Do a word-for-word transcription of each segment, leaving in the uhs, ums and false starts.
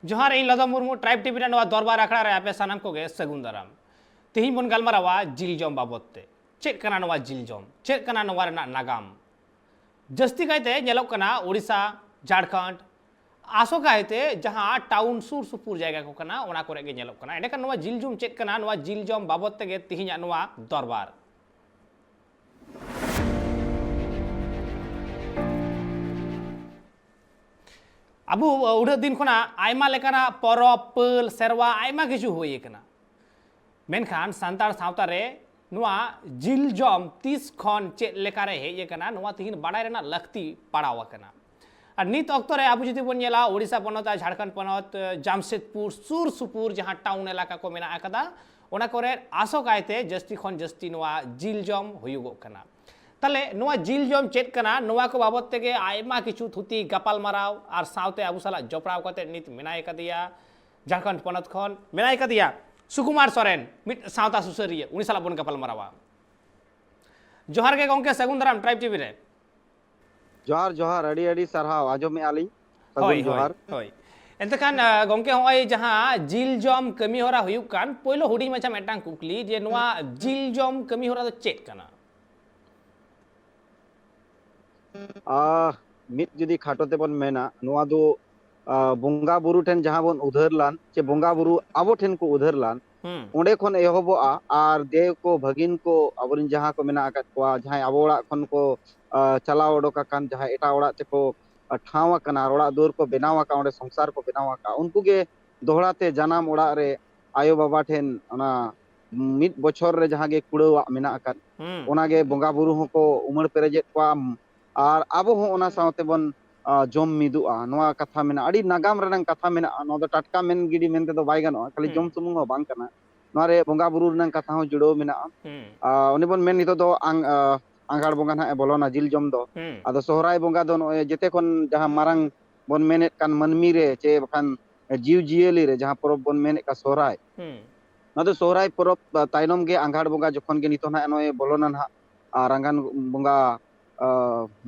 ᱡᱚᱦᱟᱨ, ᱤᱧ ᱞᱚᱫᱚ Murmu, tribe TV ᱨᱮᱱᱟᱜ ᱱᱚᱣᱟ ᱫᱚᱨᱵᱟᱨ ᱟᱠᱷᱲᱟ ᱨᱮ ᱟᱯᱮ ᱥᱟᱱᱟᱢ ᱠᱚᱜᱮ ᱥᱟᱹᱜᱩᱱ ᱫᱟᱨᱟᱢ᱾ ᱛᱤᱦᱤᱧ ᱵᱚᱱ ᱜᱟᱞᱢᱟᱨᱟᱣᱟ ᱡᱤᱞ ᱡᱚᱢ ᱵᱟᱵᱚᱛ ᱛᱮ᱾ ᱪᱮᱫ ᱠᱟᱱᱟ ᱱᱚᱣᱟ ᱡᱤᱞ ᱡᱚᱢ? ᱪᱮᱫ ᱠᱟᱱᱟ ᱱᱚᱣᱟ ᱨᱮᱱᱟᱜ ᱱᱟᱜᱟᱢ? ᱡᱟᱹᱥᱛᱤ ᱠᱟᱭᱛᱮ ᱧᱮᱞᱚᱜ ᱠᱟᱱᱟ ᱳᱰᱤᱥᱟ, ᱡᱷᱟᱲᱠᱷᱚᱸᱰ, ᱟᱥᱚᱠᱟᱭᱛᱮ ᱡᱟᱦᱟᱸ ᱴᱟᱣᱩᱱ ᱥᱩᱨ ᱥᱩᱯᱩᱨ ᱡᱟᱭᱜᱟ ᱠᱚ ᱠᱟᱱᱟ, ᱚᱱᱟ ᱠᱚᱨᱮ ᱜᱮ ᱧᱮᱞᱚᱜ ᱠᱟᱱᱟ᱾ ᱮᱸᱰᱮᱠᱷᱟᱱ ᱱᱚᱣᱟ ᱡᱤᱞ ᱡᱚᱢ ᱪᱮᱫ ᱠᱟᱱᱟ? ᱱᱚᱣᱟ ᱡᱤᱞ ᱡᱚᱢ ᱵᱟᱵᱚᱛ ᱛᱮᱜᱮ ᱛᱤᱦᱤᱧᱟᱜ ᱱᱚᱣᱟ ᱫᱚᱨᱵᱟᱨ᱾ ᱟᱵᱚ ᱩᱰᱷᱟᱹᱜ ᱫᱤᱱ ᱠᱷᱚᱱᱟᱜ ᱟᱭᱢᱟ ᱞᱮᱠᱟᱱᱟᱜ ᱯᱚᱨᱚᱵᱽ, ᱯᱟᱹᱞ, ᱥᱮᱨᱣᱟ ᱟᱭᱢᱟ ᱠᱤᱪᱷᱩ ᱦᱩᱭ ᱟᱠᱟᱱᱟ᱾ ᱢᱮᱱᱠᱷᱟᱱ ᱥᱟᱱᱛᱟᱲ ᱥᱟᱶᱛᱟ ᱨᱮ ᱱᱚᱣᱟ ᱡᱤᱞ ᱡᱚᱢ ᱛᱤᱥ ᱠᱷᱚᱱ ᱪᱮᱫ ᱞᱮᱠᱟᱨᱮ ᱦᱮᱡ ᱟᱠᱟᱱᱟ, ᱱᱚᱣᱟ ᱛᱤᱦᱤᱧ ᱵᱟᱰᱟᱭ ᱨᱮᱱᱟᱜ ᱞᱟᱹᱠᱛᱤ ᱯᱟᱲᱟᱣ ᱟᱠᱟᱱᱟ᱾ ᱟᱨ ᱱᱤᱛ ᱚᱠᱛᱚ ᱨᱮ ᱟᱵᱚ ᱡᱩᱫᱤ ᱵᱚᱱ ᱧᱮᱞᱟ, ᱳᱰᱤᱥᱟ ᱯᱚᱱᱚᱛ ᱟᱨ ᱡᱷᱟᱲᱠᱷᱚᱸᱰ ᱯᱚᱱᱚᱛ, ᱡᱟᱢᱥᱮᱫᱽᱯᱩᱨ ᱥᱩᱨ ᱥᱩᱯᱩᱨ ᱡᱟᱦᱟᱸ ᱴᱟᱣᱩᱱ ᱮᱞᱟᱠᱟ ᱠᱚ ᱢᱮᱱᱟᱜ ᱟᱠᱟᱫᱟ, ᱚᱱᱟ ᱠᱚᱨᱮ ᱟᱥᱚᱠᱟᱭᱛᱮ ᱡᱟᱹᱥᱛᱤ ᱠᱷᱚᱱ ᱡᱟᱹᱥᱛᱤ ᱱᱚᱣᱟ ᱡᱤᱞ ᱡᱚᱢ ᱦᱩᱭᱩᱜᱚᱜ ᱠᱟᱱᱟ᱾ ᱛᱟᱦᱞᱮ ᱱᱚᱣᱟ ᱡᱤᱞ ᱡᱚᱢ ᱪᱮᱫ ᱠᱟᱱᱟ, ᱱᱚᱣᱟ ᱠᱚ ᱵᱟᱵᱚᱛ ᱛᱮᱜᱮ ᱟᱭᱢᱟ ᱠᱤᱪᱷᱩ ᱛᱷᱩᱛᱤ ᱜᱟᱯᱟᱞᱢᱟᱨᱟᱣ, ᱟᱨ ᱥᱟᱶᱛᱮ ᱟᱵᱚ ᱥᱟᱞᱟᱜ ᱡᱚᱯᱲᱟᱣ ᱠᱟᱛᱮ ᱱᱤᱛ ᱢᱮᱱᱟᱭ ᱠᱟᱫᱮᱭᱟ ᱡᱷᱟᱲᱠᱷᱚᱸᱰ ᱯᱚᱱᱚᱛ ᱠᱷᱚᱱ, ᱢᱮᱱᱟᱭ ᱠᱟᱫᱮᱭᱟ ᱥᱩᱠᱩᱢᱟᱨ ᱥᱚᱨᱮᱱ, ᱢᱤᱫ ᱥᱟᱶᱛᱟ ᱥᱩᱥᱟᱹᱨᱤᱭᱟᱹ, ᱩᱱᱤ ᱥᱟᱞᱟᱜ ᱵᱚᱱ ᱜᱟᱯᱟᱞᱢᱟᱨᱟᱣᱟ᱾ ᱡᱚᱦᱟᱨ ᱜᱮ ᱜᱚᱝᱠᱮ, ᱥᱟᱹᱜᱩᱱ ᱫᱟᱨᱟᱢ ᱴᱨᱟᱭᱤᱵᱽ ᱴᱤᱵᱷᱤ ᱨᱮ᱾ ᱡᱚᱦᱟᱨ, ᱡᱚᱦᱟᱨ, ᱟᱹᱰᱤ ᱟᱹᱰᱤ ᱥᱟᱨᱦᱟᱣ, ᱟᱸᱡᱚᱢᱮᱜᱼᱟ ᱞᱤᱧ᱾ ᱥᱟᱹᱜᱩᱱ ᱦᱳᱭ, ᱦᱳᱭ, ᱡᱚᱦᱟᱨ᱾ ᱦᱳᱭ᱾ ᱮᱱᱛᱮ ᱠᱷᱟᱱ, ᱟᱸ, ᱜᱚᱝᱠᱮ, ᱦᱚᱸᱜᱼᱚᱭ ᱡᱟᱦᱟᱸ ᱡᱤᱞ ᱡᱚᱢ ᱠᱟᱹᱢᱤ ᱦᱚᱨᱟ ᱦᱩᱭᱩᱜ ᱠᱟᱱ, ᱯᱳᱭᱞᱳ ᱦᱩᱰᱤᱧ ᱢᱟᱪᱷᱟ ᱢᱤᱫᱴᱟᱝ ᱠᱩᱠᱞᱤ, ᱡᱮ ᱱᱚᱣᱟ ᱡᱤᱞ ᱡᱚᱢ ᱠᱟᱹᱢᱤ ᱦᱚᱨᱟ ᱫᱚ ᱪᱮᱫ ᱠᱟᱱᱟ? ᱟᱦ, ᱢᱤᱫ ᱡᱩᱫᱤ ᱠᱷᱟᱴᱚ ᱛᱮᱵᱚᱱ ᱢᱮᱱᱟ, ᱱᱚᱣᱟ ᱫᱚ, ᱟᱦ, ᱵᱚᱸᱜᱟ ᱵᱩᱨᱩ ᱴᱷᱮᱱ ᱡᱟᱦᱟᱸ ᱵᱚᱱ ᱩᱫᱷᱟᱹᱨ ᱞᱟᱱ, ᱪᱮ ᱵᱚᱸᱜᱟ ᱵᱩᱨᱩ ᱟᱵᱚ ᱴᱷᱮᱱ ᱠᱚ ᱩᱫᱷᱟᱹᱨ ᱞᱟᱱ, ᱦᱩᱸ᱾ ᱚᱸᱰᱮ ᱠᱷᱚᱱ ᱮᱦᱚᱵᱚᱜᱼᱟ᱾ ᱟᱨ ᱫᱮᱣ ᱠᱚ, ᱵᱷᱟᱹᱜᱤᱱ ᱠᱚ, ᱟᱵᱚᱨᱮᱱ ᱡᱟᱦᱟᱸ ᱠᱚ ᱢᱮᱱᱟᱜ ᱟᱠᱟᱫ ᱠᱚᱣᱟ, ᱡᱟᱦᱟᱸᱭ ᱟᱵᱚ ᱚᱲᱟᱜ ᱠᱷᱚᱱ ᱠᱚ, ᱟᱦ, ᱪᱟᱞᱟᱣ ᱚᱰᱚᱠ ᱟᱠᱟᱱ, ᱡᱟᱦᱟᱸᱭ ᱮᱴᱟᱜ ᱚᱲᱟᱜ ᱛᱮᱠᱚ, ᱟᱦ, ᱴᱷᱟᱶ ᱟᱠᱟᱱᱟ ᱟᱨ ᱚᱲᱟᱜ ᱫᱩᱣᱟᱹᱨ ᱠᱚ ᱵᱮᱱᱟᱣ ᱟᱠᱟᱫ, ᱚᱸᱰᱮ ᱥᱚᱝᱥᱟᱨ ᱠᱚ ᱵᱮᱱᱟᱣ ᱟᱠᱟᱫ, ᱩᱱᱠᱩ ᱜᱮ ᱫᱚᱦᱲᱟ ᱛᱮ ᱡᱟᱱᱟᱢ ᱚᱲᱟᱜ ᱨᱮ ᱟᱭᱳ ᱵᱟᱵᱟ ᱴᱷᱮᱱ ᱚᱱᱟ ᱢᱤᱫ ᱵᱚᱪᱷᱚᱨ ᱨᱮ ᱡᱟᱦᱟᱸ ᱜᱮ ᱠᱩᱲᱟᱹᱣᱟᱜ ᱢᱮᱱᱟᱜ ᱟᱠᱟᱫ, ᱦᱩᱸ᱾ ᱚᱱᱟ ᱜᱮ ᱵᱚᱸᱜᱟ ᱵᱩᱨᱩ ᱦᱚᱸᱠᱚ ᱩᱢᱟᱹᱲ ᱯᱮᱨᱮᱡᱮᱫ ᱠᱚᱣᱟ, ᱟᱨ ᱟᱵᱚ ᱦᱚᱸ ᱚᱱᱟ ᱥᱟᱶᱛᱮ ᱵᱚᱱ, ᱟ, ᱡᱚᱢ ᱢᱤᱫᱚᱜᱼᱟ᱾ ᱱᱚᱣᱟ ᱠᱟᱛᱷᱟ ᱢᱮᱱᱟᱜᱼᱟ, ᱟᱹᱰᱤ ᱱᱟᱜᱟᱢ ᱨᱮᱱᱟᱜ ᱠᱟᱛᱷᱟ ᱢᱮᱱᱟᱜᱼᱟ᱾ ᱱᱚᱣᱟ ᱫᱚ ᱴᱟᱴᱠᱟ ᱢᱮᱱ ᱜᱤᱰᱤ ᱢᱮᱱᱛᱮ ᱫᱚ ᱵᱟᱭ ᱜᱟᱱᱚᱜᱼᱟ, ᱠᱷᱟᱹᱞᱤ ᱦᱩᱸ᱾ ᱡᱚᱢ ᱥᱩᱢᱩᱝ ᱦᱚᱸ ᱵᱟᱝ ᱠᱟᱱᱟ᱾ ᱱᱚᱣᱟ ᱨᱮ ᱵᱚᱸᱜᱟ ᱵᱩᱨᱩ ᱨᱮᱱᱟᱜ ᱠᱟᱛᱷᱟ ᱦᱚᱸ ᱡᱩᱲᱟᱹᱣ ᱢᱮᱱᱟᱜᱼᱟ᱾ ᱦᱩᱸ᱾ ᱟ, ᱚᱱᱮ ᱵᱚᱱ ᱢᱮᱱ, ᱱᱤᱛᱚᱜ ᱫᱚ ᱟᱝ-, ᱟ, ᱟᱸᱜᱷᱟᱲ ᱵᱚᱸᱜᱟ ᱱᱟᱦᱟᱜ ᱮ ᱵᱚᱞᱚᱱᱟ, ᱡᱤᱞ ᱡᱚᱢ ᱫᱚ᱾ ᱦᱩᱸ᱾ ᱟᱫᱚ ᱥᱚᱦᱨᱟᱭ ᱵᱚᱸᱜᱟ ᱫᱚ ᱱᱚᱜᱼᱚᱭ ᱡᱮᱛᱮ ᱠᱷᱚᱱ ᱡᱟᱦᱟᱸ ᱢᱟᱨᱟᱝ ᱵᱚᱱ ᱢᱮᱱᱮᱫ ᱠᱟᱱ ᱢᱟᱹᱱᱢᱤ ᱨᱮ, ᱪᱮ ᱵᱟᱠᱷᱟᱱ ᱡᱤᱣᱤ ᱡᱤᱭᱟᱹᱞᱤ ᱨᱮ ᱡᱟᱦᱟᱸ ᱯᱚᱨᱚᱵᱽ ᱵᱚᱱ ᱢᱮᱱᱮᱫ ᱠᱟᱱ ᱥᱚᱦᱨᱟᱭ, ᱦᱩᱸ᱾ ᱱᱚᱣᱟ ᱫᱚ ᱥᱚᱦᱨᱟᱭ ᱯᱚᱨᱚᱵᱽ, ᱟ, ᱛᱟᱭᱱᱚᱢ ᱜᱮ ᱟᱸᱜᱷᱟᱲ ᱵᱚᱸᱜᱟ ᱡᱚᱠᱷᱚᱱ ᱜᱮ ᱱᱤᱛᱚᱜ ᱱᱟᱦᱟᱜ ᱱᱚᱜᱼᱚᱭ ᱵᱚᱞᱚᱱᱟ ᱱᱟᱦᱟᱜ, ᱟᱨ ᱨᱟᱸᱜᱟᱱ ᱵᱚᱸᱜᱟ, ᱟ,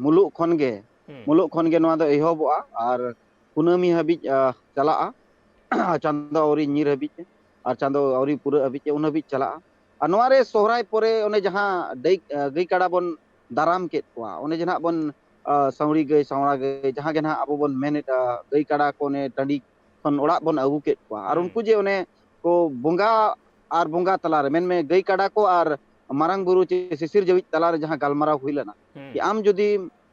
ᱢᱩᱞᱩᱜ ᱠᱷᱚᱱ ᱜᱮ, ᱦᱩᱸ᱾ ᱢᱩᱞᱩᱜ ᱠᱷᱚᱱ ᱜᱮ ᱱᱚᱣᱟ ᱫᱚ ᱮᱦᱚᱵᱚᱜᱼᱟ ᱟᱨ ᱠᱩᱱᱟᱹᱢᱤ ᱦᱟᱹᱵᱤᱡ, ᱟ, ᱪᱟᱞᱟᱜᱼᱟ᱾ ᱪᱟᱸᱫᱚ ᱟᱹᱣᱨᱤ ᱧᱤᱨ ᱦᱟᱹᱵᱤᱡ ᱛᱮ, ᱟᱨ ᱪᱟᱸᱫᱚ ᱟᱹᱣᱨᱤ ᱯᱩᱨᱟᱹᱜ ᱦᱟᱹᱵᱤᱡ ᱛᱮ, ᱩᱱ ᱦᱟᱹᱵᱤᱡ ᱪᱟᱞᱟᱜᱼᱟ᱾ ᱟᱨ ᱱᱚᱣᱟ ᱨᱮ ᱥᱚᱦᱨᱟᱭ ᱯᱚᱨᱮ ᱚᱱᱮ ᱡᱟᱦᱟᱸ ᱰᱟᱹᱭ-, ᱜᱟᱹᱭ ᱠᱟᱰᱟ ᱵᱚᱱ ᱫᱟᱨᱟᱢ ᱠᱮᱫ ᱠᱚᱣᱟ, ᱚᱱᱮ ᱡᱟᱦᱟᱸ ᱵᱚᱱ, ᱟ, ᱥᱟᱹᱣᱲᱤ ᱜᱟᱹᱭ, ᱥᱟᱣᱲᱟ ᱜᱟᱹᱭ, ᱡᱟᱦᱟᱸ ᱜᱮ ᱱᱟᱦᱟᱜ ᱟᱵᱚ ᱵᱚᱱ ᱢᱮᱱᱮᱫᱼᱟ, ᱜᱟᱹᱭ ᱠᱟᱰᱟ ᱠᱚ ᱚᱱᱮ ᱴᱟᱺᱰᱤ ᱠᱷᱚᱱ ᱚᱲᱟᱜ ᱵᱚᱱ ᱟᱹᱜᱩ ᱠᱮᱫ ᱠᱚᱣᱟ᱾ ᱟᱨ ᱦᱩᱸ᱾ ᱩᱱᱠᱩ ᱡᱮ ᱚᱱᱮ ᱠᱚ ᱵᱚᱸᱜᱟ ᱟᱨ ᱵᱚᱸᱜᱟ ᱛᱟᱞᱟᱨᱮ, ᱢᱮᱱᱢᱮ ᱜᱟᱹᱭ ᱠᱟᱰᱟ ᱠᱚ ᱟᱨ ᱢᱟᱨᱟᱝ ᱵᱩᱨᱩ ᱪᱮ ᱥᱤᱥᱤᱨ ᱡᱟᱹᱣᱤᱡ ᱛᱟᱞᱟᱨᱮ ᱡᱟᱦᱟᱸ ᱜᱟᱞᱢᱟᱨᱟᱣ ᱦᱩᱭ ᱞᱮᱱᱟ, ᱦᱩᱸ᱾ ᱡᱮ ᱟᱢ ᱡᱩᱫᱤ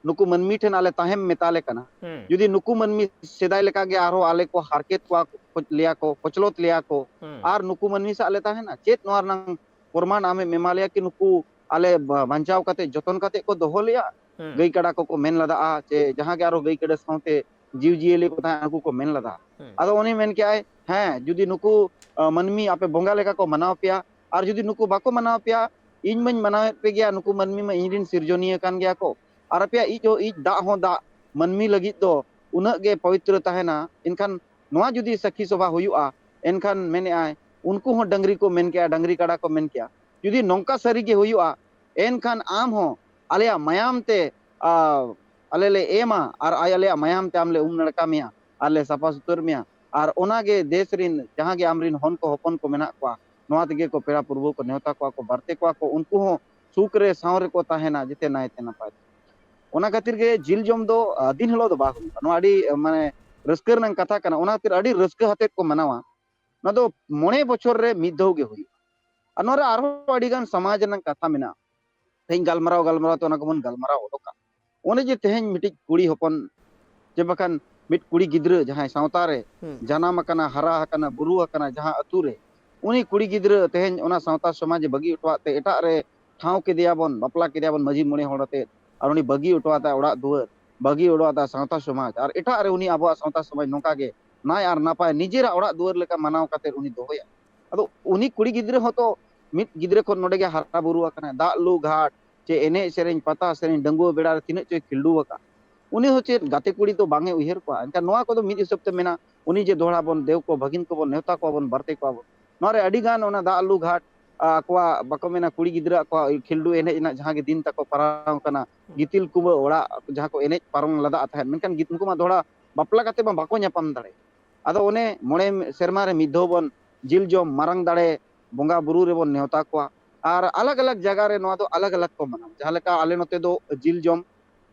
ᱱᱩᱠᱩ ᱢᱟᱹᱱᱢᱤ ᱴᱷᱮᱱ ᱟᱞᱮ ᱛᱟᱦᱮᱸᱢ ᱢᱮᱛᱟ ᱞᱮ ᱠᱟᱱᱟ, ᱦᱩᱸ᱾ ᱡᱩᱫᱤ ᱱᱩᱠᱩ ᱢᱟᱹᱱᱢᱤ ᱥᱮᱫᱟᱭ ᱞᱮᱠᱟᱜᱮ ᱟᱨᱦᱚᱸ ᱟᱞᱮ ᱠᱚ ᱦᱟᱨᱠᱮᱛ ᱠᱚᱣᱟ ᱠᱚ, ᱞᱮᱭᱟ ᱠᱚ, ᱠᱚᱪᱞᱚᱛ ᱞᱮᱭᱟ ᱠᱚ, ᱦᱩᱸ᱾ ᱟᱨ ᱱᱩᱠᱩ ᱢᱟᱹᱱᱢᱤ ᱥᱟᱶ ᱞᱮ ᱛᱟᱦᱮᱱᱟ, ᱪᱮᱫ ᱱᱚᱣᱟ ᱨᱮᱱᱟᱜ ᱯᱨᱚᱢᱟᱱ ᱟᱢᱮᱢ ᱮᱢᱟ ᱞᱮᱭᱟ ᱠᱤ ᱱᱩᱠᱩ ᱟᱞᱮ ᱵᱟ-, ᱵᱟᱧᱪᱟᱣ ᱠᱟᱛᱮ, ᱡᱚᱛᱚᱱ ᱠᱟᱛᱮ ᱠᱚ ᱫᱚᱦᱚ ᱞᱮᱭᱟ? ᱦᱩᱸ᱾ ᱜᱟᱹᱭ ᱠᱟᱰᱟ ᱠᱚᱠᱚ ᱢᱮᱱ ᱞᱟᱫᱟᱜᱼᱟ, ᱪᱮ ᱡᱟᱦᱟᱸ ᱜᱮ ᱟᱨᱚ ᱜᱟᱹᱭ ᱠᱟᱰᱟ ᱥᱟᱶᱛᱮ ᱡᱤᱣᱤ ᱡᱤᱭᱟᱹᱞᱤ ᱠᱚ ᱛᱟᱦᱮᱸ, ᱩᱱᱠᱩ ᱠᱚ ᱢᱮᱱ ᱞᱟᱫᱟ᱾ ᱦᱩᱸ᱾ ᱟᱫᱚ ᱩᱱᱤ ᱢᱮᱱ ᱠᱮᱜᱼᱟᱭ, ᱦᱮᱸ, ᱡᱩᱫᱤ ᱱᱩᱠᱩ, ᱟ, ᱢᱟᱹᱱᱢᱤ ᱟᱯᱮ ᱵᱚᱸᱜᱟ ᱞᱮᱠᱟ ᱠᱚ ᱢᱟᱱᱟᱣ ᱯᱮᱭᱟ, ᱟᱨ ᱡᱩᱫᱤ ᱱᱩᱠᱩ ᱵᱟᱠᱚ ᱢᱟᱱᱟᱣ ᱯᱮᱭᱟ, ᱤᱧ ᱢᱟᱧ ᱢᱟᱱᱟᱣᱮᱫ ᱯᱮ ᱜᱮᱭᱟ, ᱱᱩᱠᱩ ᱢᱟᱹᱱᱢᱤ ᱢᱟ ᱤᱧ ᱨᱤᱱ ᱥᱤᱨᱡᱚᱱᱤᱭᱟᱹ ᱠᱟᱱ ᱜᱮᱭᱟ ᱠᱚ, ᱟᱨ ᱟᱯᱮᱭᱟᱜ ᱤᱡ ᱦᱚᱸ ᱤᱡ, ᱫᱟᱜ ᱦᱚᱸ ᱫᱟᱜ, ᱢᱟᱹᱱᱢᱤ ᱞᱟᱹᱜᱤᱫ ᱫᱚ ᱩᱱᱟᱹᱜ ᱜᱮ ᱯᱚᱵᱤᱛᱨᱚ ᱛᱟᱦᱮᱱᱟ, ᱮᱱᱠᱷᱟᱱ ᱱᱚᱣᱟ ᱡᱩᱫᱤ ᱥᱟᱹᱠᱷᱤ ᱥᱚᱵᱷᱟ ᱦᱩᱭᱩᱜᱼᱟ, ᱮᱱᱠᱷᱟᱱ ᱢᱮᱱᱮᱜᱼᱟᱭ, ᱩᱱᱠᱩ ᱦᱚᱸ ᱰᱟᱹᱝᱨᱤ ᱠᱚ ᱢᱮᱱ ᱠᱮᱜᱼᱟ, ᱰᱟᱹᱝᱨᱤ ᱠᱟᱰᱟ ᱠᱚ ᱢᱮᱱ ᱠᱮᱜᱼᱟ, ᱡᱩᱫᱤ ᱱᱚᱝᱠᱟ ᱥᱟᱹᱨᱤ ᱜᱮ ᱦᱩᱭᱩᱜᱼᱟ, ᱮᱱᱠᱷᱟᱱ ᱟᱢ ᱦᱚᱸ ᱟᱞᱮᱭᱟᱜ ᱢᱟᱭᱟᱢ ᱛᱮ, ᱟ, ᱟᱞᱮ ᱞᱮ ᱮᱢᱟ, ᱟᱨ ᱟᱭ-, ᱟᱞᱮᱭᱟᱜ ᱢᱟᱭᱟᱢ ᱛᱮ ᱟᱢ ᱞᱮ ᱩᱢ ᱱᱟᱲᱠᱟ ᱢᱮᱭᱟ, ᱟᱨ ᱞᱮ ᱥᱟᱯᱷᱟ ᱥᱩᱛᱟᱹᱨ ᱢᱮᱭᱟ, ᱟᱨ ᱚᱱᱟ ᱜᱮ ᱫᱮᱥ ᱨᱤᱱ ᱡᱟᱦᱟᱸ ᱜᱮ ᱟᱢ ᱨᱤᱱ ᱦᱚᱱ ᱠᱚ ᱦᱚᱯᱚᱱ ᱠᱚ ᱢᱮᱱᱟᱜ ᱠᱚᱣᱟ, ᱱᱚᱣᱟ ᱛᱮᱜᱮ ᱠᱚ ᱯᱮᱲᱟ ᱯᱩᱨᱵᱷᱟᱹ ᱠᱚ ᱱᱮᱣᱛᱟ ᱠᱚᱣᱟ ᱠᱚ, ᱵᱟᱨᱛᱮ ᱠᱚᱣᱟ ᱠᱚ, ᱩᱱᱠᱩ ᱦᱚᱸ ᱥᱩᱠ ᱨᱮ ᱥᱟᱶ ᱨᱮᱠᱚ ᱛᱟᱦᱮᱱᱟ, ᱡᱮᱛᱮ ᱱᱟᱭᱛᱮ ᱱᱟᱯᱟᱭ ᱛᱮ᱾ ᱚᱱᱟ ᱠᱷᱟᱹᱛᱤᱨ ᱜᱮ ᱡᱤᱞ ᱡᱚᱢ ᱫᱚ, ᱟ, ᱫᱤᱱ ᱦᱤᱞᱳᱜ ᱫᱚ ᱵᱟᱝ ᱦᱩᱭᱩᱜᱼᱟ᱾ ᱱᱚᱣᱟ ᱟᱹᱰᱤ, ᱟ, ᱢᱟᱱᱮ ᱨᱟᱹᱥᱠᱟᱹ ᱨᱮᱱᱟᱜ ᱠᱟᱛᱷᱟ ᱠᱟᱱᱟ, ᱚᱱᱟ ᱠᱷᱟᱹᱛᱤᱨ ᱟᱹᱰᱤ ᱨᱟᱹᱥᱠᱟᱹ ᱟᱛᱮᱫ ᱠᱚ ᱢᱟᱱᱟᱣᱟ᱾ ᱱᱚᱣᱟ ᱫᱚ ᱢᱚᱬᱮ ᱵᱚᱪᱷᱚᱨ ᱨᱮ ᱢᱤᱫ ᱫᱷᱟᱣ ᱜᱮ ᱦᱩᱭᱩᱜᱼᱟ᱾ ᱟᱨ ᱱᱚᱣᱟ ᱨᱮ ᱟᱨᱦᱚᱸ ᱟᱹᱰᱤ ᱜᱟᱱ ᱥᱚᱢᱟᱡᱽ ᱨᱮᱱᱟᱜ ᱠᱟᱛᱷᱟ ᱢᱮᱱᱟᱜᱼᱟ᱾ ᱛᱮᱦᱮᱧ ᱜᱟᱞᱢᱟᱨᱟᱣ ᱜᱟᱞᱢᱟᱨᱟᱣ ᱛᱮ ᱚᱱᱟ ᱠᱚᱵᱚᱱ ᱜᱟᱞᱢᱟᱨᱟᱣ ᱚᱰᱚᱠᱟ᱾ ᱚᱱᱮ ᱡᱮ ᱛᱮᱦᱮᱧ ᱢᱤᱫᱴᱤᱡ ᱠᱩᱲᱤ ᱦᱚᱯᱚᱱ, ᱪᱮ ᱵᱟᱠᱷᱟᱱ ᱢᱤᱫ ᱠᱩᱲᱤ ᱜᱤᱫᱽᱨᱟᱹ ᱡᱟᱦᱟᱸᱭ ᱥᱟᱶᱛᱟ ᱨᱮ ᱦᱩᱸ᱾ ᱡᱟᱱᱟᱢ ᱟᱠᱟᱱᱟ, ᱦᱟᱨᱟ ᱟᱠᱟᱱᱟ, ᱵᱩᱨᱩ ᱟᱠᱟᱱᱟ ᱡᱟᱦᱟᱸ ᱟᱹᱛᱩ ᱨᱮ, ᱩᱱᱤ ᱠᱩᱲᱤ ᱜᱤᱫᱽᱨᱟᱹ ᱛᱮᱦᱮᱧ ᱚᱱᱟ ᱥᱟᱶᱛᱟ ᱥᱚᱢᱟᱡᱽ ᱮ ᱵᱟᱹᱜᱤ ᱦᱚᱴᱚᱣᱟᱜ ᱛᱮ ᱮᱴᱟᱜ ᱨᱮ ᱴᱷᱟᱶ ᱠᱮᱫᱮᱭᱟ ᱵᱚᱱ, ᱵᱟᱯᱞᱟ ᱠᱮᱫᱮᱭᱟ ᱵᱚᱱ ᱢᱟᱹᱡᱷᱤ ᱢᱚᱬᱮ ᱦᱚᱲ ᱟᱛᱮ, ᱟᱨ ᱩᱱᱤ ᱵᱟᱹᱜᱤ ᱦᱚᱴᱚᱣᱟᱫᱟ ᱚᱲᱟᱜ ᱫᱩᱣᱟᱹᱨ, ᱵᱟᱹᱜᱤ ᱦᱚᱴᱚᱣᱟᱫᱟ ᱥᱟᱶᱛᱟ ᱥᱚᱢᱟᱡᱽ, ᱟᱨ ᱮᱴᱟᱜ ᱨᱮ ᱩᱱᱤ ᱟᱵᱚᱣᱟᱜ ᱥᱟᱶᱛᱟ ᱥᱚᱢᱟᱡᱽ ᱱᱚᱝᱠᱟ ᱜᱮ ᱱᱟᱭ ᱟᱨ ᱱᱟᱯᱟᱭ ᱱᱤᱡᱮᱨᱟᱜ ᱚᱲᱟᱜ ᱫᱩᱣᱟᱹᱨ ᱞᱮᱠᱟ ᱢᱟᱱᱟᱣ ᱠᱟᱛᱮ ᱩᱱᱤ ᱫᱚᱦᱚᱭᱟ᱾ ᱟᱫᱚ ᱩᱱᱤ ᱠᱩᱲᱤ ᱜᱤᱫᱽᱨᱟᱹ ᱦᱚᱸᱛᱚ ᱢᱤᱫ ᱜᱤᱫᱽᱨᱟᱹ ᱠᱷᱚᱱ ᱱᱚᱰᱮ ᱜᱮ ᱦᱟᱨᱟ ᱵᱩᱨᱩ ᱟᱠᱟᱱᱟᱭ, ᱫᱟᱜ ᱞᱩ ᱜᱷᱟᱴ, ᱪᱮ ᱮᱱᱮᱡ ᱥᱮᱨᱮᱧ, ᱯᱟᱛᱟ ᱥᱮᱨᱮᱧ, ᱰᱟᱺᱜᱩᱣᱟᱹ ᱵᱮᱲᱟ ᱨᱮ ᱛᱤᱱᱟᱹᱜ ᱪᱚᱭ ᱠᱷᱤᱞᱰᱩ ᱟᱠᱟᱫ᱾ ᱩᱱᱤ ᱦᱚᱸ ᱪᱮᱫ ᱜᱟᱛᱮ ᱠᱩᱲᱤ ᱫᱚ ᱵᱟᱝ ᱮ ᱩᱭᱦᱟᱹᱨ ᱠᱚᱣᱟ? ᱮᱱᱠᱷᱟᱱ ᱱᱚᱣᱟ ᱠᱚᱫᱚ ᱢᱤᱫ ᱦᱤᱥᱟᱹᱵ ᱛᱮ ᱢᱮᱱᱟ, ᱩᱱᱤ ᱡᱮ ᱫᱚᱦᱲᱟ ᱵᱚᱱ ᱫᱮᱣ ᱠᱚ, ᱵᱷᱟᱹᱜᱤᱱ ᱠᱚᱵᱚᱱ ᱱᱮᱣᱛᱟ ᱠᱚᱣᱟ ᱵᱚᱱ, ᱵᱟᱨᱛᱮ ᱠᱚᱣᱟ ᱵᱚᱱ, ᱱᱚᱣᱟ ᱨᱮ ᱟᱹᱰᱤ ᱜᱟᱱ ᱚᱱᱟ ᱫᱟᱜ ᱞᱩ ᱜᱷᱟᱴ, ᱟ, ᱟᱠᱚᱣᱟᱜ ᱵᱟᱠᱚ ᱢᱮᱱᱟ ᱠᱩᱲᱤ ᱜᱤᱫᱽᱨᱟᱹ ᱟᱠᱚᱣᱟᱜ ᱠᱷᱤᱞᱰᱩ ᱮᱱᱮᱡ ᱨᱮᱱᱟᱜ ᱡᱟᱦᱟᱸ ᱜᱮ ᱫᱤᱱ ᱛᱟᱠᱚ ᱯᱟᱨᱟᱣ ᱠᱟᱱᱟ, ᱦᱩᱸ᱾ ᱜᱤᱛᱤᱞ ᱠᱩᱢᱵᱟᱹ ᱚᱲᱟᱜ ᱡᱟᱦᱟᱸ ᱠᱚ ᱮᱱᱮᱡ ᱯᱟᱨᱚᱢ ᱞᱟᱫᱟᱜ ᱛᱟᱦᱮᱸᱫ, ᱢᱮᱱᱠᱷᱟᱱ ᱜᱤᱫ-, ᱩᱱᱠᱩ ᱢᱟ ᱫᱚᱦᱲᱟ ᱵᱟᱯᱞᱟ ᱠᱟᱛᱮ ᱢᱟ ᱵᱟᱠᱚ ᱧᱟᱯᱟᱢ ᱫᱟᱲᱮᱭᱟᱜᱼᱟ᱾ ᱟᱫᱚ ᱚᱱᱮ ᱢᱚᱬᱮ ᱥᱮᱨᱢᱟ ᱨᱮ ᱢᱤᱫ ᱫᱷᱟᱣ ᱵᱚᱱ ᱡᱤᱞ ᱡᱚᱢ ᱢᱟᱨᱟᱝ ᱫᱟᱲᱮ ᱵᱚᱸᱜᱟ ᱵᱩᱨᱩ ᱨᱮᱵᱚᱱ ᱱᱮᱣᱛᱟ ᱠᱚᱣᱟ᱾ ᱟᱨ ᱟᱞᱟᱜᱽ ᱟᱞᱟᱜᱽ ᱡᱟᱭᱜᱟ ᱨᱮ ᱱᱚᱣᱟ ᱫᱚ ᱟᱞᱟᱜᱽ ᱟᱞᱟᱜᱽ ᱠᱚ ᱢᱟᱱᱟᱣᱟ᱾ ᱡᱟᱦᱟᱸ ᱞᱮᱠᱟ ᱟᱞᱮ ᱱᱚᱛᱮ ᱫᱚ ᱡᱤᱞ ᱡᱚᱢ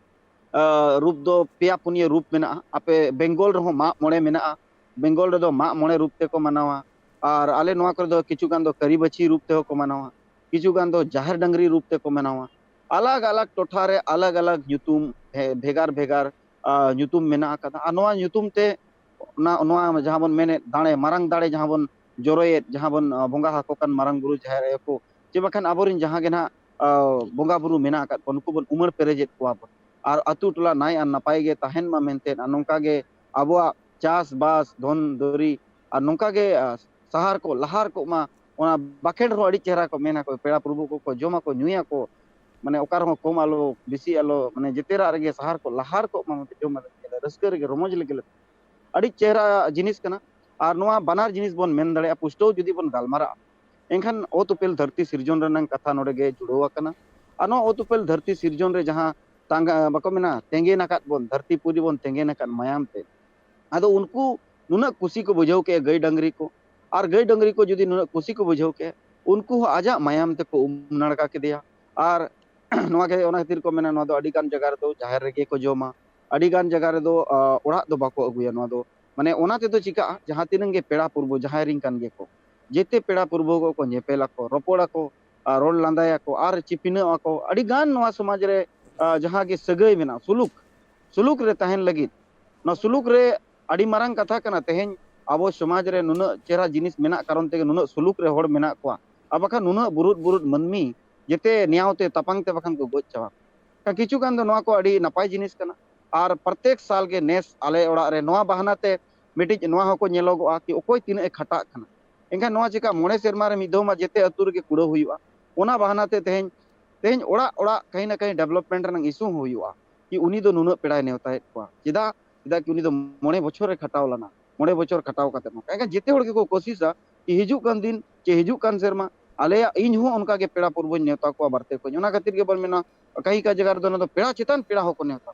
ᱟᱸ, ᱨᱩᱯ ᱫᱚ ᱯᱮᱭᱟ ᱯᱩᱱᱭᱟᱹ ᱨᱩᱯ ᱢᱮᱱᱟᱜᱼᱟ᱾ ᱟᱯᱮ ᱵᱮᱝᱜᱚᱞ ᱨᱮᱦᱚᱸ ᱢᱟᱜ ᱢᱚᱬᱮ ᱢᱮᱱᱟᱜᱼᱟ᱾ ᱵᱮᱝᱜᱚᱞ ᱨᱮᱫᱚ ᱢᱟᱜ ᱢᱚᱬᱮ ᱨᱩᱯ ᱛᱮᱠᱚ ᱢᱟᱱᱟᱣᱟ᱾ ᱟᱨ ᱟᱞᱮ ᱱᱚᱣᱟ ᱠᱚᱨᱮ ᱫᱚ ᱠᱤᱪᱷᱩ ᱜᱟᱱ ᱫᱚ ᱠᱟᱹᱨᱤᱵᱟᱹᱪᱷᱤ ᱨᱩᱯ ᱛᱮᱦᱚᱸ ᱠᱚ ᱢᱟᱱᱟᱣᱟ᱾ ᱠᱤᱪᱷᱩ ᱜᱟᱱ ᱫᱚ ᱡᱟᱦᱮᱨ ᱰᱟᱹᱝᱨᱤ ᱨᱩᱯ ᱛᱮᱠᱚ ᱢᱟᱱᱟᱣᱟ᱾ ᱟᱞᱟᱜᱽ ᱟᱞᱟᱜᱽ ᱴᱚᱴᱷᱟ ᱨᱮ ᱟᱞᱟᱜᱽ ᱟᱞᱟᱜᱽ ᱧᱩᱛᱩᱢ, ᱵᱷᱮ-, ᱵᱷᱮᱜᱟᱨ ᱵᱷᱮᱜᱟᱨ, ᱟᱸ, ᱧᱩᱛᱩᱢ ᱢᱮᱱᱟᱜ ᱟᱠᱟᱫᱟ᱾ ᱟᱨ ᱱᱚᱣᱟ ᱧᱩᱛᱩᱢ ᱛᱮ ᱚᱱᱟ, ᱱᱚᱣᱟ ᱡᱟᱦᱟᱸ ᱵᱚᱱ ᱢᱮᱱᱮᱫ ᱫᱟᱲᱮ, ᱢᱟᱨᱟᱝ ᱫᱟᱲᱮ ᱡᱟᱦᱟᱸ ᱵᱚᱱ ᱡᱚᱨᱚᱭᱮᱫ, ᱡᱟᱦᱟᱸ ᱵᱚᱱ, ᱟᱸ, ᱵᱚᱸᱜᱟ ᱟᱠᱚ ᱠᱟᱱ ᱢᱟᱨᱟᱝ ᱵᱩᱨᱩ, ᱡᱟᱦᱮᱨ ᱟᱭᱳ ᱠᱚ, ᱪᱮ ᱵᱟᱠᱷᱟᱱ ᱟᱵᱚᱨᱮᱱ ᱡᱟᱦᱟᱸ ᱜᱮ ᱱᱟᱦᱟᱜ, ᱟᱸ, ᱵᱚᱸᱜᱟ ᱵᱩᱨᱩ ᱢᱮᱱᱟᱜ ᱟᱠᱟᱫ ᱠᱚᱣᱟ, ᱱᱩᱠᱩ ᱵᱚᱱ ᱩᱢᱟᱹᱲ ᱯᱮᱨᱮᱡᱮᱫ ᱠᱚᱣᱟ ᱵᱚᱱ᱾ ᱟᱨ ᱟᱛᱳ ᱴᱚᱞᱟ ᱱᱟᱭ ᱟᱨ ᱱᱟᱯᱟᱭ ᱜᱮ ᱛᱟᱦᱮᱱ ᱢᱟ ᱢᱮᱱᱛᱮ, ᱟᱨ ᱱᱚᱝᱠᱟ ᱜᱮ ᱟᱵᱚᱣᱟᱜ ᱪᱟᱥ ᱵᱟᱥ, ᱫᱷᱚᱱ ᱫᱚᱨᱤ, ᱟᱨ ᱱᱚᱝᱠᱟ ᱜᱮ, ᱟᱸ, ᱥᱟᱦᱟᱨ ᱠᱚ ᱞᱟᱦᱟᱨ ᱠᱚᱜ ᱢᱟ᱾ ᱚᱱᱟ ᱵᱟᱠᱷᱮᱲ ᱨᱮᱦᱚᱸ ᱟᱹᱰᱤ ᱪᱮᱦᱨᱟ ᱠᱚ ᱢᱮᱱᱟ ᱠᱚ, ᱯᱮᱲᱟ ᱯᱨᱚᱵᱷᱩ ᱠᱚᱠᱚ ᱡᱚᱢᱟᱠᱚ, ᱧᱩᱭᱟᱠᱚ, ᱢᱟᱱᱮ ᱚᱠᱟ ᱨᱮᱦᱚᱸ ᱠᱚᱢ ᱟᱞᱚ, ᱵᱮᱥᱤ ᱟᱞᱚ, ᱢᱟᱱᱮ ᱡᱮᱛᱮᱨᱟᱜ ᱨᱮᱜᱮ ᱥᱟᱦᱟᱨ ᱠᱚ ᱞᱟᱦᱟᱨ ᱠᱚᱜ ᱢᱟ, ᱡᱚᱢ ᱟᱞᱮ, ᱨᱟᱹᱥᱠᱟᱹ ᱨᱮᱜᱮ ᱨᱚᱢᱚᱡᱽ ᱞᱟᱹᱜᱤᱫ ᱞᱮ᱾ ᱟᱹᱰᱤ ᱪᱮᱦᱨᱟ ᱡᱤᱱᱤᱥ ᱠᱟᱱᱟ᱾ ᱟᱨ ᱱᱚᱣᱟ ᱵᱟᱱᱟᱨ ᱡᱤᱱᱤᱥ ᱵᱚᱱ ᱢᱮᱱ ᱫᱟᱲᱮᱭᱟᱜᱼᱟ, ᱯᱩᱥᱴᱟᱹᱣ ᱡᱩᱫᱤ ᱵᱚᱱ ᱜᱟᱞᱢᱟᱨᱟᱜᱼᱟ, ᱮᱱᱠᱷᱟᱱ ᱚᱛ ᱩᱯᱮᱞ ᱫᱷᱟᱹᱨᱛᱤ ᱥᱤᱨᱡᱚᱱ ᱨᱮᱱᱟᱜ ᱠᱟᱛᱷᱟ ᱱᱚᱰᱮ ᱜᱮ ᱡᱩᱲᱟᱹᱣ ᱟᱠᱟᱱᱟ᱾ ᱟᱨ ᱱᱚᱣᱟ ᱚᱛ ᱩᱯᱮᱞ ᱫᱷᱟᱹᱨᱛᱤ ᱥᱤᱨᱡᱚᱱ ᱨᱮ ᱡᱟᱦᱟᱸ ᱛᱟᱸᱜᱟ, ᱵᱟᱠᱚ ᱢᱮᱱᱟ, ᱛᱮᱸᱜᱮᱱ ᱟᱠᱟᱫ ᱵᱚᱱ, ᱫᱷᱟᱹᱨᱛᱤ ᱯᱩᱨᱤ ᱵᱚᱱ ᱛᱮᱸᱜᱮᱱ ᱟᱠᱟᱫ ᱢᱟᱭᱟᱢ ᱛᱮ, ᱟᱫᱚ ᱩᱱᱠᱩ ᱱᱩᱱᱟᱹᱜ ᱠᱩᱥᱤ ᱠᱚ ᱵᱩᱡᱷᱟᱹᱣ ᱠᱮᱫᱼᱟ ᱜᱟᱹᱭ ᱰᱟᱹᱝᱨᱤ ᱠᱚ, ᱟᱨ ᱜᱟᱹᱭ ᱰᱟᱹᱝᱨᱤ ᱠᱚ ᱡᱩᱫᱤ ᱱᱩᱱᱟᱹᱜ ᱠᱩᱥᱤ ᱠᱚ ᱵᱩᱡᱷᱟᱹᱣ ᱠᱮᱫᱼᱟ, ᱩᱱᱠᱩ ᱦᱚᱸ ᱟᱡᱟᱜ ᱢᱟᱭᱟᱢ ᱛᱮᱠᱚ ᱩᱢ ᱱᱟᱲᱠᱟ ᱠᱮᱫᱮᱭᱟ᱾ ᱟᱨ ᱱᱚᱣᱟ ᱜᱮ, ᱚᱱᱟ ᱠᱷᱟᱹᱛᱤᱨ ᱠᱚ ᱢᱮᱱᱟ, ᱱᱚᱣᱟ ᱫᱚ ᱟᱹᱰᱤ ᱜᱟᱱ ᱡᱟᱭᱜᱟ ᱨᱮᱫᱚ ᱡᱟᱦᱮᱨ ᱨᱮᱜᱮ ᱠᱚ ᱡᱚᱢᱟ, ᱟᱹᱰᱤ ᱜᱟᱱ ᱡᱟᱭᱜᱟ ᱨᱮᱫᱚ, ᱟᱸ, ᱚᱲᱟᱜ ᱫᱚ ᱵᱟᱠᱚ ᱟᱹᱜᱩᱭᱟ᱾ ᱱᱚᱣᱟ ᱫᱚ, ᱢᱟᱱᱮ, ᱚᱱᱟ ᱛᱮᱫᱚ ᱪᱤᱠᱟᱹᱜᱼᱟ, ᱡᱟᱦᱟᱸ ᱛᱤᱱᱟᱹᱜ ᱜᱮ ᱯᱮᱲᱟ ᱯᱩᱨᱵᱚ ᱡᱟᱦᱟᱸᱭ ᱨᱤᱱ ᱠᱟᱱ ᱜᱮᱠᱚ, ᱡᱮᱛᱮ ᱯᱮᱲᱟ ᱯᱩᱨᱵᱚ ᱠᱚ ᱧᱮᱯᱮᱞ ᱟᱠᱚ, ᱨᱚᱯᱚᱲ ᱟᱠᱚ, ᱟᱨ ᱨᱚᱲ ᱞᱟᱸᱫᱟᱭᱟᱠᱚ, ᱟᱨ ᱪᱤᱯᱤᱱᱟᱹᱜ ᱟᱠᱚ᱾ ᱟᱹᱰᱤ ᱜᱟᱱ ᱱᱚᱣᱟ ᱥᱚᱢᱟᱡᱽ ᱨᱮ, ᱟᱸ, ᱡᱟᱦᱟᱸ ᱜᱮ ᱥᱟᱹᱜᱟᱹᱭ ᱢᱮᱱᱟᱜᱼᱟ, ᱥᱩᱞᱩᱠ, ᱥᱩᱞᱩᱠ ᱨᱮ ᱛᱟᱦᱮᱱ ᱞᱟᱹᱜᱤᱫ, ᱱᱚᱣᱟ ᱥᱩᱞᱩᱠ ᱨᱮ ᱟᱹᱰᱤ ᱢᱟᱨᱟᱝ ᱠᱟᱛᱷᱟ ᱠᱟᱱᱟ᱾ ᱛᱮᱦᱮᱧ ᱟᱵᱚ ᱥᱚᱢᱟᱡᱽ ᱨᱮ ᱱᱩᱱᱟᱹᱜ ᱪᱮᱦᱨᱟ ᱡᱤᱱᱤᱥ ᱢᱮᱱᱟᱜ ᱠᱟᱨᱚᱱ ᱛᱮᱜᱮ ᱱᱩᱱᱟᱹᱜ ᱥᱩᱞᱩᱠ ᱨᱮ ᱦᱚᱲ ᱢᱮᱱᱟᱜ ᱠᱚᱣᱟ, ᱟᱨ ᱵᱟᱠᱷᱟᱱ ᱱᱩᱱᱟᱹᱜ ᱵᱩᱨᱩᱫ ᱵᱩᱨᱩᱫ ᱢᱟᱹᱱᱢᱤ ᱡᱮᱛᱮ ᱱᱮᱭᱟᱣ ᱛᱮ ᱛᱟᱯᱟᱝ ᱛᱮ ᱵᱟᱠᱷᱟᱱ ᱠᱚ ᱜᱚᱡ ᱪᱟᱵᱟ ᱠᱚᱜᱼᱟ᱾ ᱠᱤᱪᱷᱩ ᱜᱟᱱ ᱫᱚ ᱱᱚᱣᱟ ᱠᱚ ᱟᱹᱰᱤ ᱱᱟᱯᱟᱭ ᱡᱤᱱᱤᱥ ᱠᱟᱱᱟ᱾ ᱟᱨ ᱯᱨᱚᱛᱮᱠ ᱥᱟᱞ ᱜᱮ ᱱᱮᱥ ᱟᱞᱮ ᱚᱲᱟᱜ ᱨᱮ ᱱᱚᱣᱟ ᱵᱟᱦᱟᱱᱟ ᱛᱮ ᱢᱤᱫᱴᱤᱡ ᱱᱚᱣᱟ ᱦᱚᱸᱠᱚ ᱧᱮᱞᱚᱜᱚᱜᱼᱟ ᱠᱤ ᱚᱠᱚᱭ ᱛᱤᱱᱟᱹᱜ ᱮ ᱠᱷᱟᱴᱟᱜ ᱠᱟᱱᱟ᱾ ᱮᱱᱠᱷᱟᱱ ᱱᱚᱣᱟ ᱪᱮᱠᱟ ᱢᱚᱬᱮ ᱥᱮᱨᱢᱟ ᱨᱮ ᱢᱤᱫ ᱫᱷᱟᱣ ᱢᱟ ᱡᱮᱛᱮ ᱟᱹᱛᱩ ᱨᱮᱜᱮ ᱠᱩᱲᱟᱹᱣ ᱦᱩᱭᱩᱜᱼᱟ᱾ ᱚᱱᱟ ᱵᱟᱦᱟᱱᱟ ᱛᱮ ᱛᱮᱦᱮᱧ, ᱛᱮᱦᱮᱧ ᱚᱲᱟᱜ ᱚᱲᱟᱜ ᱠᱟᱹᱦᱤ ᱱᱟ ᱠᱟᱹᱦᱤ development ᱨᱮᱱᱟᱜ issue ᱦᱚᱸ ᱦᱩᱭᱩᱜᱼᱟ ᱠᱤ ᱩᱱᱤ ᱫᱚ ᱱᱩᱱᱟᱹᱜ ᱯᱮᱲᱟᱭ ᱱᱮᱣᱛᱟᱭᱮᱫ ᱠᱚᱣᱟ᱾ ᱪᱮᱫᱟᱜ? ᱪᱮᱫᱟᱜ ᱠᱤ ᱩᱱᱤ ᱫᱚ ᱢᱚᱬᱮ ᱵᱚᱪᱷᱚᱨ ᱮ ᱠᱷᱟᱴᱟᱣ ᱞᱮᱱᱟ, ᱢᱚᱬᱮ ᱵᱚᱪᱷᱚᱨ ᱠᱷᱟᱴᱟᱣ ᱠᱟᱛᱮ ᱱᱚᱝᱠᱟ᱾ ᱮᱱᱠᱷᱟᱱ ᱡᱮᱛᱮ ᱦᱚᱲ ᱜᱮᱠᱚ ᱠᱳᱥᱤᱥᱟ ᱠᱤ ᱦᱤᱡᱩᱜ ᱠᱟᱱ ᱫᱤᱱ ᱪᱮ ᱦᱤᱡᱩᱜ ᱠᱟᱱ ᱥᱮᱨᱢᱟ ᱟᱞᱮᱭᱟᱜ, ᱤᱧ ᱦᱚᱸ ᱚᱱᱠᱟ ᱜᱮ ᱯᱮᱲᱟ ᱯᱩᱨᱵᱚᱧ ᱱᱮᱣᱛᱟ ᱠᱚᱣᱟ ᱵᱟᱨᱛᱮ ᱠᱚᱧ᱾ ᱚᱱᱟ ᱠᱷᱟᱹᱛᱤᱨ ᱜᱮ ᱵᱚᱱ ᱢᱮᱱᱟ, ᱠᱟᱹᱦᱤ ᱠᱟ ᱡᱟᱭᱜᱟ ᱨᱮᱫᱚ ᱚᱱᱟ ᱫᱚ ᱯᱮᱲᱟ ᱪᱮᱛᱟᱱ ᱯᱮᱲᱟ ᱦᱚᱸᱠᱚ ᱱᱮᱣᱛᱟ᱾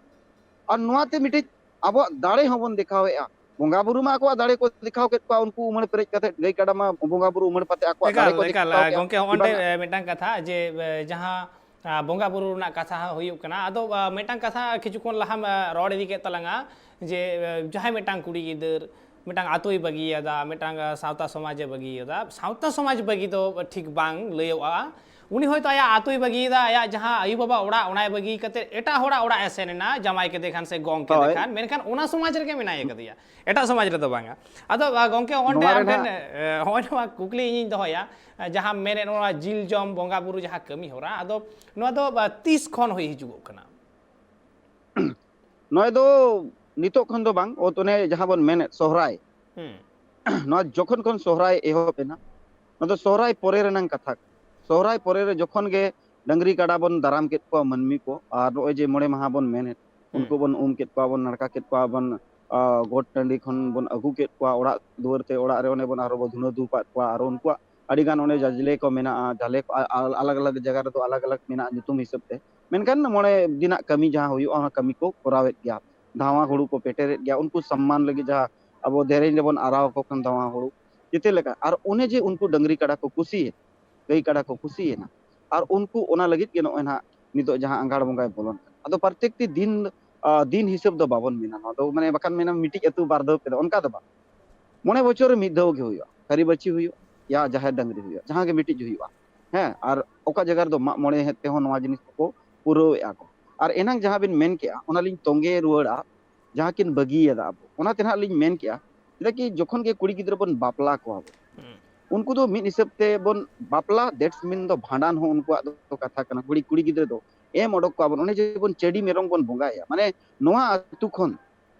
ᱟᱨ ᱱᱚᱣᱟ ᱛᱮ ᱢᱤᱫᱴᱤᱡ ᱟᱵᱚᱣᱟᱜ ᱫᱟᱲᱮ ᱦᱚᱸᱵᱚᱱ ᱫᱮᱠᱷᱟᱣᱮᱫᱼᱟ᱾ ᱵᱚᱸᱜᱟ ᱵᱩᱨᱩ ᱢᱟ ᱟᱠᱚᱣᱟᱜ ᱫᱟᱲᱮ ᱠᱚ ᱫᱮᱠᱷᱟᱣ ᱠᱮᱫ ᱠᱚᱣᱟ, ᱩᱱᱠᱩ ᱩᱢᱟᱹᱲ ᱯᱮᱨᱮᱡ ᱠᱟᱛᱮ ᱜᱟᱹᱭ ᱠᱟᱰᱟ ᱢᱟ ᱵᱚᱸᱜᱟ ᱵᱩᱨᱩ ᱩᱢᱟᱹᱲ ᱯᱟᱛᱮ ᱟᱠᱚᱣᱟᱜ ᱫᱟᱲᱮ ᱮᱠᱟᱞ, ᱠᱚ ᱮᱠᱟᱞ, ᱫᱮᱠᱷᱟᱣ ᱟ, ᱠᱮᱫᱼᱟ᱾ ᱜᱚᱢᱠᱮ, ᱦᱚᱸᱜᱼᱚ ᱱᱚᱰᱮ, ᱵᱟᱝᱟ? ᱮ, ᱢᱤᱫᱴᱟᱝ ᱠᱟᱛᱷᱟ ᱡᱮ, ᱮ, ᱡᱟᱦᱟᱸ, ᱟ, ᱵᱚᱸᱜᱟ ᱵᱩᱨᱩ ᱨᱮᱱᱟᱜ ᱠᱟᱛᱷᱟ ᱦᱩᱭᱩᱜ ᱠᱟᱱᱟ, ᱟᱫᱚ, ᱟ, ᱢᱤᱫᱴᱟᱝ ᱠᱟᱛᱷᱟ ᱠᱤᱪᱷᱩ ᱠᱷᱚᱱ ᱞᱟᱦᱟᱢ, ᱟ, ᱨᱚᱲ ᱤᱫᱤ ᱠᱮᱫ ᱛᱟᱞᱟᱝᱟ ᱡᱮ, ᱮ, ᱡᱟᱦᱟᱸᱭ ᱢᱤᱫᱴᱟᱝ ᱠᱩᱲᱤ ᱜᱤᱫᱟᱹᱨ ᱢᱤᱫᱴᱟᱝ ᱟᱛᱳᱭ ᱵᱟᱹᱜᱤᱭᱟᱫᱟ, ᱢᱤᱫᱴᱟᱝ, ᱟ, ᱥᱟᱶᱛᱟ ᱥᱚᱢᱟᱡᱽ ᱮ ᱵᱟᱹᱜᱤᱭᱟᱫᱟ, ᱥᱟᱶᱛᱟ ᱥᱚᱢᱟᱡᱽ ᱵᱟᱹᱜᱤ ᱫᱚ ᱴᱷᱤᱠ ᱵᱟᱝ ᱞᱟᱹᱭᱚᱜᱼᱟ᱾ ᱩᱱᱤ ᱦᱚᱭᱛᱳ ᱟᱭᱟᱜ ᱟᱛᱳᱭ ᱵᱟᱹᱜᱤᱭᱮᱫᱟ, ᱟᱭᱟᱜ ᱡᱟᱦᱟᱸ ᱟᱭᱳ ᱵᱟᱵᱟ ᱚᱲᱟᱜ, ᱚᱱᱟᱭ ᱵᱟᱹᱜᱤ ᱠᱟᱛᱮ ᱮᱴᱟᱜ ᱦᱚᱲᱟᱜ ᱚᱲᱟᱜ ᱮ ᱥᱮᱱ ᱮᱱᱟ, ᱡᱟᱢᱟᱭ ᱠᱮᱫᱮ ᱠᱷᱟᱱ ᱥᱮ ᱜᱚᱝ ᱠᱮᱫᱮ ᱦᱳᱭ᱾ ᱠᱷᱟᱱ, ᱢᱮᱱᱠᱷᱟᱱ ᱚᱱᱟ ᱥᱚᱢᱟᱡᱽ ᱨᱮᱜᱮ ᱢᱮᱱᱟᱭ ᱟᱠᱟᱫᱮᱭᱟ, ᱮᱴᱟᱜ ᱥᱚᱢᱟᱡᱽ ᱨᱮᱫᱚ ᱵᱟᱝᱟ᱾ ᱟᱫᱚ, ᱟ, ᱜᱚᱝᱠᱮ, ᱦᱚᱸᱜᱼᱚᱭ ᱱᱚᱰᱮ ᱱᱚᱣᱟ ᱟᱢ ᱴᱷᱮᱱ, ᱨᱮᱱᱟᱜ ᱮ, ᱦᱚᱸᱜᱼᱚᱭ ᱱᱚᱣᱟ ᱠᱩᱠᱞᱤ ᱤᱧᱤᱧ ᱫᱚᱦᱚᱭᱟ, ᱟ, ᱡᱟᱦᱟᱸ ᱢᱮᱱᱮᱫ ᱱᱚᱣᱟ ᱡᱤᱞ ᱡᱚᱢ ᱵᱚᱸᱜᱟ ᱵᱩᱨᱩ ᱡᱟᱦᱟᱸ ᱠᱟᱹᱢᱤ ᱦᱚᱨᱟ, ᱟᱫᱚ ᱱᱚᱣᱟ ᱫᱚ, ᱟ, ᱛᱤᱥ ᱠᱷᱚᱱ ᱦᱩᱭ ᱦᱤᱡᱩᱜᱚᱜ ᱠᱟᱱᱟ? ᱱᱚᱣᱟ ᱫᱚ ᱱᱤᱛᱚᱜ ᱠᱷᱚᱱ ᱫᱚ ᱵᱟᱝ, ᱚᱛ ᱚᱱᱮ ᱡᱟᱦᱟᱸ ᱵᱚᱱ ᱢᱮᱱᱮᱫ ᱥᱚᱦᱨᱟᱭ, ᱦᱩᱸ᱾ ᱱᱚᱣᱟ ᱡᱚᱠᱷᱚᱱ ᱠᱷᱚᱱ ᱥᱚᱦᱨᱟᱭ ᱮᱦᱚᱵ ᱮᱱᱟ, ᱱᱚᱣᱟ ᱫᱚ ᱥᱚᱦᱨᱟᱭ ᱯᱚᱨᱮ ᱨᱮᱱᱟᱝ ᱠᱟᱛᱷᱟ ᱠᱟᱱᱟ᱾ ᱥᱚᱦᱨᱟᱭ ᱯᱚᱨᱮ ᱨᱮ ᱡᱚᱠᱷᱚᱱ ᱜᱮ ᱰᱟᱹᱝᱨᱤ ᱠᱟᱰᱟ ᱵᱚᱱ ᱫᱟᱨᱟᱢ ᱠᱮᱫ ᱠᱚᱣᱟ ᱢᱟᱹᱱᱢᱤ ᱠᱚ, ᱟᱨ ᱱᱚᱜᱼᱚᱭ ᱡᱮ ᱢᱚᱬᱮ ᱢᱟᱦᱟ ᱵᱚᱱ ᱢᱮᱱᱮᱫ, ᱦᱩᱸ᱾ ᱩᱱᱠᱩ ᱵᱚᱱ ᱩᱢ ᱠᱮᱫ ᱠᱚᱣᱟ ᱵᱚᱱ, ᱱᱟᱲᱠᱟ ᱠᱮᱫ ᱠᱚᱣᱟ ᱵᱚᱱ, ᱟ, ᱜᱚᱴ ᱴᱟᱺᱰᱤ ᱠᱷᱚᱱ ᱵᱚᱱ ᱟᱹᱜᱩ ᱠᱮᱫ ᱠᱚᱣᱟ ᱚᱲᱟᱜ ᱫᱩᱣᱟᱹᱨ ᱛᱮ, ᱚᱲᱟᱜ ᱨᱮ ᱚᱱᱮ ᱵᱚᱱ ᱟᱨᱦᱚᱸ ᱵᱚᱱ ᱫᱷᱩᱱᱟᱹ ᱫᱷᱩᱯ ᱟᱫ ᱠᱚᱣᱟ, ᱟᱨ ᱩᱱᱠᱩᱣᱟᱜ ᱟᱹᱰᱤ ᱜᱟᱱ ᱚᱱᱮ ᱡᱟᱡᱽᱞᱮ ᱠᱚ ᱢᱮᱱᱟᱜᱼᱟ, ᱡᱟᱞᱮ ᱠᱚ, ᱟ-, ᱟ-, ᱟᱞᱟᱜᱽ ᱟᱞᱟᱜᱽ ᱡᱟᱭᱜᱟ ᱨᱮᱫᱚ ᱟᱞᱟᱜᱽ ᱟᱞᱟᱜᱽ ᱢᱮᱱᱟᱜᱼᱟ ᱧᱩᱛᱩᱢ ᱦᱤᱥᱟᱹᱵ ᱛᱮ᱾ ᱢᱮᱱᱠᱷᱟᱱ ᱢᱚᱬᱮ ᱫᱤᱱᱟᱜ ᱠᱟᱹᱢᱤ ᱡᱟᱦᱟᱸ ᱦᱩᱭᱩᱜᱼᱟ, ᱚᱱᱟ ᱠᱟᱹᱢᱤ ᱠᱚ ᱠᱚᱨᱟᱣᱮᱫ ᱜᱮᱭᱟ᱾ ᱫᱷᱟᱣᱟ ᱦᱩᱲᱩ ᱠᱚ ᱯᱮᱴᱮᱨᱮᱫ ᱜᱮᱭᱟ, ᱩᱱᱠᱩ ᱥᱚᱢᱢᱟᱱ ᱞᱟᱹᱜᱤᱫ ᱡᱟᱦᱟᱸ ᱟᱵᱚ ᱫᱮᱨᱮᱧ ᱨᱮᱵᱚᱱ ᱟᱨᱟᱣ ᱟᱠᱚ ᱠᱟᱱ ᱫᱷᱟᱣᱟ ᱦᱩᱲᱩ, ᱡᱮᱛᱮ ᱞᱮᱠᱟ᱾ ᱟᱨ ᱚᱱᱮ ᱡᱮ ᱩᱱᱠᱩ ᱰᱟᱹᱝᱨᱤ ᱠᱟᱰᱟ ᱠᱚ ᱠᱩᱥᱤᱭᱮᱱᱟ, ᱜᱟᱹᱭ ᱠᱟᱰᱟ ᱠᱚ ᱠᱩᱥᱤᱭᱮᱱᱟ, ᱟᱨ ᱩᱱᱠᱩ ᱚᱱᱟ ᱞᱟᱹᱜᱤᱫ ᱜᱮ ᱱᱚᱜᱼᱚᱭ ᱱᱟᱦᱟᱜ ᱱᱤᱛᱚᱜ ᱡᱟᱦᱟᱸ ᱟᱸᱜᱷᱟᱲ ᱵᱚᱸᱜᱟᱭ ᱵᱚᱞᱚᱱ ᱠᱟᱱᱟ᱾ ᱟᱫᱚ ᱯᱨᱚᱛᱮᱠᱴᱤ ᱫᱤᱱ, ᱟ, ᱫᱤᱱ ᱦᱤᱥᱟᱹᱵ ᱫᱚ ᱵᱟᱵᱚᱱ ᱢᱮᱱᱟ, ᱱᱚᱣᱟ ᱫᱚ ᱢᱟᱱᱮ ᱵᱟᱠᱷᱟᱱ ᱢᱮᱱᱟ ᱢᱤᱫᱴᱤᱡ ᱟᱹᱛᱩ ᱵᱟᱨ ᱫᱷᱟᱣ ᱯᱮ ᱫᱷᱟᱣ, ᱚᱱᱠᱟ ᱫᱚ ᱵᱟᱝ᱾ ᱢᱚᱬᱮ ᱵᱚᱪᱷᱚᱨ ᱨᱮ ᱢᱤᱫ ᱫᱷᱟᱣ ᱜᱮ ᱦᱩᱭᱩᱜᱼᱟ, ᱛᱷᱟᱹᱨᱤ ᱵᱟᱹᱪᱤ ᱦᱩᱭᱩᱜᱼᱟ, ᱭᱟ ᱡᱟᱦᱮᱨ ᱰᱟᱹᱝᱨᱤ ᱦᱩᱭᱩᱜᱼᱟ, ᱡᱟᱦᱟᱸ ᱜᱮ ᱢᱤᱫᱴᱤᱡ ᱦᱩᱭᱩᱜᱼᱟ᱾ ᱦᱮᱸ, ᱟᱨ ᱚᱠᱟ ᱡᱟᱭᱜᱟ ᱨᱮᱫᱚ ᱢᱟᱜ ᱢᱚᱬᱮ ᱛᱮᱦᱚᱸ ᱱᱚᱣᱟ ᱡᱤᱱᱤᱥ ᱠᱚᱠᱚ ᱯᱩᱨᱟᱹᱣᱮᱫᱼᱟ ᱠᱚ᱾ ᱟᱨ ᱮᱱᱟᱝ ᱡᱟᱦᱟᱸ ᱵᱤᱱ ᱢᱮᱱ ᱠᱮᱜᱼᱟ, ᱚᱱᱟᱞᱤᱧ ᱛᱚᱸᱜᱮ ᱨᱩᱣᱟᱹᱲᱟ, ᱡᱟᱦᱟᱸ ᱠᱤᱱ ᱵᱟᱹᱜᱤᱭᱟᱫᱟ ᱟᱵᱚ, ᱚᱱᱟ ᱛᱮ ᱱᱟᱦᱟᱜ ᱞᱤᱧ ᱢᱮᱱ ᱠᱮᱜᱼᱟ, ᱪᱮᱫᱟᱜ ᱠᱤ ᱡᱚᱠᱷᱚᱱ ᱜᱮ ᱠᱩᱲᱤ ᱜᱤᱫᱽᱨᱟᱹ ᱵᱚᱱ ᱵᱟᱯᱞᱟ ᱠᱚᱣᱟ ᱵᱚᱱ, ᱦᱩᱸ᱾ ᱩᱱᱠᱩ ᱫᱚ ᱢᱤᱫ ᱦᱤᱥᱟᱹᱵ ᱛᱮ ᱵᱚᱱ ᱵᱟᱯᱞᱟ, that's mean ᱫᱚ ᱵᱷᱟᱸᱰᱟᱱ ᱦᱚᱸ ᱩᱱᱠᱩᱣᱟᱜ ᱫᱚ ᱠᱟᱛᱷᱟ ᱠᱟᱱᱟ᱾ ᱠᱩᱲᱤ, ᱠᱩᱲᱤ ᱜᱤᱫᱽᱨᱟᱹ ᱫᱚ ᱮᱢ ᱚᱰᱚᱠ ᱠᱚᱣᱟ ᱵᱚᱱ, ᱚᱱᱮ ᱡᱮ ᱵᱚᱱ ᱪᱟᱹᱰᱤ ᱢᱮᱨᱚᱢ ᱵᱚᱱ ᱵᱚᱸᱜᱟᱭᱟ, ᱢᱟᱱᱮ ᱱᱚᱣᱟ ᱟᱹᱛᱩ ᱠᱷᱚᱱ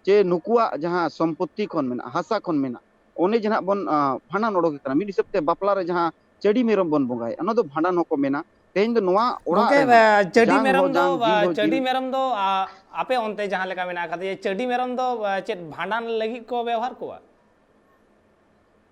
ᱪᱮ ᱱᱩᱠᱩᱣᱟᱜ ᱡᱟᱦᱟᱸ ᱥᱚᱢᱯᱚᱛᱤ ᱠᱷᱚᱱ ᱢᱮᱱᱟᱜᱼᱟ, ᱦᱟᱥᱟ ᱠᱷᱚᱱ ᱢᱮᱱᱟᱜᱼᱟ, ᱚᱱᱮ ᱡᱮ ᱱᱟᱦᱟᱜ ᱵᱚᱱ, ᱟ, ᱵᱷᱟᱸᱰᱟᱱ ᱚᱰᱚᱠᱮ ᱠᱟᱱᱟ, ᱢᱤᱫ ᱦᱤᱥᱟᱹᱵ ᱛᱮ ᱵᱟᱯᱞᱟ ᱨᱮ ᱡᱟᱦᱟᱸ ᱪᱟᱹᱰᱤ ᱢᱮᱨᱚᱢ ᱵᱚᱱ ᱵᱚᱸᱜᱟᱭᱮᱫᱼᱟ, ᱚᱱᱟ ᱫᱚ ᱵᱷᱟᱸᱰᱟᱱ ᱦᱚᱸᱠᱚ ᱢᱮᱱᱟ᱾ ᱛᱮᱦᱮᱧ ᱫᱚ ᱱᱚᱣᱟ ᱚᱲᱟᱜ ᱜᱚᱝᱠᱮ, ᱨᱮᱱᱟᱜ ᱟ, ᱪᱟᱹᱰᱤ ᱡᱟᱝ ᱢᱮᱨᱚᱢ ᱦᱚᱸ ᱫᱚ, ᱡᱟᱝ, ᱡᱤᱣᱤ ᱟ, ᱦᱚᱸ ᱪᱟᱹᱰᱤ ᱡᱤᱣᱤ᱾ ᱢᱮᱨᱚᱢ ᱫᱚ, ᱟ, ᱟᱯᱮ ᱚᱱᱛᱮ ᱡᱟᱦᱟᱸ ᱞᱮᱠᱟ ᱢᱮᱱᱟᱜ ᱟᱠᱟᱫᱮᱭᱟ, ᱪᱟᱹᱰᱤ ᱢᱮᱨᱚᱢ ᱫᱚ, ᱟ, ᱪᱮᱫ ᱵᱷᱟᱸᱰᱟᱱ ᱞᱟᱹᱜᱤᱫ ᱠᱚ ᱵᱮᱣᱦᱟᱨ ᱠᱚᱣᱟ?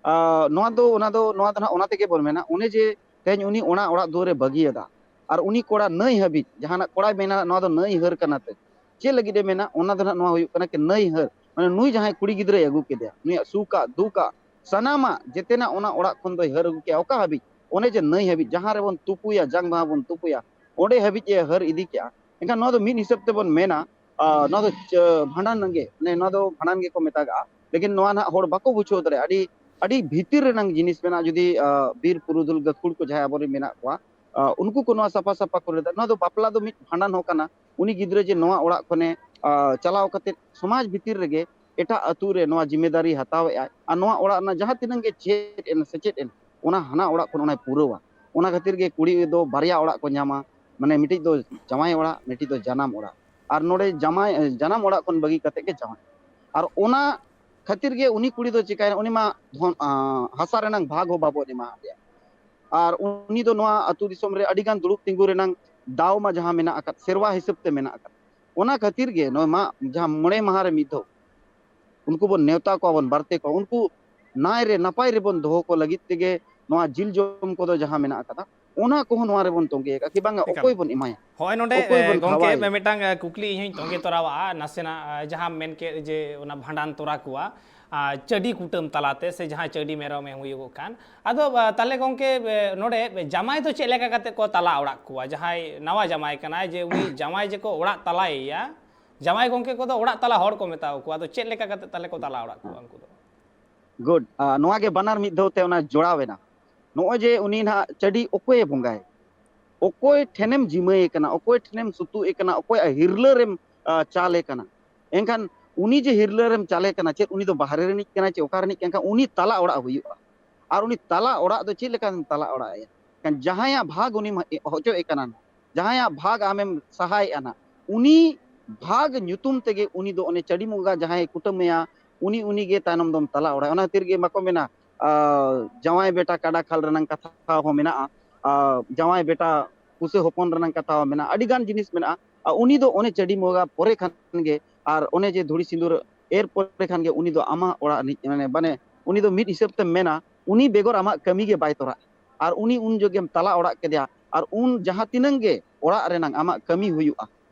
ᱟ, ᱱᱚᱣᱟ ᱫᱚ, ᱚᱱᱟ ᱫᱚ, ᱱᱚᱣᱟ ᱫᱚ ᱱᱟᱦᱟᱜ ᱚᱱᱟ ᱛᱮᱜᱮ ᱵᱚᱱ ᱢᱮᱱᱟ, ᱚᱱᱮ ᱡᱮ ᱛᱮᱦᱮᱧ ᱩᱱᱤ ᱚᱱᱟ ᱚᱲᱟᱜ ᱫᱩᱣᱟᱹᱨᱮ ᱵᱟᱹᱜᱤᱭᱟᱫᱟ, ᱟᱨ ᱩᱱᱤ ᱠᱚᱲᱟ ᱱᱟᱹᱭ ᱦᱟᱹᱵᱤᱡ ᱡᱟᱦᱟᱱᱟᱜ ᱠᱚᱲᱟᱭ ᱢᱮᱱᱟ, ᱱᱚᱣᱟ ᱫᱚ ᱱᱟᱹᱭ ᱦᱟᱹᱨ ᱠᱟᱱᱟ ᱛᱮ, ᱪᱮᱫ ᱞᱟᱹᱜᱤᱫ ᱮ ᱢᱮᱱᱟ? ᱚᱱᱟ ᱫᱚ ᱱᱟᱦᱟᱜ ᱱᱚᱣᱟ ᱦᱩᱭᱩᱜ ᱠᱟᱱᱟ ᱠᱤ ᱱᱟᱹᱭ ᱦᱟᱹᱨ, ᱢᱟᱱᱮ ᱱᱩᱭ ᱡᱟᱦᱟᱸᱭ ᱠᱩᱲᱤ ᱜᱤᱫᱽᱨᱟᱹᱭ ᱟᱹᱜᱩ ᱠᱮᱫᱮᱭᱟ, ᱱᱩᱭᱟᱜ ᱥᱩᱠᱟᱜ ᱫᱩᱠᱟᱜ ᱥᱟᱱᱟᱢᱟᱜ ᱡᱮᱛᱮᱱᱟᱜ ᱚᱱᱟ ᱚᱲᱟᱜ ᱠᱷᱚᱱ ᱫᱚᱭ ᱦᱟᱹᱨ ᱟᱹᱜᱩ ᱠᱮᱜᱼᱟ᱾ ᱚᱠᱟ ᱦᱟᱹᱵᱤᱡ? ᱚᱱᱮ ᱡᱮ ᱱᱟᱹᱭ ᱦᱟᱹᱵᱤᱡ, ᱡᱟᱦᱟᱸ ᱨᱮᱵᱚᱱ ᱛᱩᱯᱩᱭᱟ, ᱡᱟᱝ ᱵᱟᱦᱟ ᱵᱚᱱ ᱛᱩᱯᱩᱭᱟ, ᱚᱸᱰᱮ ᱦᱟᱹᱵᱤᱡ ᱮ ᱦᱟᱹᱨ ᱤᱫᱤ ᱠᱮᱜᱼᱟ᱾ ᱮᱱᱠᱷᱟᱱ ᱱᱚᱣᱟ ᱫᱚ ᱢᱤᱫ ᱦᱤᱥᱟᱹᱵ ᱛᱮᱵᱚᱱ ᱢᱮᱱᱟ, ᱟᱨ ᱱᱚᱣᱟ ᱫᱚ ᱪ-, ᱵᱷᱟᱸᱰᱟᱱ ᱜᱮ, ᱢᱟᱱᱮ ᱱᱚᱣᱟ ᱫᱚ ᱵᱷᱟᱸᱰᱟᱱ ᱜᱮᱠᱚ ᱢᱮᱛᱟᱜᱟᱜᱼᱟ᱾ ᱞᱮᱠᱤᱱ ᱱᱚᱣᱟ ᱱᱟᱦᱟᱜ ᱦᱚᱲ ᱵᱟᱠᱚ ᱵᱩᱡᱷᱟᱹᱣ ᱫᱟᱲᱮᱭᱟᱜᱼᱟ᱾ ᱟᱹᱰᱤ, ᱟᱹᱰᱤ ᱵᱷᱤᱛᱤᱨ ᱨᱮᱱᱟᱝ ᱡᱤᱱᱤᱥ ᱢᱮᱱᱟᱜᱼᱟ᱾ ᱡᱩᱫᱤ, ᱟ, ᱵᱤᱨ ᱯᱩᱨᱩᱫᱷᱩᱞ ᱜᱟᱹᱠᱷᱩᱲ ᱠᱚ ᱡᱟᱦᱟᱸᱭ ᱟᱵᱚᱨᱮᱱ ᱢᱮᱱᱟᱜ ᱠᱚᱣᱟ, ᱟ, ᱩᱱᱠᱩ ᱠᱚ ᱱᱚᱣᱟ ᱥᱟᱯᱷᱟ ᱥᱟᱯᱷᱟ ᱠᱚ ᱞᱟᱹᱭ ᱫᱟ᱾ ᱱᱚᱣᱟ ᱫᱚ ᱵᱟᱯᱞᱟ ᱫᱚ ᱢᱤᱫ ᱵᱷᱟᱸᱰᱟᱱ ᱦᱚᱸ ᱠᱟᱱᱟ᱾ ᱩᱱᱤ ᱜᱤᱫᱽᱨᱟᱹ ᱡᱮ ᱱᱚᱣᱟ ᱚᱲᱟᱜ ᱠᱷᱚᱱᱮ, ᱟ, ᱪᱟᱞᱟᱣ ᱠᱟᱛᱮ ᱥᱚᱢᱟᱡᱽ ᱵᱷᱤᱛᱤᱨ ᱨᱮᱜᱮ ᱮᱴᱟᱜ ᱟᱹᱛᱩ ᱨᱮ ᱱᱚᱣᱟ ᱡᱤᱢᱮᱫᱟᱨᱤ ᱦᱟᱛᱟᱣ ᱮᱫᱟᱭ ᱟᱨ ᱱᱚᱣᱟ ᱚᱲᱟᱜ ᱨᱮᱱᱟᱜ ᱡᱟᱦᱟᱸ ᱛᱤᱱᱟᱹᱜ ᱜᱮ ᱪᱮᱫ ᱮᱱ, ᱥᱮᱪᱮᱫ ᱮᱱ, ᱚᱱᱟ ᱦᱟᱱᱟ ᱚᱲᱟᱜ ᱠᱷᱚᱱ ᱚᱱᱟᱭ ᱯᱩᱨᱟᱹᱣᱟ᱾ ᱚᱱᱟ ᱠᱷᱟᱹᱛᱤᱨ ᱜᱮ ᱠᱩᱲᱤ ᱫᱚ ᱵᱟᱨᱭᱟ ᱚᱲᱟᱜ ᱠᱚ ᱧᱟᱢᱟ, ᱢᱟᱱᱮ ᱢᱤᱫᱴᱤᱡ ᱫᱚ ᱡᱟᱶᱟᱭ ᱚᱲᱟᱜ, ᱢᱤᱫᱴᱤᱡ ᱫᱚ ᱡᱟᱱᱟᱢ ᱚᱲᱟᱜ᱾ ᱟᱨ ᱱᱚᱰᱮ ᱡᱟᱢᱟᱭ, ᱡᱟᱱᱟᱢ ᱚᱲᱟᱜ ᱠᱷᱚᱱ ᱵᱟᱹᱜᱤ ᱠᱟᱛᱮ ᱜᱮ ᱡᱟᱶᱟᱭ᱾ ᱟᱨ ᱚᱱᱟ ᱠᱷᱟᱹᱛᱤᱨ ᱜᱮ ᱩᱱᱤ ᱠᱩᱲᱤ ᱫᱚ ᱪᱤᱠᱟᱭᱮᱱᱟ, ᱩᱱᱤ ᱢᱟ ᱫᱷᱚᱱ, ᱟ, ᱦᱟᱥᱟ ᱨᱮᱱᱟᱝ ᱵᱷᱟᱜᱽ ᱦᱚᱸ ᱵᱟᱵᱚᱱ ᱮᱢᱟ ᱦᱟᱫᱮᱭᱟ᱾ ᱟᱨ ᱩᱱᱤ ᱫᱚ ᱱᱚᱣᱟ ᱟᱹᱛᱩ ᱫᱤᱥᱚᱢ ᱨᱮ ᱟᱹᱰᱤ ᱜᱟᱱ ᱫᱩᱲᱩᱵ ᱛᱤᱸᱜᱩ ᱨᱮᱱᱟᱝ ᱫᱟᱣ ᱢᱟ ᱡᱟᱦᱟᱸ ᱢᱮᱱᱟᱜ ᱟᱠᱟᱫ, ᱥᱮᱨᱣᱟ ᱦᱤᱥᱟᱹᱵ ᱛᱮ ᱢᱮᱱᱟᱜ ᱟᱠᱟᱫ᱾ ᱚᱱᱟ ᱠᱷᱟᱹᱛᱤᱨ ᱜᱮ ᱱᱚᱜᱼᱚᱭ ᱢᱟ ᱡᱟᱦᱟᱸ ᱢᱚᱬᱮ ᱢᱟᱦᱟ ᱨᱮ ᱢᱤᱫ ᱫᱷᱟᱣ ᱩᱱᱠᱩ ᱵᱚᱱ ᱱᱮᱣᱛᱟ ᱠᱚᱣᱟ, ᱵᱚᱱ ᱵᱟᱨᱛᱮ ᱠᱚᱣᱟ, ᱩᱱᱠᱩ ᱱᱟᱭ ᱨᱮ ᱱᱟᱯᱟᱭ ᱨᱮᱵᱚᱱ ᱫᱚᱦᱚ ᱠᱚ ᱞᱟᱹᱜᱤᱫ ᱛᱮᱜᱮ ᱱᱚᱣᱟ ᱡᱤᱞ ᱡᱚᱢ ᱠᱚᱫᱚ ᱡᱟᱦᱟᱸ ᱢᱮᱱᱟᱜ ᱟᱠᱟᱫᱟ, ᱚᱱᱟ ᱠᱚᱦᱚᱸ ᱱᱚᱣᱟ ᱨᱮᱵᱚᱱ ᱛᱚᱸᱜᱮ ᱟᱠᱟᱫ ᱠᱤ ᱵᱟᱝᱟ, ᱮᱠᱟᱞ᱾ ᱚᱠᱚᱭ ᱵᱚᱱ ᱮᱢᱟᱭᱟ? ᱦᱚᱸᱜᱼᱚᱭ ᱱᱚᱰᱮ, ᱚᱠᱚᱭ ᱮ, ᱵᱚᱱ ᱜᱚᱢᱠᱮ, ᱠᱷᱟᱣᱟᱭᱟ? ᱢᱤᱫᱴᱟᱝ, ᱮ, ᱠᱩᱠᱞᱤ ᱤᱧ ᱦᱚᱧ ᱛᱚᱸᱜᱮ ᱛᱚᱨᱟᱣᱟᱜᱼᱟ, ᱱᱟᱥᱮᱱᱟᱜ, ᱮ, ᱡᱟᱦᱟᱸᱢ ᱢᱮᱱ ᱠᱮᱫ ᱡᱮ ᱚᱱᱟ ᱵᱷᱟᱸᱰᱟᱱ ᱛᱚᱨᱟ ᱠᱚᱣᱟ, ᱟ, ᱪᱟᱹᱰᱤ ᱠᱩᱴᱟᱹᱢ ᱛᱟᱞᱟᱛᱮ ᱥᱮ ᱡᱟᱦᱟᱸᱭ ᱪᱟᱹᱰᱤ ᱢᱮᱨᱚᱢᱮ ᱦᱩᱭᱩᱜᱚᱜ ᱠᱟᱱ, ᱟᱫᱚ, ᱟ, ᱛᱟᱦᱞᱮ ᱜᱚᱢᱠᱮ, ᱮ, ᱱᱚᱰᱮ ᱡᱟᱢᱟᱭ ᱫᱚ ᱪᱮᱫ ᱞᱮᱠᱟ ᱠᱟᱛᱮ ᱠᱚ ᱛᱟᱞᱟ ᱚᱲᱟᱜ ᱠᱚᱣᱟ? ᱡᱟᱦᱟᱸᱭ ᱱᱟᱣᱟ ᱡᱟᱢᱟᱭ ᱠᱟᱱᱟᱭ, ᱡᱮ ᱩᱱᱤ ᱡᱟᱢᱟᱭ ᱡᱮ ᱠᱚ ᱚᱲᱟᱜ ᱛᱟᱞᱟᱭᱮᱭᱟ, ᱡᱟᱶᱟᱭ ᱜᱚᱢᱠᱮ ᱠᱚᱫᱚ ᱚᱲᱟᱜ ᱛᱟᱞᱟ ᱦᱚᱲ ᱠᱚ ᱢᱮᱛᱟ ᱠᱚᱣᱟ᱾ ᱟᱫᱚ ᱪᱮᱫ ᱞᱮᱠᱟ ᱠᱟᱛᱮ ᱛᱟᱦᱞᱮ ᱠᱚ ᱛᱟᱞᱟ ᱚᱲᱟᱜ ᱠᱚᱣᱟ ᱩᱱᱠᱩ ᱫᱚ? ᱜᱩᱰ᱾ ᱟ, ᱱᱚᱣᱟ ᱜᱮ ᱵᱟᱱᱟᱨ ᱢᱤᱫ ᱫᱷᱟᱣ ᱛᱮ ᱚᱱᱟ ᱡᱚᱲᱟᱣ ᱮᱱᱟ᱾ ᱱᱚᱜᱼᱚᱭ ᱡᱮ ᱩᱱᱤ ᱱᱟᱦᱟᱜ ᱪᱟᱹᱰᱤ ᱚᱠᱚᱭᱮ ᱵᱚᱸᱜᱟᱭ, ᱚᱠᱚᱭ ᱴᱷᱮᱱᱮᱢ ᱡᱤᱢᱟᱹᱭᱮ ᱠᱟᱱᱟ, ᱚᱠᱚᱭ ᱴᱷᱮᱱᱮᱢ ᱥᱩᱛᱩᱜ ᱮ ᱠᱟᱱᱟ, ᱚᱠᱚᱭᱟᱜ ᱦᱤᱨᱞᱟᱹ ᱨᱮᱢ, ᱟ, ᱪᱟᱞᱮ ᱠᱟᱱᱟ, ᱮᱱᱠᱷᱟᱱ ᱩᱱᱤ ᱡᱮ ᱦᱤᱨᱞᱟᱹ ᱨᱮᱢ ᱪᱟᱞᱮ ᱠᱟᱱᱟ, ᱪᱮᱫ ᱩᱱᱤ ᱫᱚ ᱵᱟᱦᱨᱮ ᱨᱤᱱᱤᱡ ᱠᱟᱱᱟᱭ ᱪᱮ ᱚᱠᱟ ᱨᱤᱱᱤᱡ ᱠᱟᱱᱟ, ᱮᱱᱠᱷᱟᱱ ᱩᱱᱤ ᱛᱟᱞᱟ ᱚᱲᱟᱜ ᱦᱩᱭᱩᱜᱼᱟ᱾ ᱟᱨ ᱩᱱᱤ ᱛᱟᱞᱟ ᱚᱲᱟᱜ ᱫᱚ ᱪᱮᱫ ᱞᱮᱠᱟᱱ ᱛᱟᱞᱟ ᱚᱲᱟᱜ ᱮᱭᱟ? ᱮᱱᱠᱷᱟᱱ ᱡᱟᱦᱟᱸᱭᱟᱜ ᱵᱷᱟᱜᱽ ᱩᱱᱤᱢ ᱦᱚᱪᱚᱭᱮ ᱠᱟᱱᱟ, ᱡᱟᱦᱟᱸᱭᱟᱜ ᱵᱷᱟᱜᱽ ᱟᱢᱮᱢ ᱥᱟᱦᱟᱭᱮᱫᱼᱟ ᱱᱟ, ᱩᱱᱤ ᱵᱷᱟᱜᱽ ᱧᱩᱛᱩᱢ ᱛᱮᱜᱮ ᱩᱱᱤ ᱫᱚ ᱚᱱᱮ ᱪᱟᱹᱰᱤ ᱵᱚᱸᱜᱟ ᱡᱟᱦᱟᱸᱭ ᱠᱩᱴᱟᱹᱢᱮᱭᱟ, ᱩᱱᱤ, ᱩᱱᱤ ᱜᱮ ᱛᱟᱭᱱᱚᱢ ᱫᱚᱢ ᱛᱟᱞᱟ ᱚᱲᱟᱜ᱾ ᱚᱱᱟ ᱠᱷᱟᱹᱛᱤᱨ ᱜᱮ ᱵᱟᱠᱚ ᱢᱮᱱᱟ, ᱟ, ᱡᱟᱶᱟᱭ ᱵᱮᱴᱟ ᱠᱟᱰᱟ ᱠᱷᱟᱞ ᱨᱮᱱᱟᱝ ᱠᱟᱛᱷᱟ ᱦᱚᱸ ᱢᱮᱱᱟᱜᱼᱟ, ᱟ, ᱡᱟᱶᱟᱭ ᱵᱮᱴᱟ ᱯᱩᱥᱟᱹ ᱦᱚᱯᱚᱱ ᱨᱮᱱᱟᱝ ᱠᱟᱛᱷᱟ ᱦᱚᱸ ᱢᱮᱱᱟᱜᱼᱟ, ᱟᱹᱰᱤ ᱜᱟᱱ ᱡᱤᱱᱤᱥ ᱢᱮᱱᱟᱜᱼᱟ᱾ ᱟ, ᱩᱱᱤ ᱫᱚ ᱚᱱᱮ ᱪᱟᱹᱰᱤ ᱵᱚᱸᱜᱟ ᱯᱚᱨᱮ ᱠᱷᱟᱱ ᱜᱮ, ᱟᱨ ᱚᱱᱮ ᱡᱮ ᱫᱷᱩᱲᱤ ᱥᱤᱸᱫᱩᱨ ᱮᱨ ᱯᱚᱨᱮ ᱠᱷᱟᱱ ᱜᱮ ᱩᱱᱤ ᱫᱚ ᱟᱢᱟᱜ ᱚᱲᱟᱜ ᱨᱤᱱᱤᱡ, ᱢᱟᱱᱮ, ᱢᱟᱱᱮ ᱩᱱᱤ ᱫᱚ ᱢᱤᱫ ᱦᱤᱥᱟᱹᱵ ᱛᱮᱢ ᱢᱮᱱᱟ, ᱩᱱᱤ ᱵᱮᱜᱚᱨ ᱟᱢᱟᱜ ᱠᱟᱹᱢᱤ ᱜᱮ ᱵᱟᱭ ᱛᱚᱨᱟᱜᱼᱟ᱾ ᱟᱨ ᱩᱱᱤ ᱩᱱ ᱡᱚᱜᱮᱢ ᱛᱟᱞᱟ ᱚᱲᱟᱜ ᱠᱮᱫᱮᱭᱟ, ᱟᱨ ᱩᱱ ᱡᱟᱦᱟᱸ ᱛᱤᱱᱟᱹᱝ ᱜᱮ ᱚᱲᱟᱜ ᱨᱮᱱᱟᱝ ᱟᱢᱟᱜ ᱠᱟᱹᱢᱤ ᱦᱩᱭᱩᱜᱼᱟ,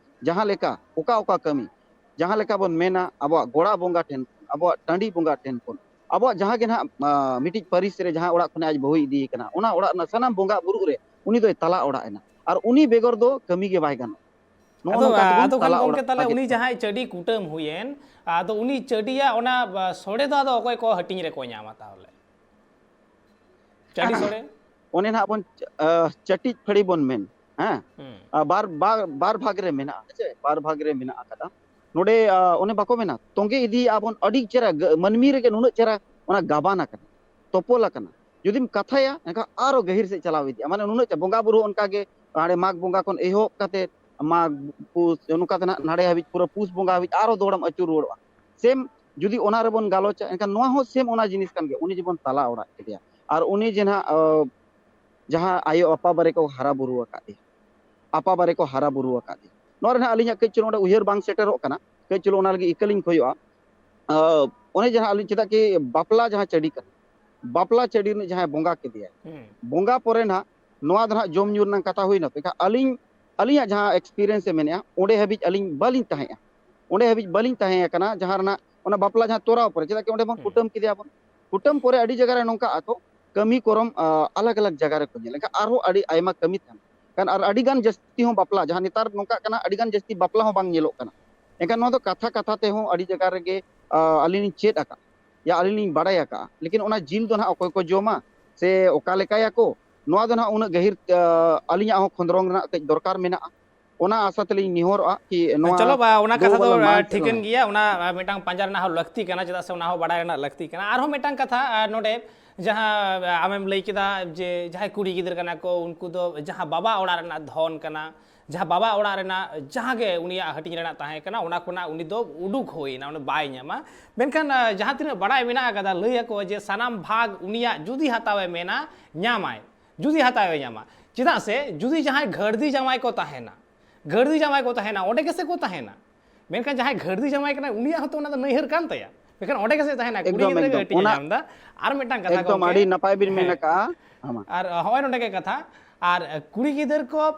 ᱡᱟᱦᱟᱸ ᱞᱮᱠᱟ ᱚᱠᱟ ᱚᱠᱟ ᱠᱟᱹᱢᱤ, ᱡᱟᱦᱟᱸ ᱞᱮᱠᱟ ᱵᱚᱱ ᱢᱮᱱᱟ, ᱟᱵᱚᱣᱟᱜ ᱜᱚᱲᱟ ᱵᱚᱸᱜᱟ ᱴᱷᱮᱱ ᱠᱷᱚᱱ, ᱟᱵᱚᱣᱟᱜ ᱴᱟᱺᱰᱤ ᱵᱚᱸᱜᱟ ᱴᱷᱮᱱ ᱠᱷᱚᱱ, ᱟᱵᱚᱣᱟᱜ ᱡᱟᱦᱟᱸ ᱜᱮ ᱱᱟᱦᱟᱜ, ᱟ, ᱢᱤᱫᱴᱤᱡ ᱯᱟᱹᱨᱤᱥ ᱨᱮ ᱡᱟᱦᱟᱸ ᱚᱲᱟᱜ ᱠᱷᱚᱱᱟᱜ ᱟᱡ ᱵᱟᱹᱦᱩᱭ ᱤᱫᱤᱭᱮ ᱠᱟᱱᱟ, ᱚᱱᱟ ᱚᱲᱟᱜ ᱨᱮᱱᱟᱜ ᱥᱟᱱᱟᱢ ᱵᱚᱸᱜᱟ ᱵᱩᱨᱩᱜ ᱨᱮ ᱩᱱᱤ ᱫᱚᱭ ᱛᱟᱞᱟ ᱚᱲᱟᱜ ᱮᱱᱟ᱾ ᱟᱨ ᱩᱱᱤ ᱵᱮᱜᱚᱨ ᱫᱚ ᱠᱟᱹᱢᱤ ᱜᱮ ᱵᱟᱭ ᱜᱟᱱᱚᱜᱼᱟ᱾ ᱱᱚᱜᱼᱚ ᱟᱫᱚ, ᱱᱚᱝᱠᱟ ᱛᱮᱵᱚᱱ ᱟᱫᱚ ᱠᱷᱟᱱ ᱛᱟᱞᱟ ᱜᱚᱢᱠᱮ, ᱚᱲᱟᱜ ᱛᱟᱦᱚᱞᱮ ᱵᱷᱟᱜᱮ ᱩᱱᱤ ᱠᱚᱣᱟ᱾ ᱡᱟᱦᱟᱸᱭ ᱪᱟᱹᱰᱤ ᱠᱩᱴᱟᱹᱢ ᱦᱩᱭᱮᱱ, ᱟᱫᱚ ᱩᱱᱤ ᱪᱟᱹᱰᱤᱭᱟᱜ ᱚᱱᱟ, ᱟ, ᱥᱚᱲᱮ ᱫᱚ ᱟᱫᱚ ᱚᱠᱚᱭ ᱠᱚ ᱦᱟᱹᱴᱤᱧ ᱨᱮᱠᱚ ᱧᱟᱢᱟ ᱛᱟᱦᱚᱞᱮ? ᱪᱟᱹᱰᱤ ᱥᱚᱲᱮ? ᱚᱱᱮ ᱱᱟᱦᱟᱜ ᱵᱚᱱ, ᱟ, ᱪᱟᱹᱴᱤᱡ ᱯᱷᱟᱹᱲᱤ ᱵᱚᱱ ᱢᱮᱱ, ᱦᱮᱸ? ᱦᱩᱸ᱾ ᱟ, ᱵᱟᱨ, ᱵᱟᱨ, ᱵᱟᱨ ᱵᱷᱟᱜᱽ ᱨᱮ ᱢᱮᱱᱟᱜᱼᱟ, ᱦᱮᱸ ᱥᱮ? ᱵᱟᱨ ᱵᱷᱟᱜᱽ ᱨᱮ ᱢᱮᱱᱟᱜ ᱟᱠᱟᱫᱟ᱾ ᱱᱚᱰᱮ, ᱟ, ᱚᱱᱮ ᱵᱟᱠᱚ ᱢᱮᱱᱟ, ᱛᱚᱸᱜᱮ ᱤᱫᱤᱭᱮᱫᱼᱟ ᱵᱚᱱ ᱟᱹᱰᱤ ᱪᱮᱦᱨᱟ, ᱜᱟᱹ-, ᱢᱟᱹᱱᱢᱤ ᱨᱮᱜᱮ ᱱᱩᱱᱟᱹᱜ ᱪᱮᱦᱨᱟ ᱚᱱᱟ ᱜᱟᱵᱟᱱ ᱟᱠᱟᱱᱟ, ᱛᱚᱯᱚᱞ ᱟᱠᱟᱱᱟ᱾ ᱡᱩᱫᱤᱢ ᱠᱟᱛᱷᱟᱭᱟ, ᱮᱱᱠᱷᱟᱱ ᱟᱨᱚ ᱜᱟᱹᱦᱤᱨ ᱥᱮᱫ ᱪᱟᱞᱟᱣ ᱤᱫᱤᱜᱼᱟ᱾ ᱢᱟᱱᱮ ᱱᱩᱱᱟᱹᱜ ᱪᱮ-, ᱵᱚᱸᱜᱟ ᱵᱩᱨᱩ ᱚᱱᱠᱟ ᱜᱮ, ᱦᱟᱸᱰᱮ ᱢᱟᱜᱽ ᱵᱚᱸᱜᱟ ᱠᱷᱚᱱ ᱮᱦᱚᱵ ᱠᱟᱛᱮ ᱢᱟᱜᱽ, ᱯᱩᱥ, ᱱᱚᱝᱠᱟ ᱛᱮ ᱱᱟᱜ ᱱᱟᱰᱮ ᱦᱟᱹᱵᱤᱡ, ᱯᱩᱨᱟᱹ ᱯᱩᱥ ᱵᱚᱸᱜᱟ ᱦᱟᱹᱵᱤᱡ ᱟᱨᱚ ᱫᱚᱦᱲᱟᱢ ᱟᱹᱪᱩᱨ ᱨᱩᱣᱟᱹᱲᱚᱜᱼᱟ᱾ ᱥᱮᱢ ᱡᱩᱫᱤ ᱚᱱᱟ ᱨᱮᱵᱚᱱ ᱜᱟᱞᱚᱪᱟ, ᱮᱱᱠᱷᱟᱱ ᱱᱚᱣᱟ ᱦᱚᱸ ᱥᱮᱢ ᱚᱱᱟ ᱡᱤᱱᱤᱥ ᱠᱟᱱ ᱜᱮᱭᱟ᱾ ᱩᱱᱤ ᱡᱮᱵᱚᱱ ᱛᱟᱞᱟ ᱚᱲᱟᱜ ᱠᱮᱫᱮᱭᱟ, ᱟᱨ ᱩᱱᱤ ᱡᱮ ᱱᱟᱦᱟᱜ, ᱟ, ᱡᱟᱦᱟᱸ ᱟᱭᱳ ᱟᱯᱟ ᱵᱟᱨᱮ ᱠᱚ ᱦᱟᱨᱟ ᱵᱩᱨᱩ ᱟᱠᱟᱫᱮᱭᱟ, ᱟᱯᱟ ᱵᱟᱨᱮ ᱠᱚ ᱦᱟᱨᱟ ᱵᱩᱨᱩ ᱟᱠᱟᱫᱮᱭᱟ, ᱱᱚᱣᱟ ᱨᱮ ᱱᱟᱦᱟᱜ ᱟᱹᱞᱤᱧᱟᱜ ᱠᱟᱹᱡ ᱪᱩᱞᱩᱝ ᱚᱸᱰᱮ ᱩᱭᱦᱟᱹᱨ ᱵᱟᱝ ᱥᱮᱴᱮᱨᱚᱜ ᱠᱟᱱᱟ, ᱠᱟᱹᱡ ᱪᱩᱞᱩᱝ ᱚᱱᱟ ᱞᱟᱹᱜᱤᱫ ᱤᱠᱟᱹ ᱞᱤᱧ ᱠᱷᱚᱡᱚᱜᱼᱟ᱾ ᱟ, ᱚᱱᱮ ᱡᱟᱦᱟᱸ ᱟᱹᱞᱤᱧ ᱪᱮᱫᱟᱜ ᱠᱤ ᱵᱟᱯᱞᱟ ᱡᱟᱦᱟᱸ ᱪᱟᱹᱰᱤ ᱠᱟᱱᱟ, ᱵᱟᱯᱞᱟ ᱪᱟᱹᱰᱤ ᱨᱤᱱᱤᱡ ᱡᱟᱦᱟᱸᱭ ᱵᱚᱸᱜᱟ ᱠᱮᱫᱮᱭᱟᱭ, ᱦᱩᱸ᱾ ᱵᱚᱸᱜᱟ ᱯᱚᱨᱮ ᱱᱟᱦᱟᱜ ᱱᱚᱣᱟ ᱫᱚ ᱱᱟᱦᱟᱜ ᱡᱚᱢ ᱧᱩ ᱨᱮᱱᱟᱜ ᱠᱟᱛᱷᱟ ᱦᱩᱭᱱᱟ᱾ ᱛᱚ ᱮᱱᱠᱷᱟᱱ ᱟᱹᱞᱤᱧ, ᱟᱹᱞᱤᱧᱟᱜ ᱡᱟᱦᱟᱸ experience ᱮ ᱢᱮᱱᱮᱜᱼᱟ, ᱚᱸᱰᱮ ᱦᱟᱹᱵᱤᱡ ᱟᱹᱞᱤᱧ ᱵᱟᱹᱞᱤᱧ ᱛᱟᱦᱮᱸᱜᱼᱟ, ᱚᱸᱰᱮ ᱦᱟᱹᱵᱤᱡ ᱵᱟᱹᱞᱤᱧ ᱛᱟᱦᱮᱸ ᱟᱠᱟᱱᱟ, ᱡᱟᱦᱟᱸ ᱨᱮᱱᱟᱜ ᱚᱱᱟ ᱵᱟᱯᱞᱟ ᱡᱟᱦᱟᱸ ᱛᱚᱨᱟᱣ ᱯᱚᱨᱮ, ᱪᱮᱫᱟᱜ ᱠᱤ ᱚᱸᱰᱮ ᱵᱚᱱ ᱦᱩᱸ᱾ ᱠᱩᱴᱟᱹᱢ ᱠᱮᱫᱮᱭᱟ ᱵᱚᱱ, ᱠᱩᱴᱟᱹᱢ ᱯᱚᱨᱮ ᱟᱹᱰᱤ ᱡᱟᱭᱜᱟ ᱨᱮ ᱱᱚᱝᱠᱟ ᱟᱠᱚ ᱠᱟᱹᱢᱤ ᱠᱚᱨᱚᱢ, ᱟ, ᱟᱞᱟᱜᱽ ᱟᱞᱟᱜᱽ ᱡᱟᱭᱜᱟ ᱨᱮᱠᱚ ᱧᱮᱞᱟ᱾ ᱮᱱᱠᱷᱟᱱ ᱟᱨᱦᱚᱸ ᱟᱹᱰᱤ ᱟᱭᱢᱟ ᱠᱟᱹᱢᱤ ᱛᱟᱦᱮᱱᱟ᱾ ᱠᱷᱟᱱ ᱟᱨ ᱟᱹᱰᱤ ᱜᱟᱱ ᱡᱟᱹᱥᱛᱤ ᱦᱚᱸ ᱵᱟᱯᱞᱟ, ᱡᱟᱦᱟᱸ ᱱᱮᱛᱟᱨ ᱱᱚᱝᱠᱟᱜ ᱠᱟᱱᱟ, ᱟᱹᱰᱤ ᱜᱟᱱ ᱡᱟᱹᱥᱛᱤ ᱵᱟᱯᱞᱟ ᱦᱚᱸ ᱵᱟᱝ ᱧᱮᱞᱚᱜ ᱠᱟᱱᱟ᱾ ᱮᱱᱠᱷᱟᱱ ᱱᱚᱣᱟ ᱫᱚ ᱠᱟᱛᱷᱟ ᱠᱟᱛᱷᱟ ᱛᱮᱦᱚᱸ ᱟᱹᱰᱤ ᱡᱟᱭᱜᱟ ᱨᱮᱜᱮ, ᱟ, ᱟᱹᱞᱤᱧ ᱞᱤᱧ ᱪᱮᱫ ᱟᱠᱟᱫ, ᱭᱟ ᱟᱹᱞᱤᱧ ᱞᱤᱧ ᱵᱟᱲᱟᱭ ᱟᱠᱟᱫᱼᱟ, ᱞᱮᱠᱤᱱ ᱚᱱᱟ ᱡᱤᱞ ᱫᱚ ᱱᱟᱦᱟᱜ ᱚᱠᱚᱭ ᱠᱚ ᱡᱚᱢᱟ ᱥᱮ ᱚᱠᱟ ᱞᱮᱠᱟᱭᱟᱠᱚ, ᱱᱚᱣᱟ ᱫᱚ ᱱᱟᱦᱟᱜ ᱩᱱᱟᱹᱜ ᱜᱟᱹᱦᱤᱨ, ᱟ, ᱟᱹᱞᱤᱧᱟᱜ ᱦᱚᱸ ᱠᱷᱚᱸᱫᱽᱨᱚᱝ ᱨᱮᱱᱟᱜ ᱠᱟᱹᱡ ᱫᱚᱨᱠᱟᱨ ᱢᱮᱱᱟᱜᱼᱟ᱾ ᱚᱱᱟ ᱟᱥᱟ ᱛᱮᱞᱤᱧ ᱱᱮᱦᱚᱨᱚᱜᱼᱟ ᱠᱤ ᱱᱚᱣᱟ ᱪᱚᱞᱚ, ᱵᱟ, ᱚᱱᱟ ᱫᱳ ᱠᱟᱛᱷᱟ ᱫᱚ, ᱵᱟᱞᱟ ᱟ, ᱢᱟᱲᱟᱝ ᱥᱮᱫ ᱴᱷᱤᱠᱟᱹᱱ ᱞᱟᱦᱟ᱾ ᱜᱮᱭᱟ, ᱚᱱᱟ, ᱟ, ᱢᱤᱫᱴᱟᱝ ᱯᱟᱸᱡᱟ ᱨᱮᱱᱟᱜ ᱦᱚᱸ ᱞᱟᱹᱠᱛᱤ ᱠᱟᱱᱟ, ᱪᱮᱫᱟᱜ ᱥᱮ ᱚᱱᱟ ᱦᱚᱸ ᱵᱟᱲᱟᱭ ᱨᱮᱱᱟᱜ ᱞᱟᱹᱠᱛᱤ ᱠᱟᱱᱟ᱾ ᱟᱨᱦᱚᱸ ᱢᱤᱫᱴᱟᱝ ᱠᱟᱛᱷᱟ, ᱟ, ᱱᱚᱰᱮ ᱡᱟᱦᱟᱸ, ᱟ, ᱟᱢᱮᱢ ᱞᱟᱹᱭ ᱠᱮᱫᱟ ᱡᱮ ᱡᱟᱦᱟᱸᱭ ᱠᱩᱲᱤ ᱜᱤᱫᱽᱨᱟᱹ ᱠᱟᱱᱟ ᱠᱚ, ᱩᱱᱠᱩ ᱫᱚ ᱡᱟᱦᱟᱸ ᱵᱟᱵᱟ ᱚᱲᱟᱜ ᱨᱮᱱᱟᱜ ᱫᱷᱚᱱ ᱠᱟᱱᱟ, ᱡᱟᱦᱟᱸ ᱵᱟᱵᱟ ᱚᱲᱟᱜ ᱨᱮᱱᱟᱜ ᱡᱟᱦᱟᱸ ᱜᱮ ᱩᱱᱤᱭᱟᱜ ᱦᱟᱹᱴᱤᱧ ᱨᱮᱱᱟᱜ ᱛᱟᱦᱮᱸ ᱠᱟᱱᱟ, ᱚᱱᱟ ᱠᱷᱚᱱᱟᱜ ᱩᱱᱤ ᱫᱚ ᱩᱰᱩᱠ ᱦᱩᱭᱱᱟ, ᱩᱱᱤ ᱵᱟᱭ ᱧᱟᱢᱟ᱾ ᱢᱮᱱᱠᱷᱟᱱ, ᱟ, ᱡᱟᱦᱟᱸ ᱛᱤᱱᱟᱹᱜ ᱵᱟᱲᱟᱭ ᱢᱮᱱᱟᱜ ᱟᱠᱟᱫᱟ, ᱞᱟᱹᱭ ᱟᱠᱚ ᱡᱮ ᱥᱟᱱᱟᱢ ᱵᱷᱟᱜᱽ ᱩᱱᱤᱭᱟᱜ ᱡᱩᱫᱤ ᱦᱟᱛᱟᱣᱮ ᱢᱮᱱᱟ, ᱧᱟᱢᱟᱭ, ᱡᱩᱫᱤ ᱦᱟᱛᱟᱣᱮ ᱧᱟᱢᱟ᱾ ᱪᱮᱫᱟᱜ ᱥᱮ ᱡᱩᱫᱤ ᱡᱟᱦᱟᱸᱭ ᱜᱷᱟᱹᱨᱫᱤ ᱡᱟᱶᱟᱭ ᱠᱚ ᱛᱟᱦᱮᱱᱟ, ᱜᱷᱟᱹᱨᱫᱤ ᱡᱟᱶᱟᱭ ᱠᱚ ᱛᱟᱦᱮᱱᱟ, ᱚᱸᱰᱮ ᱜᱮᱥᱮ ᱠᱚ ᱛᱟᱦᱮᱱᱟ᱾ ᱢᱮᱱᱠᱷᱟᱱ ᱡᱟᱦᱟᱸᱭ ᱜᱷᱟᱹᱨᱫᱤ ᱡᱟᱶᱟᱭ ᱠᱟᱱᱟᱭ, ᱩᱱᱤᱭᱟᱜ ᱦᱚᱸᱛᱚ ᱚᱱᱟ ᱫᱚ ᱱᱟᱹᱭᱦᱟᱹᱨ ᱠᱟᱱ ᱛᱟᱭᱟ᱾ ᱢᱮᱱᱠᱷᱟᱱ ᱚᱸᱰᱮ ᱜᱮᱥᱮ ᱛᱟᱦᱮᱱᱟ, ᱠᱩᱲᱤ ᱮᱠᱫᱚᱢ, ᱜᱤᱫᱽᱨᱟᱹ ᱜᱮ ᱮᱠᱫᱚᱢ᱾ ᱦᱟᱹᱴᱤᱧᱮ ᱚᱱᱟ ᱧᱟᱢ ᱮᱫᱟ᱾ ᱟᱨ ᱢᱤᱫᱴᱟᱝ ᱠᱟᱛᱷᱟ, ᱮᱠᱫᱚᱢ, ᱜᱚᱢᱠᱮ, ᱟᱹᱰᱤ ᱱᱟᱯᱟᱭ ᱵᱤᱱ ᱢᱮᱱ ᱦᱮᱸ᱾ ᱟᱠᱟᱜᱼᱟ᱾ ᱟᱢᱟ᱾ ᱟᱨ ᱦᱚᱸᱜᱼᱚᱭ ᱱᱚᱰᱮ ᱜᱮ ᱠᱟᱛᱷᱟ, ᱟᱨ ᱠᱩᱲᱤ ᱜᱤᱫᱟᱹᱨ ᱠᱚ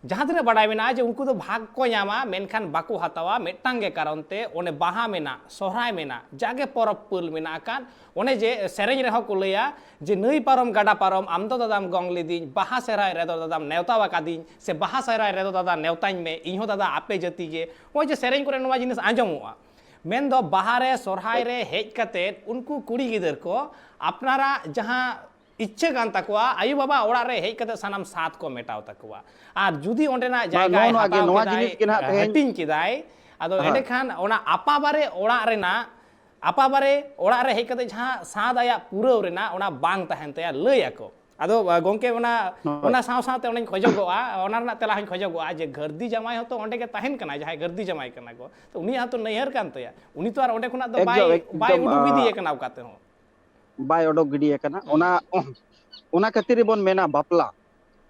ᱡᱟᱦᱟᱸ ᱛᱤᱱᱟᱹᱜ ᱵᱟᱰᱟᱭ ᱢᱮᱱᱟᱜᱼᱟ ᱡᱮ ᱩᱱᱠᱩ ᱫᱚ ᱵᱷᱟᱜᱽ ᱠᱚ ᱧᱟᱢᱟ, ᱢᱮᱱᱠᱷᱟᱱ ᱵᱟᱠᱚ ᱦᱟᱛᱟᱣᱟ᱾ ᱢᱤᱫᱴᱟᱝ ᱜᱮ ᱠᱟᱨᱚᱱ ᱛᱮ, ᱚᱱᱮ ᱵᱟᱦᱟ ᱢᱮᱱᱟᱜ, ᱥᱚᱦᱨᱟᱭ ᱢᱮᱱᱟᱜ, ᱡᱟᱜᱮ ᱯᱚᱨᱚᱵᱽ ᱯᱟᱹᱞ ᱢᱮᱱᱟᱜ ᱟᱠᱟᱫ, ᱚᱱᱮ ᱡᱮ ᱥᱮᱨᱮᱧ ᱨᱮᱦᱚᱸ ᱠᱚ ᱞᱟᱹᱭᱟ ᱡᱮ, "ᱱᱟᱹᱭ ᱯᱟᱨᱚᱢ ᱜᱟᱰᱟ ᱯᱟᱨᱚᱢ ᱟᱢ ᱫᱚ ᱫᱟᱫᱟᱢ ᱜᱚᱝ ᱞᱤᱫᱤᱧ, ᱵᱟᱦᱟ ᱥᱚᱦᱨᱟᱭ ᱨᱮᱫᱚ ᱫᱟᱫᱟᱢ ᱱᱮᱣᱛᱟ ᱟᱠᱟᱫᱤᱧ, ᱥᱮ ᱵᱟᱦᱟ ᱥᱚᱦᱨᱟᱭ ᱨᱮᱫᱚ ᱫᱟᱫᱟ ᱱᱮᱣᱛᱟᱧ ᱢᱮ, ᱤᱧ ᱦᱚᱸ ᱫᱟᱫᱟ ᱟᱯᱮ ᱡᱟᱹᱛᱤ ᱜᱮ᱾" ᱱᱚᱜᱼᱚᱭ ᱡᱮ ᱥᱮᱨᱮᱧ ᱠᱚᱨᱮ ᱱᱚᱣᱟ ᱡᱤᱱᱤᱥ ᱟᱸᱡᱚᱢᱚᱜᱼᱟ, ᱢᱮᱱᱫᱚ ᱵᱟᱦᱟ ᱨᱮ, ᱥᱚᱦᱨᱟᱭ ᱨᱮ ᱦᱮᱡ ᱠᱟᱛᱮ ᱩᱱᱠᱩ ᱠᱩᱲᱤ ᱜᱤᱫᱟᱹᱨ ᱠᱚ ᱟᱯᱱᱟᱨᱟᱜ ᱡᱟᱦᱟᱸ ᱤᱪᱪᱷᱟᱹ ᱠᱟᱱ ᱛᱟᱠᱚᱣᱟ, ᱟᱭᱳ ᱵᱟᱵᱟ ᱚᱲᱟᱜ ᱨᱮ ᱦᱮᱡ ᱠᱟᱛᱮ ᱥᱟᱱᱟᱢ ᱥᱟᱫ ᱠᱚ ᱢᱮᱴᱟᱣ ᱛᱟᱠᱚᱣᱟ᱾ ᱟᱨ ᱡᱩᱫᱤ ᱚᱸᱰᱮᱱᱟᱜ ᱵᱟᱝ, ᱡᱟᱭᱜᱟᱭ ᱱᱚᱜᱼᱚ ᱱᱚᱣᱟ ᱜᱮ, ᱦᱟᱛᱟᱣ ᱱᱚᱣᱟ ᱠᱮᱫᱟᱭ, ᱡᱤᱱᱤᱥ ᱜᱮ ᱱᱟᱦᱟᱜ ᱛᱮᱦᱮᱧ ᱦᱟᱹᱴᱤᱧ ᱠᱮᱫᱟᱭ, ᱟᱫᱚ ᱦᱮᱸ᱾ ᱮᱸᱰᱮᱠᱷᱟᱱ ᱚᱱᱟ ᱟᱯᱟᱵᱟᱨᱮ ᱚᱲᱟᱜ ᱨᱮᱱᱟᱜ, ᱟᱯᱟᱵᱟᱨᱮ ᱚᱲᱟᱜ ᱨᱮ ᱦᱮᱡ ᱠᱟᱛᱮ ᱡᱟᱦᱟᱸ ᱥᱟᱫ ᱟᱭᱟᱜ ᱯᱩᱨᱟᱹᱣ ᱨᱮᱱᱟᱜ, ᱚᱱᱟ ᱵᱟᱝ ᱛᱟᱦᱮᱱ ᱛᱟᱭᱟ, ᱞᱟᱹᱭ ᱟᱠᱚ᱾ ᱟᱫᱚ, ᱟ, ᱜᱚᱢᱠᱮ, ᱚᱱᱟ, ᱦᱳᱭ᱾ ᱚᱱᱟ ᱥᱟᱶ ᱥᱟᱶᱛᱮ ᱚᱱᱟᱧ ᱠᱷᱚᱡᱚᱜᱚᱜᱼᱟ, ᱚᱱᱟ ᱨᱮᱱᱟᱜ ᱛᱮᱞᱟ ᱦᱚᱸᱧ ᱠᱷᱚᱡᱚᱜᱚᱜᱼᱟ ᱡᱮ ᱜᱟᱹᱨᱫᱤ ᱡᱟᱶᱟᱭ ᱦᱚᱸᱛᱚ ᱚᱸᱰᱮ ᱜᱮ ᱛᱟᱦᱮᱱ ᱠᱟᱱᱟᱭ, ᱡᱟᱦᱟᱸᱭ ᱜᱟᱹᱨᱫᱤ ᱡᱟᱶᱟᱭ ᱠᱟᱱᱟ ᱠᱚ, ᱛᱚ ᱩᱱᱤᱭᱟᱜ ᱦᱚᱸᱛᱚ ᱱᱟᱹᱭᱦᱟᱹᱨ ᱠᱟᱱ ᱛᱟᱭᱟ, ᱩᱱᱤ ᱛᱚ ᱟᱨ ᱚᱸᱰᱮ ᱠᱷᱚᱱᱟᱜ ᱫᱚ ᱮᱠᱫᱚᱢ, ᱵᱟᱭ, ᱵᱟᱭ ᱮᱠᱫᱚᱢ, ᱩᱰᱩᱠ ᱟ, ᱤᱫᱤᱭᱮ ᱠᱟᱱᱟ ᱚᱠᱟ ᱛᱮᱦᱚᱸ᱾ ᱵᱟᱭ ᱚᱰᱚᱠ ᱜᱤᱰᱤᱭᱮ ᱠᱟᱱᱟ᱾ ᱦᱩᱸ᱾ ᱚᱱᱟ, ᱚᱱᱟ ᱠᱷᱟᱹᱛᱤᱨ ᱜᱮᱵᱚᱱ ᱢᱮᱱᱟ ᱵᱟᱯᱞᱟ,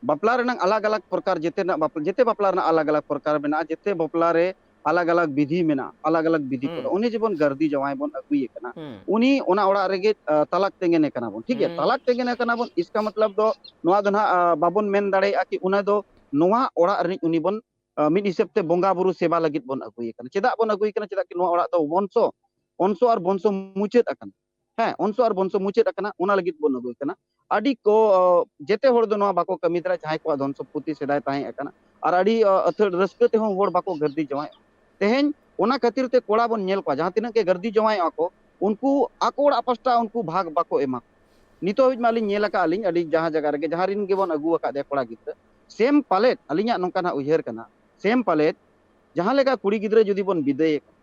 ᱵᱟᱯᱞᱟ ᱨᱮᱱᱟᱜ ᱟᱞᱟᱜᱽ ᱟᱞᱟᱜᱽ ᱯᱨᱚᱠᱟᱨ, ᱡᱮᱛᱮ ᱨᱮᱱᱟᱜ ᱵᱟᱯ-, ᱡᱮᱛᱮ ᱵᱟᱯᱞᱟ ᱨᱮᱱᱟᱜ ᱟᱞᱟᱜᱽ ᱟᱞᱟᱜᱽ ᱯᱨᱚᱠᱟᱨ ᱢᱮᱱᱟᱜᱼᱟ, ᱡᱮᱛᱮ ᱵᱟᱯᱞᱟ ᱨᱮ ᱟᱞᱟᱜᱽ ᱟᱞᱟᱜᱽ ᱵᱤᱫᱷᱤ ᱢᱮᱱᱟᱜᱼᱟ, ᱟᱞᱟᱜᱽ ᱟᱞᱟᱜᱽ ᱵᱤᱫᱷᱤ ᱠᱚᱫᱚ᱾ ᱦᱩᱸ᱾ ᱩᱱᱤ ᱡᱮᱵᱚᱱ ᱜᱟᱹᱨᱫᱤ ᱡᱟᱶᱟᱭ ᱵᱚᱱ ᱟᱹᱜᱩᱭᱮ ᱠᱟᱱᱟ, ᱦᱩᱸ᱾ ᱩᱱᱤ ᱚᱱᱟ ᱚᱲᱟᱜ ᱨᱮᱜᱮ, ᱟ, ᱛᱟᱞᱟᱠ ᱛᱮᱸᱜᱮᱱᱮ ᱠᱟᱱᱟ ᱵᱚᱱ, ᱴᱷᱤᱠ ᱜᱮᱭᱟ? ᱦᱩᱸ᱾ ᱛᱟᱞᱟᱠ ᱛᱮᱸᱜᱮᱱᱮ ᱠᱟᱱᱟ ᱵᱚᱱ, ᱤᱥᱠᱟ ᱢᱚᱛᱞᱚᱵ ᱫᱚ ᱱᱚᱣᱟ ᱫᱚ ᱱᱟᱦᱟᱜ, ᱟ, ᱵᱟᱵᱚᱱ ᱢᱮᱱ ᱫᱟᱲᱮᱭᱟᱜᱼᱟ ᱠᱤ ᱚᱱᱟ ᱫᱚ ᱱᱚᱣᱟ ᱚᱲᱟᱜ ᱨᱤᱱᱤᱡ ᱩᱱᱤ ᱵᱚᱱ, ᱟ, ᱢᱤᱫ ᱦᱤᱥᱟᱹᱵ ᱛᱮ ᱵᱚᱸᱜᱟ ᱵᱩᱨᱩ ᱥᱮᱵᱟ ᱞᱟᱹᱜᱤᱫ ᱵᱚᱱ ᱟᱹᱜᱩᱭᱮ ᱠᱟᱱᱟ᱾ ᱪᱮᱫᱟᱜ ᱵᱚᱱ ᱟᱹᱜᱩᱭᱮ ᱠᱟᱱᱟ? ᱪᱮᱫᱟᱜ ᱠᱤ ᱱᱚᱣᱟ ᱚᱲᱟᱜ ᱫᱚ ᱵᱚᱝᱥᱚ, ᱚᱝᱥᱚ ᱟᱨ ᱵᱚᱝᱥᱚ ᱢᱩᱪᱟᱹᱫ ᱟᱠᱟᱱᱟ᱾ ᱦᱮᱸ, ᱚᱝᱥᱚ ᱟᱨ ᱵᱚᱝᱥᱚ ᱢᱩᱪᱟᱹᱫ ᱟᱠᱟᱱᱟ, ᱚᱱᱟ ᱞᱟᱹᱜᱤᱫ ᱵᱚᱱ ᱟᱹᱜᱩᱭᱮ ᱠᱟᱱᱟ᱾ ᱟᱹᱰᱤ ᱠᱚ, ᱡᱮᱛᱮ ᱦᱚᱲ ᱫᱚ ᱱᱚᱣᱟ ᱵᱟᱠᱚ ᱠᱟᱹᱢᱤ ᱫᱟᱲᱮᱭᱟᱜᱼᱟ, ᱡᱟᱦᱟᱸᱭ ᱠᱚᱣᱟᱜ ᱫᱷᱚᱱ ᱥᱚᱢᱯᱚᱛᱤ ᱥᱮᱫᱟᱭ ᱛᱟᱦᱮᱸ ᱟᱠᱟᱱᱟ᱾ ᱟᱨ ᱟᱹᱰᱤ, ᱟ, ᱟᱹᱛᱷᱟᱹᱲ ᱨᱟᱹᱥᱠᱟᱹ ᱛᱮᱦᱚᱸ ᱦᱚᱲ ᱵᱟᱠᱚ ᱜᱟᱹᱨᱫᱤ ᱡᱟᱶᱟᱭᱚᱜᱼᱟ᱾ ᱛᱮᱦᱮᱧ ᱚᱱᱟ ᱠᱷᱟᱹᱛᱤᱨ ᱛᱮ ᱠᱚᱲᱟ ᱵᱚᱱ ᱧᱮᱞ ᱠᱚᱣᱟ, ᱡᱟᱦᱟᱸ ᱛᱤᱱᱟᱹᱜ ᱜᱮ ᱜᱟᱹᱨᱫᱤ ᱡᱟᱶᱟᱭᱚᱜᱼᱟ ᱠᱚ, ᱩᱱᱠᱩ ᱟᱠᱚ ᱚᱲᱟᱜ ᱯᱟᱥᱴᱟ ᱩᱱᱠᱩ ᱵᱷᱟᱜᱽ ᱵᱟᱠᱚ ᱮᱢᱟ᱾ ᱱᱤᱛᱚᱜ ᱦᱟᱹᱵᱤᱡ ᱢᱟ ᱟᱹᱞᱤᱧ ᱧᱮᱞ ᱟᱠᱟᱫᱼᱟ ᱞᱤᱧ, ᱟᱹᱰᱤ ᱡᱟᱦᱟᱸ ᱡᱟᱭᱜᱟ ᱨᱮᱜᱮ, ᱡᱟᱦᱟᱸ ᱨᱤᱱ ᱜᱮᱵᱚᱱ ᱟᱹᱜᱩ ᱟᱠᱟᱫᱮᱭᱟ ᱠᱚᱲᱟ ᱜᱤᱫᱽᱨᱟᱹ, ᱥᱮᱢ ᱯᱟᱞᱮᱫ, ᱟᱹᱞᱤᱧᱟᱜ ᱱᱚᱝᱠᱟ ᱱᱟᱜ ᱩᱭᱦᱟᱹᱨ ᱠᱟᱱᱟ, ᱥᱮᱢ ᱯᱟᱞᱮᱫ ᱡᱟᱦᱟᱸ ᱞᱮᱠᱟ ᱠᱩᱲᱤ ᱜᱤᱫᱽᱨᱟᱹ ᱡᱩᱫᱤ ᱵᱚᱱ ᱵᱤᱫᱟᱹᱭᱮ ᱠᱟᱱᱟ,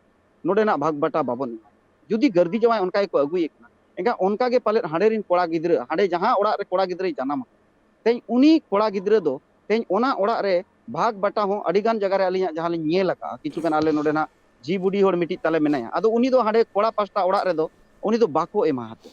ᱱᱚᱰᱮᱱᱟᱜ ᱵᱷᱟᱜᱽ ᱵᱟᱴᱟ ᱵᱟᱵᱚᱱ ᱮᱢᱟ᱾ ᱡᱩᱫᱤ ᱜᱟᱹᱨᱫᱤ ᱡᱟᱶᱟᱭ ᱚᱱᱠᱟ ᱜᱮᱠᱚ ᱟᱹᱜᱩᱭᱮ ᱠᱟᱱᱟ, ᱮᱱᱠᱷᱟᱱ ᱚᱱᱠᱟ ᱜᱮ ᱯᱟᱞᱮᱫ ᱦᱟᱸᱰᱮ ᱨᱤᱱ ᱠᱚᱲᱟ ᱜᱤᱫᱽᱨᱟᱹ, ᱦᱟᱸᱰᱮ ᱡᱟᱦᱟᱸ ᱚᱲᱟᱜ ᱨᱮ ᱠᱚᱲᱟ ᱜᱤᱫᱽᱨᱟᱹᱭ ᱡᱟᱱᱟᱢ ᱟᱠᱟᱱᱟ, ᱛᱮᱦᱮᱧ ᱩᱱᱤ ᱠᱚᱲᱟ ᱜᱤᱫᱽᱨᱟᱹ ᱫᱚ ᱛᱮᱦᱮᱧ ᱚᱱᱟ ᱚᱲᱟᱜ ᱨᱮ ᱵᱷᱟᱜᱽ ᱵᱟᱴᱟ ᱦᱚᱸ ᱟᱹᱰᱤ ᱜᱟᱱ ᱡᱟᱭᱜᱟ ᱨᱮ ᱟᱹᱞᱤᱧᱟᱜ ᱡᱟᱦᱟᱸ ᱞᱤᱧ ᱧᱮᱞ ᱟᱠᱟᱫᱼᱟ, ᱠᱤᱪᱷᱩ ᱜᱟᱱ ᱟᱞᱮ ᱱᱚᱰᱮ ᱱᱟᱜ ᱡᱷᱤ ᱵᱩᱰᱷᱤ ᱦᱚᱲ ᱢᱤᱫᱴᱤᱡ ᱛᱟᱞᱮ ᱢᱮᱱᱟᱭᱟ, ᱟᱫᱚ ᱩᱱᱤ ᱫᱚ ᱦᱟᱸᱰᱮ ᱠᱚᱲᱟ ᱯᱟᱥᱴᱟ ᱚᱲᱟᱜ ᱨᱮᱫᱚ ᱩᱱᱤ ᱫᱚ ᱵᱟᱠᱚ ᱮᱢᱟ ᱦᱟᱛᱮ,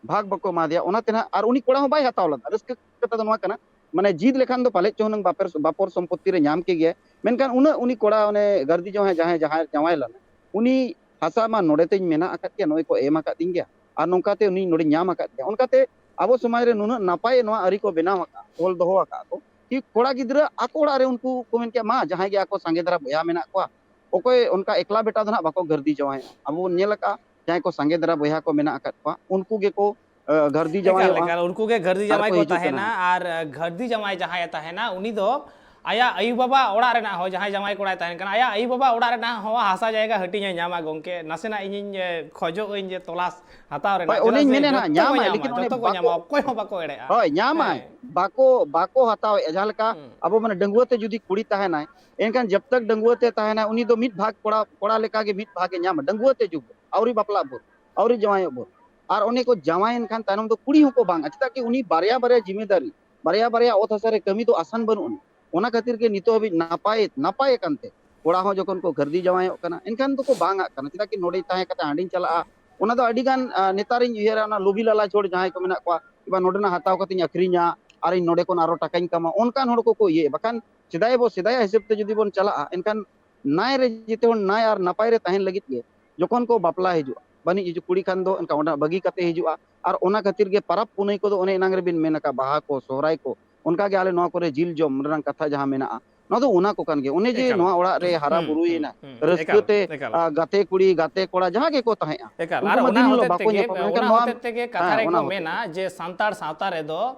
ᱵᱷᱟᱜᱽ ᱵᱟᱠᱚ ᱮᱢᱟ ᱫᱮᱭᱟ᱾ ᱚᱱᱟᱛᱮ ᱱᱟᱜ ᱟᱨ ᱩᱱᱤ ᱠᱚᱲᱟ ᱦᱚᱸ ᱵᱟᱭ ᱦᱟᱛᱟᱣ ᱞᱮᱫᱟ᱾ ᱨᱟᱹᱥᱠᱟᱹ ᱠᱟᱛᱷᱟ ᱫᱚ ᱱᱚᱣᱟ ᱠᱟᱱᱟ, ᱢᱟᱱᱮ ᱡᱤᱫ ᱞᱮᱠᱷᱟᱱ ᱫᱚ ᱯᱟᱞᱮᱫ ᱪᱚ ᱦᱩᱱᱟᱹᱝ ᱵᱟᱯᱮᱨ-, ᱵᱟᱯᱚᱨ ᱥᱚᱢᱯᱚᱛᱤ ᱨᱮ ᱧᱟᱢ ᱠᱮ ᱜᱮᱭᱟᱭ, ᱢᱮᱱᱠᱷᱟᱱ ᱩᱱᱟᱹᱜ ᱩᱱᱤ ᱠᱚᱲᱟ ᱚᱱᱮ ᱜᱟᱹᱨᱫᱤ ᱡᱟᱶᱟᱭ ᱡᱟᱦᱟᱸᱭ, ᱡᱟᱦᱟᱸᱭ ᱡᱟᱶᱟᱭ ᱞᱮᱱᱟ, ᱩᱱᱤ ᱦᱟᱥᱟ ᱢᱟ ᱱᱚᱰᱮ ᱛᱤᱧ ᱢᱮᱱᱟᱜ ᱟᱠᱟᱫ ᱜᱮᱭᱟ, ᱱᱚᱜᱼᱚᱭ ᱠᱚ ᱮᱢ ᱟᱠᱟᱫᱤᱧ ᱜᱮᱭᱟ, ᱟᱨ ᱱᱚᱝᱠᱟᱛᱮ ᱩᱱᱤ ᱱᱚᱰᱮᱧ ᱧᱟᱢ ᱟᱠᱟᱫ ᱜᱮᱭᱟ᱾ ᱚᱱᱠᱟᱛᱮ ᱟᱵᱚ ᱥᱚᱢᱟᱡᱽ ᱨᱮ ᱱᱩᱱᱟᱹᱜ ᱱᱟᱯᱟᱭ ᱱᱚᱣᱟ ᱟᱹᱨᱤ ᱠᱚ ᱵᱮᱱᱟᱣ ᱟᱠᱟᱫ, ᱚᱞ ᱫᱚᱦᱚ ᱟᱠᱟᱫ ᱠᱚ, ᱠᱤ ᱠᱚᱲᱟ ᱜᱤᱫᱽᱨᱟᱹ ᱟᱠᱚ ᱚᱲᱟᱜ ᱨᱮ ᱩᱱᱠᱩ ᱠᱚ ᱢᱮᱱ ᱠᱮᱭᱟ, ᱢᱟ ᱡᱟᱦᱟᱸᱭ ᱜᱮ ᱟᱠᱚ ᱥᱟᱸᱜᱮ ᱫᱷᱟᱨᱟ ᱵᱚᱭᱦᱟ ᱢᱮᱱᱟᱜ ᱠᱚᱣᱟ, ᱚᱠᱚᱭ ᱚᱱᱠᱟ ᱮᱠᱞᱟ ᱵᱮᱴᱟ ᱫᱚ ᱱᱟᱦᱟᱜ ᱵᱟᱠᱚ ᱜᱷᱟᱹᱨᱫᱤ ᱡᱟᱶᱟᱭᱚᱜᱼᱟ᱾ ᱟᱵᱚ ᱵᱚᱱ ᱧᱮᱞ ᱟᱠᱟᱫᱼᱟ, ᱡᱟᱦᱟᱸᱭ ᱠᱚ ᱥᱟᱸᱜᱮ ᱫᱷᱟᱨᱟ ᱵᱚᱭᱦᱟ ᱠᱚ ᱢᱮᱱᱟᱜ ᱟᱠᱟᱫ ᱠᱚᱣᱟ, ᱩᱱᱠᱩ ᱜᱮᱠᱚ, ᱮ, ᱜᱷᱟᱹᱨᱫᱤ ᱮᱠᱟᱞ, ᱡᱟᱶᱟᱭᱚᱜᱼᱟ ᱮᱠᱟᱞ, ᱩᱱᱠᱩ ᱜᱮ ᱜᱷᱟᱹᱨᱫᱤ ᱟᱨ ᱡᱟᱶᱟᱭ ᱠᱚ ᱠᱚ ᱦᱤᱡᱩᱜ ᱛᱟᱦᱮᱱᱟ᱾ ᱠᱟᱱᱟ᱾ ᱟᱨ, ᱮ, ᱜᱷᱟᱹᱨᱫᱤ ᱡᱟᱶᱟᱭ ᱡᱟᱦᱟᱸᱭᱮ ᱛᱟᱦᱮᱱᱟ, ᱩᱱᱤ ᱫᱚ ᱟᱭᱟᱜ ᱟᱭᱳ ᱵᱟᱵᱟ ᱚᱲᱟᱜ ᱨᱮᱱᱟᱜ ᱦᱚᱸ, ᱡᱟᱦᱟᱸᱭ ᱡᱟᱶᱟᱭ ᱠᱚᱲᱟᱭ ᱛᱟᱦᱮᱱ ᱠᱟᱱᱟ, ᱟᱭᱟᱜ ᱟᱭᱳ ᱵᱟᱵᱟ ᱚᱲᱟᱜ ᱨᱮᱱᱟᱜ ᱦᱚᱸ ᱦᱟᱥᱟ ᱡᱟᱭᱜᱟ ᱦᱟᱹᱴᱤᱧᱮ ᱧᱟᱢᱟ᱾ ᱜᱚᱢᱠᱮ, ᱱᱟᱥᱮᱱᱟᱜ ᱤᱧᱤᱧ, ᱮ, ᱠᱷᱚᱡᱚᱜ ᱟᱹᱧ ᱡᱮ ᱛᱚᱞᱟᱥ ᱦᱟᱛᱟᱣ ᱨᱮᱱᱟᱜ, ᱦᱳᱭ, ᱪᱮᱫᱟᱜ ᱩᱱᱤᱧ ᱥᱮ ᱢᱮᱱᱮᱫ ᱡᱚᱛᱚ ᱦᱟᱸᱜ ᱠᱚ ᱧᱟᱢᱟᱭ, ᱧᱟᱢᱟ, ᱞᱮᱠᱤᱱ ᱩᱱᱤ ᱡᱚᱛᱚ ᱠᱚ ᱵᱟᱠᱚ, ᱧᱟᱢᱟ, ᱚᱠᱚᱭ ᱦᱚᱸ ᱵᱟᱠᱚ ᱮᱲᱮᱜᱼᱟ᱾ ᱦᱳᱭ, ᱧᱟᱢᱟᱭ᱾ ᱦᱮᱸ᱾ ᱵᱟᱠᱚ, ᱵᱟᱠᱚ ᱦᱟᱛᱟᱣᱮᱫᱼᱟ᱾ ᱡᱟᱦᱟᱸ ᱞᱮᱠᱟ ᱦᱩᱸ᱾ ᱟᱵᱚ ᱢᱟᱱᱮ ᱰᱟᱺᱜᱩᱣᱟᱹ ᱛᱮ ᱡᱩᱫᱤ ᱠᱩᱲᱤ ᱛᱟᱦᱮᱱᱟᱭ, ᱮᱱᱠᱷᱟᱱ ᱡᱟᱵ ᱛᱟᱠ ᱰᱟᱺᱜᱩᱣᱟᱹ ᱛᱮ ᱛᱟᱦᱮᱱᱟᱭ, ᱩᱱᱤ ᱫᱚ ᱢᱤᱫ ᱵᱷᱟᱜᱽ ᱠᱚᱲᱟ, ᱠᱚᱲᱟ ᱞᱮᱠᱟᱜᱮ ᱢᱤᱫ ᱵᱷᱟᱜᱽ ᱮ ᱧᱟᱢᱟ᱾ ᱰᱟᱺᱜᱩᱣᱟᱹ ᱛᱮ ᱡᱩᱜᱽ, ᱟᱹᱣᱨᱤ ᱵᱟᱯᱞᱟᱜ ᱵᱷᱳᱨ, ᱟᱹᱣᱨᱤ ᱡᱟᱶᱟᱭᱚᱜ ᱵᱷᱳᱨ᱾ ᱟᱨ ᱚᱱᱮ ᱠᱚ ᱡᱟᱶᱟᱭᱮᱱ ᱠᱷᱟᱱ ᱛᱟᱭᱱᱚᱢ ᱫᱚ ᱠᱩᱲᱤ ᱦᱚᱸᱠᱚ ᱵᱟᱝᱟ᱾ ᱪᱮᱫᱟᱜ ᱠᱤ ᱩᱱᱤ ᱵᱟᱨᱭᱟ ᱵᱟᱨᱭᱟ ᱡᱤᱢᱤᱫᱟᱨᱤ, ᱵᱟᱨᱭᱟ ᱵᱟᱨᱭᱟ ᱚᱛ ᱦᱟᱥᱟ ᱨᱮ ᱠᱟᱹᱢᱤ ᱫᱚ ᱟᱥᱟᱱ ᱵᱟᱹᱱᱩᱜ ᱟᱹᱱᱤᱡ᱾ ᱚᱱᱟ ᱠᱷᱟᱹᱛᱤᱨ ᱜᱮ ᱱᱤᱛᱚᱜ ᱦᱟᱹᱵᱤᱡ ᱱᱟᱯᱟᱭ, ᱱᱟᱯᱟᱭ ᱟᱠᱟᱱ ᱛᱮ ᱠᱚᱲᱟ ᱦᱚᱸ ᱡᱚᱠᱷᱚᱱ ᱠᱚ ᱜᱷᱟᱹᱨᱫᱤ ᱡᱟᱶᱟᱭᱚᱜ ᱠᱟᱱᱟ, ᱮᱱᱠᱷᱟᱱ ᱫᱚᱠᱚ ᱵᱟᱝ ᱟᱜ ᱠᱟᱱᱟ᱾ ᱪᱮᱫᱟᱜ ᱠᱤ ᱱᱚᱰᱮᱧ ᱛᱟᱦᱮᱸ ᱠᱟᱛᱮ ᱦᱟᱸᱰᱮᱧ ᱪᱟᱞᱟᱜᱼᱟ, ᱚᱱᱟ ᱫᱚ ᱟᱹᱰᱤ ᱜᱟᱱ, ᱟ, ᱱᱮᱛᱟᱨᱤᱧ ᱩᱭᱦᱟᱹᱨᱟ, ᱚᱱᱟ ᱞᱳᱵᱷᱤ ᱞᱟᱞᱟᱪ ᱦᱚᱲ ᱡᱟᱦᱟᱸᱭ ᱠᱚ ᱢᱮᱱᱟᱜ ᱠᱚᱣᱟ, ᱠᱤᱵᱟ ᱱᱚᱰᱮᱱᱟᱜ ᱦᱟᱛᱟᱣ ᱠᱟᱛᱮᱧ ᱟᱹᱠᱷᱨᱤᱧᱟ, ᱟᱨᱤᱧ ᱱᱚᱰᱮ ᱠᱷᱚᱱ ᱟᱨᱚ ᱴᱟᱠᱟᱧ ᱠᱟᱢᱟᱣᱟ, ᱚᱱᱠᱟᱱ ᱦᱚᱲ ᱠᱚᱠᱚ ᱤᱭᱟᱹᱭᱟ᱾ ᱵᱟᱠᱷᱟᱱ ᱥᱮᱫᱟᱭ ᱵᱚ, ᱥᱮᱫᱟᱭᱟᱜ ᱦᱤᱥᱟᱹᱵ ᱛᱮ ᱡᱩᱫᱤ ᱵᱚᱱ ᱪᱟᱞᱟᱜᱼᱟ, ᱮᱱᱠᱷᱟᱱ ᱱᱟᱭ ᱨᱮ ᱡᱮᱛᱮ ᱦᱚᱲ ᱱᱟᱭ ᱟᱨ ᱱᱟᱯᱟᱭ ᱨᱮ ᱛᱟᱦᱮᱱ ᱞᱟᱹᱜᱤᱫ ᱜᱮ ᱡᱚᱠᱷᱚᱱ ᱠᱚ ᱵᱟᱯᱞᱟ ᱦᱤᱡᱩᱜᱼᱟ, ᱵᱟᱹᱱᱤᱡ ᱦᱤᱡᱩᱜ, ᱠᱩᱲᱤ ᱠᱷᱟᱱ ᱫᱚ ᱮᱱᱠᱷᱟᱱ ᱚᱸᱰᱮ ᱵᱟᱹᱜᱤ ᱠᱟᱛᱮ ᱦᱤᱡᱩᱜᱼᱟ᱾ ᱟᱨ ᱚᱱᱟ ᱠᱷᱟᱹᱛᱤᱨ ᱜᱮ ᱯᱟᱨᱟᱵᱽ ᱯᱩᱱᱟᱹᱭ ᱠᱚᱫᱚ ᱚᱱᱮ ᱮᱱᱟᱝ ᱨᱮᱵᱤᱱ ᱢᱮᱱ ᱟᱠᱟᱫ, ᱵᱟᱦᱟ ᱠᱚ, ᱥᱚᱦᱨᱟᱭ ᱠᱚ, ᱚᱱᱠᱟ ᱜᱮ ᱟᱞᱮ ᱱᱚᱣᱟ ᱠᱚᱨᱮ ᱡᱤᱞ ᱡᱚᱢ ᱨᱮᱱᱟᱜ ᱠᱟᱛᱷᱟ ᱡᱟᱦᱟᱸ ᱢᱮᱱᱟᱜᱼᱟ, ᱱᱚᱣᱟ ᱫᱚ ᱚᱱᱟ ᱠᱚ ᱠᱟᱱ ᱜᱮᱭᱟ᱾ ᱚᱱᱮ ᱡᱮ ᱮᱠᱟᱞ᱾ ᱱᱚᱣᱟ ᱚᱲᱟᱜ ᱨᱮ ᱦᱟᱨᱟ ᱦᱩᱸ, ᱦᱩᱸ, ᱵᱩᱨᱩᱭᱮᱱᱟ, ᱦᱩᱸ, ᱨᱟᱹᱥᱠᱟᱹ ᱮᱠᱟᱞ, ᱛᱮ, ᱮᱠᱟᱞ᱾ ᱟ, ᱜᱟᱛᱮ ᱠᱩᱲᱤ, ᱜᱟᱛᱮ ᱠᱚᱲᱟ, ᱡᱟᱦᱟᱸ ᱜᱮᱠᱚ ᱛᱟᱦᱮᱸᱜᱼᱟ, ᱮᱠᱟᱞ, ᱩᱱᱠᱩ ᱟᱨ ᱢᱟ ᱚᱱᱟ ᱫᱤᱱ ᱦᱤᱞᱳᱜ ᱦᱚᱛᱮᱡ ᱵᱟᱠᱚ ᱛᱮᱜᱮ, ᱧᱟᱯᱟᱢ, ᱢᱮᱱᱠᱷᱟᱱ ᱚᱱᱟ ᱱᱚᱣᱟ, ᱦᱚᱛᱮᱡ ᱛᱮᱜᱮ ᱠᱟᱛᱷᱟ ᱦᱮᱸ, ᱨᱮᱠᱚ ᱚᱱᱟ ᱦᱚᱛᱮᱡ ᱢᱮᱱᱟ ᱛᱮᱜᱮ᱾ ᱡᱮ ᱥᱟᱱᱛᱟᱲ ᱥᱟᱶᱛᱟ ᱨᱮᱫᱚ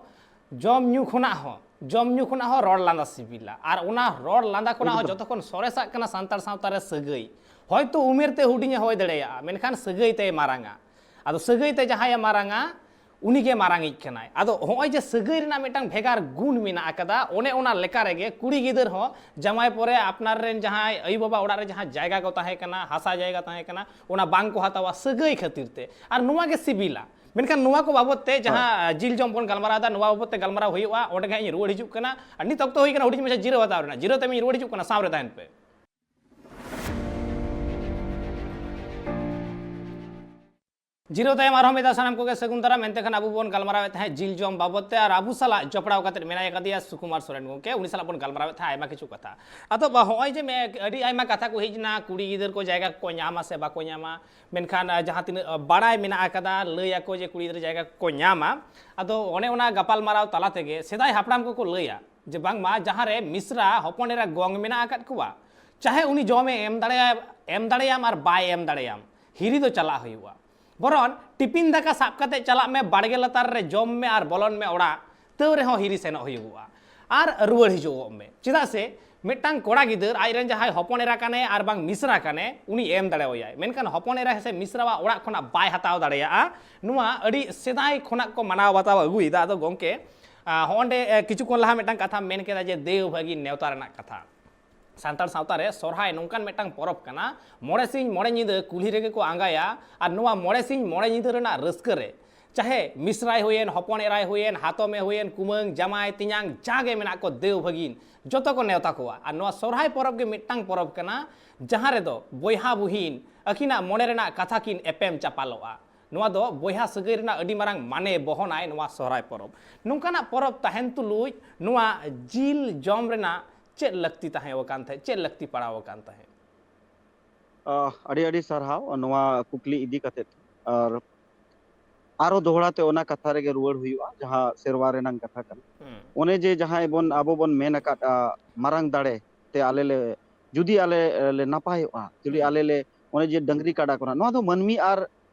ᱡᱚᱢ ᱧᱩ ᱠᱷᱚᱱᱟᱜ ᱦᱚᱸ, ᱡᱚᱢ ᱧᱩ ᱠᱷᱚᱱᱟᱜ ᱦᱚᱸ ᱨᱚᱲ ᱞᱟᱸᱫᱟ ᱥᱤᱵᱤᱞᱟ᱾ ᱟᱨ ᱚᱱᱟ ᱨᱚᱲ ᱞᱟᱸᱫᱟ ᱠᱷᱚᱱᱟᱜ ᱦᱚᱸ ᱮᱠᱫᱚᱢ᱾ ᱡᱚᱛᱚ ᱠᱷᱚᱱ ᱥᱚᱨᱮᱥᱟᱜ ᱠᱟᱱᱟ ᱥᱟᱱᱛᱟᱲ ᱥᱟᱶᱛᱟ ᱨᱮ ᱥᱟᱹᱜᱟᱹᱭ᱾ ᱦᱚᱭᱛᱳ ᱩᱢᱮᱨ ᱛᱮ ᱦᱩᱰᱤᱧᱮ ᱦᱩᱭ ᱫᱟᱲᱮᱭᱟᱜᱼᱟ, ᱢᱮᱱᱠᱷᱟᱱ ᱥᱟᱹᱜᱟᱹᱭ ᱛᱮᱭ ᱢᱟᱨᱟᱝᱟ᱾ ᱟᱫᱚ ᱥᱟᱹᱜᱟᱹᱭ ᱛᱮ ᱡᱟᱦᱟᱸᱭᱮ ᱢᱟᱨᱟᱝᱟ, ᱩᱱᱤᱜᱮ ᱢᱟᱨᱟᱝᱤᱡ ᱠᱟᱱᱟᱭ᱾ ᱟᱫᱚ ᱦᱚᱸᱜᱼᱚᱭ ᱡᱮ ᱥᱟᱹᱜᱟᱹᱭ ᱨᱮᱱᱟᱜ ᱢᱤᱫᱴᱟᱝ ᱵᱷᱮᱜᱟᱨ ᱜᱩᱱ ᱢᱮᱱᱟᱜ ᱟᱠᱟᱫᱟ, ᱚᱱᱮ ᱚᱱᱟ ᱞᱮᱠᱟ ᱨᱮᱜᱮ ᱠᱩᱲᱤ ᱜᱤᱫᱟᱹᱨ ᱦᱚᱸ ᱡᱟᱶᱟᱭ ᱯᱚᱨᱮ ᱟᱯᱱᱟᱨ ᱨᱮᱱ ᱡᱟᱦᱟᱸᱭ ᱟᱭᱳ ᱵᱟᱵᱟ ᱚᱲᱟᱜ ᱨᱮ ᱡᱟᱦᱟᱸ ᱡᱟᱭᱜᱟ ᱠᱚ ᱛᱟᱦᱮᱸ ᱠᱟᱱᱟ, ᱦᱟᱥᱟ ᱡᱟᱭᱜᱟ ᱛᱟᱦᱮᱸ ᱠᱟᱱᱟ, ᱚᱱᱟ ᱵᱟᱝ ᱠᱚ ᱦᱟᱛᱟᱣᱟ ᱥᱟᱹᱜᱟᱹᱭ ᱠᱷᱟᱹᱛᱤᱨ ᱛᱮ᱾ ᱟᱨ ᱱᱚᱣᱟ ᱜᱮ ᱥᱤᱵᱤᱞᱟ᱾ ᱢᱮᱱᱠᱷᱟᱱ ᱱᱚᱣᱟ ᱠᱚ ᱵᱟᱵᱚᱛ ᱛᱮ ᱦᱳᱭ᱾ ᱡᱟᱦᱟᱸ, ᱟ, ᱡᱤᱞ ᱡᱚᱢ ᱵᱚᱱ ᱜᱟᱞᱢᱟᱨᱟᱣ ᱮᱫᱟ, ᱱᱚᱣᱟ ᱵᱟᱵᱚᱛ ᱛᱮ ᱜᱟᱞᱢᱟᱨᱟᱣ ᱦᱩᱭᱩᱜᱼᱟ, ᱚᱸᱰᱮ ᱜᱮ ᱦᱟᱸᱜ ᱤᱧ ᱨᱩᱣᱟᱹᱲ ᱦᱤᱡᱩᱜ ᱠᱟᱱᱟ᱾ ᱟᱨ ᱱᱤᱛ ᱚᱠᱛᱚ ᱦᱩᱭ ᱠᱟᱱᱟ ᱦᱩᱰᱤᱧ ᱢᱟᱪᱷᱟ ᱡᱤᱨᱟᱹᱣ ᱦᱟᱛᱟᱣ ᱨᱮᱱᱟᱜ᱾ ᱡᱤᱨᱟᱹᱣ ᱛᱟᱭᱚᱢ ᱤᱧ ᱨᱩᱣᱟᱹᱲ ᱦᱤᱡᱩᱜ ᱠᱟᱱᱟ, ᱥᱟᱶ ᱨᱮ ᱛᱟᱦᱮᱱ ᱯᱮ᱾ ᱡᱤᱨᱟᱹᱣ ᱛᱟᱭᱚᱢ ᱟᱨᱦᱚᱸ ᱢᱤᱫ ᱫᱷᱟᱣ ᱥᱟᱱᱟᱢ ᱠᱚᱜᱮ ᱥᱟᱹᱜᱩᱱ ᱫᱟᱨᱟᱢ᱾ ᱮᱱᱛᱮ ᱠᱷᱟᱱ ᱟᱵᱚ ᱵᱚᱱ ᱜᱟᱞᱢᱟᱨᱟᱣᱮᱫ ᱛᱟᱦᱮᱸᱫ ᱡᱤᱞ ᱡᱚᱢ ᱵᱟᱵᱚᱛ ᱛᱮ, ᱟᱨ ᱟᱵᱚ ᱥᱟᱞᱟᱜ ᱡᱚᱯᱲᱟᱣ ᱠᱟᱛᱮ ᱢᱮᱱᱟᱭ ᱟᱠᱟᱫᱮᱭᱟ ᱥᱩᱠᱩᱢᱟᱨ ᱥᱚᱨᱮᱱ ᱜᱚᱢᱠᱮ, ᱩᱱᱤ ᱥᱟᱞᱟᱜ ᱵᱚᱱ ᱜᱟᱞᱢᱟᱨᱟᱣᱮᱫ ᱛᱟᱦᱮᱸᱫ ᱟᱭᱢᱟ ᱠᱤᱪᱷᱩ ᱠᱟᱛᱷᱟ᱾ ᱟᱫᱚ ᱵᱟ, ᱦᱚᱸᱜᱼᱚᱭ ᱡᱮ ᱢᱮ-, ᱟᱹᱰᱤ ᱟᱭᱢᱟ ᱠᱟᱛᱷᱟ ᱠᱚ ᱦᱮᱡ ᱮᱱᱟ, ᱠᱩᱲᱤ ᱜᱤᱫᱟᱹᱨ ᱠᱚ ᱡᱟᱭᱜᱟ ᱠᱚ ᱧᱟᱢᱟ ᱥᱮ ᱵᱟᱠᱚ ᱧᱟᱢᱟ, ᱢᱮᱱᱠᱷᱟᱱ, ᱟ, ᱡᱟᱦᱟᱸ ᱛᱤᱱᱟᱹᱜ, ᱟ, ᱵᱟᱲᱟᱭ ᱢᱮᱱᱟᱜ ᱟᱠᱟᱫᱟ, ᱞᱟᱹᱭ ᱟᱠᱚ ᱡᱮ ᱠᱩᱲᱤ ᱜᱤᱫᱽᱨᱟᱹ ᱡᱟᱭᱜᱟ ᱠᱚ ᱧᱟᱢᱟ᱾ ᱟᱫᱚ ᱚᱱᱮ ᱚᱱᱟ ᱜᱟᱯᱟᱞᱢᱟᱨᱟᱣ ᱛᱟᱞᱟ ᱛᱮᱜᱮ ᱥᱮᱫᱟᱭ ᱦᱟᱯᱲᱟᱢ ᱠᱚᱠᱚ ᱞᱟᱹᱭᱟ, ᱡᱮ ᱵᱟᱝᱢᱟ ᱡᱟᱦᱟᱸ ᱨᱮ ᱢᱤᱥᱨᱟ ᱦᱚᱯᱚᱱ ᱮᱨᱟ ᱜᱚᱝ ᱢᱮᱱᱟᱜ ᱟᱠᱟᱫ ᱠᱚᱣᱟ, ᱪᱟᱦᱮ ᱩᱱᱤ ᱡᱚᱢᱮ ᱮᱢ ᱫᱟᱲᱮᱭᱟᱭ, ᱮᱢ ᱫᱟᱲᱮᱭᱟᱢ ᱟᱨ ᱵᱟᱭ ᱮᱢ ᱫᱟᱲᱮᱭᱟᱢ, ᱦᱤᱨᱤ ᱫᱚ ᱪᱟᱞᱟᱜ ᱦᱩᱭᱩᱜᱼᱟ᱾ ᱵᱚᱨᱚᱱ ᱴᱤᱯᱤᱱ ᱫᱟᱠᱟ ᱥᱟᱵ ᱠᱟᱛᱮ ᱪᱟᱞᱟᱜ ᱢᱮ ᱵᱟᱲᱜᱮ ᱞᱟᱛᱟᱨ ᱨᱮ, ᱡᱚᱢ ᱢᱮ ᱟᱨ ᱵᱚᱞᱚᱱ ᱢᱮ ᱚᱲᱟᱜ, ᱛᱟᱹᱣ ᱨᱮᱦᱚᱸ ᱦᱤᱨᱤ ᱥᱮᱱᱚᱜ ᱦᱩᱭᱩᱜᱚᱜᱼᱟ ᱟᱨ ᱨᱩᱣᱟᱹᱲ ᱦᱤᱡᱩᱜᱚᱜ ᱢᱮ᱾ ᱪᱮᱫᱟᱜ ᱥᱮ ᱢᱤᱫᱴᱟᱝ ᱠᱚᱲᱟ ᱜᱤᱫᱟᱹᱨ ᱟᱡ ᱨᱮᱱ ᱡᱟᱦᱟᱸᱭ ᱦᱚᱯᱚᱱ ᱮᱨᱟ ᱠᱟᱱᱮ ᱟᱨ ᱵᱟᱝ ᱢᱤᱥᱨᱟ ᱠᱟᱱᱮ, ᱩᱱᱤ ᱮᱢ ᱫᱟᱲᱮᱣᱟᱭᱟᱭ, ᱢᱮᱱᱠᱷᱟᱱ ᱦᱚᱯᱚᱱ ᱮᱨᱟ ᱥᱮ ᱢᱤᱥᱨᱟᱣᱟᱜ ᱚᱲᱟᱜ ᱠᱷᱚᱱᱟᱜ ᱵᱟᱭ ᱦᱟᱛᱟᱣ ᱫᱟᱲᱮᱭᱟᱜᱼᱟ᱾ ᱱᱚᱣᱟ ᱟᱹᱰᱤ ᱥᱮᱫᱟᱭ ᱠᱷᱚᱱᱟᱜ ᱠᱚ ᱢᱟᱱᱟᱣ ᱵᱟᱛᱟᱣ ᱟᱹᱜᱩᱭᱮᱫᱟ᱾ ᱟᱫᱚ ᱜᱚᱢᱠᱮ, ᱟᱸ, ᱦᱚᱸᱜᱼᱚᱸᱰᱮ, ᱮ, ᱠᱤᱪᱷᱩ ᱠᱷᱚᱱ ᱞᱟᱦᱟ ᱢᱤᱫᱴᱟᱝ ᱠᱟᱛᱷᱟ ᱢᱮᱱ ᱠᱮᱫᱟ ᱡᱮ ᱫᱮᱣ ᱵᱷᱟᱹᱜᱤᱱ ᱱᱮᱣᱛᱟ ᱨᱮᱱᱟᱜ ᱠᱟᱛᱷᱟ᱾ ᱥᱟᱱᱛᱟᱲ ᱥᱟᱶᱛᱟ ᱨᱮ ᱥᱚᱨᱦᱟᱭ ᱱᱚᱝᱠᱟᱱ ᱢᱤᱫᱴᱟᱝ ᱯᱚᱨᱚᱵᱽ ᱠᱟᱱᱟ, ᱢᱚᱬᱮ ᱥᱤᱧ ᱢᱚᱬᱮ ᱧᱤᱫᱟᱹ ᱠᱩᱞᱦᱤ ᱨᱮᱜᱮ ᱠᱚ ᱟᱸᱜᱟᱭᱟ᱾ ᱟᱨ ᱱᱚᱣᱟ ᱢᱚᱬᱮ ᱥᱤᱧ ᱢᱚᱬᱮ ᱧᱤᱫᱟᱹ ᱨᱮᱱᱟᱜ ᱨᱟᱹᱥᱠᱟᱹ ᱨᱮ ᱪᱟᱦᱮ ᱢᱤᱥᱨᱟᱭ ᱦᱩᱭᱮᱱ, ᱦᱚᱯᱚᱱ ᱮᱨᱟᱭ ᱦᱩᱭᱮᱱ, ᱦᱟᱛᱚᱢᱮ ᱦᱩᱭᱮᱱ, ᱠᱩᱢᱟᱹᱝ, ᱡᱟᱢᱟᱭ, ᱛᱮᱧᱟᱝ, ᱡᱟᱜᱮ ᱢᱮᱱᱟᱜ ᱠᱚ ᱫᱮᱣ ᱵᱷᱟᱹᱜᱤᱱ, ᱡᱚᱛᱚ ᱠᱚ ᱱᱮᱣᱛᱟ ᱠᱚᱣᱟ᱾ ᱟᱨ ᱱᱚᱣᱟ ᱥᱚᱨᱦᱟᱭ ᱯᱚᱨᱚᱵᱽ ᱜᱮ ᱢᱤᱫᱴᱟᱝ ᱯᱚᱨᱚᱵᱽ ᱠᱟᱱᱟ, ᱡᱟᱦᱟᱸ ᱨᱮᱫᱚ ᱵᱚᱭᱦᱟ ᱵᱩᱦᱤᱱ ᱟᱹᱠᱤᱱᱟᱜ ᱢᱚᱱᱮ ᱨᱮᱱᱟᱜ ᱠᱟᱛᱷᱟ ᱠᱤᱱ ᱮᱯᱮᱢ ᱪᱟᱯᱟᱞᱚᱜᱼᱟ᱾ ᱱᱚᱣᱟ ᱫᱚ ᱵᱚᱭᱦᱟ ᱥᱟᱹᱜᱟᱹᱭ ᱨᱮᱱᱟᱜ ᱟᱹᱰᱤ ᱢᱟᱨᱟᱝ ᱢᱟᱱᱮ ᱵᱚᱦᱚᱱᱟᱭ ᱱᱚᱣᱟ ᱥᱚᱦᱨᱟᱭ ᱯᱚᱨᱚᱵᱽ᱾ ᱱᱚᱝᱠᱟᱱᱟᱜ ᱯᱚᱨᱚᱵᱽ ᱛᱟᱦᱮᱱ ᱛᱩᱞᱩᱡ ᱱᱚᱣᱟ ᱡᱤᱞ ᱡᱚᱢ ᱨᱮᱱᱟᱜ ᱪᱮᱫ ᱞᱟᱹᱠᱛᱤ ᱛᱟᱦᱮᱸ ᱟᱠᱟᱱ ᱛᱟᱦᱮᱸᱫ, ᱪᱮᱫ ᱞᱟᱹᱠᱛᱤ ᱯᱟᱲᱟᱣ ᱟᱠᱟᱱ ᱛᱟᱦᱮᱸᱫ? ᱟᱦ, ᱟᱹᱰᱤ ᱟᱹᱰᱤ ᱥᱟᱨᱦᱟᱣ ᱱᱚᱣᱟ ᱠᱩᱠᱞᱤ ᱤᱫᱤ ᱠᱟᱛᱮᱫ᱾ ᱟᱨ ᱟᱨᱚ ᱫᱚᱦᱲᱟ ᱛᱮ ᱚᱱᱟ ᱠᱟᱛᱷᱟ ᱨᱮᱜᱮ ᱨᱩᱣᱟᱹᱲ ᱦᱩᱭᱩᱜᱼᱟ, ᱡᱟᱦᱟᱸ ᱥᱮᱨᱣᱟ ᱨᱮᱱᱟᱝ ᱠᱟᱛᱷᱟ ᱠᱟᱱᱟ᱾ ᱦᱩᱸ᱾ ᱚᱱᱮ ᱡᱮ ᱡᱟᱦᱟᱸᱭ ᱵᱚᱱ, ᱟᱵᱚ ᱵᱚᱱ ᱢᱮᱱ ᱟᱠᱟᱫ, ᱟ, ᱢᱟᱨᱟᱝ ᱫᱟᱲᱮ ᱛᱮ ᱟᱞᱮ ᱞᱮ, ᱞᱮ ᱱᱟᱯᱟᱭᱚᱜᱼᱟ, ᱡᱩᱫᱤ ᱦᱩᱸ᱾ ᱟᱞᱮ ᱞᱮ, ᱚᱱᱮ ᱡᱮ ᱰᱟᱹᱝᱨᱤ ᱠᱟᱰᱟ ᱠᱚ ᱨᱮᱱᱟᱜ, ᱱᱚᱣᱟ ᱫᱚ ᱢᱟᱹᱱᱢᱤ ᱟᱨ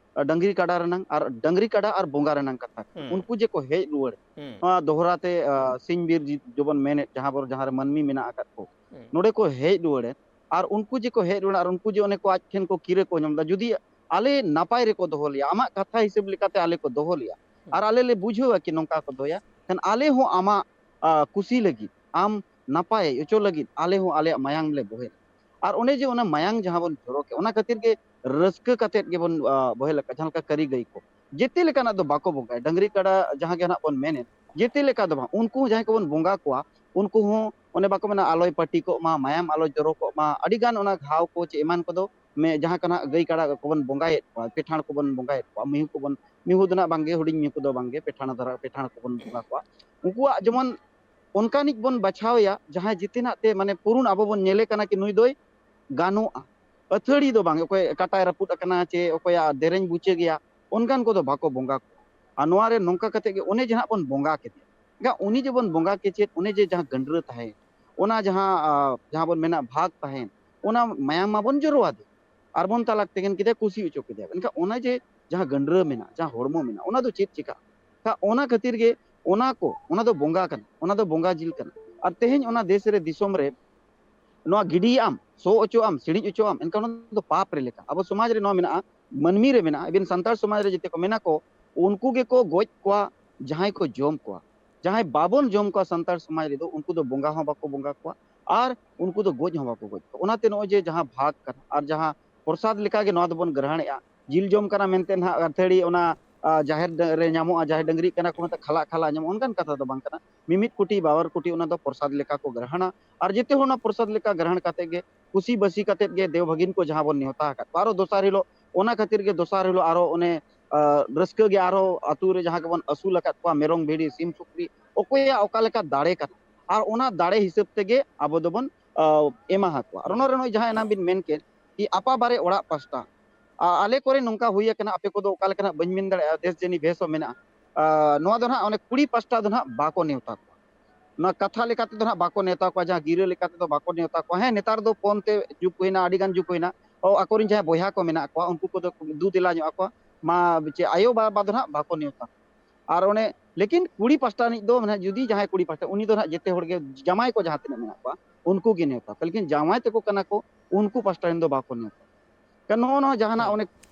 ᱰᱟᱹᱝᱨᱤ ᱠᱟᱰᱟ ᱨᱮᱱᱟᱝ, ᱟᱨ ᱰᱟᱹᱝᱨᱤ ᱠᱟᱰᱟ ᱟᱨ ᱵᱚᱸᱜᱟ ᱨᱮᱱᱟᱝ ᱠᱟᱛᱷᱟ ᱠᱟᱱᱟ᱾ ᱦᱩᱸ᱾ ᱩᱱᱠᱩ ᱡᱮ ᱠᱚ ᱦᱮᱡ ᱨᱩᱣᱟᱹᱲ, ᱦᱩᱸ᱾ ᱱᱚᱣᱟ ᱫᱚᱦᱲᱟ ᱛᱮ, ᱟ, ᱥᱤᱧ ᱵᱤᱨ ᱡᱤ-, ᱡᱮᱵᱚᱱ ᱢᱮᱱᱮᱫ, ᱡᱟᱦᱟᱸ ᱵᱚᱱ, ᱡᱟᱦᱟᱸ ᱨᱮ ᱢᱟᱹᱱᱢᱤ ᱢᱮᱱᱟᱜ ᱟᱠᱟᱫ ᱠᱚ, ᱦᱩᱸ᱾ ᱱᱚᱰᱮ ᱠᱚ ᱦᱮᱡ ᱨᱩᱣᱟᱹᱲᱮᱱ, ᱟᱨ ᱩᱱᱠᱩ ᱡᱮ ᱠᱚ ᱦᱮᱡ ᱨᱩᱣᱟᱹᱲᱟ, ᱟᱨ ᱩᱱᱠᱩ ᱡᱮ ᱚᱱᱮ ᱠᱚ ᱟᱡ ᱴᱷᱮᱱ ᱠᱚ ᱠᱤᱨᱟᱹ ᱠᱚ ᱧᱟᱢ ᱮᱫᱟ, ᱡᱩᱫᱤ ᱟᱞᱮ ᱱᱟᱯᱟᱭ ᱨᱮᱠᱚ ᱫᱚᱦᱚ ᱞᱮᱭᱟ, ᱟᱢᱟᱜ ᱠᱟᱛᱷᱟ ᱦᱤᱥᱟᱹᱵ ᱞᱮᱠᱟᱛᱮ ᱟᱞᱮ ᱠᱚ ᱫᱚᱦᱚ ᱞᱮᱭᱟ, ᱦᱩᱸ᱾ ᱟᱨ ᱟᱞᱮ ᱞᱮ ᱵᱩᱡᱷᱟᱹᱣᱟ ᱠᱤ ᱱᱚᱝᱠᱟ ᱠᱚ ᱫᱚᱦᱚᱭᱟ, ᱠᱷᱟᱱ ᱟᱞᱮ ᱦᱚᱸ ᱟᱢᱟᱜ, ᱟ, ᱠᱩᱥᱤ ᱞᱟᱹᱜᱤᱫ, ᱟᱢ ᱱᱟᱯᱟᱭ ᱦᱚᱪᱚ ᱞᱟᱹᱜᱤᱫ ᱟᱞᱮ ᱦᱚᱸ ᱟᱞᱮᱭᱟᱜ ᱢᱟᱭᱟᱝ ᱞᱮ ᱵᱚᱦᱮᱞᱟ᱾ ᱟᱨ ᱚᱱᱮ ᱡᱮ ᱚᱱᱟ ᱢᱟᱭᱟᱝ ᱡᱟᱦᱟᱸ ᱵᱚᱱ ᱡᱚᱨᱚ ᱠᱮᱫ, ᱚᱱᱟ ᱠᱷᱟᱹᱛᱤᱨ ᱜᱮ ᱨᱟᱹᱥᱠᱟᱹ ᱠᱟᱛᱮᱫ ᱜᱮᱵᱚᱱ, ᱟ, ᱵᱚᱦᱮᱞ ᱟᱠᱟᱫ, ᱡᱟᱦᱟᱸ ᱞᱮᱠᱟ ᱠᱟᱹᱨᱤ ᱜᱟᱹᱭ ᱠᱚ᱾ ᱡᱮᱛᱮ ᱞᱮᱠᱟᱱᱟᱜ ᱫᱚ ᱵᱟᱠᱚ ᱵᱚᱸᱜᱟᱭᱟ, ᱰᱟᱹᱝᱨᱤ ᱠᱟᱰᱟ ᱡᱟᱦᱟᱸ ᱜᱮ ᱱᱟᱦᱟᱜ ᱵᱚᱱ ᱢᱮᱱᱮᱫ, ᱡᱮᱛᱮ ᱞᱮᱠᱟ ᱫᱚ ᱵᱟᱝ᱾ ᱩᱱᱠᱩ ᱦᱚᱸ ᱡᱟᱦᱟᱸᱭ ᱠᱚᱵᱚᱱ ᱵᱚᱸᱜᱟ ᱠᱚᱣᱟ, ᱩᱱᱠᱩ ᱦᱚᱸ ᱚᱱᱮ ᱵᱟᱠᱚ ᱢᱮᱱᱟ, "ᱟᱞᱚᱭ ᱯᱟᱹᱴᱤ ᱠᱚᱜ ᱢᱟ, ᱢᱟᱭᱟᱢ ᱟᱞᱚ ᱡᱚᱨᱚ ᱠᱚᱜ ᱢᱟ", ᱟᱹᱰᱤ ᱜᱟᱱ ᱚᱱᱟ ᱜᱷᱟᱣ ᱠᱚ ᱪᱮ ᱮᱢᱟᱱ ᱠᱚᱫᱚ ᱢᱮ-, ᱡᱟᱦᱟᱸ ᱠᱟᱱᱟ ᱜᱟᱹᱭ ᱠᱟᱰᱟ ᱠᱚᱵᱚᱱ ᱵᱚᱸᱜᱟᱭᱮᱫ ᱠᱚᱣᱟ, ᱯᱮᱴᱷᱟᱲ ᱠᱚᱵᱚᱱ ᱵᱚᱸᱜᱟᱭᱮᱫ ᱠᱚᱣᱟ, ᱢᱤᱦᱩ ᱠᱚᱵᱚᱱ, ᱢᱤᱦᱩ ᱫᱚ ᱱᱟᱜ ᱵᱟᱝᱜᱮ, ᱦᱩᱰᱤᱧ ᱢᱤᱦᱩ ᱠᱚᱫᱚ ᱵᱟᱝᱜᱮ, ᱯᱮᱴᱷᱟᱲ ᱫᱷᱟᱨᱟ, ᱯᱮᱴᱷᱟᱲ ᱠᱚᱵᱚᱱ ᱵᱚᱸᱜᱟ ᱠᱚᱣᱟ᱾ ᱩᱱᱠᱩᱣᱟᱜ ᱡᱮᱢᱚᱱ ᱚᱱᱠᱟᱱᱤᱡ ᱵᱚᱱ ᱵᱟᱪᱷᱟᱣᱮᱭᱟ, ᱡᱟᱦᱟᱸᱭ ᱡᱮᱛᱮᱱᱟᱜ ᱛᱮ, ᱢᱟᱱᱮ, ᱯᱩᱨᱩᱱ ᱟᱵᱚ ᱵᱚᱱ ᱧᱮᱞᱮ ᱠᱟᱱᱟ ᱠᱤ ᱱᱩᱭ ᱫᱚᱭ ᱜᱟᱱᱚᱜᱼᱟ᱾ ᱟᱹᱛᱷᱟᱹᱲᱤ ᱫᱚ ᱵᱟᱝ, ᱚᱠᱚᱭ ᱠᱟᱴᱟᱭ ᱨᱟᱹᱯᱩᱫ ᱟᱠᱟᱱᱟ ᱪᱮ ᱚᱠᱚᱭᱟᱜ ᱫᱮᱨᱮᱧ ᱵᱩᱪᱟᱹ ᱜᱮᱭᱟ, ᱚᱱᱠᱟᱱ ᱠᱚᱫᱚ ᱵᱟᱠᱚ ᱵᱚᱸᱜᱟ ᱠᱚᱣᱟ᱾ ᱟᱨ ᱱᱚᱣᱟ ᱨᱮ ᱱᱚᱝᱠᱟ ᱠᱟᱛᱮ ᱜᱮ ᱚᱱᱮ ᱡᱟᱦᱟᱸ ᱵᱚᱱ ᱵᱚᱸᱜᱟ ᱠᱮᱫᱮᱭᱟ, ᱮᱱᱠᱷᱟᱱ ᱩᱱᱤ ᱡᱮᱵᱚᱱ ᱵᱚᱸᱜᱟ ᱠᱮ ᱪᱮᱫ, ᱚᱱᱮ ᱡᱮ ᱡᱟᱦᱟᱸ ᱜᱟᱹᱰᱨᱟᱹ ᱛᱟᱦᱮᱸ, ᱚᱱᱟ ᱡᱟᱦᱟᱸ, ᱟᱸ, ᱡᱟᱦᱟᱸ ᱵᱚᱱ ᱢᱮᱱᱟ ᱵᱷᱟᱜᱽ ᱛᱟᱦᱮᱸ, ᱚᱱᱟ ᱢᱟᱭᱟᱢ ᱢᱟᱵᱚᱱ ᱡᱚᱨᱚᱣᱟᱫᱮ, ᱟᱨ ᱵᱚᱱ ᱛᱟᱞᱟᱠ ᱛᱮᱸᱜᱮᱱ ᱠᱮᱫᱮᱭᱟ, ᱠᱩᱥᱤ ᱦᱚᱪᱚ ᱠᱮᱫᱮᱭᱟ᱾ ᱮᱱᱠᱷᱟᱱ ᱚᱱᱟ ᱡᱮ ᱡᱟᱦᱟᱸ ᱜᱟᱹᱰᱨᱟᱹ ᱢᱮᱱᱟᱜᱼᱟ, ᱡᱟᱦᱟᱸ ᱦᱚᱲᱢᱚ ᱢᱮᱱᱟᱜᱼᱟ, ᱚᱱᱟ ᱫᱚ ᱪᱮᱫ ᱪᱤᱠᱟᱹᱜᱼᱟ? ᱠᱷᱟᱱ ᱚᱱᱟ ᱠᱷᱟᱹᱛᱤᱨ ᱜᱮ ᱚᱱᱟ ᱠᱚ, ᱚᱱᱟ ᱫᱚ ᱵᱚᱸᱜᱟ ᱠᱟᱱᱟ, ᱚᱱᱟ ᱫᱚ ᱵᱚᱸᱜᱟ ᱡᱤᱞ ᱠᱟᱱᱟ᱾ ᱟᱨ ᱛᱮᱦᱮᱧ ᱚᱱᱟ ᱫᱮᱥ ᱨᱮ, ᱫᱤᱥᱚᱢ ᱨᱮ ᱱᱚᱣᱟ ᱜᱤᱰᱤᱭᱟᱜ ᱟᱢ, ᱥᱚ ᱚᱪᱚᱜ ᱟᱢ, ᱥᱤᱬᱤᱡ ᱚᱪᱚᱜ ᱟᱢ, ᱮᱱᱠᱷᱟᱱ ᱚᱱᱟ ᱫᱚ ᱯᱟᱯ ᱨᱮ ᱞᱮᱠᱷᱟᱜᱼᱟ᱾ ᱟᱵᱚ ᱥᱚᱢᱟᱡᱽ ᱨᱮ ᱱᱚᱣᱟ ᱢᱮᱱᱟᱜᱼᱟ, ᱢᱟᱹᱱᱢᱤ ᱨᱮ ᱢᱮᱱᱟᱜᱼᱟ, ᱤᱵᱷᱮᱱ ᱥᱟᱱᱛᱟᱲ ᱥᱚᱢᱟᱡᱽ ᱨᱮ ᱡᱮᱛᱮ ᱠᱚ ᱢᱮᱱᱟ ᱠᱚ, ᱩᱱᱠᱩ ᱜᱮᱠᱚ ᱜᱚᱡ ᱠᱚᱣᱟ ᱡᱟᱦᱟᱸᱭ ᱠᱚ ᱡᱚᱢ ᱠᱚᱣᱟ᱾ ᱡᱟᱦᱟᱸᱭ ᱵᱟᱵᱚᱱ ᱡᱚᱢ ᱠᱚᱣᱟ ᱥᱟᱱᱛᱟᱲ ᱥᱚᱢᱟᱡᱽ ᱨᱮᱫᱚ, ᱩᱱᱠᱩ ᱫᱚ ᱵᱚᱸᱜᱟ ᱦᱚᱸ ᱵᱟᱠᱚ ᱵᱚᱸᱜᱟ ᱠᱚᱣᱟ ᱟᱨ ᱩᱱᱠᱩ ᱫᱚ ᱜᱚᱡ ᱦᱚᱸ ᱵᱟᱠᱚ ᱜᱚᱡ ᱠᱚᱣᱟ᱾ ᱚᱱᱟᱛᱮ ᱱᱚᱜᱼᱚᱭ ᱡᱮ ᱡᱟᱦᱟᱸ ᱵᱷᱟᱜᱽ ᱠᱟᱱᱟ ᱟᱨ ᱡᱟᱦᱟᱸ ᱯᱨᱚᱥᱟᱫ ᱞᱮᱠᱟᱜᱮ ᱱᱚᱣᱟ ᱫᱚᱵᱚᱱ ᱜᱨᱚᱦᱚᱬᱮᱜᱼᱟ, ᱡᱤᱞ ᱡᱚᱢ ᱠᱟᱱᱟ ᱢᱮᱱᱛᱮ ᱱᱟᱦᱟᱜ ᱟᱹᱛᱷᱟᱹᱲᱤ ᱚᱱᱟ, ᱟ, ᱡᱟᱦᱮᱨ ᱰ-, ᱨᱮ ᱧᱟᱢᱚᱜᱼᱟ, ᱡᱟᱦᱮᱨ ᱰᱟᱹᱝᱨᱤ ᱠᱟᱱᱟ ᱠᱚ ᱢᱮᱱᱛᱮ ᱠᱷᱟᱞᱟᱜ ᱠᱷᱟᱞᱟᱜ ᱧᱟᱢᱚᱜᱼᱟ, ᱚᱱᱠᱟᱱ ᱠᱟᱛᱷᱟ ᱫᱚ ᱵᱟᱝ ᱠᱟᱱᱟ᱾ ᱢᱤᱢᱤᱫ ᱠᱩᱴᱤ ᱵᱟᱵᱟᱨ ᱠᱩᱴᱤ ᱚᱱᱟ ᱫᱚ ᱯᱨᱚᱥᱟᱫ ᱞᱮᱠᱟ ᱠᱚ ᱜᱨᱚᱦᱚᱬᱟ᱾ ᱟᱨ ᱡᱮᱛᱮ ᱦᱚᱲ ᱚᱱᱟ ᱯᱨᱚᱥᱟᱫ ᱞᱮᱠᱟ ᱜᱨᱚᱦᱚᱬ ᱠᱟᱛᱮ ᱜᱮ, ᱠᱩᱥᱤ ᱵᱟᱹᱥᱤ ᱠᱟᱛᱮ ᱜᱮ ᱫᱮᱣ ᱵᱷᱟᱹᱜᱤᱱ ᱠᱚ ᱡᱟᱦᱟᱸ ᱵᱚᱱ ᱱᱮᱣᱛᱟ ᱟᱠᱟᱫ ᱠᱚᱣᱟ, ᱟᱨᱚ ᱫᱚᱥᱟᱨ ᱦᱤᱞᱳᱜ, ᱚᱱᱟ ᱠᱷᱟᱹᱛᱤᱨ ᱜᱮ ᱫᱚᱥᱟᱨ ᱦᱤᱞᱳᱜ ᱟᱨᱚ ᱚᱱᱮ, ᱟ, ᱨᱟᱹᱥᱠᱟᱹ ᱜᱮ ᱟᱨᱚ ᱟᱹᱛᱩ ᱨᱮ ᱡᱟᱦᱟᱸ ᱜᱮᱵᱚᱱ ᱟᱹᱥᱩᱞ ᱟᱠᱟᱫ ᱠᱚᱣᱟ, ᱢᱮᱨᱚᱢ, ᱵᱷᱤᱰᱤ, ᱥᱤᱢ, ᱥᱩᱠᱨᱤ, ᱚᱠᱚᱭᱟᱜ ᱚᱠᱟ ᱞᱮᱠᱟ ᱫᱟᱲᱮ ᱠᱟᱱᱟ, ᱟᱨ ᱚᱱᱟ ᱫᱟᱲᱮ ᱦᱤᱥᱟᱹᱵ ᱛᱮᱜᱮ ᱟᱵᱚ ᱫᱚᱵᱚᱱ, ᱟ, ᱮᱢᱟ ᱟᱠᱚᱣᱟ᱾ ᱟᱨ ᱚᱱᱟ ᱨᱮ ᱱᱚᱜᱼᱚᱭ ᱡᱟᱦᱟᱸ ᱮᱱᱟᱝ ᱵᱤᱱ ᱢᱮᱱ ᱠᱮᱫ, ᱠᱤ ᱟᱯᱟ ᱵᱟᱨᱮ ᱚᱲᱟᱜ ᱯᱟᱥᱴᱟ, ᱟ-, ᱟᱞᱮ ᱠᱚᱨᱮ ᱱᱚᱝᱠᱟ ᱦᱩᱭ ᱟᱠᱟᱱᱟ, ᱟᱯᱮ ᱠᱚᱫᱚ ᱚᱠᱟ ᱞᱮᱠᱟ ᱱᱟᱜ ᱵᱟᱹᱧ ᱢᱮᱱ ᱫᱟᱲᱮᱭᱟᱜᱼᱟ, ᱫᱮᱥ ᱡᱟᱹᱱᱤ ᱵᱷᱮᱥ ᱦᱚᱸ ᱢᱮᱱᱟᱜᱼᱟ᱾ ᱟ, ᱱᱚᱣᱟ ᱫᱚ ᱱᱟᱦᱟᱜ ᱚᱱᱮ ᱠᱩᱲᱤ ᱯᱟᱥᱴᱟ ᱫᱚ ᱱᱟᱦᱟᱜ ᱵᱟᱠᱚ ᱱᱮᱣᱛᱟ ᱠᱚᱣᱟ᱾ ᱱᱚᱣᱟ ᱠᱟᱛᱷᱟ ᱞᱮᱠᱟ ᱛᱮᱫᱚ ᱱᱟᱦᱟᱜ ᱵᱟᱠᱚ ᱱᱮᱣᱛᱟ ᱠᱚᱣᱟ, ᱡᱟᱦᱟᱸ ᱜᱤᱨᱟᱹ ᱞᱮᱠᱟ ᱛᱮᱫᱚ ᱵᱟᱠᱚ ᱱᱮᱣᱛᱟ ᱠᱚᱣᱟ᱾ ᱦᱮᱸ, ᱱᱮᱛᱟᱨ ᱫᱚ ᱯᱷᱳᱱ ᱛᱮ ᱡᱩᱜᱽ ᱦᱩᱭᱱᱟ, ᱟᱹᱰᱤ ᱜᱟᱱ ᱡᱩᱜᱽ ᱦᱩᱭᱱᱟ᱾ ᱚ, ᱟᱠᱚᱨᱮᱱ ᱡᱟᱦᱟᱸᱭ ᱵᱚᱭᱦᱟ ᱠᱚ ᱢᱮᱱᱟᱜ ᱠᱚᱣᱟ, ᱩᱱᱠᱩ ᱠᱚᱫᱚ ᱫᱩ ᱫᱮᱞᱟ ᱧᱚᱜ ᱟᱠᱚᱣᱟ, ᱢᱟ ᱪᱮ ᱟᱭᱳ ᱵᱟᱵᱟ ᱫᱚ ᱱᱟᱦᱟᱜ ᱵᱟᱠᱚ ᱱᱮᱣᱛᱟ ᱠᱚᱣᱟ᱾ ᱟᱨ ᱚᱱᱮ, ᱞᱮᱠᱤᱱ ᱠᱩᱲᱤ ᱯᱟᱥᱴᱟ ᱨᱤᱱᱤᱡ ᱫᱚ, ᱢᱟᱱᱮ, ᱡᱩᱫᱤ ᱡᱟᱦᱟᱸᱭ ᱠᱩᱲᱤ ᱯᱟᱥᱴᱟ, ᱩᱱᱤ ᱫᱚ ᱱᱟᱦᱟᱜ ᱡᱮᱛᱮ ᱦᱚᱲ ᱜᱮ, ᱡᱟᱢᱟᱭ ᱠᱚ ᱡᱟᱦᱟᱸ ᱛᱤᱱᱟᱹᱜ ᱢᱮᱱᱟᱜ ᱠᱚᱣᱟ, ᱩᱱᱠᱩ ᱜᱮ ᱱᱮᱣᱛᱟ᱾ ᱞᱮᱠᱤᱱ ᱡᱟᱶᱟᱭ ᱛᱟᱠᱚ ᱠᱟᱱᱟ ᱠᱚ, ᱩᱱᱠᱩ ᱯᱟᱥᱴᱟ ᱨᱮᱱ ᱫᱚ ᱵᱟᱠᱚ ᱱᱮᱣᱛᱟ᱾ ᱠᱟᱨᱚᱱ ᱱᱚᱜᱼᱚ ᱱᱚᱣᱟ ᱡᱟᱦᱟᱱᱟᱜ ᱦᱩᱸ᱾ ᱚᱱᱮ,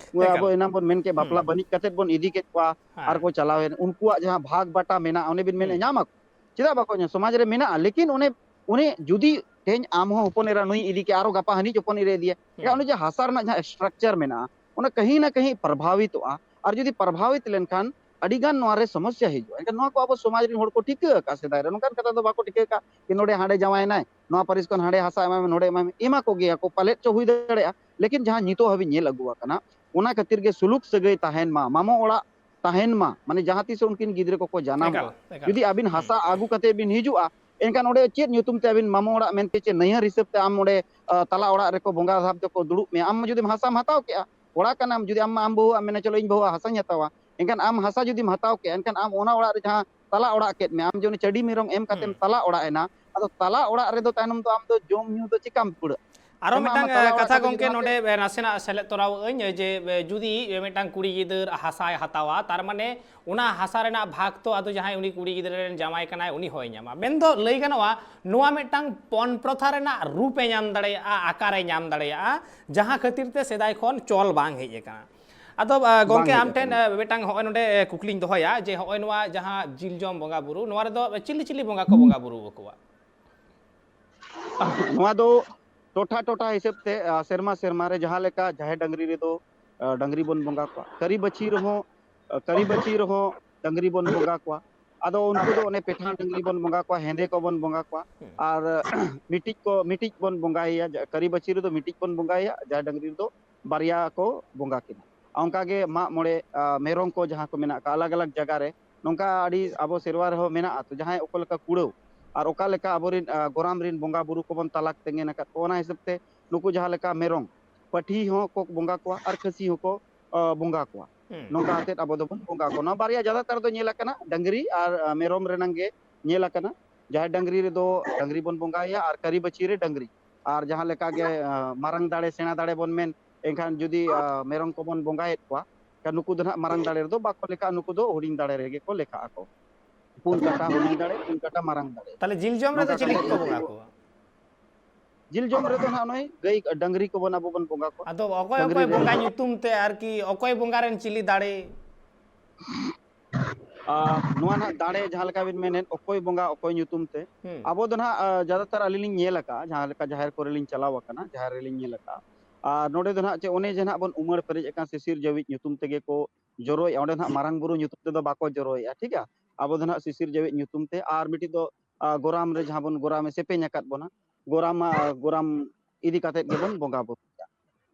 ᱮᱠᱟᱞ᱾ ᱟᱵᱚ ᱮᱱᱟᱝ ᱵᱚᱱ ᱢᱮᱱ ᱠᱮᱫ, ᱦᱩᱸ᱾ ᱵᱟᱯᱞᱟ ᱵᱟᱹᱱᱤᱡ ᱠᱟᱛᱮᱫ ᱵᱚᱱ ᱤᱫᱤ ᱠᱮᱫ ᱠᱚᱣᱟ, ᱟᱨ ᱦᱮᱸ᱾ ᱠᱚ ᱪᱟᱞᱟᱣᱮᱱ, ᱩᱱᱠᱩᱣᱟᱜ ᱡᱟᱦᱟᱸ ᱵᱷᱟᱜᱽ ᱵᱟᱴᱟ ᱢᱮᱱᱟᱜᱼᱟ, ᱚᱱᱮ ᱵᱤᱱ ᱢᱮᱱᱮᱫ, ᱦᱩᱸ᱾ ᱧᱟᱢ ᱟᱠᱚ᱾ ᱪᱮᱫᱟᱜ ᱵᱟᱠᱚ ᱧᱟᱢᱟ? ᱥᱚᱢᱟᱡᱽ ᱨᱮ ᱢᱮᱱᱟᱜᱼᱟ, ᱞᱮᱠᱤᱱ ᱚᱱᱮ, ᱩᱱᱤ ᱡᱩᱫᱤ ᱛᱮᱦᱮᱧ ᱟᱢ ᱦᱚᱸ ᱦᱚᱯᱚᱱ ᱮᱨᱟ ᱱᱩᱭ ᱤᱫᱤ ᱠᱮᱫ, ᱟᱨᱚ ᱜᱟᱯᱟ ᱦᱟᱹᱱᱤᱡ ᱦᱚᱯᱚᱱ ᱮᱨᱟ ᱤᱫᱤᱭᱟ, ᱮᱱᱠᱷᱟᱱ ᱦᱩᱸ᱾ ᱚᱱᱮ ᱡᱮ ᱦᱟᱥᱟ ᱨᱮᱱᱟᱜ ᱡᱟᱦᱟᱸ structure ᱢᱮᱱᱟᱜᱼᱟ, ᱚᱱᱟ ᱠᱟᱹᱦᱤ ᱱᱟ ᱠᱟᱹᱦᱤ ᱯᱨᱚᱵᱷᱟᱵᱤᱛᱚᱜᱼᱟ᱾ ᱟᱨ ᱡᱩᱫᱤ ᱯᱨᱚᱵᱷᱟᱵᱤᱛ ᱞᱮᱱᱠᱷᱟᱱ ᱟᱹᱰᱤ ᱜᱟᱱ ᱱᱚᱣᱟ ᱨᱮ ᱥᱚᱢᱚᱥᱥᱟ ᱦᱤᱡᱩᱜᱼᱟ᱾ ᱮᱱᱠᱷᱟᱱ ᱱᱚᱣᱟ ᱠᱚ ᱟᱵᱚ ᱥᱚᱢᱟᱡᱽ ᱨᱮᱱ ᱦᱚᱲ ᱠᱚ ᱴᱷᱤᱠᱟᱹ ᱟᱠᱟᱫᱼᱟ, ᱥᱮᱫᱟᱭ ᱨᱮ ᱱᱚᱝᱠᱟᱱ ᱠᱟᱛᱷᱟ ᱫᱚ ᱵᱟᱠᱚ ᱴᱷᱤᱠᱟᱹ ᱟᱠᱟᱫᱼᱟ ᱡᱮ ᱱᱚᱰᱮ ᱦᱟᱸᱰᱮ ᱡᱟᱶᱟᱭᱮᱱᱟᱭ, ᱱᱚᱣᱟ ᱯᱟᱹᱨᱤᱥ ᱠᱷᱚᱱ ᱦᱟᱸᱰᱮ ᱦᱟᱥᱟ ᱮᱢᱟᱭ ᱢᱮ, ᱱᱚᱰᱮ ᱮᱢᱟᱭ ᱢᱮ, ᱮᱢᱟ ᱠᱚ ᱜᱮᱭᱟ ᱠᱚ, ᱯᱟᱞᱮᱫ ᱪᱚ ᱦᱩᱭ ᱫᱟᱲᱮᱭᱟᱜᱼᱟ᱾ ᱞᱮᱠᱤᱱ ᱡᱟᱦᱟᱸ ᱱᱤᱛᱚᱜ ᱦᱟᱹᱵᱤᱡ ᱧᱮᱞ ᱟᱹᱜᱩ ᱟᱠᱟᱱᱟ, ᱚᱱᱟ ᱠᱷᱟᱹᱛᱤᱨ ᱜᱮ ᱥᱩᱞᱩᱠ ᱥᱟᱹᱜᱟᱹᱭ ᱛᱟᱦᱮᱱ ᱢᱟ, ᱢᱟᱢᱚ ᱚᱲᱟᱜ ᱛᱟᱦᱮᱱ ᱢᱟ, ᱢᱟᱱᱮ ᱡᱟᱦᱟᱸ ᱛᱤᱥ ᱩᱱᱠᱤᱱ ᱜᱤᱫᱽᱨᱟᱹ ᱠᱚᱠᱚ ᱮᱠᱟᱞ, ᱡᱟᱱᱟᱢᱚᱜᱼᱟ᱾ ᱮᱠᱟᱞ᱾ ᱡᱩᱫᱤ ᱟᱹᱵᱤᱱ ᱦᱩᱸ᱾ ᱦᱟᱥᱟ ᱟᱹᱜᱩ ᱠᱟᱛᱮ ᱵᱤᱱ ᱦᱤᱡᱩᱜᱼᱟ, ᱮᱱᱠᱷᱟᱱ ᱚᱸᱰᱮ ᱪᱮᱫ ᱧᱩᱛᱩᱢ ᱛᱮ ᱟᱹᱵᱤᱱ ᱢᱟᱢᱚ ᱚᱲᱟᱜ ᱢᱮᱱᱛᱮ ᱪᱮ ᱱᱟᱹᱭᱦᱟᱹᱨ ᱦᱤᱥᱟᱹᱵ ᱛᱮ ᱟᱢ ᱚᱸᱰᱮ, ᱟ, ᱛᱟᱞᱟ ᱚᱲᱟᱜ ᱨᱮᱠᱚ ᱵᱚᱸᱜᱟ ᱫᱷᱟᱯ ᱛᱮᱠᱚ ᱫᱩᱲᱩᱵ ᱢᱮᱭᱟ, ᱟᱢ ᱡᱩᱫᱤᱢ ᱦᱟᱥᱟᱢ ᱦᱟᱛᱟᱣ ᱠᱮᱜᱼᱟ, ᱠᱚᱲᱟ ᱠᱟᱱᱟᱢ, ᱡᱩᱫᱤ ᱟᱢ ᱟᱢ ᱵᱟᱹᱦᱩᱣᱟᱜ ᱢᱮᱱᱟ, "ᱪᱚᱞᱚ ᱤᱧ ᱵᱟᱹᱦᱩᱣᱟᱜ ᱦᱟᱥᱟᱧ ᱦᱟᱛᱟᱣᱟ", ᱮᱱᱠᱷᱟᱱ ᱟᱢ ᱦᱟᱥᱟ ᱡᱩᱫᱤᱢ ᱦᱟᱛᱟᱣ ᱠᱮᱜᱼᱟ, ᱮᱱᱠᱷᱟᱱ ᱟᱢ ᱚᱱᱟ ᱚᱲᱟᱜ ᱨᱮ ᱡᱟᱦᱟᱸ ᱛᱟᱞᱟ ᱚᱲᱟᱜ ᱠᱮᱫ ᱢᱮᱭᱟ, ᱟᱢ ᱡᱮ ᱩᱱᱤ ᱪᱟᱹᱰᱤ ᱢᱮᱨᱚᱢ ᱮᱢ ᱠᱟᱛᱮᱢ ᱦᱩᱸ᱾ ᱛᱟᱞᱟ ᱚᱲᱟᱜ ᱮᱱᱟ, ᱟᱫᱚ ᱛᱟᱞᱟ ᱚᱲᱟᱜ ᱨᱮᱫᱚ ᱛᱟᱭᱱᱚᱢ ᱫᱚ ᱟᱢ ᱫᱚ ᱡᱚᱢ ᱧᱩ ᱫᱚ ᱪᱮᱠᱟᱢ ᱠᱩᱲᱟᱹᱜ? ᱟᱨᱚ ᱮᱢᱟ ᱢᱤᱫᱴᱟᱝ, ᱢᱟ ᱛᱟᱞᱟ ᱮ, ᱚᱲᱟᱜ ᱠᱟᱛᱷᱟ ᱨᱮᱫᱚ ᱜᱚᱝᱠᱮ ᱡᱩᱫᱤ ᱵᱟᱢ ᱱᱚᱰᱮ, ᱮ, ᱱᱟᱥᱮᱱᱟᱜ ᱥᱮᱞᱮᱫ ᱛᱚᱨᱟᱣᱟᱹᱜ ᱟᱹᱧ ᱡᱮ, ᱮ, ᱡᱩᱫᱤ, ᱮ, ᱢᱤᱫᱴᱟᱝ ᱠᱩᱲᱤ ᱜᱤᱫᱟᱹᱨ ᱦᱟᱥᱟᱭ ᱦᱟᱛᱟᱣᱟ, ᱛᱟᱨ ᱢᱟᱱᱮ ᱚᱱᱟ ᱦᱟᱥᱟ ᱨᱮᱱᱟᱜ ᱵᱷᱟᱜᱽ ᱛᱚ ᱟᱫᱚ ᱡᱟᱦᱟᱸᱭ ᱩᱱᱤ ᱠᱩᱲᱤ ᱜᱤᱫᱽᱨᱟᱹ ᱨᱮᱱ ᱡᱟᱶᱟᱭ ᱠᱟᱱᱟᱭ ᱩᱱᱤ ᱦᱚᱸᱭ ᱧᱟᱢᱟ᱾ ᱢᱮᱱᱫᱚ ᱞᱟᱹᱭ ᱜᱟᱱᱚᱜᱼᱟ ᱱᱚᱣᱟ ᱢᱤᱫᱴᱟᱝ ᱯᱚᱱ ᱯᱨᱚᱛᱷᱟ ᱨᱮᱱᱟᱜ ᱨᱩᱯ ᱮ ᱧᱟᱢ ᱫᱟᱲᱮᱭᱟᱜᱼᱟ, ᱟᱠᱟᱨ ᱮ ᱧᱟᱢ ᱫᱟᱲᱮᱭᱟᱜᱼᱟ, ᱡᱟᱦᱟᱸ ᱠᱷᱟᱹᱛᱤᱨ ᱛᱮ ᱥᱮᱫᱟᱭ ᱠᱷᱚᱱ ᱪᱚᱞ ᱵᱟᱝ ᱦᱮᱡ ᱟᱠᱟᱱᱟ᱾ ᱟᱫᱚ, ᱟ, ᱵᱟᱝ ᱜᱚᱝᱠᱮ, ᱦᱮᱡ ᱟᱢ ᱴᱷᱮᱱ, ᱟᱠᱟᱱᱟ᱾ ᱟ, ᱢᱤᱫᱴᱟᱝ ᱦᱚᱸᱜᱼᱚᱭ ᱱᱚᱰᱮ, ᱮ, ᱠᱩᱠᱞᱤᱧ ᱫᱚᱦᱚᱭᱟ ᱡᱮ ᱦᱚᱸᱜᱼᱚᱭ ᱱᱚᱣᱟ ᱡᱟᱦᱟᱸ ᱡᱤᱞ ᱡᱚᱢ ᱵᱚᱸᱜᱟ ᱵᱩᱨᱩ, ᱱᱚᱣᱟ ᱨᱮᱫᱚ ᱪᱤᱞᱤ ᱪᱤᱞᱤ ᱵᱚᱸᱜᱟ ᱠᱚ ᱵᱚᱸᱜᱟ ᱵᱩᱨᱩ ᱟᱠᱚᱣᱟ? ᱱᱚᱣᱟ ᱫᱚ ᱴᱚᱴᱷᱟ ᱴᱚᱴᱷᱟ ᱦᱤᱥᱟᱹᱵ ᱛᱮ, ᱟ, ᱥᱮᱨᱢᱟ ᱥᱮᱨᱢᱟ ᱨᱮ ᱡᱟᱦᱟᱸ ᱞᱮᱠᱟ ᱡᱟᱦᱮᱨ ᱰᱟᱝᱨᱤ ᱨᱮᱫᱚ, ᱟ, ᱰᱟᱝᱨᱤ ᱵᱚᱱ ᱵᱚᱸᱜᱟ ᱠᱚᱣᱟ, ᱠᱟᱹᱨᱤ ᱵᱟᱹᱪᱷᱤ ᱨᱮᱦᱚᱸ, ᱟ, ᱠᱟᱹᱨᱤ ᱵᱟᱹᱪᱷᱤ ᱨᱮᱦᱚᱸ ᱰᱟᱝᱨᱤ ᱵᱚᱱ ᱵᱚᱸᱜᱟ ᱠᱚᱣᱟ᱾ ᱟᱫᱚ ᱩᱱᱠᱩ ᱫᱚ ᱚᱱᱮ ᱯᱮᱴᱷᱟᱲ ᱰᱟᱝᱨᱤ ᱵᱚᱱ ᱵᱚᱸᱜᱟ ᱠᱚᱣᱟ, ᱦᱮᱸᱫᱮ ᱠᱚᱵᱚᱱ ᱵᱚᱸᱜᱟ ᱠᱚᱣᱟ, ᱦᱩᱸ᱾ ᱟᱨ ᱢᱤᱴᱤᱡ ᱠᱚ, ᱢᱤᱴᱤᱡ ᱵᱚᱱ ᱵᱚᱸᱜᱟᱭᱮᱭᱟ, ᱡᱟ-, ᱠᱟᱹᱨᱤ ᱵᱟᱹᱪᱷᱤ ᱨᱮᱫᱚ ᱢᱤᱴᱤᱡ ᱵᱚᱱ ᱵᱚᱸᱜᱟᱭᱮᱭᱟ, ᱡᱟᱦᱮᱨ ᱰᱟᱝᱨᱤ ᱨᱮᱫᱚ ᱵᱟᱨᱭᱟ ᱠᱚ ᱵᱚᱸᱜᱟ ᱠᱤᱱᱟ᱾ ᱚᱱᱠᱟᱜᱮ ᱢᱟᱜ ᱢᱚᱬᱮ, ᱟ, ᱢᱮᱨᱚᱢ ᱠᱚ ᱡᱟᱦᱟᱸ ᱠᱚ ᱢᱮᱱᱟᱜ ᱠᱚᱣᱟ ᱟᱞᱟᱜᱽ ᱟᱞᱟᱜᱽ ᱡᱟᱭᱜᱟ ᱨᱮ, ᱱᱚᱝᱠᱟ ᱟᱹᱰᱤ ᱟᱵᱚ ᱥᱮᱨᱣᱟ ᱨᱮᱦᱚᱸ ᱢᱮᱱᱟᱜᱼᱟ᱾ ᱛᱚ, ᱡᱟᱦᱟᱸᱭ ᱚᱠᱟ ᱞᱮᱠᱟ ᱠᱩᱲᱟᱹᱣ ᱟᱨ ᱚᱠᱟ ᱞᱮᱠᱟ ᱟᱵᱚᱨᱮᱱ, ᱟ, ᱜᱚᱨᱟᱢ ᱨᱮᱱ ᱵᱚᱸᱜᱟ ᱵᱩᱨᱩ ᱠᱚᱵᱚᱱ ᱛᱟᱞᱟᱠ ᱛᱮᱸᱜᱮᱱ ᱟᱠᱟᱫ ᱠᱚ, ᱚᱱᱟ ᱦᱤᱥᱟᱹᱵ ᱛᱮ ᱱᱩᱠᱩ ᱡᱟᱦᱟᱸ ᱞᱮᱠᱟ ᱢᱮᱨᱚᱢ, ᱯᱟᱹᱴᱷᱤ ᱦᱚᱸᱠᱚ ᱵᱚᱸᱜᱟ ᱠᱚᱣᱟ ᱟᱨ ᱠᱷᱟᱹᱥᱤ ᱦᱚᱸᱠᱚ, ᱟ, ᱵᱚᱸᱜᱟ ᱠᱚᱣᱟ᱾ ᱦᱩᱸ᱾ ᱱᱚᱝᱠᱟ ᱠᱟᱛᱮᱫ ᱟᱵᱚ ᱫᱚᱵᱚᱱ ᱵᱚᱸᱜᱟ ᱠᱚᱣᱟ᱾ ᱱᱚᱣᱟ ᱵᱟᱨᱭᱟ ᱡᱟᱫᱟᱛᱟᱨ ᱫᱚ ᱧᱮᱞ ᱟᱠᱟᱱᱟ, ᱰᱟᱝᱨᱤ ᱟᱨ, ᱟ, ᱢᱮᱨᱚᱢ ᱨᱮᱱᱟᱝ ᱜᱮ ᱧᱮᱞ ᱟᱠᱟᱱᱟ᱾ ᱡᱟᱦᱮᱨ ᱰᱟᱝᱨᱤ ᱨᱮᱫᱚ ᱰᱟᱝᱨᱤ ᱵᱚᱱ ᱵᱚᱸᱜᱟᱭᱟ ᱟᱨ ᱠᱟᱹᱨᱤ ᱵᱟᱹᱪᱷᱤ ᱨᱮ ᱰᱟᱝᱨᱤ᱾ ᱟᱨ ᱡᱟᱦᱟᱸ ᱞᱮᱠᱟ ᱜᱮ, ᱟ, ᱢᱟᱨᱟᱝ ᱫᱟᱲᱮ, ᱥᱮᱬᱟ ᱫᱟᱲᱮ ᱵᱚᱱ ᱢᱮᱱ, ᱮᱱᱠᱷᱟᱱ ᱡᱩᱫᱤ, ᱟ, ᱢᱮᱨᱚᱢ ᱠᱚᱵᱚᱱ ᱵᱚᱸᱜᱟᱭᱮᱫ ᱠᱚᱣᱟ, ᱮᱱᱠᱷᱟᱱ ᱱᱩᱠᱩ ᱫᱚ ᱱᱟᱦᱟᱜ ᱢᱟᱨᱟᱝ ᱫᱟᱲᱮ ᱨᱮᱫᱚ ᱵᱟᱠᱚ ᱞᱮᱠᱷᱟᱜᱼᱟ, ᱱᱩᱠᱩ ᱫᱚ ᱦᱩᱰᱤᱧ ᱫᱟᱲᱮ ᱨᱮᱜᱮ ᱠᱚ ᱞᱮᱠᱷᱟᱜ ᱟᱠᱚ᱾ ᱯᱩᱱ ᱠᱟᱴᱟ ᱦᱩᱰᱤᱧ ᱫᱟᱲᱮ, ᱯᱩᱱ ᱠᱟᱴᱟ ᱢᱟᱨᱟᱝ ᱫᱟᱲᱮ᱾ ᱛᱟᱦᱞᱮ ᱡᱤᱞ ᱡᱚᱢ ᱨᱮᱫᱚ ᱱᱚᱝᱠᱟ ᱪᱤᱞᱤ ᱠᱟᱛᱮ ᱠᱚᱠᱚ ᱵᱚᱸᱜᱟ ᱠᱚᱣᱟ? ᱡᱤᱞ ᱡᱚᱢ ᱨᱮᱫᱚ ᱱᱟᱦᱟᱜ ᱱᱚᱜᱼᱚᱭ ᱜᱟᱹᱭ, ᱰᱟᱝᱨᱤ ᱠᱚᱵᱚᱱ ᱟᱵᱚ ᱵᱚᱱ ᱵᱚᱸᱜᱟ ᱠᱚᱣᱟ᱾ ᱟᱫᱚ ᱚᱠᱚᱭ ᱰᱟᱝᱨᱤ ᱚᱠᱚᱭ ᱨᱮ ᱵᱚᱸᱜᱟ ᱧᱩᱛᱩᱢ ᱛᱮ ᱟᱨᱠᱤ, ᱚᱠᱚᱭ ᱵᱚᱸᱜᱟ ᱨᱮᱱ ᱪᱤᱞᱤ ᱫᱟᱲᱮ? ᱟᱨ ᱱᱚᱣᱟ ᱱᱟᱦᱟᱜ ᱫᱟᱲᱮ ᱡᱟᱦᱟᱸ ᱞᱮᱠᱟ ᱵᱤᱱ ᱢᱮᱱᱮᱫ, ᱚᱠᱚᱭ ᱵᱚᱸᱜᱟ ᱚᱠᱚᱭ ᱧᱩᱛᱩᱢ ᱛᱮ, ᱦᱩᱸ᱾ ᱟᱵᱚ ᱫᱚ ᱱᱟᱦᱟᱜ, ᱟ, ᱡᱟᱫᱟᱛᱟᱨ ᱟᱹᱞᱤᱧ ᱞᱤᱧ ᱧᱮᱞ ᱟᱠᱟᱫᱼᱟ, ᱡᱟᱦᱟᱸ ᱞᱮᱠᱟ ᱡᱟᱦᱮᱨ ᱠᱚᱨᱮ ᱞᱤᱧ ᱪᱟᱞᱟᱣ ᱟᱠᱟᱱᱟ, ᱡᱟᱦᱮᱨ ᱨᱮᱞᱤᱧ ᱧᱮᱞ ᱟᱠᱟᱫᱼᱟ᱾ ᱟᱨ ᱱᱚᱰᱮ ᱫᱚ ᱱᱟᱦᱟᱜ ᱪᱮᱫ ᱚᱱᱮ ᱡᱮ ᱱᱟᱦᱟᱜ ᱵᱚᱱ ᱩᱢᱟᱹᱲ ᱯᱮᱨᱮᱡ ᱟᱠᱟᱱ ᱥᱤᱥᱤᱨ ᱡᱟᱹᱣᱤᱡ ᱧᱩᱛᱩᱢ ᱛᱮᱜᱮ ᱠᱚ ᱡᱚᱨᱚᱭᱮᱫᱼᱟ, ᱚᱸᱰᱮ ᱱᱟᱦᱟᱜ ᱢᱟᱨᱟᱝ ᱵᱩᱨᱩ ᱧᱩᱛᱩᱢ ᱛᱮᱫᱚ ᱵᱟᱠᱚ ᱡᱚᱨᱚᱭᱮᱫᱼᱟ, ᱴᱷᱤᱠ ᱜᱮᱭᱟ᱾ ᱟᱵᱚ ᱫᱚ ᱱᱟᱦᱟᱜ ᱥᱤᱥᱤᱨ ᱡᱟᱹᱣᱤᱡ ᱧᱩᱛᱩᱢ ᱛᱮ, ᱟᱨ ᱢᱤᱫᱴᱤᱡ ᱫᱚ, ᱟ, ᱜᱚᱨᱟᱢ ᱨᱮ ᱡᱟᱦᱟᱸ ᱵᱚᱱ ᱜᱚᱨᱟᱢᱮ ᱥᱮᱯᱮᱧ ᱟᱠᱟᱫ ᱵᱚᱱᱟ, ᱜᱚᱨᱟᱢ, ᱟ, ᱜᱚᱨᱟᱢ ᱤᱫᱤ ᱠᱟᱛᱮᱫ ᱜᱮᱵᱚᱱ ᱵᱚᱸᱜᱟ ᱵᱩᱨᱩᱭᱟ᱾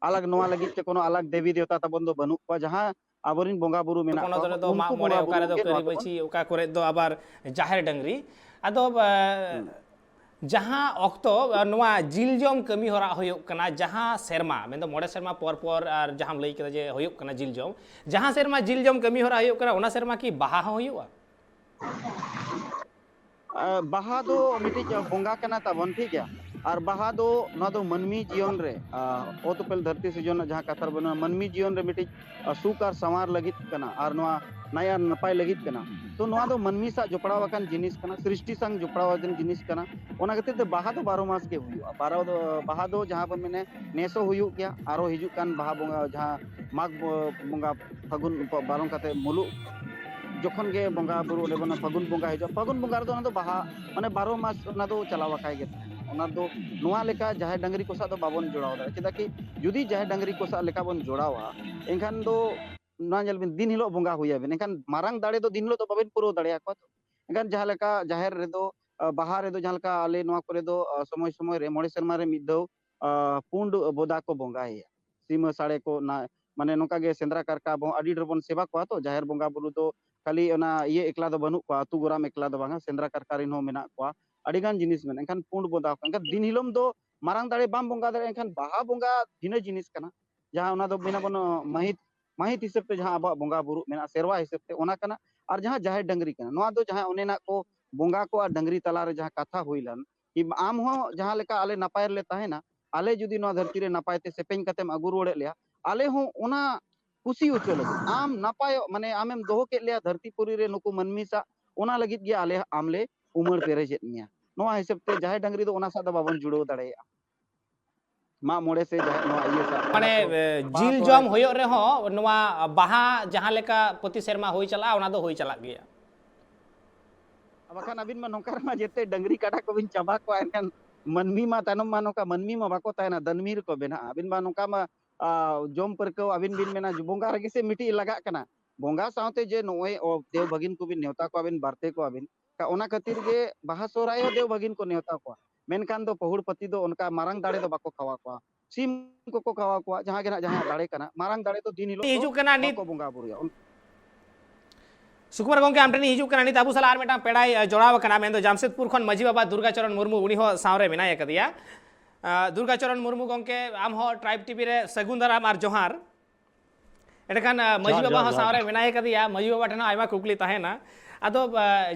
ᱟᱞᱟᱜᱽ ᱱᱚᱣᱟ ᱞᱟᱹᱜᱤᱫ ᱛᱮ ᱠᱳᱱᱳ ᱟᱞᱟᱜᱽ ᱫᱮᱵᱤ ᱫᱮᱣᱛᱟ ᱛᱟᱵᱚᱱ ᱫᱚ ᱵᱟᱹᱱᱩᱜ ᱠᱚᱣᱟ, ᱡᱟᱦᱟᱸ ᱟᱵᱚᱨᱮᱱ ᱵᱚᱸᱜᱟ ᱵᱩᱨᱩ ᱢᱮᱱᱟᱜ ᱯᱚᱱᱚᱛ ᱠᱚᱣᱟ, ᱨᱮᱫᱚ ᱩᱱᱠᱩ ᱢᱟᱜ ᱢᱚᱬᱮ, ᱵᱚᱸᱜᱟ ᱚᱠᱟ ᱵᱩᱨᱩ ᱨᱮᱫᱚ ᱜᱮ ᱠᱟᱹᱨᱤ ᱱᱚᱣᱟ ᱫᱚᱵᱚᱱ ᱵᱟᱹᱪᱷᱤ, ᱚᱠᱟ ᱠᱚᱨᱮ ᱫᱚ ᱟᱵᱟᱨ ᱡᱟᱦᱮᱨ ᱰᱟᱹᱝᱨᱤ᱾ ᱟᱫᱚ, ᱮ, ᱦᱩᱸ᱾ ᱡᱟᱦᱟᱸ ᱚᱠᱛᱚ, ᱮ, ᱱᱚᱣᱟ ᱡᱤᱞ ᱡᱚᱢ ᱠᱟᱹᱢᱤ ᱦᱚᱨᱟ ᱦᱩᱭᱩᱜ ᱠᱟᱱᱟ, ᱡᱟᱦᱟᱸ ᱥᱮᱨᱢᱟ, ᱢᱮᱱᱫᱚ ᱢᱚᱬᱮ ᱥᱮᱨᱢᱟ ᱯᱚᱨ ᱯᱚᱨ, ᱟᱨ ᱡᱟᱦᱟᱸᱢ ᱞᱟᱹᱭ ᱠᱮᱫᱟ ᱡᱮ ᱦᱩᱭᱩᱜ ᱠᱟᱱᱟ ᱡᱤᱞ ᱡᱚᱢ, ᱡᱟᱦᱟᱸ ᱥᱮᱨᱢᱟ ᱡᱤᱞ ᱡᱚᱢ ᱠᱟᱹᱢᱤ ᱦᱚᱨᱟ ᱦᱩᱭᱩᱜ ᱠᱟᱱᱟ, ᱚᱱᱟ ᱥᱮᱨᱢᱟ ᱠᱤ ᱵᱟᱦᱟ ᱦᱚᱸ ᱦᱩᱭᱩᱜᱼᱟ? ᱵᱟᱦᱟ ᱫᱚ ᱢᱤᱫᱴᱤᱡ ᱵᱚᱸᱜᱟ ᱠᱟᱱᱟ ᱛᱟᱵᱚᱱ, ᱴᱷᱤᱠ ᱜᱮᱭᱟ᱾ ᱟᱨ ᱵᱟᱦᱟ ᱫᱚ, ᱱᱚᱣᱟ ᱫᱚ ᱢᱟᱹᱱᱢᱤ ᱡᱤᱭᱚᱱ ᱨᱮ, ᱚᱛ ᱩᱯᱮᱞ ᱫᱷᱟᱹᱨᱛᱤ ᱥᱤᱨᱡᱚᱱ ᱨᱮᱱᱟᱜ ᱡᱟᱦᱟᱸ ᱠᱟᱛᱷᱟ ᱨᱮ ᱵᱚᱱ, ᱢᱟᱹᱱᱢᱤ ᱡᱤᱭᱚᱱ ᱨᱮ ᱢᱤᱫᱴᱤᱡ ᱥᱩᱠ ᱟᱨ ᱥᱟᱶᱟᱨ ᱞᱟᱹᱜᱤᱫ ᱠᱟᱱᱟ, ᱟᱨ ᱱᱚᱣᱟ ᱱᱟᱭ ᱟᱨ ᱱᱟᱯᱟᱭ ᱞᱟᱹᱜᱤᱫ ᱠᱟᱱᱟ᱾ ᱛᱚ ᱱᱚᱣᱟ ᱫᱚ ᱢᱟᱹᱱᱢᱤ ᱥᱟᱶ ᱡᱚᱯᱲᱟᱣ ᱟᱠᱟᱱ ᱡᱤᱱᱤᱥ ᱠᱟᱱᱟ, ᱥᱨᱤᱥᱴᱤ ᱥᱟᱶ ᱡᱚᱯᱲᱟᱣ ᱟᱠᱟᱱ ᱡᱤᱱᱤᱥ ᱠᱟᱱᱟ᱾ ᱚᱱᱟ ᱠᱷᱟᱹᱛᱤᱨ ᱛᱮ ᱵᱟᱦᱟ ᱫᱚ ᱵᱟᱨᱚ ᱢᱟᱥ ᱜᱮ ᱦᱩᱭᱩᱜᱼᱟ᱾ ᱵᱟᱨᱚ ᱫᱚ, ᱵᱟᱦᱟ ᱫᱚ ᱡᱟᱦᱟᱸ ᱵᱚᱱ ᱢᱮᱱᱟ, ᱱᱮᱥ ᱦᱚᱸ ᱦᱩᱭᱩᱜ ᱜᱮᱭᱟ, ᱟᱨᱚ ᱦᱤᱡᱩᱜ ᱠᱟᱱ ᱵᱟᱦᱟ ᱵᱚᱸᱜᱟ, ᱡᱟᱦᱟᱸ ᱢᱟᱜᱽ ᱵᱚᱸᱜᱟ ᱯᱷᱟᱹᱜᱩᱱ ᱯᱟᱨᱚᱢ ᱠᱟᱛᱮ ᱢᱩᱞᱩᱜ ᱡᱚᱠᱷᱚᱱ ᱜᱮ ᱵᱚᱸᱜᱟ ᱵᱩᱨᱩ ᱚᱸᱰᱮ ᱵᱚᱱ ᱯᱷᱟᱹᱜᱩᱱ ᱵᱚᱸᱜᱟ ᱦᱤᱡᱩᱜᱼᱟ, ᱯᱷᱟᱹᱜᱩᱱ ᱵᱚᱸᱜᱟ ᱨᱮᱫᱚ ᱚᱱᱟ ᱫᱚ ᱵᱟᱦᱟ, ᱢᱟᱱᱮ ᱵᱟᱨᱚ ᱢᱟᱥ ᱚᱱᱟ ᱫᱚ ᱪᱟᱞᱟᱣ ᱟᱠᱟᱭ ᱜᱮ ᱛᱟᱦᱮᱱᱟ᱾ ᱚᱱᱟ ᱫᱚ ᱱᱚᱣᱟ ᱞᱮᱠᱟ ᱡᱟᱦᱮᱨ ᱰᱟᱹᱝᱨᱤ ᱠᱚ ᱥᱟᱶ ᱫᱚ ᱵᱟᱵᱚᱱ ᱡᱚᱲᱟᱣ ᱫᱟᱲᱮᱭᱟᱜᱼᱟ᱾ ᱪᱮᱫᱟᱜ ᱠᱤ ᱡᱩᱫᱤ ᱡᱟᱦᱮᱨ ᱰᱟᱹᱝᱨᱤ ᱠᱚ ᱥᱟᱶ ᱞᱮᱠᱟ ᱵᱚᱱ ᱡᱚᱲᱟᱣᱟ, ᱮᱱᱠᱷᱟᱱ ᱫᱚ ᱱᱚᱣᱟ ᱧᱮᱞ ᱵᱤᱱ, ᱫᱤᱱ ᱦᱤᱞᱳᱜ ᱵᱚᱸᱜᱟ ᱦᱩᱭ ᱟᱵᱤᱱ, ᱮᱱᱠᱷᱟᱱ ᱢᱟᱨᱟᱝ ᱫᱟᱲᱮ ᱫᱚ ᱫᱤᱱ ᱦᱤᱞᱳᱜ ᱫᱚ ᱵᱟᱵᱤᱱ ᱯᱩᱨᱟᱹᱣ ᱫᱟᱲᱮᱭᱟᱠᱚᱣᱟ ᱛᱚ᱾ ᱮᱱᱠᱷᱟᱱ ᱡᱟᱦᱟᱸ ᱞᱮᱠᱟ ᱡᱟᱦᱮᱨ ᱨᱮᱫᱚ, ᱵᱟᱦᱟ ᱨᱮᱫᱚ ᱡᱟᱦᱟᱸ ᱞᱮᱠᱟ ᱟᱞᱮ ᱱᱚᱣᱟ ᱠᱚᱨᱮ ᱫᱚ ᱥᱚᱢᱚᱭ ᱥᱚᱢᱚᱭ ᱨᱮ, ᱢᱚᱬᱮ ᱥᱮᱨᱢᱟ ᱨᱮ ᱢᱤᱫ ᱫᱷᱟᱣ ᱯᱩᱸᱰ ᱵᱚᱫᱟ ᱠᱚ ᱵᱚᱸᱜᱟᱭᱮᱭᱟ᱾ ᱥᱤᱢᱟᱹ ᱥᱟᱲᱮ ᱠᱚ ᱚᱱᱟ, ᱢᱟᱱᱮ ᱱᱚᱝᱠᱟ ᱜᱮ ᱥᱮᱸᱫᱽᱨᱟ ᱠᱟᱨᱠᱟ ᱟᱵᱚ ᱟᱹᱰᱤ ᱰᱷᱮᱨ ᱵᱚᱱ ᱥᱮᱵᱟ ᱠᱚᱣᱟ ᱛᱚ᱾ ᱡᱟᱦᱮᱨ ᱵᱚᱸᱜᱟ ᱵᱩᱨᱩ ᱫᱚ ᱠᱷᱟᱹᱞᱤ ᱚᱱᱟ ᱤᱭᱟᱹ ᱮᱠᱞᱟ ᱫᱚ ᱵᱟᱹᱱᱩᱜ ᱠᱚᱣᱟ, ᱟᱹᱛᱩ ᱜᱚᱨᱟᱢ ᱮᱠᱞᱟ ᱫᱚ ᱵᱟᱝᱟ, ᱥᱮᱸᱫᱽᱨᱟ ᱠᱟᱨᱠᱟ ᱨᱮᱱ ᱦᱚᱸ ᱢᱮᱱᱟᱜ ᱠᱚᱣᱟ, ᱟᱹᱰᱤ ᱜᱟᱱ ᱡᱤᱱᱤᱥ ᱢᱮᱱᱟᱜᱼᱟ᱾ ᱮᱱᱠᱷᱟᱱ ᱯᱩᱸᱰ ᱵᱚᱫᱟ ᱠᱚ, ᱮᱱᱠᱷᱟᱱ ᱫᱤᱱ ᱦᱤᱞᱳᱜ ᱫᱚ ᱢᱟᱨᱟᱝ ᱫᱟᱲᱮ ᱵᱟᱢ ᱵᱚᱸᱜᱟ ᱫᱟᱲᱮᱭᱟᱜᱼᱟ᱾ ᱮᱱᱠᱷᱟᱱ ᱵᱟᱦᱟ ᱵᱚᱸᱜᱟ ᱵᱷᱤᱱᱟᱹ ᱡᱤᱱᱤᱥ ᱠᱟᱱᱟ, ᱡᱟᱦᱟᱸ ᱚᱱᱟ ᱫᱚ ᱢᱮᱱᱟ ᱵᱚᱱ ᱢᱟᱹᱦᱤᱛ, ᱢᱟᱹᱦᱤᱛ ᱦᱤᱥᱟᱹᱵ ᱛᱮ ᱡᱟᱦᱟᱸ ᱟᱵᱚᱣᱟᱜ ᱵᱚᱸᱜᱟ ᱵᱩᱨᱩ ᱢᱮᱱᱟᱜᱼᱟ, ᱥᱮᱨᱣᱟ ᱦᱤᱥᱟᱹᱵ ᱛᱮ ᱚᱱᱟ ᱠᱟᱱᱟ᱾ ᱟᱨ ᱡᱟᱦᱟᱸ ᱡᱟᱦᱮᱨ ᱰᱟᱹᱝᱨᱤ ᱠᱟᱱᱟ, ᱱᱚᱣᱟ ᱫᱚ ᱡᱟᱦᱟᱸ ᱚᱱᱮᱱᱟᱜ ᱠᱚ ᱵᱚᱸᱜᱟ ᱠᱚ ᱟᱨ ᱰᱟᱹᱝᱨᱤ ᱛᱟᱞᱟ ᱨᱮ ᱡᱟᱦᱟᱸ ᱠᱟᱛᱷᱟ ᱦᱩᱭ ᱞᱮᱱ, ᱠᱤ ᱟᱢ ᱦᱚᱸ ᱡᱟᱦᱟᱸ ᱞᱮᱠᱟ ᱟᱞᱮ ᱱᱟᱯᱟᱭ ᱨᱮᱞᱮ ᱛᱟᱦᱮᱱᱟ, ᱟᱞᱮ ᱡᱩᱫᱤ ᱱᱚᱣᱟ ᱫᱷᱟᱹᱨᱛᱤ ᱨᱮ ᱱᱟᱯᱟᱭ ᱛᱮ ᱥᱮᱯᱮᱧ ᱠᱟᱛᱮᱢ ᱟᱹᱜᱩ ᱨᱩᱣᱟᱹᱲᱮᱫ ᱞᱮᱭᱟ, ᱟᱞᱮ ᱦᱚᱸ ᱚᱱᱟ ᱠᱩᱥᱤ ᱦᱚᱪᱚ ᱞᱟᱹᱜᱤᱫ ᱟᱢ ᱱᱟᱯᱟᱭᱚᱜ, ᱢᱟᱱᱮ ᱟᱢᱮᱢ ᱫᱚᱦᱚ ᱠᱮᱫ ᱞᱮᱭᱟ ᱫᱷᱟᱹᱨᱛᱤ ᱯᱩᱨᱤ ᱨᱮ ᱱᱩᱠᱩ ᱢᱟᱹᱱᱢᱤ ᱥᱟᱶ, ᱚᱱᱟ ᱞᱟᱹᱜᱤᱫ ᱜᱮ ᱟᱞᱮ ᱟᱢᱞᱮ ᱩᱢᱟᱹᱲ ᱯᱮᱨᱮᱡᱮᱫ ᱢᱮᱭᱟ᱾ ᱱᱚᱣᱟ ᱦᱤᱥᱟᱹᱵ ᱛᱮ ᱡᱟᱦᱮᱨ ᱰᱟᱹᱝᱨᱤ ᱫᱚ ᱚᱱᱟ ᱥᱟᱶ ᱫᱚ ᱵᱟᱵᱚᱱ ᱡᱩᱲᱟᱹᱣ ᱫᱟᱲᱮᱭᱟᱜᱼᱟ᱾ ᱢᱟᱜ ᱢᱚᱬᱮ ᱥᱮ ᱡᱟᱦᱮᱨ, ᱱᱚᱣᱟ ᱤᱭᱟᱹ ᱥᱟᱶ, ᱢᱟᱱᱮ, ᱵᱟᱦᱟ ᱮ, ᱥᱚᱦᱨᱟᱭ ᱡᱤᱞ ᱠᱚ, ᱵᱟᱦᱟ ᱡᱚᱢ ᱥᱚᱦᱨᱟᱭ ᱠᱚ᱾ ᱦᱩᱭᱩᱜ ᱨᱮᱦᱚᱸ, ᱱᱚᱣᱟ ᱵᱟᱦᱟ ᱡᱟᱦᱟᱸ ᱞᱮᱠᱟ ᱯᱨᱚᱛᱤ ᱥᱮᱨᱢᱟ ᱦᱩᱭ ᱪᱟᱞᱟᱜᱼᱟ, ᱚᱱᱟ ᱫᱚ ᱦᱩᱭ ᱪᱟᱞᱟᱜ ᱜᱮᱭᱟ᱾ ᱵᱟᱠᱷᱟᱱ ᱟᱹᱵᱤᱱ ᱢᱟ ᱱᱚᱝᱠᱟ ᱨᱮᱢᱟ ᱡᱮᱛᱮ ᱰᱟᱹᱝᱨᱤ ᱠᱟᱰᱟ ᱠᱚᱵᱤᱱ ᱪᱟᱵᱟ ᱠᱚᱣᱟ, ᱮᱱᱠᱷᱟᱱ ᱢᱟᱹᱱᱢᱤ ᱢᱟ ᱛᱟᱭᱱᱚᱢ ᱢᱟ ᱱᱚᱝᱠᱟ ᱢᱟᱹᱱᱢᱤ ᱢᱟ ᱵᱟᱠᱚ ᱛᱟᱦᱮᱱᱟ, ᱫᱟᱹᱱᱢᱤ ᱨᱮᱠᱚ ᱵᱮᱱᱟᱜᱼᱟ᱾ ᱟᱹᱵᱤᱱ ᱢᱟ ᱱᱚᱝᱠᱟ ᱢᱟ, ᱟ, ᱡᱚᱢ ᱯᱟᱹᱨᱠᱟᱹᱣ ᱟᱹᱵᱤᱱ ᱵᱤᱱ ᱢᱮᱱᱟ ᱡᱮ ᱵᱚᱸᱜᱟ ᱨᱮᱜᱮ ᱥᱮ ᱢᱤᱫᱴᱤᱡ ᱞᱟᱜᱟᱜ ᱠᱟᱱᱟ᱾ ᱵᱚᱸᱜᱟ ᱥᱟᱶᱛᱮ ᱡᱮ ᱱᱚᱜᱼᱚᱭ ᱚ, ᱫᱮᱣ ᱵᱷᱟᱹᱜᱤᱱ ᱠᱚᱵᱤᱱ ᱱᱮᱣᱛᱟ ᱠᱚᱣᱟ ᱵᱤᱱ, ᱵᱟᱨᱛᱮ ᱠᱚᱣᱟ ᱵᱤᱱ, ᱚᱱᱟ ᱠᱷᱟᱹᱛᱤᱨ ᱜᱮ ᱵᱟᱦᱟ ᱥᱚᱦᱨᱟᱭ ᱦᱚᱸ ᱫᱮᱣ ᱵᱷᱟᱹᱜᱤᱱ ᱠᱚ ᱱᱮᱣᱛᱟ ᱠᱚᱣᱟ᱾ ᱢᱮᱱᱠᱷᱟᱱ ᱫᱚ ᱯᱟᱹᱦᱩᱲ ᱯᱟᱹᱛᱤ ᱫᱚ ᱚᱱᱠᱟ ᱢᱟᱨᱟᱝ ᱫᱟᱲᱮ ᱫᱚ ᱵᱟᱠᱚ ᱠᱷᱟᱣᱟ ᱠᱚᱣᱟ, ᱥᱤᱢ ᱠᱚᱠᱚ ᱠᱷᱟᱣᱟ ᱠᱚᱣᱟ, ᱡᱟᱦᱟᱸ ᱜᱮ ᱱᱟᱜ ᱡᱟᱦᱟᱸᱭᱟᱜ ᱫᱟᱲᱮ ᱠᱟᱱᱟ᱾ ᱢᱟᱨᱟᱝ ᱫᱟᱲᱮ ᱫᱚ ᱫᱤᱱ ᱦᱤᱞᱳᱜ ᱫᱚ ᱦᱤᱡᱩᱜ ᱠᱟᱱᱟ ᱱᱤᱛ᱾ ᱵᱟᱠᱚ ᱵᱚᱸᱜᱟ ᱵᱩᱨᱩᱭᱟ᱾ ᱩᱱ- ᱥᱩᱠᱩᱢᱟᱨ ᱜᱚᱢᱠᱮ, ᱟᱢ ᱴᱷᱮᱱᱤᱧ ᱦᱤᱡᱩᱜ ᱠᱟᱱᱟ ᱱᱤᱛ᱾ ᱟᱵᱚ ᱥᱟᱞᱟᱜ ᱟᱨ ᱢᱤᱫᱴᱟᱝ ᱯᱮᱲᱟᱭ, ᱟ, ᱡᱚᱲᱟᱣ ᱟᱠᱟᱱᱟ, ᱢᱮᱱᱫᱚ ᱡᱟᱢᱥᱮᱫᱽᱯᱩᱨ ᱠᱷᱚᱱ ᱢᱟᱹᱡᱷᱤ ᱵᱟᱵᱟ ᱫᱩᱨᱜᱟᱪᱚᱨᱚᱱ ᱢᱩᱨᱢᱩ, ᱩᱱᱤ ᱦᱚᱸ ᱥᱟᱶᱨᱮ ᱢᱮᱱᱟᱭ ᱟᱠᱟᱫᱮᱭᱟ᱾ ᱟ, ᱫᱩᱨᱜᱟᱪᱚᱨᱚᱱ ᱢᱩᱨᱢᱩ ᱜᱚᱢᱠᱮ, ᱟᱢ ᱦᱚᱸ ᱴᱨᱟᱭᱤᱵᱽ ᱴᱤᱵᱷᱤ ᱨᱮ ᱥᱟᱹᱜᱩᱱ ᱫᱟᱨᱟᱢ ᱟᱨ ᱡᱚᱦᱟᱨ᱾ ᱮᱸᱰᱮᱠᱷᱟᱱ, ᱟ, ᱢᱟᱹᱡᱷᱤ ᱡᱚᱦᱟᱨ, ᱵᱟᱵᱟ ᱡᱚᱦᱟᱨ, ᱦᱚᱸ ᱡᱚᱦᱟᱨ᱾ ᱥᱟᱶᱨᱮ ᱢᱮᱱᱟᱭ ᱟᱠᱟᱫᱮᱭᱟ, ᱢᱟᱹᱡᱷᱤ ᱵᱟᱵᱟ ᱴᱷᱮᱱ ᱦᱚᱸ ᱟᱭᱢᱟ ᱠᱩᱠᱞᱤ ᱛᱟᱦᱮᱱᱟ᱾ ᱟᱫᱚ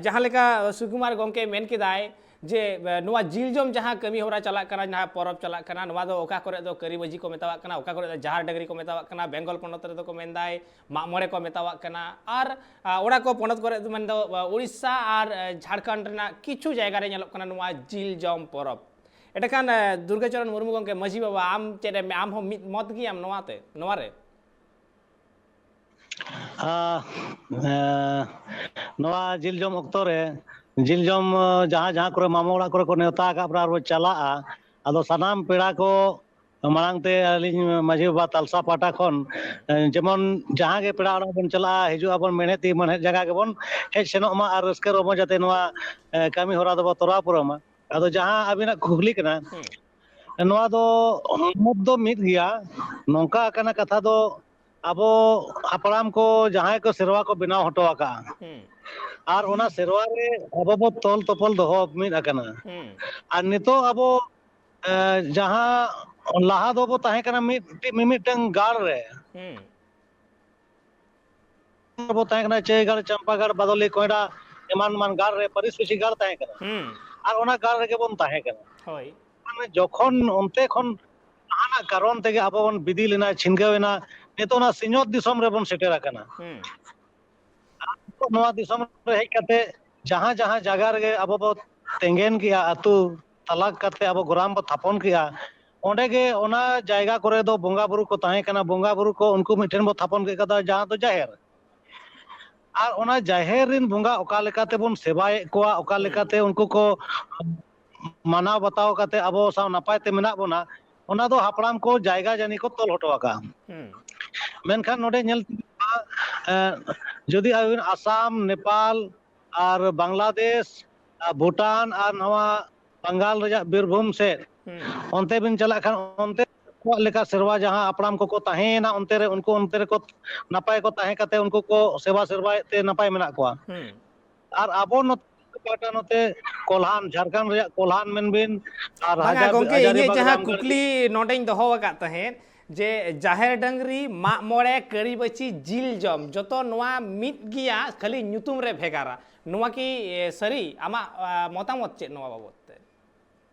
ᱡᱟᱦᱟᱸ ᱞᱮᱠᱟ ᱥᱩᱠᱩᱢᱟᱨ ᱜᱚᱢᱠᱮ ᱢᱮᱱ ᱠᱮᱫᱟᱭ ᱡᱮ ᱱᱚᱣᱟ ᱡᱤᱞ ᱡᱚᱢ ᱡᱟᱦᱟᱸ ᱠᱟᱹᱢᱤ ᱦᱚᱨᱟ ᱪᱟᱞᱟᱜ ᱠᱟᱱᱟ, ᱡᱟᱦᱟᱸ ᱯᱚᱨᱚᱵᱽ ᱪᱟᱞᱟᱜ ᱠᱟᱱᱟ, ᱱᱚᱣᱟ ᱫᱚ ᱚᱠᱟ ᱠᱚᱨᱮ ᱫᱚ ᱠᱟᱹᱨᱤ ᱵᱟᱹᱡᱤ ᱠᱚ ᱢᱮᱛᱟᱣᱟᱜ ᱠᱟᱱᱟ, ᱚᱠᱟ ᱠᱚᱨᱮ ᱫᱚ ᱡᱟᱦᱟᱨ ᱰᱟᱹᱝᱨᱤ ᱠᱚ ᱢᱮᱛᱟᱣᱟᱜ ᱠᱟᱱᱟ, ᱵᱮᱝᱜᱚᱞ ᱯᱚᱱᱚᱛ ᱨᱮᱫᱚ ᱠᱚ ᱢᱮᱱᱫᱟᱭ ᱢᱟᱜ ᱢᱚᱬᱮ ᱠᱚ ᱢᱮᱛᱟᱣᱟᱜ ᱠᱟᱱᱟ, ᱟᱨ ᱚᱱᱟ ᱠᱚ ᱯᱚᱱᱚᱛ ᱠᱚᱨᱮ ᱫᱚ ᱢᱮᱱᱫᱚ ᱩᱲᱤᱥᱥᱟ ᱟᱨ ᱡᱷᱟᱲᱠᱷᱚᱸᱰ ᱨᱮᱱᱟᱜ ᱠᱤᱪᱷᱩ ᱡᱟᱭᱜᱟ ᱨᱮ ᱧᱮᱞᱚᱜ ᱠᱟᱱᱟ ᱱᱚᱣᱟ ᱡᱤᱞ ᱡᱚᱢ ᱯᱚᱨᱚᱵᱽ᱾ ᱮᱸᱰᱮᱠᱷᱟᱱ ᱫᱩᱨᱜᱟᱪᱚᱨᱚᱱ ᱢᱩᱨᱢᱩ ᱜᱚᱢᱠᱮ ᱢᱟᱹᱡᱷᱤ ᱵᱟᱵᱟ, ᱟᱢ ᱪᱮᱫ ᱮᱢ, ᱟᱢ ᱦᱚᱸ ᱢᱤᱫ ᱢᱚᱛ ᱜᱮᱭᱟᱢ ᱱᱚᱣᱟ ᱛᱮ, ᱱᱚᱣᱟ ᱨᱮ? ᱱᱚᱣᱟ ᱡᱤᱞ ᱡᱚᱢ ᱚᱠᱛᱚ ᱨᱮ, ᱡᱤᱞ ᱡᱚᱢ ᱡᱟᱦᱟᱸ ᱡᱟᱦᱟᱸ ᱠᱚᱨᱮ ᱢᱟᱢᱚ ᱚᱲᱟᱜ ᱠᱚᱨᱮ ᱠᱚ ᱱᱮᱣᱛᱟ ᱟᱠᱟᱫ ᱵᱚᱱᱟ ᱟᱨ ᱵᱚᱱ ᱪᱟᱞᱟᱜᱼᱟ, ᱟᱫᱚ ᱥᱟᱱᱟᱢ ᱯᱮᱲᱟ ᱠᱚ ᱢᱟᱲᱟᱝ ᱛᱮ ᱟᱹᱞᱤᱧ ᱢᱟᱹᱡᱷᱤ ᱵᱟᱵᱟ ᱛᱟᱞᱥᱟ ᱯᱟᱦᱴᱟ ᱠᱷᱚᱱ, ᱡᱮᱢᱚᱱ ᱡᱟᱦᱟᱸ ᱜᱮ ᱯᱮᱲᱟ ᱚᱲᱟᱜ ᱵᱚᱱ ᱪᱟᱞᱟᱜᱼᱟ, ᱦᱤᱡᱩᱜ ᱟᱵᱚᱱ ᱢᱮᱬᱦᱮᱫ ᱛᱤ ᱢᱮᱬᱦᱮᱫ ᱡᱟᱸᱜᱟ ᱜᱮᱵᱚᱱ ᱦᱮᱡ ᱥᱮᱱᱚᱜ ᱢᱟ ᱟᱨ ᱨᱟᱹᱥᱠᱟᱹ ᱨᱚᱢᱚᱡᱽ ᱟᱛᱮ ᱱᱚᱣᱟ ᱠᱟᱹᱢᱤ ᱦᱚᱨᱟ ᱫᱚᱵᱚ ᱛᱚᱨᱟᱣ ᱯᱩᱨᱟᱹᱣ ᱢᱟ᱾ ᱟᱫᱚ ᱡᱟᱦᱟᱸ ᱟᱹᱵᱤᱱᱟᱜ ᱠᱩᱠᱞᱤ ᱠᱟᱱᱟ, ᱱᱚᱣᱟ ᱫᱚ ᱢᱚᱛ ᱫᱚ ᱢᱤᱫ ᱜᱮᱭᱟ᱾ ᱱᱚᱝᱠᱟ ᱟᱠᱟᱱᱟ ᱠᱟᱛᱷᱟ ᱫᱚ, ᱟᱵᱚ ᱦᱟᱯᱲᱟᱢ ᱠᱚ ᱡᱟᱦᱟᱸᱭ ᱠᱚ ᱥᱮᱨᱣᱟ ᱠᱚ ᱵᱮᱱᱟᱣ ᱦᱚᱴᱚ ᱟᱠᱟᱫᱼᱟ, ᱟᱨ ᱚᱱᱟ ᱥᱮᱨᱣᱟ ᱨᱮ ᱟᱵᱚ ᱵᱚ ᱛᱚᱞ ᱛᱚᱯᱚᱞ ᱫᱚᱦᱚ ᱢᱤᱫ ᱟᱠᱟᱱᱟ᱾ ᱟᱨ ᱱᱤᱛᱚᱜ ᱟᱵᱚ ᱡᱟᱦᱟᱸ ᱞᱟᱦᱟ ᱫᱚᱵᱚ ᱛᱟᱦᱮᱸ ᱠᱟᱱᱟ ᱢᱤᱫ ᱢᱤᱢᱤᱫᱴᱟᱝ ᱜᱟᱲ ᱨᱮ, ᱵᱚ ᱛᱟᱦᱮᱸ ᱠᱟᱱᱟ ᱪᱟᱹᱭᱜᱟᱲ, ᱪᱟᱢᱯᱟᱜᱟᱲ, ᱵᱟᱫᱚᱞᱤ, ᱠᱚᱭᱰᱟ, ᱮᱢᱟᱱ ᱮᱢᱟᱱ ᱜᱟᱲ ᱨᱮ ᱯᱟᱹᱨᱤᱥ ᱯᱤᱪᱷᱤ ᱜᱟᱲ ᱛᱟᱦᱮᱸ ᱠᱟᱱᱟ᱾ ᱟᱨ ᱚᱱᱟ ᱜᱟᱲ ᱨᱮᱜᱮ ᱵᱚᱱ ᱛᱟᱦᱮᱸ ᱠᱟᱱᱟ᱾ ᱦᱳᱭ᱾ ᱢᱟᱱᱮ ᱡᱚᱠᱷᱚᱱ ᱚᱱᱛᱮ ᱠᱷᱚᱱ ᱡᱟᱦᱟᱱᱟᱜ ᱠᱟᱨᱚᱱ ᱛᱮᱜᱮ ᱟᱵᱚ ᱵᱚᱱ ᱵᱤᱫᱤᱞ ᱮᱱᱟ, ᱪᱷᱤᱱᱜᱟᱹᱣ ᱮᱱᱟ, ᱱᱤᱛᱚᱜ ᱚᱱᱟ ᱥᱤᱧᱚᱛ ᱫᱤᱥᱚᱢ ᱨᱮᱵᱚᱱ ᱥᱮᱴᱮᱨ ᱟᱠᱟᱱᱟ᱾ ᱟᱨ ᱱᱤᱛᱚᱜ ᱱᱚᱣᱟ ᱫᱤᱥᱚᱢ ᱨᱮ ᱦᱮᱡ ᱠᱟᱛᱮ ᱡᱟᱦᱟᱸ ᱡᱟᱦᱟᱸ ᱡᱟᱭᱜᱟ ᱨᱮᱜᱮ ᱟᱵᱚ ᱵᱚ ᱛᱮᱸᱜᱮᱱ ᱠᱮᱜᱼᱟ, ᱟᱹᱛᱩ ᱛᱟᱞᱟᱠ ᱠᱟᱛᱮ ᱟᱵᱚ ᱜᱨᱟᱢ ᱵᱚ ᱛᱷᱟᱯᱚᱱ ᱠᱮᱜᱼᱟ, ᱚᱸᱰᱮ ᱜᱮ ᱚᱱᱟ ᱡᱟᱭᱜᱟ ᱠᱚᱨᱮ ᱫᱚ ᱵᱚᱸᱜᱟ ᱵᱩᱨᱩ ᱠᱚ ᱛᱟᱦᱮᱸ ᱠᱟᱱᱟ᱾ ᱵᱚᱸᱜᱟ ᱵᱩᱨᱩ ᱠᱚ ᱩᱱᱠᱩ ᱢᱤᱫ ᱴᱷᱮᱱ ᱵᱚ ᱛᱷᱟᱯᱚᱱ ᱠᱮᱫ ᱠᱚᱣᱟ, ᱡᱟᱦᱟᱸ ᱫᱚ ᱡᱟᱦᱮᱨ᱾ ᱟᱨ ᱚᱱᱟ ᱡᱟᱦᱮᱨ ᱨᱮᱱ ᱵᱚᱸᱜᱟ ᱚᱠᱟ ᱞᱮᱠᱟ ᱛᱮᱵᱚᱱ ᱥᱮᱵᱟᱭᱮᱫ ᱠᱚᱣᱟ, ᱚᱠᱟ ᱞᱮᱠᱟᱛᱮ ᱩᱱᱠᱩ ᱠᱚ ᱢᱟᱱᱟᱣ ᱵᱟᱛᱟᱣ ᱠᱟᱛᱮ ᱟᱵᱚ ᱥᱟᱶ ᱱᱟᱯᱟᱭ ᱛᱮ ᱢᱮᱱᱟᱜ ᱵᱚᱱᱟ, ᱚᱱᱟ ᱫᱚ ᱦᱟᱯᱲᱟᱢ ᱠᱚ ᱡᱟᱭᱜᱟ ᱡᱟᱹᱱᱤ ᱠᱚ ᱛᱚᱞ ᱦᱚᱴᱚ ᱟᱠᱟᱫᱼᱟ᱾ ᱢᱮᱱᱠᱷᱟᱱ ᱱᱚᱰᱮ ᱧᱮᱞ ᱛᱤᱭᱳᱜᱚᱜᱼᱟ, ᱮᱸ, ᱡᱩᱫᱤ ᱟᱵᱤᱱ ᱟᱥᱟᱢ, ᱱᱮᱯᱟᱞ ᱟᱨ ᱵᱟᱝᱞᱟᱫᱮᱥ ᱟᱨ ᱵᱷᱩᱴᱟᱱ ᱟᱨ ᱱᱚᱣᱟ ᱵᱟᱝᱜᱟᱞ ᱨᱮᱭᱟᱜ ᱵᱤᱨᱵᱷᱩᱢ ᱥᱮᱫ, ᱚᱱᱛᱮ ᱵᱤᱱ ᱪᱟᱞᱟᱜ ᱠᱷᱟᱱ ᱚᱱᱛᱮ ᱟᱠᱚᱣᱟᱜ ᱞᱮᱠᱟ ᱥᱮᱨᱣᱟ ᱡᱟᱦᱟᱸ ᱦᱟᱯᱲᱟᱢ ᱠᱚᱠᱚ ᱛᱟᱦᱮᱸᱭᱮᱱᱟ ᱚᱱᱛᱮ ᱨᱮ, ᱩᱱᱠᱩ ᱚᱱᱛᱮ ᱨᱮᱠᱚ ᱱᱟᱯᱟᱭ ᱠᱚ ᱛᱟᱦᱮᱸ ᱠᱟᱛᱮ ᱩᱱᱠᱩ ᱠᱚ ᱥᱮᱵᱟ ᱥᱮᱨᱣᱟᱭᱮᱫ ᱛᱮ ᱱᱟᱯᱟᱭ ᱢᱮᱱᱟᱜ ᱠᱚᱣᱟ᱾ ᱟᱨ ᱟᱵᱚ ᱱᱚᱛᱮ ᱯᱟᱦᱴᱟ ᱱᱚᱛᱮ ᱠᱚᱞᱦᱟᱱ, ᱡᱷᱟᱲᱠᱷᱚᱸᱰ ᱨᱮᱭᱟᱜ ᱠᱚᱞᱦᱟᱱ ᱢᱮᱱ ᱵᱤᱱ, ᱟᱨ ᱵᱟᱝᱟ ᱦᱟᱡᱟᱨ-, ᱜᱚᱢᱠᱮ, ᱤᱧᱟᱹᱜ ᱦᱟᱡᱟᱨᱤᱵᱟᱜᱽ ᱡᱟᱦᱟᱸ ᱨᱟᱢᱜᱚᱲ ᱠᱩᱠᱞᱤ ᱱᱚᱰᱮᱧ ᱫᱚᱦᱚ ᱟᱠᱟᱫ ᱛᱟᱦᱮᱸᱫ ᱡᱮ ᱡᱟᱦᱮᱨ ᱰᱟᱹᱝᱨᱤ, ᱢᱟᱜ ᱢᱚᱬᱮ, ᱠᱟᱹᱨᱤ ᱵᱟᱹᱪᱤ, ᱡᱤᱞ ᱡᱚᱢ, ᱡᱚᱛᱚ ᱱᱚᱣᱟ ᱢᱤᱫ ᱜᱮᱭᱟ, ᱠᱷᱟᱹᱞᱤ ᱧᱩᱛᱩᱢ ᱨᱮ ᱵᱷᱮᱜᱟᱨᱟ᱾ ᱱᱚᱣᱟ ᱠᱤ, ᱮ, ᱥᱟᱹᱨᱤ? ᱟᱢᱟᱜ, ᱟ, ᱢᱚᱛᱟᱢᱚᱛ ᱪᱮᱫ ᱱᱚᱣᱟ ᱵᱟᱵᱚᱫ ᱛᱮ?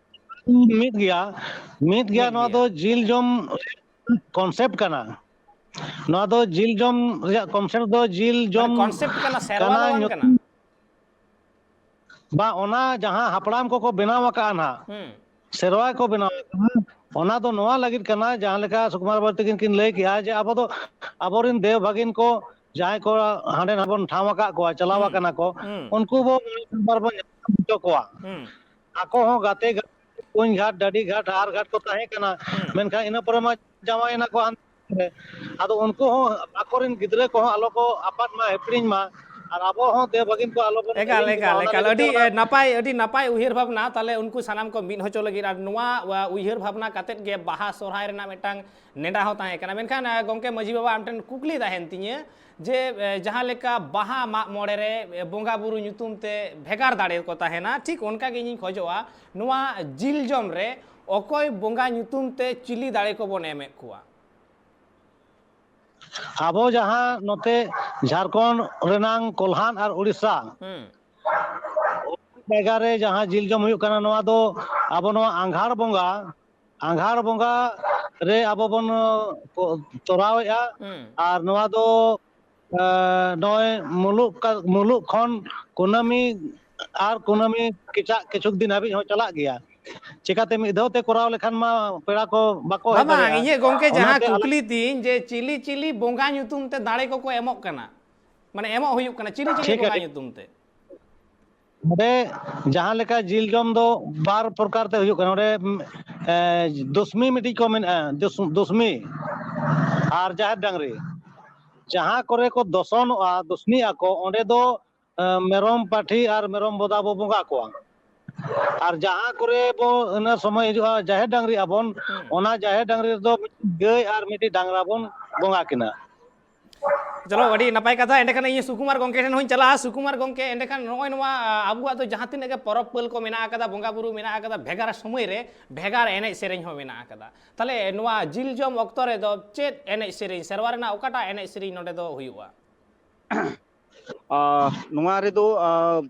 ᱢᱤᱫ ᱜᱮᱭᱟ, ᱢᱤᱫ ᱜᱮᱭᱟ᱾ ᱢᱤᱫ ᱱᱚᱣᱟ ᱜᱮᱭᱟ᱾ ᱫᱚ ᱡᱤᱞ ᱡᱚᱢ ᱠᱚᱱᱥᱮᱯᱴ ᱠᱟᱱᱟ᱾ ᱱᱚᱣᱟ ᱫᱚ ᱡᱤᱞ ᱡᱚᱢ ᱨᱮᱭᱟᱜ ᱠᱚᱱᱥᱮᱯᱴ ᱫᱚ ᱡᱤᱞ ᱢᱟᱱᱮ ᱡᱚᱢ ᱠᱚᱱᱥᱮᱯᱴ ᱠᱟᱱᱟ, ᱥᱮᱨᱣᱟ ᱫᱚ ᱠᱟᱱᱟ ᱵᱟᱝ ᱧᱩᱛᱩᱢ᱾ ᱠᱟᱱᱟ᱾ ᱵᱟ, ᱚᱱᱟ ᱡᱟᱦᱟᱸ ᱦᱟᱯᱲᱟᱢ ᱠᱚᱠᱚ ᱵᱮᱱᱟᱣ ᱟᱠᱟᱫᱼᱟ ᱱᱟᱦᱟᱜ, ᱦᱩᱸ᱾ ᱥᱮᱨᱣᱟ ᱠᱚ ᱵᱮᱱᱟᱣ ᱟᱠᱟᱫᱼᱟ, ᱚᱱᱟ ᱫᱚ ᱱᱚᱣᱟ ᱞᱟᱹᱜᱤᱫ ᱠᱟᱱᱟ, ᱡᱟᱦᱟᱸ ᱞᱮᱠᱟ ᱥᱩᱠᱩᱢᱟᱨ ᱵᱟᱵᱟ ᱛᱟᱹᱠᱤᱱ ᱠᱤᱱ ᱞᱟᱹᱭ ᱠᱮᱜᱼᱟ, ᱡᱮ ᱟᱵᱚ ᱫᱚ ᱟᱵᱚᱨᱮᱱ ᱫᱮᱣ ᱵᱷᱟᱹᱜᱤᱱ ᱠᱚ ᱡᱟᱦᱟᱸᱭ ᱠᱚ ᱦᱟᱸᱰᱮ ᱱᱟᱰᱮ ᱵᱚᱱ ᱴᱷᱟᱶ ᱟᱠᱟᱫ ᱠᱚᱣᱟ, ᱪᱟᱞᱟᱣ ᱦᱩᱸ᱾ ᱟᱠᱟᱱᱟ ᱠᱚ, ᱦᱩᱸ᱾ ᱩᱱᱠᱩ ᱵᱚ ᱢᱚᱬᱮ ᱥᱮᱨᱢᱟ ᱨᱮᱵᱚᱱ ᱧᱟᱯᱟᱢ ᱦᱚᱪᱚ ᱠᱚᱣᱟ᱾ ᱦᱩᱸ᱾ ᱟᱠᱚ ᱦᱚᱸ ᱜᱟᱛᱮ ᱜᱟᱛᱮ ᱠᱩᱧ ᱜᱷᱟᱴ, ᱰᱟᱹᱰᱤ ᱜᱷᱟᱴ, ᱟᱦᱟᱨ ᱜᱷᱟᱴ ᱠᱚ ᱛᱟᱦᱮᱸ ᱠᱟᱱᱟ, ᱦᱩᱸ᱾ ᱢᱮᱱᱠᱷᱟᱱ ᱤᱱᱟᱹ ᱯᱚᱨᱮ ᱢᱟ ᱡᱟᱶᱟᱭᱮᱱᱟ ᱠᱚ ᱦᱟᱱᱛᱮ᱾ ᱟᱫᱚ ᱩᱱᱠᱩ ᱦᱚᱸ ᱟᱠᱚᱨᱮᱱ ᱜᱤᱫᱽᱨᱟᱹ ᱠᱚᱦᱚᱸ ᱟᱞᱚ ᱠᱚ ᱟᱯᱟᱫ ᱢᱟ, ᱦᱤᱯᱤᱲᱤᱧ ᱢᱟ, ᱟᱨ ᱟᱵᱚ ᱦᱚᱸ ᱫᱮᱣ ᱵᱷᱟᱹᱜᱤᱱ ᱠᱚ ᱟᱞᱚ ᱵᱚᱱ ᱮᱠᱟᱞ, ᱦᱤᱲᱤᱧ ᱠᱚᱢᱟ᱾ ᱮᱠᱟᱞ, ᱚᱱᱟ ᱮᱠᱟᱞ᱾ ᱞᱟᱹᱜᱤᱫ ᱛᱮ ᱟᱹᱰᱤ, ᱚᱱᱟ ᱮ, ᱱᱟᱯᱟᱭ, ᱟᱹᱰᱤ ᱱᱟᱯᱟᱭ ᱩᱭᱦᱟᱹᱨ ᱵᱷᱟᱵᱽᱱᱟ᱾ ᱛᱟᱦᱞᱮ ᱩᱱᱠᱩ ᱥᱟᱱᱟᱢ ᱠᱚ ᱢᱤᱫ ᱦᱚᱪᱚ ᱞᱟᱹᱜᱤᱫ, ᱟᱨ ᱱᱚᱣᱟ, ᱟ, ᱩᱭᱦᱟᱹᱨ ᱵᱷᱟᱵᱽᱱᱟ ᱠᱟᱛᱮᱫ ᱜᱮ ᱵᱟᱦᱟ ᱥᱚᱨᱦᱟᱭ ᱨᱮᱱᱟᱜ ᱢᱤᱫᱴᱟᱝ ᱱᱮᱰᱟ ᱦᱚᱸ ᱛᱟᱦᱮᱸ ᱠᱟᱱᱟ᱾ ᱢᱮᱱᱠᱷᱟᱱ, ᱟ, ᱜᱚᱢᱠᱮ ᱢᱟᱹᱡᱷᱤ ᱵᱟᱵᱟ, ᱟᱢ ᱴᱷᱮᱱ ᱠᱩᱠᱞᱤ ᱛᱟᱦᱮᱱ ᱛᱤᱧᱟᱹ ᱡᱮ, ᱮ, ᱡᱟᱦᱟᱸ ᱞᱮᱠᱟ ᱵᱟᱦᱟ ᱢᱟᱜ ᱢᱚᱬᱮ ᱨᱮ, ᱮ, ᱵᱚᱸᱜᱟ ᱵᱩᱨᱩ ᱧᱩᱛᱩᱢ ᱛᱮ ᱵᱷᱮᱜᱟᱨ ᱫᱟᱲᱮ ᱠᱚ ᱛᱟᱦᱮᱱᱟ, ᱴᱷᱤᱠ ᱚᱱᱠᱟ ᱜᱮ ᱤᱧᱤᱧ ᱠᱷᱚᱡᱚᱜᱼᱟ, ᱱᱚᱣᱟ ᱡᱤᱞ ᱡᱚᱢ ᱨᱮ ᱚᱠᱚᱭ ᱵᱚᱸᱜᱟ ᱧᱩᱛᱩᱢ ᱛᱮ ᱪᱤᱞᱤ ᱫᱟᱲᱮ ᱠᱚᱵᱚᱱ ᱮᱢᱮᱫ ᱠᱚᱣᱟ? ᱟᱵᱚ ᱡᱟᱦᱟᱸ ᱱᱚᱛᱮ ᱡᱷᱟᱲᱠᱷᱚᱸᱰ ᱨᱮᱱᱟᱝ ᱠᱚᱞᱦᱟᱱ ᱟᱨ ᱩᱲᱤᱥᱥᱟ, ᱦᱩᱸ᱾ ᱡᱟᱭᱜᱟ ᱨᱮ ᱡᱟᱦᱟᱸ ᱡᱤᱞ ᱡᱚᱢ ᱦᱩᱭᱩᱜ ᱠᱟᱱᱟ, ᱱᱚᱣᱟ ᱫᱚ ᱟᱵᱚ ᱱᱚᱣᱟ ᱟᱸᱜᱷᱟᱲ ᱵᱚᱸᱜᱟ, ᱟᱸᱜᱷᱟᱲ ᱵᱚᱸᱜᱟ ᱨᱮ ᱟᱵᱚ ᱵᱚᱱ, ᱠᱚ-, ᱛᱚᱨᱟᱣᱮᱫᱼᱟ᱾ ᱦᱩᱸ᱾ ᱟᱨ ᱱᱚᱣᱟ ᱫᱚ, ᱮ, ᱱᱚᱜᱼᱚᱭ ᱢᱩᱞᱩᱜ ᱠᱟ-, ᱢᱩᱞᱩᱜ ᱠᱷᱚᱱ ᱠᱩᱱᱟᱹᱢᱤ ᱟᱨ ᱠᱩᱱᱟᱹᱢᱤ ᱠᱮᱪᱟᱜ ᱠᱤᱪᱷᱩᱠ ᱫᱤᱱ ᱦᱟᱹᱵᱤᱡ ᱦᱚᱸ ᱪᱟᱞᱟᱜ ᱜᱮᱭᱟ᱾ ᱪᱮᱠᱟᱛᱮ ᱢᱤᱫ ᱫᱷᱟᱣ ᱛᱮ ᱠᱚᱨᱟᱣ ᱞᱮᱠᱷᱟᱱ ᱢᱟ ᱯᱮᱲᱟ ᱠᱚ ᱵᱟᱠᱚ ᱦᱮᱡ ᱵᱟᱝ, ᱵᱟᱝ, ᱫᱟᱲᱮᱭᱟᱜᱼᱟ᱾ ᱤᱧᱟᱹᱜ ᱜᱚᱢᱠᱮ ᱡᱟᱦᱟᱸ ᱚᱱᱟᱛᱮ ᱟᱞᱮ ᱠᱩᱠᱞᱤ ᱛᱤᱧ ᱡᱮ ᱪᱤᱞᱤ ᱪᱤᱞᱤ ᱵᱚᱸᱜᱟ ᱧᱩᱛᱩᱢ ᱛᱮ ᱫᱟᱲᱮ ᱠᱚᱠᱚ ᱮᱢᱚᱜ ᱠᱟᱱᱟ, ᱢᱟᱱᱮ ᱮᱢᱚᱜ ᱦᱩᱭᱩᱜ ᱠᱟᱱᱟ, ᱪᱤᱞᱤ ᱪᱤᱞᱤ ᱴᱷᱤᱠ ᱵᱚᱸᱜᱟ ᱟᱪᱷᱮ᱾ ᱧᱩᱛᱩᱢ ᱛᱮ? ᱱᱚᱰᱮ ᱡᱟᱦᱟᱸ ᱞᱮᱠᱟ ᱡᱤᱞ ᱡᱚᱢ ᱫᱚ ᱵᱟᱨ ᱯᱨᱚᱠᱟᱨ ᱛᱮ ᱦᱩᱭᱩᱜ ᱠᱟᱱᱟ᱾ ᱱᱚᱰᱮ, ᱮ, ᱫᱩᱥᱢᱤ ᱢᱤᱫᱴᱤᱡ ᱠᱚ ᱢᱮᱱᱟ, ᱫᱩᱥ-, ᱫᱩᱥᱢᱤ ᱟᱨ ᱡᱟᱦᱮᱨ ᱰᱟᱝᱨᱤ᱾ ᱡᱟᱦᱟᱸ ᱠᱚᱨᱮ ᱠᱚ ᱫᱚᱥᱚᱱᱚᱜᱼᱟ, ᱫᱩᱥᱢᱤᱜ ᱟᱠᱚ, ᱚᱸᱰᱮ ᱫᱚ, ᱮ, ᱢᱮᱨᱚᱢ ᱯᱟᱹᱴᱷᱤ ᱟᱨ ᱢᱮᱨᱚᱢ ᱵᱚᱫᱟ ᱵᱚ ᱵᱚᱸᱜᱟ ᱠᱚᱣᱟ᱾ ᱟᱨ ᱡᱟᱦᱟᱸ ᱠᱚᱨᱮ ᱵᱚ ᱤᱱᱟᱹ ᱥᱚᱢᱚᱭ ᱦᱤᱡᱩᱜᱼᱟ, ᱡᱟᱦᱮᱨ ᱰᱟᱝᱨᱤ ᱟᱵᱚᱱ, ᱦᱩᱸ᱾ ᱚᱱᱟ ᱡᱟᱦᱮᱨ ᱰᱟᱝᱨᱤ ᱨᱮᱫᱚ ᱢᱤᱫᱴᱤᱡ ᱜᱟᱹᱭ ᱟᱨ ᱢᱤᱫᱴᱤᱡ ᱰᱟᱝᱨᱟ ᱵᱚᱱ ᱵᱚᱸᱜᱟ ᱠᱤᱱᱟ᱾ ᱪᱚᱞᱚ, ᱟᱹᱰᱤ ᱱᱟᱯᱟᱭ ᱠᱟᱛᱷᱟ᱾ ᱮᱸᱰᱮᱠᱷᱟᱱ ᱤᱧ ᱥᱩᱠᱩᱢᱟᱨ ᱜᱚᱢᱠᱮ ᱴᱷᱮᱱ ᱦᱚᱸᱧ ᱪᱟᱞᱟᱜᱼᱟ᱾ ᱥᱩᱠᱩᱢᱟᱨ ᱜᱚᱢᱠᱮ, ᱮᱸᱰᱮᱠᱷᱟᱱ ᱱᱚᱜᱼᱚᱭ ᱱᱚᱣᱟ, ᱟ, ᱟᱵᱚᱣᱟᱜ ᱫᱚ ᱡᱟᱦᱟᱸ ᱛᱤᱱᱟᱹᱜ ᱜᱮ ᱯᱚᱨᱚᱵᱽ ᱯᱟᱹᱞ ᱠᱚ ᱢᱮᱱᱟᱜ ᱟᱠᱟᱫᱟ, ᱵᱚᱸᱜᱟ ᱵᱩᱨᱩ ᱢᱮᱱᱟᱜ ᱟᱠᱟᱫᱟ, ᱵᱷᱮᱜᱟᱨ ᱥᱚᱢᱚᱭ ᱨᱮ ᱵᱷᱮᱜᱟᱨ ᱮᱱᱮᱡ ᱥᱮᱨᱮᱧ ᱦᱚᱸ ᱢᱮᱱᱟᱜ ᱟᱠᱟᱫᱟ᱾ ᱛᱟᱦᱚᱞᱮ ᱱᱚᱣᱟ ᱡᱤᱞ ᱡᱚᱢ ᱚᱠᱛᱚ ᱨᱮᱫᱚ ᱪᱮᱫ ᱮᱱᱮᱡ ᱥᱮᱨᱮᱧ, ᱥᱮᱨᱣᱟ ᱨᱮᱱᱟᱜ ᱚᱠᱟᱴᱟᱜ ᱮᱱᱮᱡ ᱥᱮᱨᱮᱧ ᱱᱚᱰᱮ ᱫᱚ ᱦᱩᱭᱩᱜᱼᱟ? ᱟᱨ ᱱᱚᱣᱟ ᱨᱮᱫᱚ, ᱟᱨ,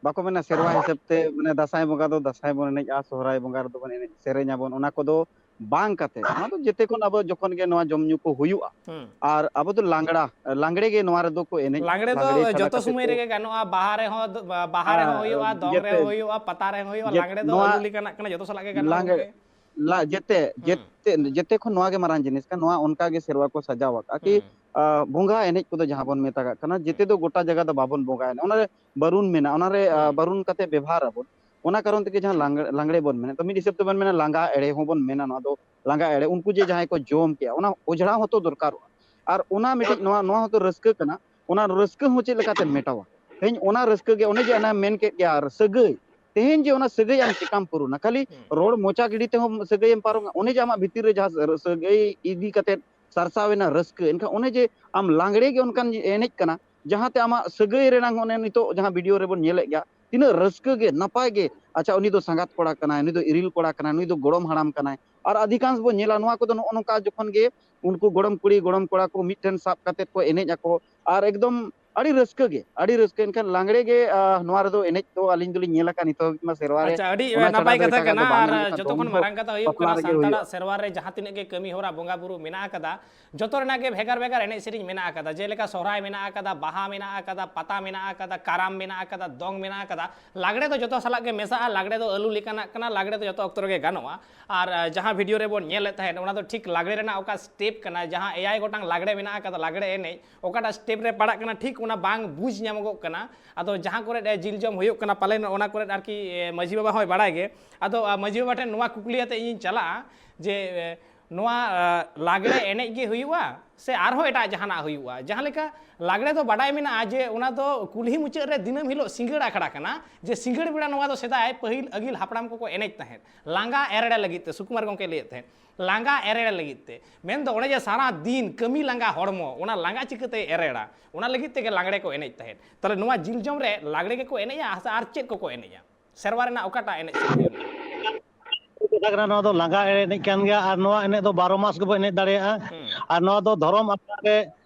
ᱵᱟᱠᱚ ᱢᱮᱱᱟ, ᱥᱮᱨᱣᱟ ᱦᱤᱥᱟᱹᱵ ᱛᱮ, ᱢᱟᱱᱮ, ᱫᱟᱸᱥᱟᱭ ᱵᱚᱸᱜᱟ ᱫᱚ ᱫᱟᱸᱥᱟᱭ ᱵᱚᱱ ᱮᱱᱮᱡᱼᱟ, ᱥᱚᱦᱨᱟᱭ ᱵᱚᱸᱜᱟ ᱨᱮᱫᱚ ᱵᱚᱱ ᱮᱱᱮᱡ ᱥᱮᱨᱮᱧ ᱟᱵᱚᱱ, ᱚᱱᱟ ᱠᱚᱫᱚ ᱵᱟᱝ ᱠᱟᱛᱮ, ᱱᱚᱣᱟ ᱫᱚ ᱡᱮᱛᱮ ᱠᱷᱚᱱ ᱟᱵᱚ ᱡᱚᱠᱷᱚᱱ ᱜᱮ ᱱᱚᱣᱟ ᱡᱚᱢ ᱧᱩ ᱠᱚ ᱦᱩᱭᱩᱜᱼᱟ, ᱦᱩᱸ᱾ ᱟᱨ ᱟᱵᱚ ᱫᱚ ᱞᱟᱝᱲᱟ, ᱞᱟᱝᱲᱮ ᱜᱮ ᱱᱚᱣᱟ ᱨᱮᱫᱚ ᱠᱚ ᱮᱱᱮᱡ, ᱞᱟᱝᱲᱮ ᱫᱚ ᱞᱟᱝᱲᱮ ᱪᱷᱟᱲᱟ ᱡᱚᱛᱚ ᱠᱟᱛᱮ ᱥᱚᱢᱚᱭ ᱠᱚ ᱨᱮᱜᱮ ᱜᱟᱱᱚᱜᱼᱟ, ᱵᱟᱦᱟ ᱨᱮᱦᱚᱸ ᱫᱚ-, ᱵᱟ-, ᱵᱟᱦᱟ ᱨᱮᱦᱚᱸ ᱟᱨ ᱦᱩᱭᱩᱜᱼᱟ, ᱫᱚᱝ ᱡᱮᱛᱮ, ᱨᱮᱦᱚᱸ ᱦᱩᱭᱩᱜᱼᱟ, ᱯᱟᱛᱟ ᱨᱮᱦᱚᱸ ᱦᱩᱭᱩᱜᱼᱟ, ᱡᱮ-, ᱞᱟᱝᱲᱮ ᱫᱚ ᱱᱚᱣᱟ ᱟᱹᱞᱩ ᱞᱮᱠᱟᱱᱟᱜ ᱠᱟᱱᱟ, ᱡᱚᱛᱚ ᱥᱟᱞᱟᱜ ᱜᱮ ᱜᱟᱱᱚᱜᱼᱟ ᱞᱟᱝᱲᱮ, ᱜᱚᱢᱠᱮ᱾ ᱞᱟ-, ᱡᱮᱛᱮ, ᱦᱩᱸ᱾ ᱡᱮᱛᱮ, ᱡᱮᱛᱮ ᱠᱷᱚᱱ ᱱᱚᱣᱟ ᱜᱮ ᱢᱟᱨᱟᱝ ᱡᱤᱱᱤᱥ ᱠᱟᱱᱟ, ᱱᱚᱣᱟ ᱚᱱᱠᱟ ᱜᱮ ᱥᱮᱨᱣᱟ ᱠᱚ ᱥᱟᱡᱟᱣ ᱟᱠᱟᱫᱼᱟ ᱠᱤ, ᱦᱩᱸ᱾ ᱟ, ᱵᱚᱸᱜᱟ ᱮᱱᱮᱡ ᱠᱚᱫᱚ ᱡᱟᱦᱟᱸ ᱵᱚᱱ ᱢᱮᱛᱟᱜᱟᱜ ᱠᱟᱱᱟ, ᱡᱮᱛᱮ ᱦᱩᱸ᱾ ᱫᱚ ᱜᱚᱴᱟ ᱡᱟᱭᱜᱟ ᱫᱚ ᱵᱟᱵᱚᱱ ᱵᱚᱸᱜᱟᱭᱮᱱᱟ᱾ ᱚᱱᱟᱨᱮ ᱵᱟᱨᱩᱱ ᱢᱮᱱᱟᱜᱼᱟ, ᱚᱱᱟᱨᱮ, ᱟ, ᱦᱩᱸ᱾ ᱵᱟᱨᱩᱱ ᱠᱟᱛᱮ ᱵᱮᱵᱷᱟᱨ ᱟᱵᱚᱱ᱾ ᱚᱱᱟ ᱠᱟᱨᱚᱱ ᱛᱮᱜᱮ ᱡᱟᱦᱟᱸ ᱞᱟᱝ-, ᱞᱟᱝᱲᱮ ᱵᱚᱱ ᱢᱮᱱᱟ, ᱛᱚ ᱢᱤᱫ ᱦᱤᱥᱟᱹᱵ ᱛᱮᱵᱚᱱ ᱢᱮᱱᱟ ᱞᱟᱸᱜᱟ ᱮᱲᱮ ᱦᱚᱸᱵᱚᱱ ᱢᱮᱱᱟ, ᱱᱚᱣᱟ ᱫᱚ ᱞᱟᱸᱜᱟ ᱮᱲᱮ᱾ ᱩᱱᱠᱩ ᱡᱮ ᱡᱟᱦᱟᱸᱭ ᱠᱚ ᱡᱚᱢ ᱠᱮᱜᱼᱟ, ᱚᱱᱟ ᱚᱡᱽᱲᱟᱣ ᱦᱚᱸᱛᱚ ᱫᱚᱨᱠᱟᱨᱚᱜᱼᱟ᱾ ᱟᱨ ᱚᱱᱟ ᱢᱤᱫᱴᱤᱡ ᱱᱚᱣᱟ, ᱱᱚᱣᱟ ᱦᱚᱸᱛᱚ ᱨᱟᱹᱥᱠᱟᱹ ᱠᱟᱱᱟ, ᱚᱱᱟ ᱨᱟᱹᱥᱠᱟᱹ ᱦᱚᱸ ᱪᱮᱫ ᱞᱮᱠᱟᱛᱮᱢ ᱢᱮᱴᱟᱣᱟ? ᱛᱮᱦᱮᱧ ᱚᱱᱟ ᱨᱟᱹᱥᱠᱟᱹ ᱜᱮ, ᱚᱱᱮ ᱡᱮ ᱚᱱᱮᱢ ᱢᱮᱱ ᱠᱮᱫ ᱜᱮᱭᱟ, ᱟᱨ ᱥᱟᱹᱜᱟᱹᱭ, ᱛᱮᱦᱮᱧ ᱡᱮ ᱚᱱᱟ ᱥᱟᱹᱜᱟᱹᱭ ᱟᱢ ᱪᱮᱠᱟᱢ ᱯᱩᱨᱩᱱᱟ? ᱠᱷᱟᱹᱞᱤ ᱦᱩᱸ᱾ ᱨᱚᱲ ᱢᱚᱪᱟ ᱜᱤᱰᱤ ᱛᱮᱦᱚᱸ ᱥᱟᱹᱜᱟᱹᱭᱮᱢ ᱯᱟᱨᱚᱢᱟ? ᱚᱱᱮ ᱡᱮ ᱟᱢᱟᱜ ᱵᱷᱤᱛᱤᱨ ᱨᱮ ᱡᱟᱦᱟᱸ ᱥᱟᱹ-, ᱥᱟᱹᱜᱟᱹᱭ ᱤᱫᱤ ᱠᱟᱛᱮᱫ ᱥᱟᱨᱥᱟᱣ ᱮᱱᱟ ᱨᱟᱹᱥᱠᱟᱹ, ᱮᱱᱠᱷᱟᱱ ᱚᱱᱮ ᱡᱮ ᱟᱢ ᱞᱟᱝᱲᱮ ᱜᱮ ᱚᱱᱠᱟᱱ ᱮᱱᱮᱡ ᱠᱟᱱᱟ, ᱡᱟᱦᱟᱸᱛᱮ ᱟᱢᱟᱜ ᱥᱟᱹᱜᱟᱹᱭ ᱨᱮᱱᱟᱝ, ᱚᱱᱮ ᱱᱤᱛᱚᱜ ᱡᱟᱦᱟᱸ ᱵᱷᱤᱰᱤᱭᱳ ᱨᱮᱵᱚᱱ ᱧᱮᱞᱮᱫ ᱜᱮᱭᱟ, ᱛᱤᱱᱟᱹᱜ ᱨᱟᱹᱥᱠᱟᱹ ᱜᱮ, ᱱᱟᱯᱟᱭ ᱜᱮ, ᱟᱪᱪᱷᱟ, ᱩᱱᱤ ᱫᱚ ᱥᱟᱸᱜᱟᱛ ᱠᱚᱲᱟ ᱠᱟᱱᱟᱭ, ᱱᱩᱭ ᱫᱚ ᱤᱨᱤᱞ ᱠᱚᱲᱟ ᱠᱟᱱᱟᱭ, ᱱᱩᱭ ᱫᱚ ᱜᱚᱲᱚᱢ ᱦᱟᱲᱟᱢ ᱠᱟᱱᱟᱭ᱾ ᱟᱨ ᱟᱹᱰᱤ ᱜᱟᱱ ᱵᱚᱱ ᱧᱮᱞᱟ, ᱱᱚᱣᱟ ᱠᱚᱫᱚ ᱱᱚᱜᱼᱚ ᱱᱚᱝᱠᱟ ᱡᱚᱠᱷᱚᱱ ᱜᱮ ᱩᱱᱠᱩ ᱜᱚᱲᱚᱢ ᱠᱩᱲᱤ, ᱜᱚᱲᱚᱢ ᱠᱚᱲᱟ ᱠᱚ ᱢᱤᱫ ᱴᱷᱮᱱ ᱥᱟᱵ ᱠᱟᱛᱮᱫ ᱠᱚ ᱮᱱᱮᱡ ᱟᱠᱚ, ᱟᱨ ᱮᱠᱫᱚᱢ ᱟᱹᱰᱤ ᱨᱟᱹᱥᱠᱟᱹ ᱜᱮ, ᱟᱹᱰᱤ ᱨᱟᱹᱥᱠᱟᱹ᱾ ᱮᱱᱠᱷᱟᱱ ᱞᱟᱝᱲᱮ ᱜᱮ, ᱟ, ᱱᱚᱣᱟ ᱨᱮᱫᱚ ᱮᱱᱮᱡ ᱫᱚ ᱟᱹᱞᱤᱧ ᱫᱚᱞᱤᱧ ᱧᱮᱞ ᱟᱠᱟᱫ ᱱᱤᱛᱚᱜ ᱦᱟᱹᱵᱤᱡ ᱢᱟ ᱥᱮᱨᱣᱟ ᱨᱮ᱾ ᱟᱪᱪᱷᱟ, ᱟᱹᱰᱤ, ᱚᱱᱟ ᱮ, ᱪᱷᱟᱲᱟ ᱱᱟᱯᱟᱭ ᱫᱚ ᱠᱟᱛᱷᱟ ᱮᱴᱟᱜᱟᱜ ᱫᱚ ᱠᱟᱱᱟ᱾ ᱵᱟᱝ ᱟᱨ ᱧᱮᱞ ᱟᱠᱟᱱ᱾ ᱡᱚᱛᱚ ᱫᱚᱝ ᱠᱷᱚᱱ ᱫᱚ ᱢᱟᱨᱟᱝ ᱠᱟᱛᱷᱟ ᱦᱩᱭᱩᱜ ᱵᱟᱯᱞᱟ ᱠᱟᱱᱟ, ᱨᱮᱜᱮ ᱦᱩᱭᱩᱜᱼᱟ᱾ ᱥᱟᱱᱛᱟᱲᱟᱜ ᱥᱮᱨᱣᱟ ᱨᱮ ᱡᱟᱦᱟᱸ ᱛᱤᱱᱟᱹᱜ ᱜᱮ ᱠᱟᱹᱢᱤ ᱦᱚᱨᱟ ᱵᱚᱸᱜᱟ ᱵᱩᱨᱩ ᱢᱮᱱᱟᱜ ᱟᱠᱟᱫᱟ, ᱡᱚᱛᱚ ᱨᱮᱱᱟᱜ ᱜᱮ ᱵᱷᱮᱜᱟᱨ ᱵᱷᱮᱜᱟᱨ ᱮᱱᱮᱡ ᱥᱮᱨᱮᱧ ᱢᱮᱱᱟᱜ ᱟᱠᱟᱫᱟ᱾ ᱡᱮᱞᱮᱠᱟ ᱥᱚᱦᱨᱟᱭ ᱢᱮᱱᱟᱜ ᱟᱠᱟᱫᱟ, ᱵᱟᱦᱟ ᱢᱮᱱᱟᱜ ᱟᱠᱟᱫᱟ, ᱯᱟᱛᱟ ᱢᱮᱱᱟᱜ ᱟᱠᱟᱫᱟ, ᱠᱟᱨᱟᱢ ᱢᱮᱱᱟᱜ ᱟᱠᱟᱫᱟ, ᱫᱚᱝ ᱢᱮᱱᱟᱜ ᱟᱠᱟᱫᱟ᱾ ᱞᱟᱜᱽᱲᱮ ᱫᱚ ᱡᱚᱛᱚ ᱥᱟᱞᱟᱜ ᱜᱮ ᱢᱮᱥᱟᱜᱼᱟ, ᱞᱟᱜᱽᱲᱮ ᱫᱚ ᱟᱹᱞᱩ ᱞᱮᱠᱟᱱᱟᱜ ᱠᱟᱱᱟ, ᱞᱟᱜᱽᱲᱮ ᱫᱚ ᱡᱚᱛᱚ ᱚᱠᱛᱚ ᱨᱮᱜᱮ ᱜᱟᱱᱚᱜᱼᱟ᱾ ᱟᱨ, ᱟ, ᱡᱟᱦᱟᱸ ᱵᱷᱤᱰᱤᱭᱳ ᱨᱮᱵᱚᱱ ᱧᱮᱞᱮᱫ ᱛᱟᱦᱮᱸᱫ, ᱚᱱᱟ ᱫᱚ ᱴᱷᱤᱠ ᱞᱟᱜᱽᱲᱮ ᱨᱮᱱᱟᱜ ᱚᱠᱟ ᱥᱴᱮᱯ ᱠᱟᱱᱟ, ᱡᱟᱦᱟᱸ ᱮᱭᱟᱭ ᱜᱚᱴᱟᱝ ᱞᱟᱜᱽᱲᱮ ᱢᱮᱱᱟᱜ ᱟᱠᱟᱫᱟ, ᱞᱟᱜᱽᱲᱮ ᱮᱱᱮᱡ ᱚᱠᱟᱴᱟᱜ ᱥᱴᱮᱯ ᱨᱮ ᱯᱟᱲᱟᱜ ᱠᱟᱱᱟ, ᱴᱷᱤᱠ ᱚᱱᱟ ᱵᱟᱝ ᱵᱩᱡᱽ ᱧᱟᱢᱚᱜᱚᱜ ᱠᱟᱱᱟ᱾ ᱟᱫᱚ ᱡᱟᱦᱟᱸ ᱠᱚᱨᱮ, ᱮ, ᱡᱤᱞ ᱡᱚᱢ ᱦᱩᱭᱩᱜ ᱠᱟᱱᱟ, ᱯᱟᱞᱮᱱ ᱚᱱᱟ ᱠᱚᱨᱮ ᱟᱨᱠᱤ, ᱮ, ᱢᱟᱹᱡᱷᱤ ᱵᱟᱵᱟ ᱦᱚᱸᱭ ᱵᱟᱲᱟᱭ ᱜᱮ᱾ ᱟᱫᱚ, ᱟ, ᱢᱟᱹᱡᱷᱤ ᱵᱟᱵᱟ ᱴᱷᱮᱱ ᱱᱚᱣᱟ ᱠᱩᱠᱞᱤ ᱟᱛᱮ ᱤᱧᱤᱧ ᱪᱟᱞᱟᱜᱼᱟ ᱡᱮ, ᱮ, ᱱᱚᱣᱟ, ᱟ, ᱞᱟᱜᱽᱲᱮ ᱮᱱᱮᱡ ᱜᱮ ᱦᱩᱭᱩᱜᱼᱟ ᱥᱮ ᱟᱨᱦᱚᱸ ᱮᱴᱟᱜ ᱡᱟᱦᱟᱱᱟᱜ ᱦᱩᱭᱩᱜᱼᱟ᱾ ᱡᱟᱦᱟᱸ ᱞᱮᱠᱟ ᱞᱟᱜᱽᱲᱮ ᱫᱚ ᱵᱟᱰᱟᱭ ᱢᱮᱱᱟᱜᱼᱟ ᱡᱮ ᱚᱱᱟ ᱫᱚ ᱠᱩᱞᱦᱤ ᱢᱩᱪᱟᱹᱫ ᱨᱮ ᱫᱤᱱᱟᱹᱢ ᱦᱤᱞᱳᱜ ᱥᱤᱸᱜᱟᱹᱲ ᱟᱠᱷᱲᱟ ᱠᱟᱱᱟ, ᱡᱮ ᱥᱤᱸᱜᱟᱹᱲ ᱵᱮᱲᱟ ᱱᱚᱣᱟ ᱫᱚ ᱥᱮᱫᱟᱭ ᱯᱟᱹᱦᱤᱞ ᱟᱹᱜᱤᱞ ᱦᱟᱯᱲᱟᱢ ᱠᱚᱠᱚ ᱮᱱᱮᱡ ᱛᱟᱦᱮᱸᱫ, ᱞᱟᱸᱜᱟ ᱮᱨᱮᱲ ᱞᱟᱹᱜᱤᱫ ᱛᱮ, ᱥᱩᱠᱩᱢᱟᱨ ᱜᱚᱢᱠᱮ ᱞᱟᱹᱭᱮᱫ ᱛᱟᱦᱮᱸᱫ, ᱞᱟᱸᱜᱟ ᱮᱨᱮᱲ ᱞᱟᱹᱜᱤᱫ ᱛᱮ᱾ ᱢᱮᱱᱫᱚ ᱚᱱᱮ ᱡᱮ ᱥᱟᱨᱟ ᱫᱤᱱ ᱠᱟᱹᱢᱤ ᱞᱟᱸᱜᱟ ᱦᱚᱲᱢᱚ, ᱚᱱᱟ ᱞᱟᱸᱜᱟ ᱪᱤᱠᱟᱹᱛᱮᱭ ᱮᱨᱮᱲᱟ, ᱚᱱᱟ ᱞᱟᱹᱜᱤᱫ ᱛᱮᱜᱮ ᱞᱟᱜᱽᱲᱮ ᱠᱚ ᱮᱱᱮᱡ ᱛᱟᱦᱮᱸᱫ᱾ ᱛᱟᱦᱞᱮ ᱱᱚᱣᱟ ᱡᱤᱞ ᱡᱚᱢ ᱨᱮ ᱞᱟᱜᱽᱲᱮ ᱜᱮᱠᱚ ᱮᱱᱮᱡᱼᱟ ᱥᱮ ᱟᱨ ᱪᱮᱫ ᱠᱚᱠᱚ ᱮᱱᱮᱡᱼᱟ? ᱥᱮᱨᱣᱟ ᱨᱮᱱᱟᱜ ᱚᱠᱟᱴᱟᱜ ᱮᱱᱮᱡ ᱥᱮᱨᱮᱧ ᱦᱩᱭᱩᱜᱼᱟ? ᱠᱟᱛᱷᱟ ᱠᱟᱱᱟ, ᱱᱚᱣᱟ ᱫᱚ ᱞᱟᱸᱜᱟ ᱮᱱᱮᱡ ᱠᱟᱱ ᱜᱮᱭᱟ, ᱟᱨ ᱱᱚᱣᱟ ᱮᱱᱮᱡ ᱫᱚ ᱵᱟᱨᱚ ᱢᱟᱥ ᱜᱮᱵᱚ ᱮᱱᱮᱡ ᱫᱟᱲᱮᱭᱟᱜᱼᱟ᱾ ᱦᱩᱸ᱾ ᱟᱨ ᱱᱚᱣᱟ ᱫᱚ ᱫᱷᱚᱨᱚᱢ ᱟᱠᱷᱲᱟ ᱨᱮ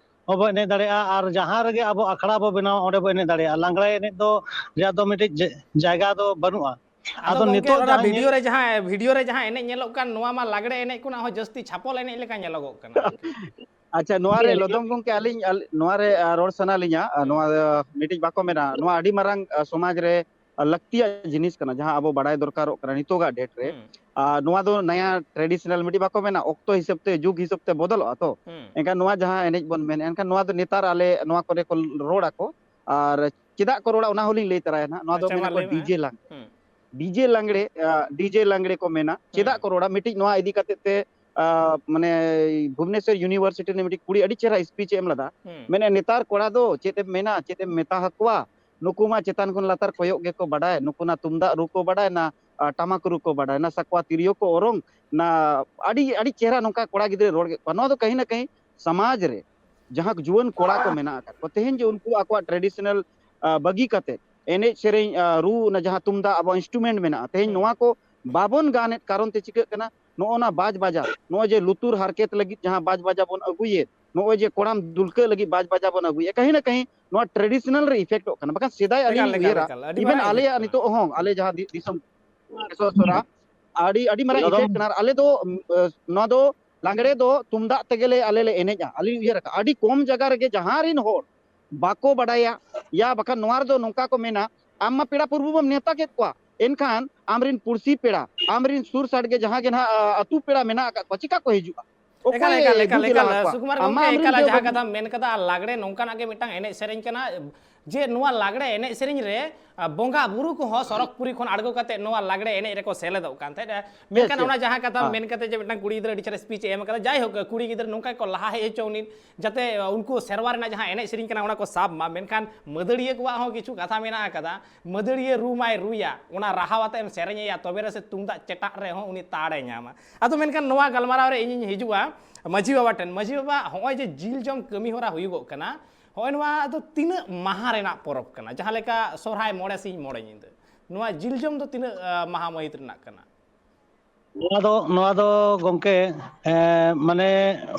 ᱦᱚᱸᱵᱚ ᱮᱱᱮᱡ ᱫᱟᱲᱮᱭᱟᱜᱼᱟ, ᱟᱨ ᱡᱟᱦᱟᱸ ᱨᱮᱜᱮ ᱟᱵᱚ ᱟᱠᱷᱲᱟ ᱵᱚ ᱵᱮᱱᱟᱣᱟ, ᱚᱸᱰᱮ ᱵᱚ ᱮᱱᱮᱡ ᱫᱟᱲᱮᱭᱟᱜᱼᱟ᱾ ᱞᱟᱸᱜᱽᱲᱮ ᱮᱱᱮᱡ ᱫᱚ ᱨᱮᱭᱟᱜ ᱫᱚ ᱢᱤᱫᱴᱤᱡ ᱡᱮ-, ᱡᱟᱭᱜᱟ ᱫᱚ ᱵᱟᱹᱱᱩᱜᱼᱟ᱾ ᱟᱫᱚ ᱟᱫᱚ ᱜᱚᱢᱠᱮ, ᱱᱤᱛᱚᱜ ᱚᱱᱟ ᱡᱟᱦᱟᱸ ᱵᱷᱤᱰᱤᱭᱳ ᱧᱮᱞ- ᱨᱮ ᱡᱟᱦᱟᱸ, ᱵᱷᱤᱰᱤᱭᱳ ᱨᱮ ᱡᱟᱦᱟᱸ ᱮᱱᱮᱡ ᱧᱮᱞᱚᱜ ᱠᱟᱱ, ᱱᱚᱣᱟ ᱢᱟ ᱞᱟᱜᱽᱲᱮ ᱮᱱᱮᱡ ᱠᱷᱚᱱᱟᱜ ᱦᱚᱸ ᱡᱟᱹᱥᱛᱤ ᱪᱷᱟᱯᱚᱞ ᱮᱱᱮᱡ ᱞᱮᱠᱟ ᱧᱮᱞᱚᱜᱚᱜ ᱠᱟᱱᱟ ᱟᱨᱠᱤ᱾ ᱟᱪᱪᱷᱟ, ᱱᱚᱣᱟ ᱨᱮ ᱞᱚᱫᱚᱢ ᱜᱚᱢᱠᱮ, ᱟᱹᱞᱤᱧ ᱟᱞ- ᱱᱚᱣᱟ ᱨᱮ ᱟᱨ, ᱨᱚᱲ ᱥᱟᱱᱟ ᱞᱤᱧᱟ᱾ ᱟᱨ, ᱦᱩᱸ᱾ ᱱᱚᱣᱟ ᱫᱚ ᱢᱤᱫᱴᱤᱡ ᱵᱟᱠᱚ ᱢᱮᱱᱟ, ᱱᱚᱣᱟ ᱟᱹᱰᱤ ᱢᱟᱨᱟᱝ ᱟᱨ, ᱥᱚᱢᱟᱡᱽ ᱨᱮ ᱟᱨ, ᱞᱟᱹᱠᱛᱤᱭᱟᱜ ᱡᱤᱱᱤᱥ ᱠᱟᱱᱟ, ᱡᱟᱦᱟᱸ ᱟᱵᱚ ᱵᱟᱲᱟᱭ ᱫᱚᱨᱠᱟᱨᱚᱜ ᱠᱟᱱᱟ ᱱᱤᱛᱚᱜᱟᱜ ᱰᱮᱴ ᱨᱮ᱾ ᱦᱩᱸ᱾ ᱟᱨ, ᱱᱚᱣᱟ ᱫᱚ ᱱᱟᱭᱟ ᱴᱨᱮᱰᱤᱥᱚᱱᱟᱞ ᱢᱤᱫᱴᱤᱡ ᱵᱟᱠᱚ ᱢᱮᱱᱟ, ᱚᱠᱛᱚ ᱦᱤᱥᱟᱹᱵ ᱛᱮ, ᱡᱩᱜᱽ ᱦᱤᱥᱟᱹᱵ ᱛᱮ ᱵᱚᱫᱚᱞᱚᱜᱼᱟ ᱛᱚ᱾ ᱦᱩᱸ᱾ ᱮᱱᱠᱷᱟᱱ ᱱᱚᱣᱟ ᱡᱟᱦᱟᱸ ᱮᱱᱮᱡ ᱵᱚᱱ ᱢᱮᱱᱮᱫᱼᱟ, ᱮᱱᱠᱷᱟᱱ ᱱᱚᱣᱟ ᱫᱚ ᱱᱮᱛᱟᱨ ᱟᱞᱮ ᱱᱚᱣᱟ ᱠᱚᱨᱮ ᱠᱚ ᱨᱚᱲ ᱟᱠᱚ᱾ ᱟᱨ ᱪᱮᱫᱟᱜ ᱠᱚ ᱨᱚᱲᱟ, ᱚᱱᱟ ᱦᱚᱸᱞᱤᱧ ᱞᱟᱹᱭ ᱛᱟᱨᱟᱭᱟ ᱱᱟᱦᱟᱜ᱾ ᱱᱚᱣᱟ ᱫᱚ ᱟᱪᱪᱷᱟ, ᱢᱟ ᱢᱮᱱᱟ ᱠᱚ ᱞᱟᱹᱭ ᱢᱮ᱾ ᱰᱤᱡᱮ ᱞᱟᱝ ᱦᱩᱸ᱾ ᱰᱤᱡᱮ ᱞᱟᱝᱲᱮ, ᱟᱨ, ᱰᱤᱡᱮ ᱞᱟᱝᱲᱮ ᱠᱚ ᱢᱮᱱᱟ᱾ ᱪᱮᱫᱟᱜ ᱦᱩᱸ᱾ ᱠᱚ ᱨᱚᱲᱟ? ᱢᱤᱫᱴᱤᱡ ᱱᱚᱣᱟ ᱤᱫᱤ ᱠᱟᱛᱮ ᱛᱮ, ᱟᱨ, ᱢᱟᱱᱮ, ᱵᱷᱩᱵᱽᱱᱮᱥᱚᱨ ᱤᱭᱩᱱᱤᱵᱷᱟᱨᱥᱤᱴᱤ ᱨᱤᱱᱤᱡ ᱢᱤᱫᱴᱤᱡ ᱠᱩᱲᱤ ᱟᱹᱰᱤ ᱪᱮᱦᱨᱟ ᱥᱯᱤᱪ ᱮ ᱮᱢ ᱞᱮᱫᱟ᱾ ᱦᱩᱸ᱾ ᱢᱮᱱᱮᱫ, ᱱᱮᱛᱟᱨ ᱠᱚᱲᱟ ᱫᱚ ᱪᱮᱫ ᱮᱢ ᱢᱮᱱᱟ, ᱪᱮᱫ ᱮᱢ ᱢᱮᱛᱟ ᱟᱠᱚᱣᱟ, ᱱᱩᱠᱩ ᱢᱟ ᱪᱮᱛᱟᱱ ᱠᱷᱚᱱ ᱞᱟᱛᱟᱨ ᱠᱚᱭᱚᱜ ᱜᱮᱠᱚ ᱵᱟᱰᱟᱭ, ᱱᱩᱠᱩ ᱱᱟ ᱛᱩᱢᱫᱟᱜ ᱨᱩ ᱠᱚ ᱵᱟᱰᱟᱭ, ᱱᱟ, ᱟᱨ, ᱴᱟᱢᱟᱠ ᱨᱩ ᱠᱚ ᱵᱟᱰᱟᱭ, ᱱᱟ ᱥᱟᱠᱣᱟ ᱛᱤᱨᱭᱳ ᱠᱚ ᱚᱨᱚᱝ, ᱱᱟ ᱟᱹᱰᱤ, ᱟᱹᱰᱤ ᱪᱮᱦᱨᱟ ᱱᱚᱝᱠᱟ ᱠᱚᱲᱟ ᱜᱤᱫᱽᱨᱟᱹᱭ ᱨᱚᱲ ᱠᱮᱫ ᱠᱚᱣᱟ᱾ ᱱᱚᱣᱟ ᱫᱚ ᱠᱟᱹᱦᱤ ᱱᱟ ᱠᱟᱹᱦᱤ ᱥᱚᱢᱟᱡᱽ ᱨᱮ ᱡᱟᱦᱟᱸ ᱡᱩᱣᱟᱹᱱ ᱠᱚᱲᱟ ᱠᱚ ᱢᱮᱱᱟᱜ ᱟᱠᱟᱫ ᱠᱚ, ᱛᱮᱦᱮᱧ ᱡᱮ ᱩᱱᱠᱩ ᱟᱠᱚᱣᱟᱜ ᱴᱨᱮᱰᱤᱥᱚᱱᱟᱞ, ᱟᱨ, ᱵᱟᱹᱜᱤ ᱠᱟᱛᱮ ᱮᱱᱮᱡ ᱥᱮᱨᱮᱧ, ᱟᱨ, ᱨᱩ, ᱚᱱᱟ ᱡᱟᱦᱟᱸ ᱛᱩᱢᱫᱟᱜ ᱟᱵᱚᱣᱟᱜ ᱤᱱᱥᱴᱨᱩᱢᱮᱱᱴ ᱢᱮᱱᱟᱜᱼᱟ, ᱛᱮᱦᱮᱧ ᱦᱩᱸ᱾ ᱱᱚᱣᱟ ᱠᱚ ᱵᱟᱵᱚᱱ ᱜᱟᱱᱮᱫ ᱠᱟᱨᱚᱱ ᱛᱮ ᱪᱤᱠᱟᱹᱜ ᱠᱟᱱᱟ? ᱱᱚᱜᱼᱚ ᱱᱟ ᱵᱟᱡᱽ ᱵᱟᱡᱟ, ᱱᱚᱜᱼᱚᱭ ᱡᱮ ᱞᱩᱛᱩᱨ ᱦᱟᱨᱠᱮᱛ ᱞᱟᱹᱜᱤᱫ ᱡᱟᱦᱟᱸ ᱵᱟᱡᱽ ᱵᱟᱡᱟ ᱵᱚᱱ ᱟᱹᱜᱩᱭᱮᱫ, ᱱᱚᱜᱼᱚᱭ ᱡᱮ ᱠᱚᱲᱟᱢ ᱫᱩᱞᱠᱟᱹ ᱞᱟᱹᱜᱤᱫ ᱵᱟᱡᱽ ᱵᱟᱡᱟ ᱵᱚᱱ ᱟᱹᱜᱩᱭᱮᱫ, ᱠᱟᱹᱦᱤ ᱱᱟ ᱠᱟᱹᱦᱤ ᱱᱚᱣᱟ ᱴᱨᱮᱰᱤᱥᱚᱱᱟᱞ ᱨᱮ ᱤᱯᱷᱮᱠᱴᱚᱜ ᱠᱟᱱᱟ᱾ ᱵᱟᱠᱷᱟᱱ ᱥᱮᱫᱟᱭ ᱟᱹᱞᱤᱧ ᱮᱠᱟᱞ, ᱞᱤᱧ ᱮᱠᱟᱞ, ᱩᱭᱦᱟᱹᱨᱟ, ᱮᱠᱟᱞ᱾ ᱟᱹᱰᱤ ᱤᱵᱷᱮᱱ ᱢᱟᱨᱟᱝ ᱟᱞᱮᱭᱟᱜ ᱤᱯᱷᱮᱠᱴ ᱠᱟᱱᱟ᱾ ᱱᱤᱛᱚᱜ ᱦᱚᱸ, ᱟᱞᱮ ᱡᱟᱦᱟᱸ ᱫᱤ-, ᱫᱤᱥᱚᱢ ᱥᱚᱨᱟ, ᱟᱹᱰᱤ, ᱟᱹᱰᱤ ᱢᱟᱨᱟᱝ ᱤᱯᱷᱮᱠᱴ ᱠᱟᱱᱟ᱾ ᱟᱨ ᱟᱞᱮ ᱫᱚ, ᱩᱢ, ᱟᱹ, ᱱᱚᱣᱟ ᱫᱚ ᱞᱟᱜᱽᱲᱮ ᱫᱚ ᱛᱩᱢᱫᱟᱜ ᱛᱮᱜᱮ ᱞᱮ, ᱟᱞᱮ ᱞᱮ ᱮᱱᱮᱡᱼᱟ᱾ ᱟᱹᱞᱤᱧ ᱩᱭᱦᱟᱹᱨ ᱟᱠᱟᱫᱼᱟ, ᱟᱹᱰᱤ ᱠᱚᱢ ᱡᱟᱭᱜᱟ ᱨᱮᱜᱮ ᱡᱟᱦᱟᱸ ᱨᱤᱱ ᱦᱚᱲ ᱵᱟᱠᱚ ᱵᱟᱰᱟᱭᱟ, ᱭᱟ ᱵᱟᱠᱷᱟᱱ ᱱᱚᱣᱟ ᱨᱮᱫᱚ ᱱᱚᱝᱠᱟ ᱠᱚ ᱢᱮᱱᱟ, ᱟᱢ ᱢᱟ ᱯᱮᱲᱟ ᱯᱩᱨᱵᱷᱩ ᱵᱚᱱ ᱱᱮᱣᱛᱟ ᱠᱮᱫ ᱠᱚᱣᱟ, ᱮᱱᱠᱷᱟᱱ ᱟᱢᱨᱤᱱ ᱯᱩᱲᱥᱤ ᱯᱮᱲᱟ, ᱟᱢᱨᱤᱱ ᱥᱩᱨ ᱥᱟᱰᱜᱮ ᱡᱟᱦᱟᱸ ᱜᱮ ᱱᱟᱦᱟᱜ, ᱟ, ᱟᱹᱛᱩ ᱯᱮᱲᱟ ᱢᱮᱱᱟᱜ ᱟᱠᱟᱫ ᱠᱚᱣᱟ, ᱪᱤᱠᱟ ᱠᱚ ᱦᱤᱡᱩᱜᱼᱟ? ᱮᱠᱟᱞ, ᱚᱠᱚᱭ ᱮᱠᱟᱞ, ᱮᱠᱟᱞ, ᱫᱩᱜᱤ ᱮᱠᱟᱞ᱾ ᱞᱟᱦᱟ ᱠᱚᱣᱟ? ᱥᱩᱠᱩᱢᱟᱨ ᱟᱢ ᱢᱟ ᱜᱚᱢᱠᱮ, ᱟᱢᱨᱤᱱ ᱮᱠᱟᱞ, ᱫᱟᱹᱭ ᱡᱟᱦᱟᱸ ᱵᱟᱹᱵᱩ ᱠᱟᱛᱷᱟᱢ ᱢᱮᱱ ᱠᱟᱫᱟ, ᱞᱟᱜᱽᱲᱮ ᱱᱚᱝᱠᱟᱱᱟᱜ ᱜᱮ ᱢᱤᱫᱴᱟᱝ ᱮᱱᱮᱡ ᱥᱮᱨᱮᱧ ᱠᱟᱱᱟ, ᱡᱮ ᱱᱚᱣᱟ ᱞᱟᱜᱽᱲᱮ ᱮᱱᱮᱡ ᱥᱮᱨᱮᱧ ᱨᱮ, ᱟ, ᱵᱚᱸᱜᱟ ᱵᱩᱨᱩ ᱠᱚᱦᱚᱸ ᱥᱚᱨᱚᱜᱽᱯᱩᱨᱤ ᱠᱷᱚᱱ ᱟᱬᱜᱚ ᱠᱟᱛᱮ ᱱᱚᱣᱟ ᱞᱟᱜᱽᱲᱮ ᱮᱱᱮᱡ ᱨᱮᱠᱚ ᱥᱮᱞᱮᱫᱚᱜ ᱠᱟᱱ ᱛᱟᱦᱮᱸᱫ᱾ ᱢᱮᱱᱠᱷᱟᱱ ᱚᱱᱟ ᱡᱟᱦᱟᱸ ᱠᱟᱛᱷᱟ ᱢᱮᱱ ᱠᱟᱛᱮ ᱡᱮ ᱢᱤᱫᱴᱟᱝ ᱠᱩᱲᱤ ᱜᱤᱫᱽᱨᱟᱹ ᱟᱹᱰᱤ ᱪᱮᱦᱨᱟ speech ᱮ ᱮᱢ ᱠᱟᱫᱟ, ᱡᱟᱭᱦᱳᱠ, ᱠᱩᱲᱤ ᱜᱤᱫᱽᱨᱟᱹ ᱱᱚᱝᱠᱟ ᱠᱚ ᱞᱟᱦᱟ ᱦᱮᱡ ᱦᱚᱪᱚ ᱩᱱᱤ, ᱡᱟᱛᱮ ᱩᱱᱠᱩ ᱥᱮᱨᱣᱟ ᱨᱮᱱᱟᱜ ᱡᱟᱦᱟᱸ ᱮᱱᱮᱡ ᱥᱮᱨᱮᱧ ᱠᱟᱱᱟ ᱚᱱᱟ ᱠᱚ ᱥᱟᱵ ᱢᱟ᱾ ᱢᱮᱱᱠᱷᱟᱱ ᱢᱟᱹᱫᱟᱹᱲᱤᱭᱟᱹ ᱠᱚᱣᱟᱜ ᱦᱚᱸ ᱠᱤᱪᱷᱩ ᱠᱟᱛᱷᱟ ᱢᱮᱱᱟᱜ ᱟᱠᱟᱫᱟ, ᱢᱟᱹᱫᱟᱹᱲᱤᱭᱟᱹ ᱨᱩ ᱢᱟᱭ ᱨᱩᱭᱟ, ᱚᱱᱟ ᱨᱟᱦᱟᱣ ᱟᱛᱮ ᱮᱢ ᱥᱮᱨᱮᱧ ᱟᱭᱟ, ᱛᱚᱵᱮ ᱨᱮᱥᱮ ᱛᱩᱢᱫᱟᱜ ᱪᱮᱴᱟᱜ ᱨᱮᱦᱚᱸ ᱩᱱᱤ ᱛᱟᱲᱮ ᱧᱟᱢᱟ᱾ ᱟᱫᱚ ᱢᱮᱱᱠᱷᱟᱱ ᱱᱚᱣᱟ ᱜᱟᱞᱢᱟᱨᱟᱣ ᱨᱮ ᱤᱧᱤᱧ ᱦᱤᱡᱩᱜᱼᱟ ᱢᱟᱹᱡᱷᱤ ᱵᱟᱵᱟ ᱴᱷᱮᱱ᱾ ᱢᱟᱹᱡᱷᱤ ᱵᱟᱵᱟ, ᱦᱚᱸᱜᱼᱚᱭ ᱡᱮ ᱡᱤᱞ ᱡᱚᱢ ᱠᱟᱹᱢᱤ ᱦᱚᱨᱟ ᱦᱩᱭᱩᱜᱚᱜ ᱠᱟᱱᱟ, ᱦᱚᱸᱜᱼᱚᱭ ᱱᱚᱣᱟ ᱫᱚ ᱛᱤᱱᱟᱹᱜ ᱢᱟᱦᱟ ᱨᱮᱱᱟᱜ ᱯᱚᱨᱚᱵᱽ ᱠᱟᱱᱟ? ᱡᱟᱦᱟᱸ ᱞᱮᱠᱟ ᱥᱚᱨᱦᱟᱭ ᱢᱚᱬᱮ ᱥᱤᱧ ᱢᱚᱬᱮ ᱧᱤᱫᱟᱹ, ᱱᱚᱣᱟ ᱡᱤᱞ ᱡᱚᱢ ᱫᱚ ᱛᱤᱱᱟᱹᱜ, ᱟ, ᱢᱟᱦᱟ ᱢᱟᱹᱦᱤᱛ ᱨᱮᱱᱟᱜ ᱠᱟᱱᱟ? ᱱᱚᱣᱟ ᱫᱚ, ᱱᱚᱣᱟ ᱫᱚ ᱜᱚᱢᱠᱮ, ᱮᱸ, ᱢᱟᱱᱮ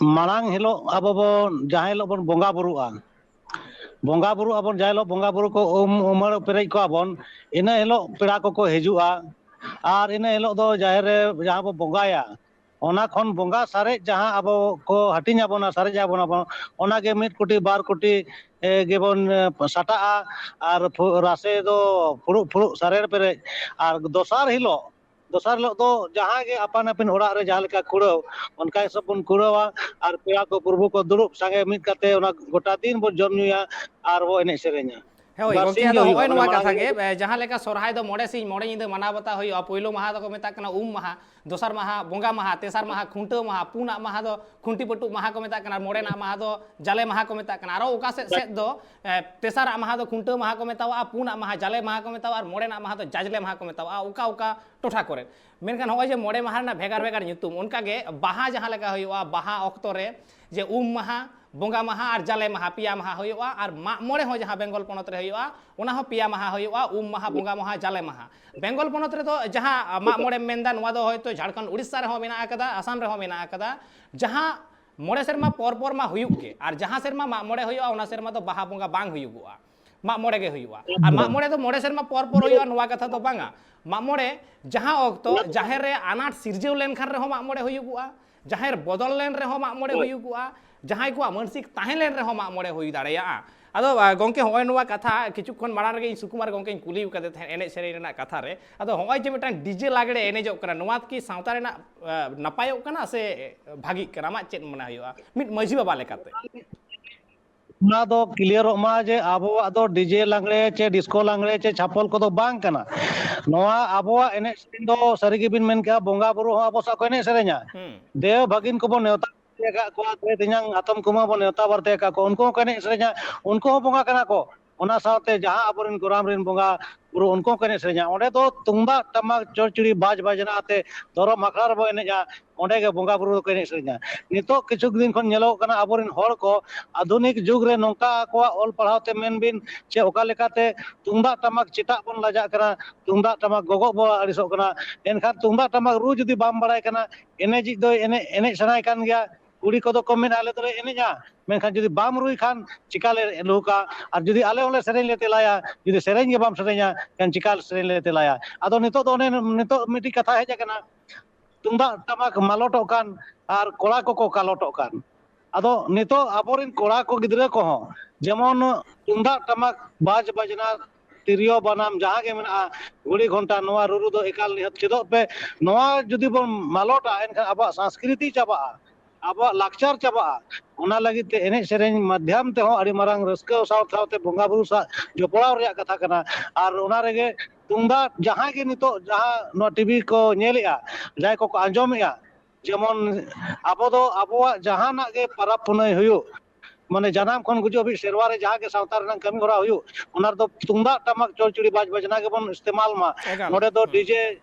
ᱢᱟᱲᱟᱝ ᱦᱤᱞᱳᱜ ᱟᱵᱚ ᱵᱚᱱ, ᱡᱟᱦᱟᱸ ᱦᱤᱞᱳᱜ ᱵᱚᱱ ᱵᱚᱸᱜᱟ ᱵᱩᱨᱩᱜᱼᱟ, ᱵᱚᱸᱜᱟ ᱵᱩᱨᱩᱜ ᱟᱵᱚᱱ, ᱡᱟᱦᱟᱸ ᱦᱤᱞᱳᱜ ᱵᱚᱸᱜᱟ ᱵᱩᱨᱩ ᱠᱚ ᱩᱢ ᱩᱢᱟᱹᱲ ᱯᱮᱨᱮᱡ ᱠᱚᱣᱟ ᱵᱚᱱ, ᱤᱱᱟᱹ ᱦᱤᱞᱳᱜ ᱯᱮᱲᱟ ᱠᱚᱠᱚ ᱦᱤᱡᱩᱜᱼᱟ᱾ ᱟᱨ ᱤᱱᱟᱹ ᱦᱤᱞᱳᱜ ᱫᱚ ᱡᱟᱦᱮᱨ ᱨᱮ ᱡᱟᱦᱟᱸ ᱵᱚ ᱵᱚᱸᱜᱟᱭᱟ, ᱚᱱᱟ ᱠᱷᱚᱱ ᱵᱚᱸᱜᱟ ᱥᱟᱨᱮᱡ ᱡᱟᱦᱟᱸ ᱟᱵᱚ ᱠᱚ ᱦᱟᱹᱴᱤᱧ ᱟᱵᱚᱱᱟ, ᱥᱟᱨᱮᱡ ᱟᱵᱚᱱᱟ ᱵᱚᱱ, ᱚᱱᱟᱜᱮ ᱢᱤᱫ ᱠᱩᱴᱤ ᱵᱟᱨ ᱠᱩᱴᱤ, ᱮ, ᱜᱮᱵᱚᱱ, ᱮ, ᱥᱟᱴᱟᱜᱼᱟ᱾ ᱟᱨ ᱯᱷᱩ-, ᱨᱟᱥᱮ ᱫᱚ ᱯᱷᱩᱲᱩᱜ ᱯᱷᱩᱲᱩᱜ ᱥᱟᱨᱮᱲ ᱯᱮᱨᱮᱡ᱾ ᱟᱨ ᱫᱚᱥᱟᱨ ᱦᱤᱞᱳᱜ, ᱫᱚᱥᱟᱨ ᱦᱤᱞᱳᱜ ᱫᱚ ᱡᱟᱦᱟᱸ ᱜᱮ ᱟᱯᱟᱱ ᱟᱹᱯᱤᱱ ᱚᱲᱟᱜ ᱨᱮ ᱡᱟᱦᱟᱸ ᱞᱮᱠᱟ ᱠᱩᱲᱟᱹᱣ, ᱚᱱᱠᱟ ᱦᱤᱥᱟᱹᱵ ᱵᱚᱱ ᱠᱩᱲᱟᱹᱣᱟ᱾ ᱟᱨ ᱯᱮᱲᱟ ᱠᱚ ᱯᱨᱚᱵᱷᱩ ᱠᱚ ᱫᱩᱲᱩᱵ ᱥᱟᱸᱜᱮ ᱢᱤᱫ ᱠᱟᱛᱮ ᱚᱱᱟ ᱜᱚᱴᱟ ᱫᱤᱱ ᱵᱚᱱ ᱡᱚᱢ ᱧᱩᱭᱟ ᱟᱨ ᱵᱚ ᱮᱱᱮᱡ ᱥᱮᱨᱮᱧᱟ᱾ ᱦᱳᱭ, ᱜᱚᱢᱠᱮ, ᱵᱟᱨᱥᱤᱧ ᱜᱮ ᱟᱫᱚ ᱦᱩᱭᱩᱜᱼᱟ, ᱦᱚᱸᱜᱼᱚᱭ ᱢᱟᱱᱮ ᱱᱚᱣᱟ ᱢᱟᱲᱟᱝ ᱠᱟᱛᱷᱟ ᱜᱮ, ᱦᱤᱞᱳᱜ ᱫᱚ᱾ ᱮ, ᱡᱟᱦᱟᱸ ᱞᱮᱠᱟ ᱥᱚᱨᱦᱟᱭ ᱫᱚ ᱢᱚᱬᱮ ᱥᱤᱧ ᱢᱚᱬᱮ ᱧᱤᱫᱟᱹ ᱢᱟᱱᱟᱣ ᱵᱟᱛᱟᱣ ᱦᱩᱭᱩᱜᱼᱟ᱾ ᱯᱳᱭᱞᱳ ᱢᱟᱦᱟ ᱫᱚᱠᱚ ᱢᱮᱛᱟᱜ ᱠᱟᱱᱟ ᱩᱢ ᱢᱟᱦᱟ, ᱫᱚᱥᱟᱨ ᱢᱟᱦᱟ ᱵᱚᱸᱜᱟ ᱢᱟᱦᱟ, ᱛᱮᱥᱟᱨ ᱢᱟᱦᱟ ᱠᱷᱩᱱᱴᱟᱹᱣ ᱢᱟᱦᱟ, ᱯᱩᱱᱟᱜ ᱢᱟᱦᱟ ᱫᱚ ᱠᱷᱩᱱᱴᱤ ᱯᱟᱹᱴᱩᱵ ᱢᱟᱦᱟ ᱠᱚ ᱢᱮᱛᱟᱜ ᱠᱟᱱᱟ, ᱟᱨ ᱢᱚᱬᱮᱱᱟᱜ ᱢᱟᱦᱟ ᱫᱚ ᱡᱟᱞᱮ ᱢᱟᱦᱟ ᱠᱚ ᱢᱮᱛᱟᱜ ᱠᱟᱱᱟ᱾ ᱟᱨᱚ ᱚᱠᱟ ᱥᱮᱫ ᱥᱮᱫ ᱫᱚ, ᱮ, ᱛᱮᱥᱟᱨᱟᱜ ᱢᱟᱦᱟ ᱫᱚ ᱠᱷᱩᱱᱴᱟᱹᱣ ᱢᱟᱦᱟ ᱠᱚ ᱢᱮᱛᱟᱣᱟᱜᱼᱟ, ᱯᱩᱱᱟᱜ ᱢᱟᱦᱟ ᱡᱟᱞᱮ ᱢᱟᱦᱟ ᱠᱚ ᱢᱮᱛᱟᱣᱟᱜᱼᱟ, ᱟᱨ ᱢᱚᱬᱮᱱᱟᱜ ᱢᱟᱦᱟ ᱫᱚ ᱡᱟᱡᱽᱞᱮ ᱢᱟᱦᱟ ᱠᱚ ᱢᱮᱛᱟᱣᱟᱜᱼᱟ, ᱚᱠᱟ ᱚᱠᱟ ᱴᱚᱴᱷᱟ ᱠᱚᱨᱮ᱾ ᱢᱮᱱᱠᱷᱟᱱ ᱱᱚᱜᱼᱚᱭ ᱡᱮ ᱢᱚᱬᱮ ᱢᱟᱦᱟ ᱨᱮᱱᱟᱜ ᱵᱷᱮᱜᱟᱨ ᱵᱷᱮᱜᱟᱨ ᱧᱩᱛᱩᱢ, ᱚᱱᱠᱟᱜᱮ ᱵᱟᱦᱟ ᱡᱟᱦᱟᱸ ᱞᱮᱠᱟ ᱦᱩᱭᱩᱜᱼᱟ, ᱵᱟᱦᱟ ᱚᱠᱛᱚ ᱨᱮ ᱡᱮ ᱩᱢ ᱢᱟᱦᱟ, ᱵᱚᱸᱜᱟ ᱢᱟᱦᱟ ᱟᱨ ᱡᱟᱞᱮ ᱢᱟᱦᱟ, ᱯᱮᱭᱟ ᱢᱟᱦᱟ ᱦᱩᱭᱩᱜᱼᱟ᱾ ᱟᱨ ᱢᱟᱜ ᱢᱚᱬᱮ ᱦᱚᱸ ᱡᱟᱦᱟᱸ ᱵᱮᱝᱜᱚᱞ ᱯᱚᱱᱚᱛ ᱨᱮ ᱦᱩᱭᱩᱜᱼᱟ, ᱚᱱᱟ ᱦᱚᱸ ᱯᱮᱭᱟ ᱢᱟᱦᱟ ᱦᱩᱭᱩᱜᱼᱟ, ᱩᱢ ᱢᱟᱦᱟ, ᱵᱚᱸᱜᱟ ᱢᱟᱦᱟ, ᱡᱟᱞᱮ ᱢᱟᱦᱟ᱾ ᱵᱮᱝᱜᱚᱞ ᱯᱚᱱᱚᱛ ᱨᱮᱫᱚ ᱡᱟᱦᱟᱸ ᱢᱟᱜ ᱢᱚᱬᱮᱢ ᱢᱮᱱᱫᱟ, ᱱᱚᱣᱟ ᱫᱚ ᱦᱚᱭᱛᱳ ᱡᱷᱟᱲᱠᱷᱚᱸᱰ, ᱩᱲᱤᱥᱥᱟ ᱨᱮᱦᱚᱸ ᱢᱮᱱᱟᱜ ᱟᱠᱟᱫᱟ, ᱟᱥᱟᱢ ᱨᱮᱦᱚᱸ ᱢᱮᱱᱟᱜ ᱟᱠᱟᱫᱟ᱾ ᱡᱟᱦᱟᱸ ᱢᱚᱬᱮ ᱥᱮᱨᱢᱟ ᱯᱚᱨ ᱯᱚᱨ ᱢᱟ ᱦᱩᱭᱩᱜ ᱜᱮ, ᱟᱨ ᱡᱟᱦᱟᱸ ᱥᱮᱨᱢᱟ ᱢᱟᱜ ᱢᱚᱬᱮ ᱦᱩᱭᱩᱜᱼᱟ, ᱚᱱᱟ ᱥᱮᱨᱢᱟ ᱫᱚ ᱵᱟᱦᱟ ᱵᱚᱸᱜᱟ ᱵᱟᱝ ᱦᱩᱭᱩᱜᱚᱜᱼᱟ, ᱢᱟᱜ ᱢᱚᱬᱮ ᱜᱮ ᱦᱩᱭᱩᱜᱼᱟ᱾ ᱟᱨ ᱢᱟᱜ ᱢᱚᱬᱮ ᱫᱚ ᱢᱚᱬᱮ ᱥᱮᱨᱢᱟ ᱯᱚᱨ ᱯᱚᱨ ᱦᱩᱭᱩᱜᱼᱟ, ᱱᱚᱣᱟ ᱠᱟᱛᱷᱟ ᱫᱚ ᱵᱟᱝᱟ᱾ ᱢᱟᱜ ᱢᱚᱬᱮ ᱡᱟᱦᱟᱸ ᱚᱠᱛᱚ ᱡᱟᱦᱮᱨ ᱨᱮ ᱟᱱᱟᱴ ᱥᱤᱨᱡᱟᱹᱣ ᱞᱮᱱᱠᱷᱟᱱ ᱨᱮᱦᱚᱸ ᱢᱟᱜ ᱢᱚᱬᱮ ᱦᱩᱭᱩᱜᱚᱜᱼᱟ, ᱡᱟᱦᱮᱨ ᱵᱚᱫᱚᱞ ᱞᱮᱱ ᱨᱮᱦᱚᱸ ᱢᱟᱜ ᱢᱚᱬᱮ ᱦᱩᱭᱩᱜᱚᱜᱼᱟ, ᱡᱟᱦᱟᱸᱭ ᱠᱚᱣᱟᱜ ᱢᱟᱱᱥᱤᱠ ᱛᱟᱦᱮᱸ ᱞᱮᱱ ᱨᱮᱦᱚᱸ ᱢᱟᱜ ᱢᱚᱬᱮ ᱦᱩᱭ ᱫᱟᱲᱮᱭᱟᱜᱼᱟ᱾ ᱟᱫᱚ, ᱟ, ᱜᱚᱢᱠᱮ, ᱦᱚᱸᱜᱼᱚᱭ ᱱᱚᱣᱟ ᱠᱟᱛᱷᱟ ᱠᱤᱪᱷᱩ ᱠᱷᱚᱱ ᱢᱟᱲᱟᱝ ᱨᱮᱜᱮ ᱤᱧ ᱥᱩᱠᱩᱢᱟᱨ ᱜᱚᱢᱠᱮᱧ ᱠᱩᱞᱤ ᱟᱠᱟᱫᱮ ᱛᱟᱦᱮᱸᱫ ᱮᱱᱮᱡ ᱥᱮᱨᱮᱧ ᱨᱮᱱᱟᱜ ᱠᱟᱛᱷᱟ ᱨᱮ᱾ ᱟᱫᱚ ᱦᱚᱸᱜᱼᱚᱭ ᱡᱮ ᱢᱤᱫᱴᱟᱝ ᱰᱤᱡᱮ ᱞᱟᱜᱽᱲᱮ ᱮᱱᱮᱡᱚᱜ ᱠᱟᱱᱟ, ᱱᱚᱣᱟ ᱠᱤ ᱥᱟᱶᱛᱟ ᱨᱮᱱᱟᱜ, ᱟ, ᱱᱟᱯᱟᱭᱚᱜ ᱠᱟᱱᱟ ᱥᱮ ᱵᱷᱟᱜᱤᱜ ᱠᱟᱱᱟ? ᱟᱢᱟᱜ ᱪᱮᱫ ᱢᱚᱱᱮ ᱦᱩᱭᱩᱜᱼᱟ ᱢᱤᱫ ᱢᱟᱹᱡᱷᱤ ᱵᱟᱵᱟ ᱞᱮᱠᱟᱛᱮ? ᱚᱱᱟ ᱫᱚ ᱠᱞᱤᱭᱟᱨᱚᱜ ᱢᱟ ᱡᱮ ᱟᱵᱚᱣᱟᱜ ᱫᱚ ᱰᱤᱡᱮ ᱞᱟᱜᱽᱲᱮ ᱪᱮ ᱰᱤᱥᱠᱳ ᱞᱟᱜᱽᱲᱮ ᱪᱮ ᱪᱷᱟᱯᱚᱞ ᱠᱚᱫᱚ ᱵᱟᱝ ᱠᱟᱱᱟ᱾ ᱱᱚᱣᱟ ᱟᱵᱚᱣᱟᱜ ᱮᱱᱮᱡ ᱥᱮᱨᱮᱧ ᱫᱚ ᱥᱟᱹᱨᱤ ᱜᱮᱵᱤᱱ ᱢᱮᱱ ᱠᱮᱜᱼᱟ, ᱵᱚᱸᱜᱟ ᱵᱩᱨᱩ ᱦᱚᱸ ᱟᱵᱚ ᱥᱟᱶ ᱠᱚ ᱮᱱᱮᱡ ᱥᱮᱨᱮᱧᱟ᱾ ᱦᱩᱸ᱾ ᱫᱮᱣ ᱵᱷᱟᱹᱜᱤᱱ ᱠᱚᱵᱚᱱ ᱱᱮᱣᱛᱟ ᱵᱟᱨᱛᱮ ᱟᱠᱟᱫ ᱠᱚᱣᱟ, ᱫᱮᱣ ᱛᱮᱧᱟᱝ ᱦᱟᱛᱚᱢ ᱠᱩᱢᱟᱹᱝ ᱵᱚᱱ ᱱᱮᱣᱛᱟ ᱵᱟᱨᱛᱮ ᱟᱠᱟᱫ ᱠᱚᱣᱟ, ᱩᱱᱠᱩ ᱦᱚᱸᱠᱚ ᱮᱱᱮᱡ ᱥᱮᱨᱮᱧᱟ, ᱩᱱᱠᱩ ᱦᱚᱸ ᱵᱚᱸᱜᱟ ᱠᱟᱱᱟ ᱠᱚ᱾ ᱚᱱᱟ ᱥᱟᱶᱛᱮ ᱡᱟᱦᱟᱸ ᱟᱵᱚᱨᱮᱱ ᱜᱚᱨᱟᱢ ᱨᱮᱱ ᱵᱚᱸᱜᱟ ᱵᱩᱨᱩ ᱩᱱᱠᱩ ᱦᱚᱸᱠᱚ ᱮᱱᱮᱡ ᱥᱮᱨᱮᱧᱟ᱾ ᱚᱸᱰᱮ ᱫᱚ ᱛᱩᱢᱫᱟᱜ ᱴᱟᱢᱟᱠ ᱪᱚᱲᱪᱩᱲᱤ ᱵᱟᱡᱽ ᱵᱟᱡᱽᱱᱟ ᱟᱛᱮ ᱫᱷᱚᱨᱚᱢ ᱟᱠᱷᱲᱟ ᱨᱮᱵᱚ ᱮᱱᱮᱡᱼᱟ, ᱚᱸᱰᱮ ᱜᱮ ᱵᱚᱸᱜᱟ ᱵᱩᱨᱩ ᱫᱚᱠᱚ ᱮᱱᱮᱡ ᱥᱮᱨᱮᱧᱟ᱾ ᱱᱤᱛᱚᱜ ᱠᱤᱪᱷᱩ ᱫᱤᱱ ᱠᱷᱚᱱ ᱧᱮᱞᱚᱜ ᱠᱟᱱᱟ ᱟᱵᱚᱨᱮᱱ ᱦᱚᱲ ᱠᱚ ᱟᱫᱷᱩᱱᱤᱠ ᱡᱩᱜᱽ ᱨᱮ ᱱᱚᱝᱠᱟ ᱟᱠᱚᱣᱟᱜ ᱚᱞ ᱯᱟᱲᱦᱟᱣ ᱛᱮ ᱢᱮᱱ ᱵᱤᱱ ᱪᱮ ᱚᱠᱟ ᱞᱮᱠᱟᱛᱮ ᱛᱩᱢᱫᱟᱜ ᱴᱟᱢᱟᱠ ᱪᱮᱴᱟᱜ ᱵᱚᱱ ᱞᱟᱡᱟᱜ ᱠᱟᱱᱟ, ᱛᱩᱢᱫᱟᱜ ᱴᱟᱢᱟᱠ ᱜᱚᱜᱚᱜ ᱵᱚ ᱟᱹᱲᱤᱥᱚᱜ ᱠᱟᱱᱟ᱾ ᱮᱱᱠᱷᱟᱱ ᱛᱩᱢᱫᱟᱜ ᱴᱟᱢᱟᱠ ᱨᱩ ᱡᱩᱫᱤ ᱵᱟᱢ ᱵᱟᱲᱟᱭ ᱠᱟᱱᱟ, ᱮᱱᱮᱡᱤᱡ ᱫᱚᱭ ᱮᱱᱮᱡ, ᱮᱱᱮᱡ ᱥᱟᱱᱟᱭ ᱠᱟᱱ ᱜᱮᱭᱟ᱾ ᱠᱩᱲᱤ ᱠᱚᱫᱚ ᱠᱚ ᱢᱮᱱᱟ, "ᱟᱞᱮ ᱫᱚᱞᱮ ᱮᱱᱮᱡᱼᱟ, ᱢᱮᱱᱠᱷᱟᱱ ᱡᱩᱫᱤ ᱵᱟᱢ ᱨᱩᱭ ᱠᱷᱟᱱ ᱪᱤᱠᱟ ᱞᱮ ᱞᱩᱦᱩᱠᱟ? ᱟᱨ ᱡᱩᱫᱤ ᱟᱞᱮ ᱦᱚᱸᱞᱮ ᱥᱮᱨᱮᱧ ᱞᱮ ᱛᱮᱞᱟᱭᱟ, ᱡᱩᱫᱤ ᱥᱮᱨᱮᱧ ᱜᱮ ᱵᱟᱢ ᱥᱮᱨᱮᱧᱟ, ᱮᱱᱠᱷᱟᱱ ᱪᱤᱠᱟ ᱥᱮᱨᱮᱧ ᱞᱮ ᱛᱮᱞᱟᱭᱟ?" ᱟᱫᱚ ᱱᱤᱛᱚᱜ ᱫᱚ ᱚᱱᱮ, ᱱᱤᱛᱚᱜ ᱢᱤᱫᱴᱤᱡ ᱠᱟᱛᱷᱟ ᱦᱮᱡ ᱟᱠᱟᱱᱟ, ᱛᱩᱢᱫᱟᱜ ᱴᱟᱢᱟᱠ ᱢᱟᱞᱚᱴᱚᱜ ᱠᱟᱱ ᱟᱨ ᱠᱚᱲᱟ ᱠᱚᱠᱚ ᱠᱟᱞᱚᱴᱚᱜ ᱠᱟᱱ᱾ ᱟᱫᱚ ᱱᱤᱛᱚᱜ ᱟᱵᱚᱨᱮᱱ ᱠᱚᱲᱟ ᱠᱚ ᱜᱤᱫᱽᱨᱟᱹ ᱠᱚᱦᱚᱸ ᱡᱮᱢᱚᱱ ᱛᱩᱢᱫᱟᱜ ᱴᱟᱢᱟᱠ, ᱵᱟᱡᱽ ᱵᱟᱡᱽᱱᱟ, ᱛᱤᱨᱭᱳ ᱵᱟᱱᱟᱢ, ᱡᱟᱦᱟᱸ ᱜᱮ ᱢᱮᱱᱟᱜᱼᱟ, ᱜᱷᱩᱲᱤ ᱜᱷᱚᱱᱴᱟ, ᱱᱚᱣᱟ ᱨᱩᱨᱩ ᱫᱚ ᱮᱠᱟᱞ ᱱᱤᱦᱟᱹᱛ ᱪᱮᱫᱚᱜ ᱯᱮ᱾ ᱱᱚᱣᱟ ᱡᱩᱫᱤ ᱵᱚᱱ ᱢᱟᱞᱚᱴᱟ, ᱮᱱᱠᱷᱟᱱ ᱟᱵᱚᱣᱟᱜ ᱥᱚᱝᱥᱠᱨᱤᱛᱤ ᱪᱟᱵᱟᱜᱼᱟ, ᱟᱵᱚᱣᱟᱜ ᱞᱟᱠᱪᱟᱨ ᱪᱟᱵᱟᱜᱼᱟ᱾ ᱚᱱᱟ ᱞᱟᱹᱜᱤᱫ ᱛᱮ ᱮᱱᱮᱡ ᱥᱮᱨᱮᱧ ᱢᱟᱫᱽᱫᱷᱚᱢ ᱛᱮᱦᱚᱸ ᱟᱹᱰᱤ ᱢᱟᱨᱟᱝ ᱨᱟᱹᱥᱠᱟᱹ ᱥᱟᱶ ᱥᱟᱶᱛᱮ ᱵᱚᱸᱜᱟ ᱵᱩᱨᱩ ᱥᱟᱶ ᱡᱚᱯᱲᱟᱣ ᱨᱮᱭᱟᱜ ᱠᱟᱛᱷᱟ ᱠᱟᱱᱟ᱾ ᱟᱨ ᱚᱱᱟ ᱨᱮᱜᱮ ᱛᱩᱢᱫᱟᱜ, ᱡᱟᱦᱟᱸᱭ ᱜᱮ ᱱᱤᱛᱚᱜ ᱡᱟᱦᱟᱸ ᱱᱚᱣᱟ ᱴᱤᱵᱷᱤ ᱠᱚ ᱧᱮᱞᱮᱜᱼᱟ, ᱡᱟᱦᱟᱸᱭ ᱠᱚᱠᱚ ᱟᱸᱡᱚᱢᱮᱜᱼᱟ, ᱡᱮᱢᱚᱱ ᱟᱵᱚ ᱫᱚ ᱟᱵᱚᱣᱟᱜ ᱡᱟᱦᱟᱱᱟᱜ ᱜᱮ ᱯᱟᱨᱟᱵᱽ ᱯᱩᱱᱟᱹᱭ ᱦᱩᱭᱩᱜ, ᱢᱟᱱᱮ ᱡᱟᱱᱟᱢ ᱠᱷᱚᱱ ᱜᱩᱡᱩᱜ ᱦᱟᱹᱵᱤᱡ ᱥᱮᱨᱣᱟ ᱨᱮ ᱡᱟᱦᱟᱸ ᱜᱮ ᱥᱟᱶᱛᱟ ᱨᱮᱱᱟᱜ ᱠᱟᱹᱢᱤ ᱦᱚᱨᱟ ᱦᱩᱭᱩᱜ, ᱚᱱᱟ ᱨᱮᱫᱚ ᱛᱩᱢᱫᱟᱜ ᱴᱟᱢᱟᱠ ᱪᱚᱲᱪᱩᱲᱤ ᱵᱟᱡᱽ ᱵᱟᱡᱽᱱᱟ ᱜᱮᱵᱚᱱ ᱤᱥᱛᱮᱢᱟᱞ ᱢᱟ᱾ ᱮᱠᱟᱞ᱾ ᱱᱚᱰᱮ ᱫᱚ ᱦᱩᱸ᱾ ᱰᱤᱡᱮ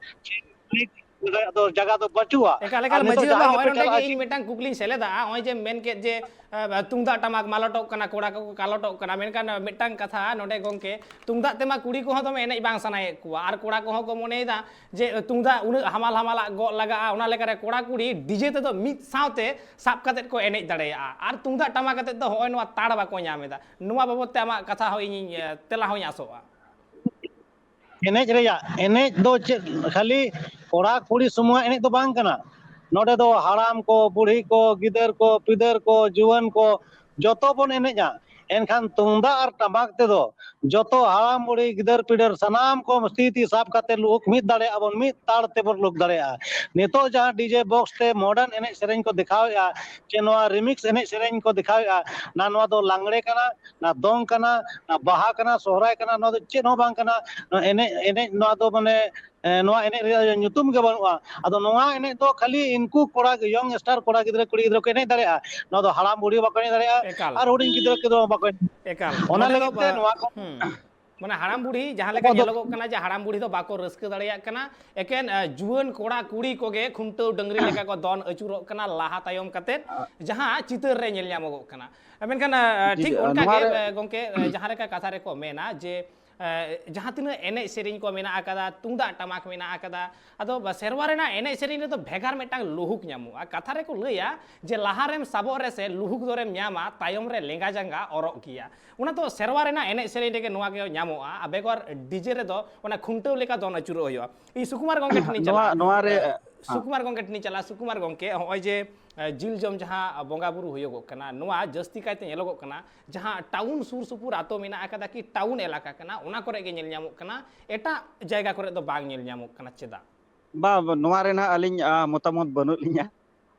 ᱫᱚ ᱡᱟᱭᱜᱟ ᱫᱚ ᱵᱟᱹᱪᱩᱜᱼᱟ᱾ ᱮᱠᱟᱞ, ᱮᱠᱟᱞ, ᱟᱨ ᱱᱤᱛᱚᱜ ᱢᱟᱹᱡᱷᱤ ᱵᱟᱵᱟ, ᱡᱟᱦᱟᱸᱭ ᱦᱚᱸᱜᱼᱚᱭ ᱜᱮᱯᱮ ᱱᱚᱰᱮ ᱪᱟᱞᱟᱜᱼᱟ, ᱜᱮ ᱤᱧ ᱪᱮᱫ ᱢᱤᱫᱴᱟᱝ ᱠᱩᱠᱞᱤᱧ ᱥᱮᱞᱮᱫᱟ᱾ ᱦᱚᱸᱜᱼᱚᱭ ᱡᱮ ᱢᱮᱱ ᱠᱮᱫ ᱡᱮ, ᱮ, ᱛᱩᱢᱫᱟᱜ ᱴᱟᱢᱟᱠ ᱢᱟᱞᱚᱴᱚᱜ ᱠᱟᱱᱟ, ᱠᱚᱲᱟ ᱠᱚᱠᱚ ᱠᱟᱞᱚᱴᱚᱜ ᱠᱟᱱᱟ, ᱢᱮᱱᱠᱷᱟᱱ ᱢᱤᱫᱴᱟᱝ ᱠᱟᱛᱷᱟ ᱱᱚᱰᱮ ᱜᱚᱝᱠᱮ, ᱛᱩᱢᱫᱟᱜ ᱛᱮᱢᱟ ᱠᱩᱲᱤ ᱠᱚᱦᱚᱸ ᱫᱚᱢᱮ ᱮᱱᱮᱡ ᱵᱟᱝ ᱥᱟᱱᱟᱭᱮᱫ ᱠᱚᱣᱟ, ᱟᱨ ᱠᱚᱲᱟ ᱠᱚᱦᱚᱸ ᱠᱚ ᱢᱚᱱᱮᱭᱮᱫᱟ ᱡᱮ ᱛᱩᱢᱫᱟᱜ ᱩᱱᱟᱹᱜ ᱦᱟᱢᱟᱞ ᱦᱟᱢᱟᱞᱟᱜ ᱜᱚᱜ ᱞᱟᱜᱟᱜᱼᱟ, ᱚᱱᱟ ᱞᱮᱠᱟᱨᱮ ᱠᱚᱲᱟ ᱠᱩᱲᱤ ᱰᱤᱡᱮ ᱛᱮᱫᱚ ᱢᱤᱫ ᱥᱟᱶᱛᱮ ᱥᱟᱵ ᱠᱟᱛᱮᱫ ᱠᱚ ᱮᱱᱮᱡ ᱫᱟᱲᱮᱭᱟᱜᱼᱟ, ᱟᱨ ᱛᱩᱢᱫᱟᱜ ᱴᱟᱢᱟᱠ ᱟᱛᱮᱫ ᱫᱚ ᱦᱚᱸᱜᱼᱚᱭ ᱱᱚᱣᱟ ᱛᱟᱲ ᱵᱟᱠᱚ ᱧᱟᱢ ᱮᱫᱟ᱾ ᱱᱚᱣᱟ ᱵᱟᱵᱚᱫ ᱛᱮ ᱟᱢᱟᱜ ᱠᱟᱛᱷᱟ ᱦᱚᱸ ᱤᱧᱤᱧ, ᱮ, ᱛᱮᱞᱟ ᱦᱚᱸᱧ ᱟᱥᱚᱜᱼᱟ᱾ ᱮᱱᱮᱡ ᱨᱮᱭᱟᱜ, ᱮᱱᱮᱡ ᱫᱚ ᱪᱮᱫ ᱠᱷᱟᱹᱞᱤ ᱠᱚᱲᱟ ᱠᱩᱲᱤ ᱥᱩᱢᱩᱝᱟᱜ ᱮᱱᱮᱡ ᱫᱚ ᱵᱟᱝ ᱠᱟᱱᱟ᱾ ᱱᱚᱰᱮ ᱫᱚ ᱦᱟᱲᱟᱢ ᱠᱚ, ᱵᱩᱲᱦᱤ ᱠᱚ, ᱜᱤᱫᱟᱹᱨ ᱠᱚ, ᱯᱤᱫᱟᱹᱨ ᱠᱚ, ᱡᱩᱣᱟᱹᱱ ᱠᱚ, ᱡᱚᱛᱚ ᱵᱚᱱ ᱮᱱᱮᱡᱼᱟ᱾ ᱮᱱᱠᱷᱟᱱ ᱛᱩᱢᱫᱟᱜ ᱟᱨ ᱴᱟᱢᱟᱠ ᱛᱮᱫᱚ ᱡᱚᱛᱚ ᱦᱟᱲᱟᱢ ᱵᱩᱲᱦᱤ ᱜᱤᱫᱟᱹᱨ ᱯᱤᱫᱟᱹᱨ ᱥᱟᱱᱟᱢ ᱠᱚ ᱛᱤ ᱛᱤ ᱥᱟᱵ ᱠᱟᱛᱮ ᱞᱩᱦᱩᱠ ᱢᱤᱫ ᱫᱟᱲᱮᱭᱟᱜᱼᱟ ᱵᱚᱱ, ᱢᱤᱫ ᱛᱟᱲ ᱛᱮᱵᱚᱱ ᱞᱩᱦᱩᱠ ᱫᱟᱲᱮᱭᱟᱜᱼᱟ᱾ ᱱᱤᱛᱚᱜ ᱡᱟᱦᱟᱸ ᱰᱤᱡᱮ ᱵᱚᱠᱥ ᱛᱮ ᱢᱚᱰᱟᱨᱱ ᱮᱱᱮᱡ ᱥᱮᱨᱮᱧ ᱠᱚ ᱫᱮᱠᱷᱟᱣᱮᱫᱼᱟ, ᱪᱮ ᱱᱚᱣᱟ ᱨᱤᱢᱤᱠᱥ ᱮᱱᱮᱡ ᱥᱮᱨᱮᱧ ᱠᱚ ᱫᱮᱠᱷᱟᱣᱮᱫᱼᱟ, ᱱᱟ ᱱᱚᱣᱟ ᱫᱚ ᱞᱟᱜᱽᱲᱮ ᱠᱟᱱᱟ, ᱱᱟ ᱫᱚᱝ ᱠᱟᱱᱟ, ᱱᱟ ᱵᱟᱦᱟ ᱠᱟᱱᱟ, ᱥᱚᱦᱨᱟᱭ ᱠᱟᱱᱟ, ᱱᱚᱣᱟ ᱫᱚ ᱪᱮᱫ ᱦᱚᱸ ᱵᱟᱝ ᱠᱟᱱᱟ᱾ ᱱᱚᱣᱟ ᱮᱱᱮᱡ ᱮᱱᱮᱡ ᱱᱚᱣᱟ ᱫᱚ ᱢᱟᱱᱮ ᱮ, ᱱᱚᱣᱟ ᱮᱱᱮᱡ ᱨᱮᱭᱟᱜ ᱧᱩᱛᱩᱢ ᱜᱮ ᱵᱟᱹᱱᱩᱜᱼᱟ᱾ ᱟᱫᱚ ᱱᱚᱣᱟ ᱮᱱᱮᱡ ᱫᱚ ᱠᱷᱟᱹᱞᱤ ᱤᱱᱠᱩ ᱠᱚᱲᱟ, ᱭᱚᱝ ᱥᱴᱟᱨ ᱠᱚᱲᱟ ᱜᱤᱫᱽᱨᱟᱹ, ᱠᱩᱲᱤ ᱜᱤᱫᱽᱨᱟᱹ ᱠᱚ ᱮᱱᱮᱡ ᱫᱟᱲᱮᱭᱟᱜᱼᱟ᱾ ᱱᱚᱣᱟ ᱫᱚ ᱦᱟᱲᱟᱢ ᱵᱩᱲᱦᱤ ᱵᱟᱠᱚ ᱮᱱᱮᱡ ᱫᱟᱲᱮᱭᱟᱜᱼᱟ, ᱮᱠᱟᱞ᱾ ᱟᱨ ᱦᱩᱰᱤᱧ ᱜᱤᱫᱽᱨᱟᱹ ᱠᱚᱫᱚ ᱵᱟᱠᱚ ᱮᱱᱮᱡ᱾ ᱮᱠᱟᱞ᱾ ᱚᱱᱟ ᱱᱚᱰᱮ ᱫᱚ ᱞᱟᱹᱜᱤᱫ ᱛᱮ ᱵᱟ- ᱱᱚᱣᱟ ᱠᱚ ᱦᱩᱸ᱾ ᱢᱟᱱᱮ ᱦᱟᱲᱟᱢ ᱵᱩᱲᱦᱤ ᱡᱟᱦᱟᱸ ᱞᱮᱠᱟ ᱠᱚ ᱫᱚ ᱧᱮᱞᱚᱜᱚᱜ ᱠᱟᱱᱟ ᱡᱮ ᱦᱟᱲᱟᱢ ᱵᱩᱲᱦᱤ ᱫᱚ ᱵᱟᱠᱚ ᱨᱟᱹᱥᱠᱟᱹ ᱫᱟᱲᱮᱭᱟᱜ ᱠᱟᱱᱟ, ᱮᱠᱮᱱ ᱮ, ᱡᱩᱣᱟᱹᱱ ᱠᱚᱲᱟ ᱠᱩᱲᱤ ᱠᱚᱜᱮ ᱠᱷᱩᱱᱴᱟᱹᱣ ᱰᱟᱹᱝᱨᱤ ᱞᱮᱠᱟ ᱠᱚ ᱫᱚᱱ ᱟᱹᱪᱩᱨᱚᱜ ᱠᱟᱱᱟ ᱞᱟᱦᱟ ᱛᱟᱭᱚᱢ ᱠᱟᱛᱮᱫ, ᱡᱟᱦᱟᱸ ᱪᱤᱛᱟᱹᱨ ᱨᱮ ᱧᱮᱞ ᱧᱟᱢᱚᱜᱚᱜ ᱠᱟᱱᱟ᱾ ᱢᱮᱱᱠᱷᱟᱱ ᱮ, ᱡᱮ, ᱴᱷᱤᱠ ᱮ, ᱚᱱᱠᱟ ᱱᱚᱣᱟ ᱜᱮ ᱨᱮ ᱮ, ᱜᱚᱝᱠᱮ ᱮ, ᱡᱟᱦᱟᱸ ᱞᱮᱠᱟ ᱠᱟᱛᱷᱟ ᱨᱮᱠᱚ ᱢᱮᱱᱟ ᱡᱮ ᱮ, ᱡᱟᱦᱟᱸ ᱛᱤᱱᱟᱹᱜ ᱮᱱᱮᱡ ᱥᱮᱨᱮᱧ ᱠᱚ ᱢᱮᱱᱟᱜ ᱟᱠᱟᱫᱟ, ᱛᱩᱢᱫᱟᱜ ᱴᱟᱢᱟᱠ ᱢᱮᱱᱟᱜ ᱟᱠᱟᱫᱟ, ᱟᱫᱚ ᱵᱟ-, ᱥᱮᱨᱣᱟ ᱨᱮᱱᱟᱜ ᱮᱱᱮᱡ ᱥᱮᱨᱮᱧ ᱨᱮᱫᱚ ᱵᱷᱮᱜᱟᱨ ᱢᱤᱫᱴᱟᱝ ᱞᱩᱦᱩᱠ ᱧᱟᱢᱚᱜᱼᱟ᱾ ᱠᱟᱛᱷᱟ ᱨᱮᱠᱚ ᱞᱟᱹᱭᱟ ᱡᱮ ᱞᱟᱦᱟ ᱨᱮᱢ ᱥᱟᱵᱚᱜ ᱨᱮᱥᱮ ᱞᱩᱦᱩᱠ ᱫᱚᱨᱮᱢ ᱧᱟᱢᱟ, ᱛᱟᱭᱚᱢ ᱨᱮ ᱞᱮᱸᱜᱟ ᱡᱟᱸᱜᱟ ᱚᱨᱚᱜ ᱜᱮᱭᱟ᱾ ᱚᱱᱟ ᱫᱚ ᱥᱮᱨᱣᱟ ᱨᱮᱱᱟᱜ ᱮᱱᱮᱡ ᱥᱮᱨᱮᱧ ᱨᱮᱜᱮ ᱱᱚᱣᱟ ᱜᱮ ᱧᱟᱢᱚᱜᱼᱟ, ᱟᱨ ᱵᱮᱜᱚᱨ ᱰᱤᱡᱮ ᱨᱮᱫᱚ ᱚᱱᱟ ᱠᱷᱩᱱᱴᱟᱹᱣ ᱞᱮᱠᱟ ᱫᱚᱱ ᱟᱹᱪᱩᱨᱚᱜ ᱦᱩᱭᱩᱜᱼᱟ᱾ ᱤᱧ ᱥᱩᱠᱩᱢᱟᱨ ᱜᱚᱝᱠᱮ ᱴᱷᱮᱱᱤᱧ ᱱᱚᱣᱟ, ᱪᱟᱞᱟᱜᱼᱟ᱾ ᱱᱚᱣᱟ ᱨᱮ, ᱮ, ᱦᱮᱸ᱾ ᱥᱩᱠᱩᱢᱟᱨ ᱜᱚᱝᱠᱮ ᱴᱷᱮᱱᱤᱧ ᱪᱟᱞᱟᱜᱼᱟ᱾ ᱥᱩᱠᱩᱢᱟᱨ ᱜᱚᱝᱠᱮ, ᱱᱚᱜᱼᱚᱭ ᱡᱮ ᱮ, ᱡᱤᱞ ᱡᱚᱢ ᱡᱟᱦᱟᱸ ᱵᱚᱸᱜᱟ ᱵᱩᱨᱩ ᱦᱩᱭᱩᱜᱚᱜ ᱠᱟᱱᱟ, ᱱᱚᱣᱟ ᱡᱟᱹᱥᱛᱤ ᱠᱟᱭᱛᱮ ᱧᱮᱞᱚᱜᱚᱜ ᱠᱟᱱᱟ ᱡᱟᱦᱟᱸ ᱴᱟᱣᱩᱱ ᱥᱩᱨ ᱥᱩᱯᱩᱨ ᱟᱛᱳ ᱢᱮᱱᱟᱜ ᱟᱠᱟᱫᱟ ᱠᱤ ᱴᱟᱣᱩᱱ ᱮᱞᱟᱠᱟ ᱠᱟᱱᱟ, ᱚᱱᱟ ᱠᱚᱨᱮ ᱜᱮ ᱧᱮᱞ ᱧᱟᱢᱚᱜ ᱠᱟᱱᱟ, ᱮᱴᱟᱜ ᱡᱟᱭᱜᱟ ᱠᱚᱨᱮ ᱫᱚ ᱵᱟᱝ ᱧᱮᱞ ᱧᱟᱢᱚᱜ ᱠᱟᱱᱟ᱾ ᱪᱮᱫᱟᱜ? ᱵᱟ, ᱵᱟ, ᱱᱚᱣᱟ ᱨᱮ ᱱᱟᱦᱟᱜ ᱟᱹᱞᱤᱧ, ᱟ, ᱢᱚᱛᱟᱢᱚᱛ ᱵᱟᱹᱱᱩᱜ ᱞᱤᱧᱟ᱾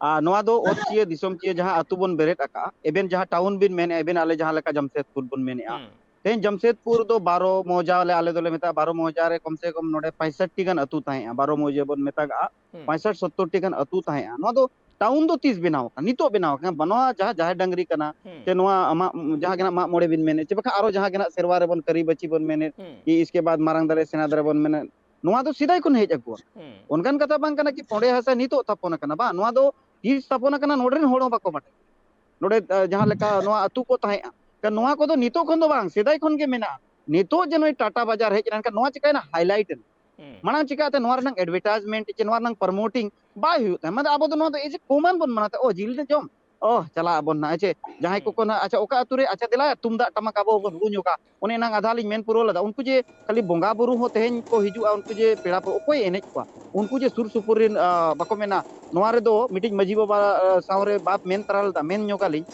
ᱟ, ᱱᱚᱣᱟ ᱫᱚ ᱚᱛ ᱪᱤᱭᱟᱹ ᱫᱤᱥᱚᱢ ᱪᱤᱭᱟᱹ ᱡᱟᱦᱟᱸ ᱟᱹᱛᱩ ᱵᱚᱱ ᱵᱮᱨᱮᱫ ᱟᱠᱟᱫᱼᱟ, ᱮᱵᱮᱱ ᱡᱟᱦᱟᱸ ᱴᱟᱣᱩᱱ ᱵᱤᱱ ᱢᱮᱱᱮᱫᱼᱟ, ᱮᱵᱮᱱ ᱟᱞᱮ ᱡᱟᱦᱟᱸ ᱞᱮᱠᱟ ᱡᱟᱢᱥᱮᱫᱽᱯᱩᱨ ᱵᱚᱱ ᱢᱮᱱᱮᱫᱼᱟ, ᱦᱩᱸ᱾ ᱛᱮᱦᱮᱧ ᱡᱟᱢᱥᱮᱫᱽᱯᱩᱨ ᱫᱚ ᱵᱟᱨᱚ ᱢᱚᱣᱡᱟ ᱞᱮ, ᱟᱞᱮ ᱫᱚᱞᱮ ᱢᱮᱛᱟᱜᱼᱟ, ᱵᱟᱨᱚ ᱢᱚᱣᱡᱟ ᱨᱮ ᱠᱚᱢ ᱥᱮ ᱠᱚᱢ ᱱᱚᱰᱮ ᱯᱚᱸᱭᱥᱚᱴᱴᱤ ᱜᱟᱱ ᱟᱹᱛᱩ ᱛᱟᱦᱮᱸᱜᱼᱟ, ᱵᱟᱨᱚ ᱢᱚᱣᱡᱟ ᱵᱚᱱ ᱢᱮᱛᱟᱜᱟᱜᱼᱟ, ᱦᱩᱸ᱾ ᱯᱚᱸᱭᱥᱚᱴ ᱥᱚᱛᱛᱚᱨ ᱴᱤ ᱜᱟᱱ ᱟᱹᱛᱩ ᱛᱟᱦᱮᱸᱜᱼᱟ᱾ ᱱᱚᱣᱟ ᱫᱚ ᱴᱟᱣᱩᱱ ᱫᱚ ᱛᱤᱥ ᱵᱮᱱᱟᱣ ᱟᱠᱟᱱᱟ? ᱱᱤᱛᱚᱜ ᱵᱮᱱᱟᱣ ᱟᱠᱟᱱᱟ᱾ ᱱᱚᱣᱟ ᱡᱟᱦᱟᱸ ᱡᱟᱦᱮᱨ ᱰᱟᱝᱨᱤ ᱠᱟᱱᱟ, ᱦᱩᱸ᱾ ᱥᱮ ᱱᱚᱣᱟ ᱟᱢᱟᱜ ᱡᱟᱦᱟᱸ ᱜᱮ ᱱᱟᱜ ᱢᱟᱜ ᱢᱚᱬᱮ ᱵᱤᱱ ᱢᱮᱱᱮᱫ, ᱪᱮ ᱵᱟᱠᱷᱟᱱ ᱟᱨᱚ ᱡᱟᱦᱟᱸ ᱜᱮ ᱱᱟᱜ ᱥᱮᱨᱣᱟ ᱨᱮᱵᱚᱱ ᱠᱟᱹᱨᱤ ᱵᱟᱹᱪᱤ ᱵᱚᱱ ᱢᱮᱱᱮᱫ, ᱦᱩᱸ᱾ ᱠᱤ ᱤᱥᱠᱮ ᱵᱟᱫ ᱢᱟᱨᱟᱝ ᱫᱟᱲᱮ ᱥᱮᱬᱟ ᱫᱟᱲᱮ ᱵᱚᱱ ᱢᱮᱱᱮᱫ, ᱱᱚᱣᱟ ᱫᱚ ᱥᱮᱫᱟᱭ ᱠᱷᱚᱱ ᱦᱮᱡ ᱟᱹᱜᱩ ᱟᱠᱟᱱᱟ᱾ ᱦᱩᱸ᱾ ᱚᱱᱠᱟᱱ ᱠᱟᱛᱷᱟ ᱵᱟᱝ ᱠᱟᱱᱟ ᱠᱤ ᱯᱚᱸᱰᱮ ᱦᱟᱥᱟ ᱱᱤᱛᱚᱜ ᱛᱷᱟᱯᱚᱱ ᱟᱠᱟᱱᱟ, ᱵᱟᱝ, ᱱᱚᱣᱟ ᱫᱚ ᱛᱤᱥ ᱛᱷᱟᱯᱚᱱ ᱟᱠᱟᱱᱟ ᱱᱚᱰᱮ ᱨᱮᱱ ᱦᱚᱲ ᱦᱚᱸ ᱵᱟᱠᱚ ᱵᱟᱰᱟᱭᱟ᱾ ᱱᱚᱰᱮ, ᱟ, ᱡᱟᱦᱟᱸ ᱞᱮᱠᱟ ᱱᱚᱣᱟ ᱟᱹᱛᱩ ᱠᱚ ᱛᱟᱦᱮᱸᱜᱼᱟ, ᱠᱷᱟᱱ ᱱᱚᱣᱟ ᱠᱚᱫᱚ ᱱᱤᱛᱚᱜ ᱠᱷᱚᱱ ᱫᱚ ᱵᱟᱝ, ᱥᱮᱫᱟᱭ ᱠᱷᱚᱱ ᱜᱮ ᱢᱮᱱᱟᱜᱼᱟ᱾ ᱱᱤᱛᱚᱜ ᱡᱮ ᱱᱩᱭ ᱴᱟᱴᱟ ᱵᱟᱡᱟᱨ ᱦᱮᱡ ᱮᱱᱟ, ᱮᱱᱠᱷᱟᱱ ᱱᱚᱣᱟ ᱪᱤᱠᱟᱹᱭᱮᱱᱟ? ᱦᱟᱭᱞᱟᱭᱤᱴ ᱮᱱᱟ᱾ ᱦᱩᱸ᱾ ᱢᱟᱲᱟᱝ ᱪᱤᱠᱟᱹᱛᱮ ᱱᱚᱣᱟ ᱨᱮᱱᱟᱜ ᱮᱰᱵᱷᱮᱴᱟᱭᱤᱡᱽᱢᱮᱱᱴ ᱪᱮ ᱱᱚᱣᱟ ᱨᱮᱱᱟᱜ ᱯᱨᱚᱢᱳᱴᱤᱝ ᱵᱟᱭ ᱦᱩᱭᱩᱜ ᱛᱟᱦᱮᱸᱫ? ᱢᱟᱱᱮ ᱟᱵᱚ ᱫᱚ ᱱᱚᱣᱟ ᱫᱚ ᱮᱡᱮ ᱠᱚᱢᱟᱱ ᱵᱚᱱ ᱢᱟᱱᱟᱣ ᱛᱟᱦᱮᱸᱫ, "ᱚ, ᱡᱤᱞ ᱞᱮ ᱡᱚᱢ, ᱚ, ᱪᱟᱞᱟᱜ ᱟᱵᱚᱱ ᱱᱟᱦᱟᱜ", ᱦᱮᱸ ᱪᱮ? ᱡᱟᱦᱟᱸᱭ ᱦᱩᱸ᱾ ᱠᱚᱠᱚ ᱱᱟᱦᱟᱜ, "ᱟᱪᱪᱷᱟ, ᱚᱠᱟ ᱟᱹᱛᱩ ᱨᱮ? ᱟᱪᱪᱷᱟ, ᱫᱮᱞᱟ ᱛᱩᱢᱫᱟᱜ ᱴᱟᱢᱟᱠ ᱟᱵᱚ ᱦᱚᱸᱵᱚᱱ ᱨᱩ ᱧᱚᱜᱟ", ᱚᱱᱮ ᱮᱱᱟᱝ ᱟᱫᱷᱟ ᱞᱤᱧ ᱢᱮᱱ ᱯᱩᱨᱟᱹᱣ ᱞᱮᱫᱟ᱾ ᱩᱱᱠᱩ ᱡᱮ ᱠᱷᱟᱹᱞᱤ ᱵᱚᱸᱜᱟ ᱵᱩᱨᱩ ᱦᱚᱸ ᱛᱮᱦᱮᱧ ᱠᱚ ᱦᱤᱡᱩᱜᱼᱟ, ᱩᱱᱠᱩ ᱡᱮ ᱯᱮᱲᱟ ᱯᱟᱹ-, ᱚᱠᱚᱭ ᱮᱱᱮᱡ ᱠᱚᱣᱟ? ᱩᱱᱠᱩ ᱡᱮ ᱥᱩᱨ ᱥᱩᱯᱩᱨ ᱨᱮᱱ, ᱟ, ᱵᱟᱠᱚ ᱢᱮᱱᱟ, ᱱᱚᱣᱟ ᱨᱮᱫᱚ ᱢᱤᱫᱴᱤᱡ ᱢᱟᱹᱡᱷᱤ ᱵᱟᱵᱟ, ᱟ, ᱥᱟᱶ ᱨᱮ ᱵᱟᱯ ᱢᱮᱱ ᱛᱟᱨᱟ ᱞᱮᱫᱟ, ᱢᱮᱱ ᱧᱚᱜᱟᱞᱤᱧ,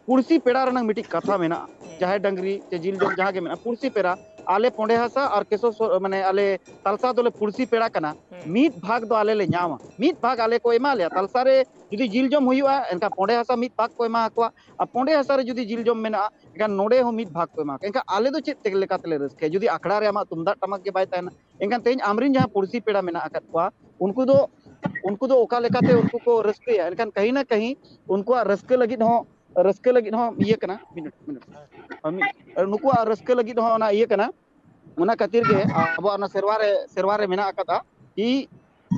ᱯᱩᱲᱥᱤ ᱯᱮᱲᱟ ᱨᱮᱱᱟᱜ ᱢᱤᱫᱴᱤᱡ ᱠᱟᱛᱷᱟ ᱢᱮᱱᱟᱜᱼᱟ᱾ ᱡᱟᱦᱮᱨ ᱰᱟᱝᱨᱤ ᱪᱮ ᱡᱤᱞ ᱡᱚᱢ ᱡᱟᱦᱟᱸ ᱜᱮ ᱢᱮᱱᱟᱜᱼᱟ, ᱯᱩᱲᱥᱤ ᱯᱮᱲᱟ, ᱟᱞᱮ ᱯᱚᱸᱰᱮ ᱦᱟᱥᱟ ᱟᱨ ᱠᱮᱥᱚ ᱥᱚ-, ᱢᱟᱱᱮ ᱟᱞᱮ ᱛᱟᱞᱥᱟ ᱫᱚᱞᱮ ᱯᱩᱲᱥᱤ ᱯᱮᱲᱟ ᱠᱟᱱᱟ᱾ ᱢᱤᱫ ᱵᱷᱟᱜᱽ ᱫᱚ ᱟᱞᱮ ᱞᱮ ᱧᱟᱢᱟ, ᱢᱤᱫ ᱵᱷᱟᱜᱽ ᱟᱞᱮ ᱠᱚ ᱮᱢᱟ ᱞᱮᱭᱟ᱾ ᱛᱟᱞᱥᱟ ᱨᱮ ᱡᱩᱫᱤ ᱡᱤᱞ ᱡᱚᱢ ᱦᱩᱭᱩᱜᱼᱟ, ᱮᱱᱠᱷᱟᱱ ᱯᱚᱸᱰᱮ ᱦᱟᱥᱟ ᱢᱤᱫ ᱵᱷᱟᱜᱽ ᱠᱚ ᱮᱢᱟ ᱠᱚᱣᱟ, ᱟᱨ ᱯᱚᱸᱰᱮ ᱦᱟᱥᱟ ᱨᱮ ᱡᱩᱫᱤ ᱡᱤᱞ ᱡᱚᱢ ᱢᱮᱱᱟᱜᱼᱟ, ᱮᱱᱠᱷᱟᱱ ᱱᱚᱰᱮ ᱦᱚᱸ ᱢᱤᱫ ᱵᱷᱟᱜᱽ ᱠᱚ ᱮᱢᱟ ᱠᱚᱣᱟ᱾ ᱮᱱᱠᱷᱟᱱ ᱟᱞᱮ ᱫᱚ ᱪᱮᱫ ᱛᱮ ᱞᱮᱠᱟ ᱛᱮᱞᱮ ᱨᱟᱹᱥᱠᱟᱹᱭᱟ? ᱡᱩᱫᱤ ᱟᱠᱷᱲᱟ ᱨᱮ ᱟᱢᱟᱜ ᱛᱩᱢᱫᱟᱜ ᱴᱟᱢᱟᱠ ᱜᱮ ᱵᱟᱭ ᱛᱟᱦᱮᱱᱟ, ᱮᱱᱠᱷᱟᱱ ᱛᱮᱦᱮᱧ ᱟᱢᱨᱮᱱ ᱡᱟᱦᱟᱸ ᱯᱩᱲᱥᱤ ᱯᱮᱲᱟ ᱢᱮᱱᱟᱜ ᱟᱠᱟᱫ ᱠᱚᱣᱟ, ᱩᱱᱠᱩ ᱫᱚ, ᱩᱱᱠᱩ ᱫᱚ ᱚᱠᱟ ᱞᱮᱠᱟᱛᱮ ᱩᱱᱠᱩ ᱠᱚ ᱨᱟᱹᱥᱠᱟᱹᱭᱟ? ᱮᱱᱠᱷᱟᱱ ᱠᱟᱹᱦᱤ ᱱᱟ ᱠᱟᱹᱦᱤ ᱩᱱᱠᱩᱣᱟᱜ ᱨᱟᱹᱥᱠᱟᱹ ᱞᱟᱹᱜᱤᱫ ᱦᱚᱸ, ᱨᱟᱹᱥᱠᱟᱹ ᱞᱟᱹᱜᱤᱫ ᱦᱚᱸ ᱤᱭᱟᱹ ᱠᱟᱱᱟ, ᱢᱤᱱᱤᱴ, ᱢᱤᱱᱤᱴ᱾ ᱟᱨ ᱢᱤᱫ, ᱱᱩᱠᱩᱣᱟᱜ ᱨᱟᱹᱥᱠᱟᱹ ᱞᱟᱹᱜᱤᱫ ᱦᱚᱸ ᱚᱱᱟ ᱤᱭᱟᱹ ᱠᱟᱱᱟ᱾ ᱚᱱᱟ ᱠᱷᱟᱹᱛᱤᱨ ᱜᱮ ᱟᱵᱚᱣᱟᱜ ᱚᱱᱟ ᱥᱮᱨᱣᱟ ᱨᱮ, ᱥᱮᱨᱣᱟ ᱨᱮ ᱢᱮᱱᱟᱜ ᱟᱠᱟᱫᱟ ᱠᱤ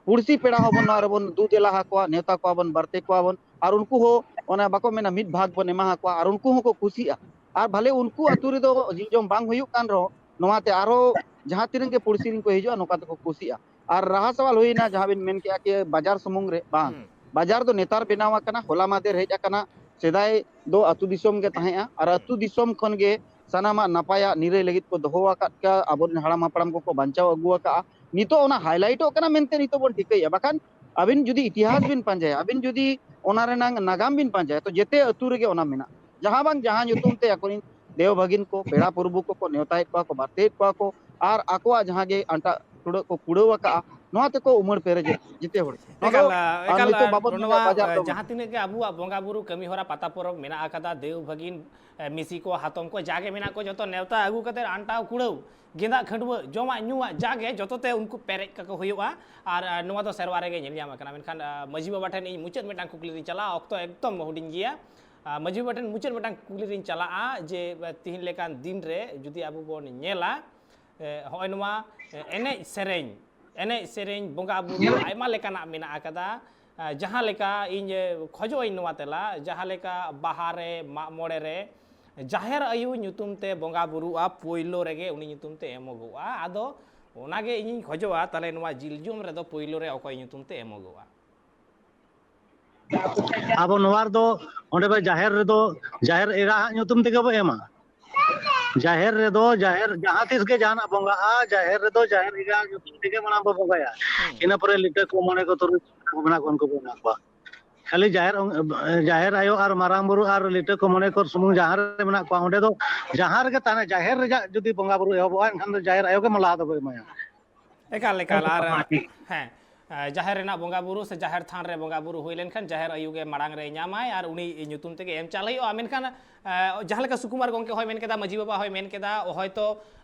ᱯᱩᱲᱥᱤ ᱯᱮᱲᱟ ᱦᱚᱸᱵᱚᱱ ᱱᱚᱣᱟ ᱨᱮᱵᱚᱱ ᱫᱩ ᱫᱮᱞᱟ ᱟᱠᱚᱣᱟ, ᱱᱮᱣᱛᱟ ᱠᱚᱣᱟ ᱵᱚᱱ, ᱵᱟᱨᱛᱮ ᱠᱚᱣᱟ ᱵᱚᱱ, ᱟᱨ ᱩᱱᱠᱩ ᱦᱚᱸ ᱚᱱᱟ ᱵᱟᱠᱚ ᱢᱮᱱᱟ ᱢᱤᱫ ᱵᱷᱟᱜᱽ ᱵᱚᱱ ᱮᱢᱟ ᱟᱠᱚᱣᱟ, ᱟᱨ ᱩᱱᱠᱩ ᱦᱚᱸᱠᱚ ᱠᱩᱥᱤᱜᱼᱟ᱾ ᱟᱨ ᱵᱷᱟᱞᱮ ᱩᱱᱠᱩ ᱟᱹᱛᱩ ᱨᱮᱫᱚ ᱡᱤᱞ ᱡᱚᱢ ᱵᱟᱝ ᱦᱩᱭᱩᱜ ᱠᱟᱱ ᱨᱮᱦᱚᱸ, ᱱᱚᱣᱟᱛᱮ ᱟᱨᱚ ᱡᱟᱦᱟᱸ ᱛᱤᱱᱟᱹᱜ ᱜᱮ ᱯᱩᱲᱥᱤ ᱨᱮᱱ ᱠᱚ ᱦᱤᱡᱩᱜᱼᱟ, ᱱᱚᱝᱠᱟ ᱛᱮᱠᱚ ᱠᱩᱥᱤᱜᱼᱟ᱾ ᱟᱨ ᱨᱟᱦᱟ ᱥᱟᱣᱟᱞ ᱦᱩᱭᱱᱟ, ᱡᱟᱦᱟᱸ ᱵᱤᱱ ᱢᱮᱱ ᱠᱮᱜᱼᱟ ᱠᱤ ᱵᱟᱡᱟᱨ ᱥᱩᱢᱩᱝ ᱨᱮ ᱵᱟᱝ, ᱦᱩᱸ᱾ ᱵᱟᱡᱟᱨ ᱫᱚ ᱱᱮᱛᱟᱨ ᱵᱮᱱᱟᱣ ᱟᱠᱟᱱᱟ, ᱦᱚᱞᱟ ᱢᱟᱫᱷᱮᱨ ᱦᱮᱡ ᱟᱠᱟᱱᱟ᱾ ᱥᱮᱫᱟᱭ ᱫᱚ ᱟᱹᱛᱩ ᱫᱤᱥᱚᱢ ᱜᱮ ᱛᱟᱦᱮᱸᱜᱼᱟ, ᱟᱨ ᱟᱹᱛᱩ ᱫᱤᱥᱚᱢ ᱠᱷᱚᱱ ᱜᱮ ᱥᱟᱱᱟᱢᱟᱜ ᱱᱟᱯᱟᱭᱟᱜ ᱱᱤᱨᱟᱹᱭ ᱞᱟᱹᱜᱤᱫ ᱠᱚ ᱫᱚᱦᱚ ᱟᱠᱟᱫ ᱠᱚᱣᱟ, ᱟᱵᱚᱨᱮᱱ ᱦᱟᱲᱟᱢ ᱦᱟᱯᱲᱟᱢ ᱠᱚᱠᱚ ᱵᱟᱧᱪᱟᱣ ᱟᱹᱜᱩ ᱟᱠᱟᱫᱼᱟ᱾ ᱱᱤᱛᱚᱜ ᱚᱱᱟ ᱦᱟᱭᱞᱟᱭᱤᱴᱚᱜ ᱠᱟᱱᱟ ᱢᱮᱱᱛᱮ ᱱᱤᱛᱚᱜ ᱵᱚᱱ ᱴᱷᱤᱠᱟᱹᱭᱮᱫᱼᱟ, ᱵᱟᱠᱷᱟᱱ ᱟᱹᱵᱤᱱ ᱡᱩᱫᱤ ᱤᱛᱤᱦᱟᱥ ᱵᱤᱱ ᱯᱟᱸᱡᱟᱭᱟ, ᱟᱹᱵᱤᱱ ᱡᱩᱫᱤ ᱚᱱᱟ ᱨᱮᱱᱟᱜ ᱱᱟᱜᱟᱢ ᱵᱤᱱ ᱯᱟᱸᱡᱟᱭᱟ, ᱛᱚ ᱡᱮᱛᱮ ᱟᱹᱛᱩ ᱨᱮᱜᱮ ᱚᱱᱟ ᱢᱮᱱᱟᱜᱼᱟ᱾ ᱡᱟᱦᱟᱸ ᱵᱟᱝ ᱡᱟᱦᱟᱸ ᱧᱩᱛᱩᱢ ᱛᱮ ᱟᱠᱚᱨᱮᱱ ᱫᱮᱣ ᱵᱷᱟᱹᱜᱤᱱ ᱠᱚ, ᱯᱮᱲᱟ ᱯᱩᱨᱵᱩ ᱠᱚᱠᱚ ᱱᱮᱣᱛᱟᱭᱮᱫ ᱠᱚᱣᱟ ᱠᱚ, ᱵᱟᱨᱛᱮᱭᱮᱫ ᱠᱚᱣᱟ ᱠᱚ, ᱟᱨ ᱟᱠᱚᱣᱟᱜ ᱡᱟᱦᱟᱸ ᱜᱮ ᱟᱱᱴᱟᱜ ᱴᱩᱲᱟᱹᱜ ᱠᱚ ᱠᱩᱲᱟᱹᱣ ᱟᱠᱟᱜᱼᱟ, ᱱᱚᱣᱟ ᱛᱮᱠᱚ ᱩᱢᱟᱹᱲ ᱯᱮᱨᱮᱡᱮᱫ ᱡᱮᱛᱮ ᱦᱚᱲ᱾ ᱱᱚᱣᱟ ᱫᱚ, ᱮᱠᱟᱞ, ᱟᱨ ᱮᱠᱟᱞ, ᱱᱤᱛᱚᱜ ᱵᱟᱵᱚᱱ ᱢᱮᱱᱟ ᱱᱚᱣᱟ, ᱵᱟᱡᱟᱨ ᱫᱚ ᱡᱟᱦᱟᱸ ᱛᱤᱱᱟᱹᱜ ᱜᱮ ᱟᱵᱚᱣᱟᱜ ᱵᱚᱸᱜᱟ ᱵᱩᱨᱩ ᱠᱟᱹᱢᱤ ᱦᱚᱨᱟ ᱯᱟᱛᱟ ᱯᱚᱨᱚᱵᱽ ᱢᱮᱱᱟᱜ ᱟᱠᱟᱫᱟ, ᱫᱮᱣ ᱵᱷᱟᱹᱜᱤᱱ, ᱮ, ᱢᱤᱥᱤ ᱠᱚ, ᱦᱟᱛᱚᱢ ᱠᱚ, ᱡᱟᱜᱮ ᱢᱮᱱᱟᱜ ᱠᱚ, ᱡᱚᱛᱚ ᱱᱮᱣᱛᱟ ᱟᱹᱜᱩ ᱠᱟᱛᱮ ᱟᱱᱴᱟᱣ ᱠᱩᱲᱟᱹᱣ, ᱜᱮᱸᱫᱟᱜ ᱠᱷᱟᱹᱰᱣᱟᱹ, ᱡᱚᱢᱟᱜ ᱧᱩᱣᱟᱜ, ᱡᱟᱜᱮ ᱡᱚᱛᱚ ᱛᱮ ᱩᱱᱠᱩ ᱯᱮᱨᱮᱡ ᱠᱟᱠᱚ ᱦᱩᱭᱩᱜᱼᱟ᱾ ᱟᱨ, ᱟᱨ ᱱᱚᱣᱟ ᱫᱚ ᱥᱮᱨᱣᱟ ᱨᱮᱜᱮ ᱧᱮᱞ ᱧᱟᱢ ᱟᱠᱟᱱᱟ᱾ ᱢᱮᱱᱠᱷᱟᱱ, ᱟ, ᱢᱟᱹᱡᱷᱤ ᱵᱟᱵᱟ ᱴᱷᱮᱱ ᱤᱧ ᱢᱩᱪᱟᱹᱫ ᱢᱤᱫᱴᱟᱝ ᱠᱩᱠᱞᱤ ᱨᱤᱧ ᱪᱟᱞᱟᱜᱼᱟ, ᱚᱠᱛᱚ ᱮᱠᱫᱚᱢ ᱦᱩᱰᱤᱧ ᱜᱮᱭᱟ᱾ ᱟ, ᱢᱟᱹᱡᱷᱤ ᱵᱟᱵᱟ ᱴᱷᱮᱱ ᱢᱩᱪᱟᱹᱫ ᱢᱤᱫᱴᱟᱝ ᱠᱩᱠᱞᱤ ᱨᱤᱧ ᱪᱟᱞᱟᱜᱼᱟ ᱡᱮ, ᱟ, ᱛᱤᱦᱤᱧ ᱞᱮᱠᱟᱱ ᱫᱤᱱ ᱨᱮ ᱡᱩᱫᱤ ᱟᱵᱚ ᱵᱚᱱ ᱧᱮᱞᱟ, ᱮ, ᱦᱚᱸᱜᱼᱚᱭ ᱱᱚᱣᱟ, ᱮ, ᱮᱱᱮᱡ ᱥᱮᱨᱮᱧ, ᱮᱱᱮᱡ ᱥᱮᱨᱮᱧ, ᱵᱚᱸᱜᱟ ᱵᱩᱨᱩ, ᱟᱭᱢᱟ ᱞᱮᱠᱟᱱᱟᱜ ᱢᱮᱱᱟᱜ ᱟᱠᱟᱫᱟ᱾ ᱟ, ᱡᱟᱦᱟᱸ ᱞᱮᱠᱟ ᱤᱧ, ᱮ, ᱠᱷᱚᱡᱚᱜ ᱟᱹᱧ ᱱᱚᱣᱟ ᱛᱮᱞᱟ, ᱡᱟᱦᱟᱸ ᱞᱮᱠᱟ ᱵᱟᱦᱟ ᱨᱮ, ᱢᱟᱜ ᱢᱚᱬᱮ ᱨᱮ, ᱡᱟᱦᱮᱨ ᱟᱭᱳ ᱧᱩᱛᱩᱢ ᱛᱮ ᱵᱚᱸᱜᱟ ᱵᱩᱨᱩᱜᱼᱟ, ᱯᱳᱭᱞᱳ ᱨᱮᱜᱮ ᱩᱱᱤ ᱧᱩᱛᱩᱢ ᱛᱮ ᱮᱢᱚᱜᱚᱜᱼᱟ᱾ ᱟᱫᱚ ᱚᱱᱟᱜᱮ ᱤᱧᱤᱧ ᱠᱷᱚᱡᱚᱜᱼᱟ, ᱛᱟᱦᱞᱮ ᱱᱚᱣᱟ ᱡᱤᱞ ᱡᱚᱢ ᱨᱮᱫᱚ ᱯᱳᱭᱞᱳ ᱨᱮ ᱚᱠᱚᱭ ᱧᱩᱛᱩᱢ ᱛᱮ ᱮᱢᱚᱜᱚᱜᱼᱟ? ᱟᱵᱚ ᱱᱚᱣᱟ ᱨᱮᱫᱚ ᱚᱸᱰᱮ ᱵᱚ ᱡᱟᱦᱮᱨ ᱨᱮᱫᱚ ᱡᱟᱦᱮᱨ ᱮᱨᱟ ᱦᱟᱜ ᱧᱩᱛᱩᱢ ᱛᱮᱜᱮ ᱵᱚ ᱮᱢᱟ᱾ ᱡᱟᱦᱮᱨ ᱨᱮᱫᱚ ᱡᱟᱦᱮᱨ ᱡᱟᱦᱟᱸ ᱛᱤᱥ ᱜᱮ ᱡᱟᱦᱟᱱᱟᱜ ᱵᱚᱸᱜᱟᱜᱼᱟ, ᱡᱟᱦᱮᱨ ᱨᱮᱫᱚ ᱡᱟᱦᱮᱨ ᱮᱨᱟ ᱧᱩᱛᱩᱢ ᱛᱮᱜᱮ ᱢᱟᱲᱟᱝ ᱵᱚ ᱵᱚᱸᱜᱟᱭᱟ᱾ ᱤᱱᱟᱹ ᱯᱚᱨᱮ ᱞᱤᱴᱟᱹ ᱠᱚ ᱢᱚᱬᱮ ᱠᱚ ᱛᱩᱨᱩᱭ ᱠᱚ ᱢᱮᱱᱟᱜ ᱠᱚᱣᱟ, ᱩᱱᱠᱩ ᱵᱚ ᱮᱢᱟ ᱠᱚᱣᱟ᱾ ᱠᱷᱟᱹᱞᱤ ᱡᱟᱦᱮᱨ ᱚᱝ-, ᱡᱟᱦᱮᱨ ᱟᱭᱳ ᱟᱨ ᱢᱟᱨᱟᱝ ᱵᱩᱨᱩ ᱟᱨ ᱞᱤᱴᱟᱹ ᱠᱚ ᱢᱚᱬᱮ ᱠᱚ ᱥᱩᱢᱩᱝ ᱡᱟᱦᱟᱸ ᱨᱮ ᱢᱮᱱᱟᱜ ᱠᱚᱣᱟ, ᱚᱸᱰᱮ ᱫᱚ ᱡᱟᱦᱟᱸ ᱨᱮᱜᱮ ᱛᱟᱦᱮᱱᱟ, ᱡᱟᱦᱮᱨ ᱨᱮᱭᱟᱜ ᱡᱩᱫᱤ ᱵᱚᱸᱜᱟ ᱵᱩᱨᱩ ᱮᱦᱚᱵᱚᱜᱼᱟ, ᱮᱱᱠᱷᱟᱱ ᱫᱚ ᱡᱟᱦᱮᱨ ᱟᱭᱳ ᱜᱮ ᱞᱟᱦᱟ ᱫᱚᱵᱚ ᱮᱢᱟᱭᱟ᱾ ᱮᱠᱟᱞ ᱮᱠᱟᱞ᱾ ᱟᱨ ᱦᱮᱸ, ᱡᱟᱦᱮᱨ ᱨᱮᱱᱟᱜ ᱵᱚᱸᱜᱟ ᱵᱩᱨᱩ ᱥᱮ ᱡᱟᱦᱮᱨ ᱛᱷᱟᱱ ᱨᱮ ᱵᱚᱸᱜᱟ ᱵᱩᱨᱩ ᱦᱩᱭ ᱞᱮᱱᱠᱷᱟᱱ ᱡᱟᱦᱮᱨ ᱟᱭᱳ ᱜᱮ ᱢᱟᱲᱟᱝ ᱨᱮ ᱧᱟᱢᱟᱭ ᱟᱨ ᱩᱱᱤ ᱧᱩᱛᱩᱢ ᱛᱮᱜᱮ ᱮᱢ ᱪᱟᱞ ᱦᱩᱭᱩᱜᱼᱟ᱾ ᱢᱮᱱᱠᱷᱟᱱ ᱡᱟᱦᱟᱸ ᱞᱮᱠᱟ ᱥᱩᱠᱩᱢᱟᱨ ᱜᱚᱢᱠᱮ ᱦᱚᱸᱭ ᱢᱮᱱ ᱠᱮᱫᱟ, ᱢᱟᱹᱡᱷᱤ ᱵᱟᱵᱟ ᱦᱚᱸᱭ ᱢᱮᱱ ᱠᱮᱫᱟ, ᱦᱚᱭᱛᱳ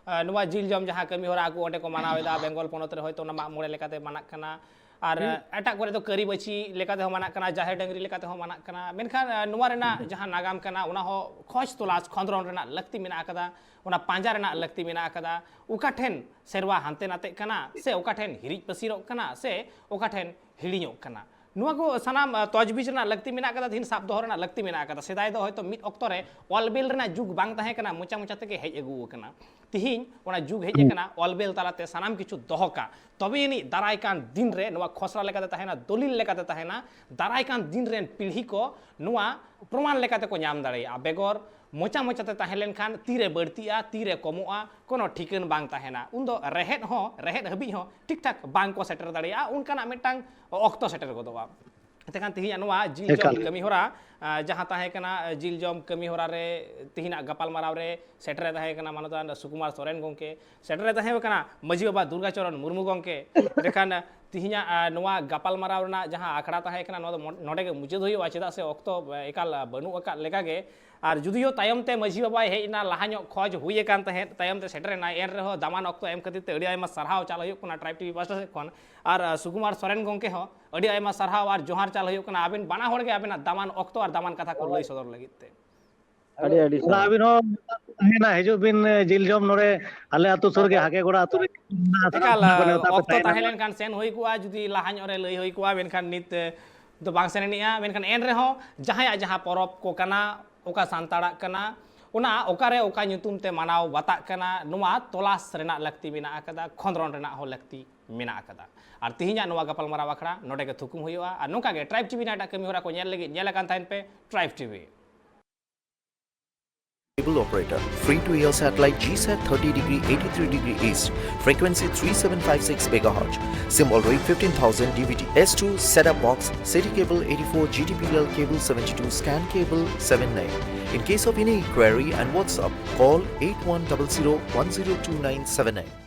ᱱᱚᱣᱟ ᱡᱤᱞ ᱡᱚᱢ ᱡᱟᱦᱟᱸ ᱠᱟᱹᱢᱤ ᱦᱚᱨᱟ ᱟᱠᱚ ᱚᱸᱰᱮ ᱠᱚ ᱢᱟᱱᱟᱣ ᱮᱫᱟ, ᱵᱮᱝᱜᱚᱞ ᱯᱚᱱᱚᱛ ᱨᱮ ᱦᱚᱭᱛᱳ ᱚᱱᱟ ᱢᱟᱜ ᱢᱚᱬᱮ ᱞᱮᱠᱟᱛᱮ ᱢᱟᱱᱟᱜ ᱠᱟᱱᱟ, ᱟᱨ ᱮᱴᱟᱜ ᱠᱚᱨᱮ ᱫᱚ ᱠᱟᱹᱨᱤ ᱵᱟᱹᱪᱤ ᱞᱮᱠᱟ ᱛᱮᱦᱚᱸ ᱢᱟᱱᱟᱜ ᱠᱟᱱᱟ, ᱡᱟᱦᱮᱨ ᱰᱟᱹᱝᱨᱤ ᱞᱮᱠᱟ ᱛᱮᱦᱚᱸ ᱢᱟᱱᱟᱜ ᱠᱟᱱᱟ᱾ ᱢᱮᱱᱠᱷᱟᱱ ᱱᱚᱣᱟ ᱨᱮᱱᱟᱜ ᱡᱟᱦᱟᱸ ᱱᱟᱜᱟᱢ ᱠᱟᱱᱟ, ᱚᱱᱟ ᱦᱚᱸ ᱠᱷᱚᱡᱽ ᱛᱚᱞᱟᱥ ᱠᱷᱚᱸᱫᱽᱨᱚᱱ ᱨᱮᱱᱟᱜ ᱞᱟᱹᱠᱛᱤ ᱢᱮᱱᱟᱜ ᱟᱠᱟᱫᱟ, ᱚᱱᱟ ᱯᱟᱸᱡᱟ ᱨᱮᱱᱟᱜ ᱞᱟᱹᱠᱛᱤ ᱢᱮᱱᱟᱜ ᱟᱠᱟᱫᱟ᱾ ᱚᱠᱟ ᱴᱷᱮᱱ ᱥᱮᱨᱣᱟ ᱦᱟᱱᱛᱮ ᱱᱟᱛᱮᱜ ᱠᱟᱱᱟ ᱥᱮ ᱚᱠᱟ ᱴᱷᱮᱱ ᱦᱤᱨᱤᱡ ᱯᱟᱹᱥᱤᱨᱚᱜ ᱠᱟᱱᱟ ᱥᱮ ᱚᱠᱟ ᱴᱷᱮᱱ ᱦᱤᱲᱤᱧᱚᱜ ᱠᱟᱱᱟ, ᱱᱚᱣᱟ ᱠᱚ ᱥᱟᱱᱟᱢ ᱛᱚᱡᱽᱵᱤᱡᱽ ᱨᱮᱱᱟᱜ ᱞᱟᱹᱠᱛᱤ ᱢᱮᱱᱟᱜ ᱟᱠᱟᱫᱟ, ᱛᱤᱦᱤᱧ ᱥᱟᱵ ᱫᱚᱦᱚ ᱨᱮᱱᱟᱜ ᱞᱟᱹᱠᱛᱤ ᱢᱮᱱᱟᱜ ᱟᱠᱟᱫᱟ᱾ ᱥᱮᱫᱟᱭ ᱫᱚ ᱦᱚᱭᱛᱳ ᱢᱤᱫ ᱚᱠᱛᱚ ᱨᱮ ᱚᱞ ᱵᱤᱞ ᱨᱮᱱᱟᱜ ᱡᱩᱜᱽ ᱵᱟᱝ ᱛᱟᱦᱮᱸ ᱠᱟᱱᱟ, ᱢᱚᱪᱟ ᱢᱚᱪᱟ ᱛᱮᱜᱮ ᱦᱮᱡ ᱟᱹᱜᱩ ᱟᱠᱟᱱᱟ᱾ ᱛᱤᱦᱤᱧ ᱚᱱᱟ ᱡᱩᱜᱽ ᱦᱮᱡ ᱟᱠᱟᱱᱟ, ᱚᱞ ᱵᱤᱞ ᱛᱟᱞᱟᱛᱮ ᱥᱟᱱᱟᱢ ᱠᱤᱪᱷᱩ ᱫᱚᱦᱚ ᱠᱟᱜ, ᱛᱚᱵᱮ ᱟᱹᱱᱤᱡ ᱫᱟᱨᱟᱭ ᱠᱟᱱ ᱫᱤᱱ ᱨᱮ ᱱᱚᱣᱟ ᱠᱷᱚᱥᱲᱟ ᱞᱮᱠᱟᱛᱮ ᱛᱟᱦᱮᱱᱟ, ᱫᱚᱞᱤᱞ ᱞᱮᱠᱟᱛᱮ ᱛᱟᱦᱮᱱᱟ, ᱫᱟᱨᱟᱭ ᱠᱟᱱ ᱫᱤᱱ ᱨᱮᱱ ᱯᱤᱲᱦᱤ ᱠᱚ ᱱᱚᱣᱟ ᱯᱨᱚᱢᱟᱱ ᱞᱮᱠᱟᱛᱮ ᱠᱚ ᱧᱟᱢ ᱫᱟᱲᱮᱭᱟᱜᱼᱟ᱾ ᱵᱮᱜᱚᱨ ᱢᱚᱪᱟ ᱢᱚᱪᱟᱛᱮ ᱛᱟᱦᱮᱸ ᱞᱮᱱᱠᱷᱟᱱ ᱛᱤᱨᱮ ᱵᱟᱹᱲᱛᱤᱜᱼᱟ, ᱛᱤᱨᱮ ᱠᱚᱢᱚᱜᱼᱟ, ᱠᱳᱱᱳ ᱴᱷᱤᱠᱟᱹᱱ ᱵᱟᱝ ᱛᱟᱦᱮᱱᱟ᱾ ᱩᱱᱫᱚ ᱨᱮᱦᱮᱫ ᱦᱚᱸ, ᱨᱮᱦᱮᱫ ᱦᱟᱹᱵᱤᱡ ᱦᱚᱸ ᱴᱷᱤᱠ ᱴᱷᱟᱠ ᱵᱟᱝ ᱠᱚ ᱥᱮᱴᱮᱨ ᱫᱟᱲᱮᱭᱟᱜᱼᱟ, ᱚᱱᱠᱟᱱᱟᱜ ᱢᱤᱫᱴᱟᱝ ᱚᱠᱛᱚ ᱥᱮᱴᱮᱨ ᱜᱚᱫᱚᱜᱼᱟ᱾ ᱮᱱᱛᱮᱠᱷᱟᱱ ᱛᱮᱦᱮᱧᱟᱜ ᱱᱚᱣᱟ ᱡᱤᱞ ᱡᱚᱢ ᱠᱟᱹᱢᱤ ᱦᱚᱨᱟ ᱡᱟᱦᱟᱸ ᱛᱟᱦᱮᱸ ᱠᱟᱱᱟ, ᱡᱤᱞ ᱡᱚᱢ ᱠᱟᱹᱢᱤ ᱦᱚᱨᱟ ᱨᱮ ᱛᱮᱦᱮᱧᱟᱜ ᱜᱟᱯᱟᱞ ᱢᱟᱨᱟᱣ ᱨᱮ ᱥᱮᱴᱮᱨ ᱮ ᱛᱟᱦᱮᱸ ᱠᱟᱱᱟ ᱢᱟᱱᱚᱛᱟᱱ ᱥᱩᱠᱩᱢᱟᱨ ᱥᱚᱨᱮᱱ ᱜᱚᱢᱠᱮ, ᱥᱮᱴᱮᱨ ᱮ ᱛᱟᱦᱮᱸ ᱠᱟᱱᱟ ᱢᱟᱹᱡᱷᱤ ᱵᱟᱵᱟ ᱫᱩᱨᱜᱟ ᱪᱚᱨᱚᱱ ᱢᱩᱨᱢᱩ ᱜᱚᱢᱠᱮ᱾ ᱮᱱᱛᱮᱠᱷᱟᱱ ᱛᱮᱦᱮᱧᱟᱜ ᱱᱚᱣᱟ ᱜᱟᱯᱟᱞ ᱢᱟᱨᱟᱣ ᱨᱮᱱᱟᱜ ᱡᱟᱦᱟᱸ ᱟᱠᱷᱲᱟ ᱛᱟᱦᱮᱸ ᱠᱟᱱᱟ, ᱱᱚᱣᱟ ᱫᱚ ᱱᱚᱰᱮ ᱜᱮ ᱢᱩᱪᱟᱹᱫ ᱦᱩᱭᱩᱜᱼᱟ, ᱪᱮᱫᱟᱜ ᱥᱮ ᱚᱠᱛᱚ ᱮᱠᱟᱞ ᱵᱟᱹᱱᱩᱜ ᱟᱠᱟᱫ ᱞᱮᱠᱟᱜᱮ᱾ ᱟᱨ ᱡᱩᱫᱤᱭᱳ ᱛᱟᱭᱚᱢ ᱛᱮ ᱢᱟᱹᱡᱷᱤ ᱵᱟᱵᱟᱭ ᱦᱮᱡ ᱮᱱᱟ, ᱞᱟᱦᱟ ᱧᱚᱜ ᱠᱷᱚᱡᱽ ᱦᱩᱭ ᱟᱠᱟᱱ ᱛᱟᱦᱮᱸᱫ, ᱛᱟᱭᱚᱢ ᱛᱮ ᱥᱮᱴᱮᱨ ᱮᱱᱟᱭ, ᱮᱱ ᱨᱮᱦᱚᱸ ᱫᱟᱢᱟᱱ ᱚᱠᱛᱚ ᱮᱢ ᱠᱷᱟᱹᱛᱤᱨ ᱛᱮ ᱟᱹᱰᱤ ᱟᱭᱢᱟ ᱥᱟᱨᱦᱟᱣ ᱪᱟᱞ ᱦᱩᱭᱩᱜ ᱠᱟᱱᱟ ᱴᱨᱟᱭᱤᱵᱽ ᱴᱤᱵᱷᱤ ᱯᱟᱦᱴᱟ ᱥᱮᱫ ᱠᱷᱚᱱ᱾ ᱟᱨ ᱥᱩᱠᱩᱢᱟᱨ ᱥᱚᱨᱮᱱ ᱜᱚᱢᱠᱮ ᱦᱚᱸ ᱟᱹᱰᱤ ᱟᱭᱢᱟ ᱥᱟᱨᱦᱟᱣ ᱟᱨ ᱡᱚᱦᱟᱨ ᱪᱟᱞ ᱦᱩᱭᱩᱜ ᱠᱟᱱᱟ ᱟᱵᱮᱱ ᱵᱟᱱᱟ ᱦᱚᱲ ᱜᱮ ᱟᱵᱮᱱᱟᱜ ᱫᱟᱢᱟᱱ ᱚᱠᱛᱚ ᱟᱨ ᱫᱟᱢᱟᱱ ᱠᱟᱛᱷᱟ ᱠᱚ ᱞᱟᱹᱭ ᱥᱚᱫᱚᱨ ᱞᱟᱹᱜᱤᱫ ᱛᱮ᱾ ᱟᱹᱰᱤ ᱟᱹᱰᱤ ᱥᱟᱨᱦᱟᱣ᱾ ᱟᱹᱵᱤᱱ ᱦᱚᱸ ᱛᱟᱦᱮᱱᱟ, ᱦᱤᱡᱩᱜ ᱵᱤᱱ ᱡᱤᱞ ᱡᱚᱢ ᱱᱚᱰᱮ ᱟᱞᱮ ᱟᱹᱛᱩ ᱥᱩᱨ ᱜᱮ ᱦᱟᱜᱮ ᱜᱚᱲᱟ ᱟᱹᱛᱩ ᱨᱮ᱾ ᱮᱠᱟᱞ ᱚᱠᱛᱚ ᱛᱟᱦᱮᱸ ᱞᱮᱱᱠᱷᱟᱱ ᱥᱮᱱ ᱦᱩᱭ ᱠᱚᱜᱼᱟ, ᱡᱩᱫᱤ ᱞᱟᱦᱟ ᱧᱚᱜ ᱨᱮ ᱞᱟᱹᱭ ᱦᱩᱭ ᱠᱚᱜᱼᱟ, ᱢᱮᱱᱠᱷᱟᱱ ᱱᱤᱛ ᱫᱚ ᱵᱟᱝ ᱥᱮᱱ ᱮᱱᱟ᱾ ᱢᱮᱱᱠᱷᱟᱱ ᱮᱱ ᱨᱮᱦᱚᱸ ᱡᱟᱦᱟᱸᱭᱟᱜ ᱡᱟᱦᱟᱸ ᱯᱚᱨᱚᱵᱽ ᱠᱚ ᱠᱟᱱᱟ, ᱚᱠᱟ ᱥᱟᱱᱛᱟᱲᱟᱜ ᱠᱟᱱᱟ, ᱚᱱᱟ ᱚᱠᱟᱨᱮ ᱚᱠᱟ ᱧᱩᱛᱩᱢ ᱛᱮ ᱢᱟᱱᱟᱣ ᱵᱟᱛᱟᱜ ᱠᱟᱱᱟ, ᱱᱚᱣᱟ ᱛᱚᱞᱟᱥ ᱨᱮᱱᱟᱜ ᱞᱟᱹᱠᱛᱤ ᱢᱮᱱᱟᱜ ᱟᱠᱟᱫᱟ, ᱠᱷᱚᱸᱫᱽᱨᱚᱱ ᱨᱮᱱᱟᱜ ᱦᱚᱸ ᱞᱟᱹᱠᱛᱤ ᱢᱮᱱᱟᱜ ᱟᱠᱟᱫᱟ᱾ ᱟᱨ ᱛᱮᱦᱮᱧᱟᱜ ᱱᱚᱣᱟ ᱜᱟᱯᱟᱞᱢᱟᱨᱟᱣ ᱟᱠᱷᱲᱟ ᱱᱚᱰᱮ ᱜᱮ ᱛᱷᱩᱠᱩᱢ ᱦᱩᱭᱩᱜᱼᱟ᱾ ᱟᱨ ᱱᱚᱝᱠᱟ ᱜᱮ ᱴᱨᱟᱭᱤᱵᱽ ᱴᱤᱵᱷᱤ ᱨᱮᱱᱟᱜ ᱮᱴᱟᱜ ᱠᱟᱹᱢᱤ ᱦᱚᱨᱟ ᱠᱚ ᱧᱮᱞ ᱞᱟᱹᱜᱤᱫ ᱧᱮᱞ ᱟᱠᱟᱱ ᱛᱟᱦᱮᱱ ᱯᱮ tribe TV. cable operator. Free to air satellite G sat thirty degree eighty-three degree east, frequency three seven five six megahertz. Symbol rate fifteen thousand, D V D S two, setup box, city cable eighty-four, G T P L cable seventy-two, scan cable seven nine. In case of any inquiry and WhatsApp, call eight one double zero one zero two nine seven nine.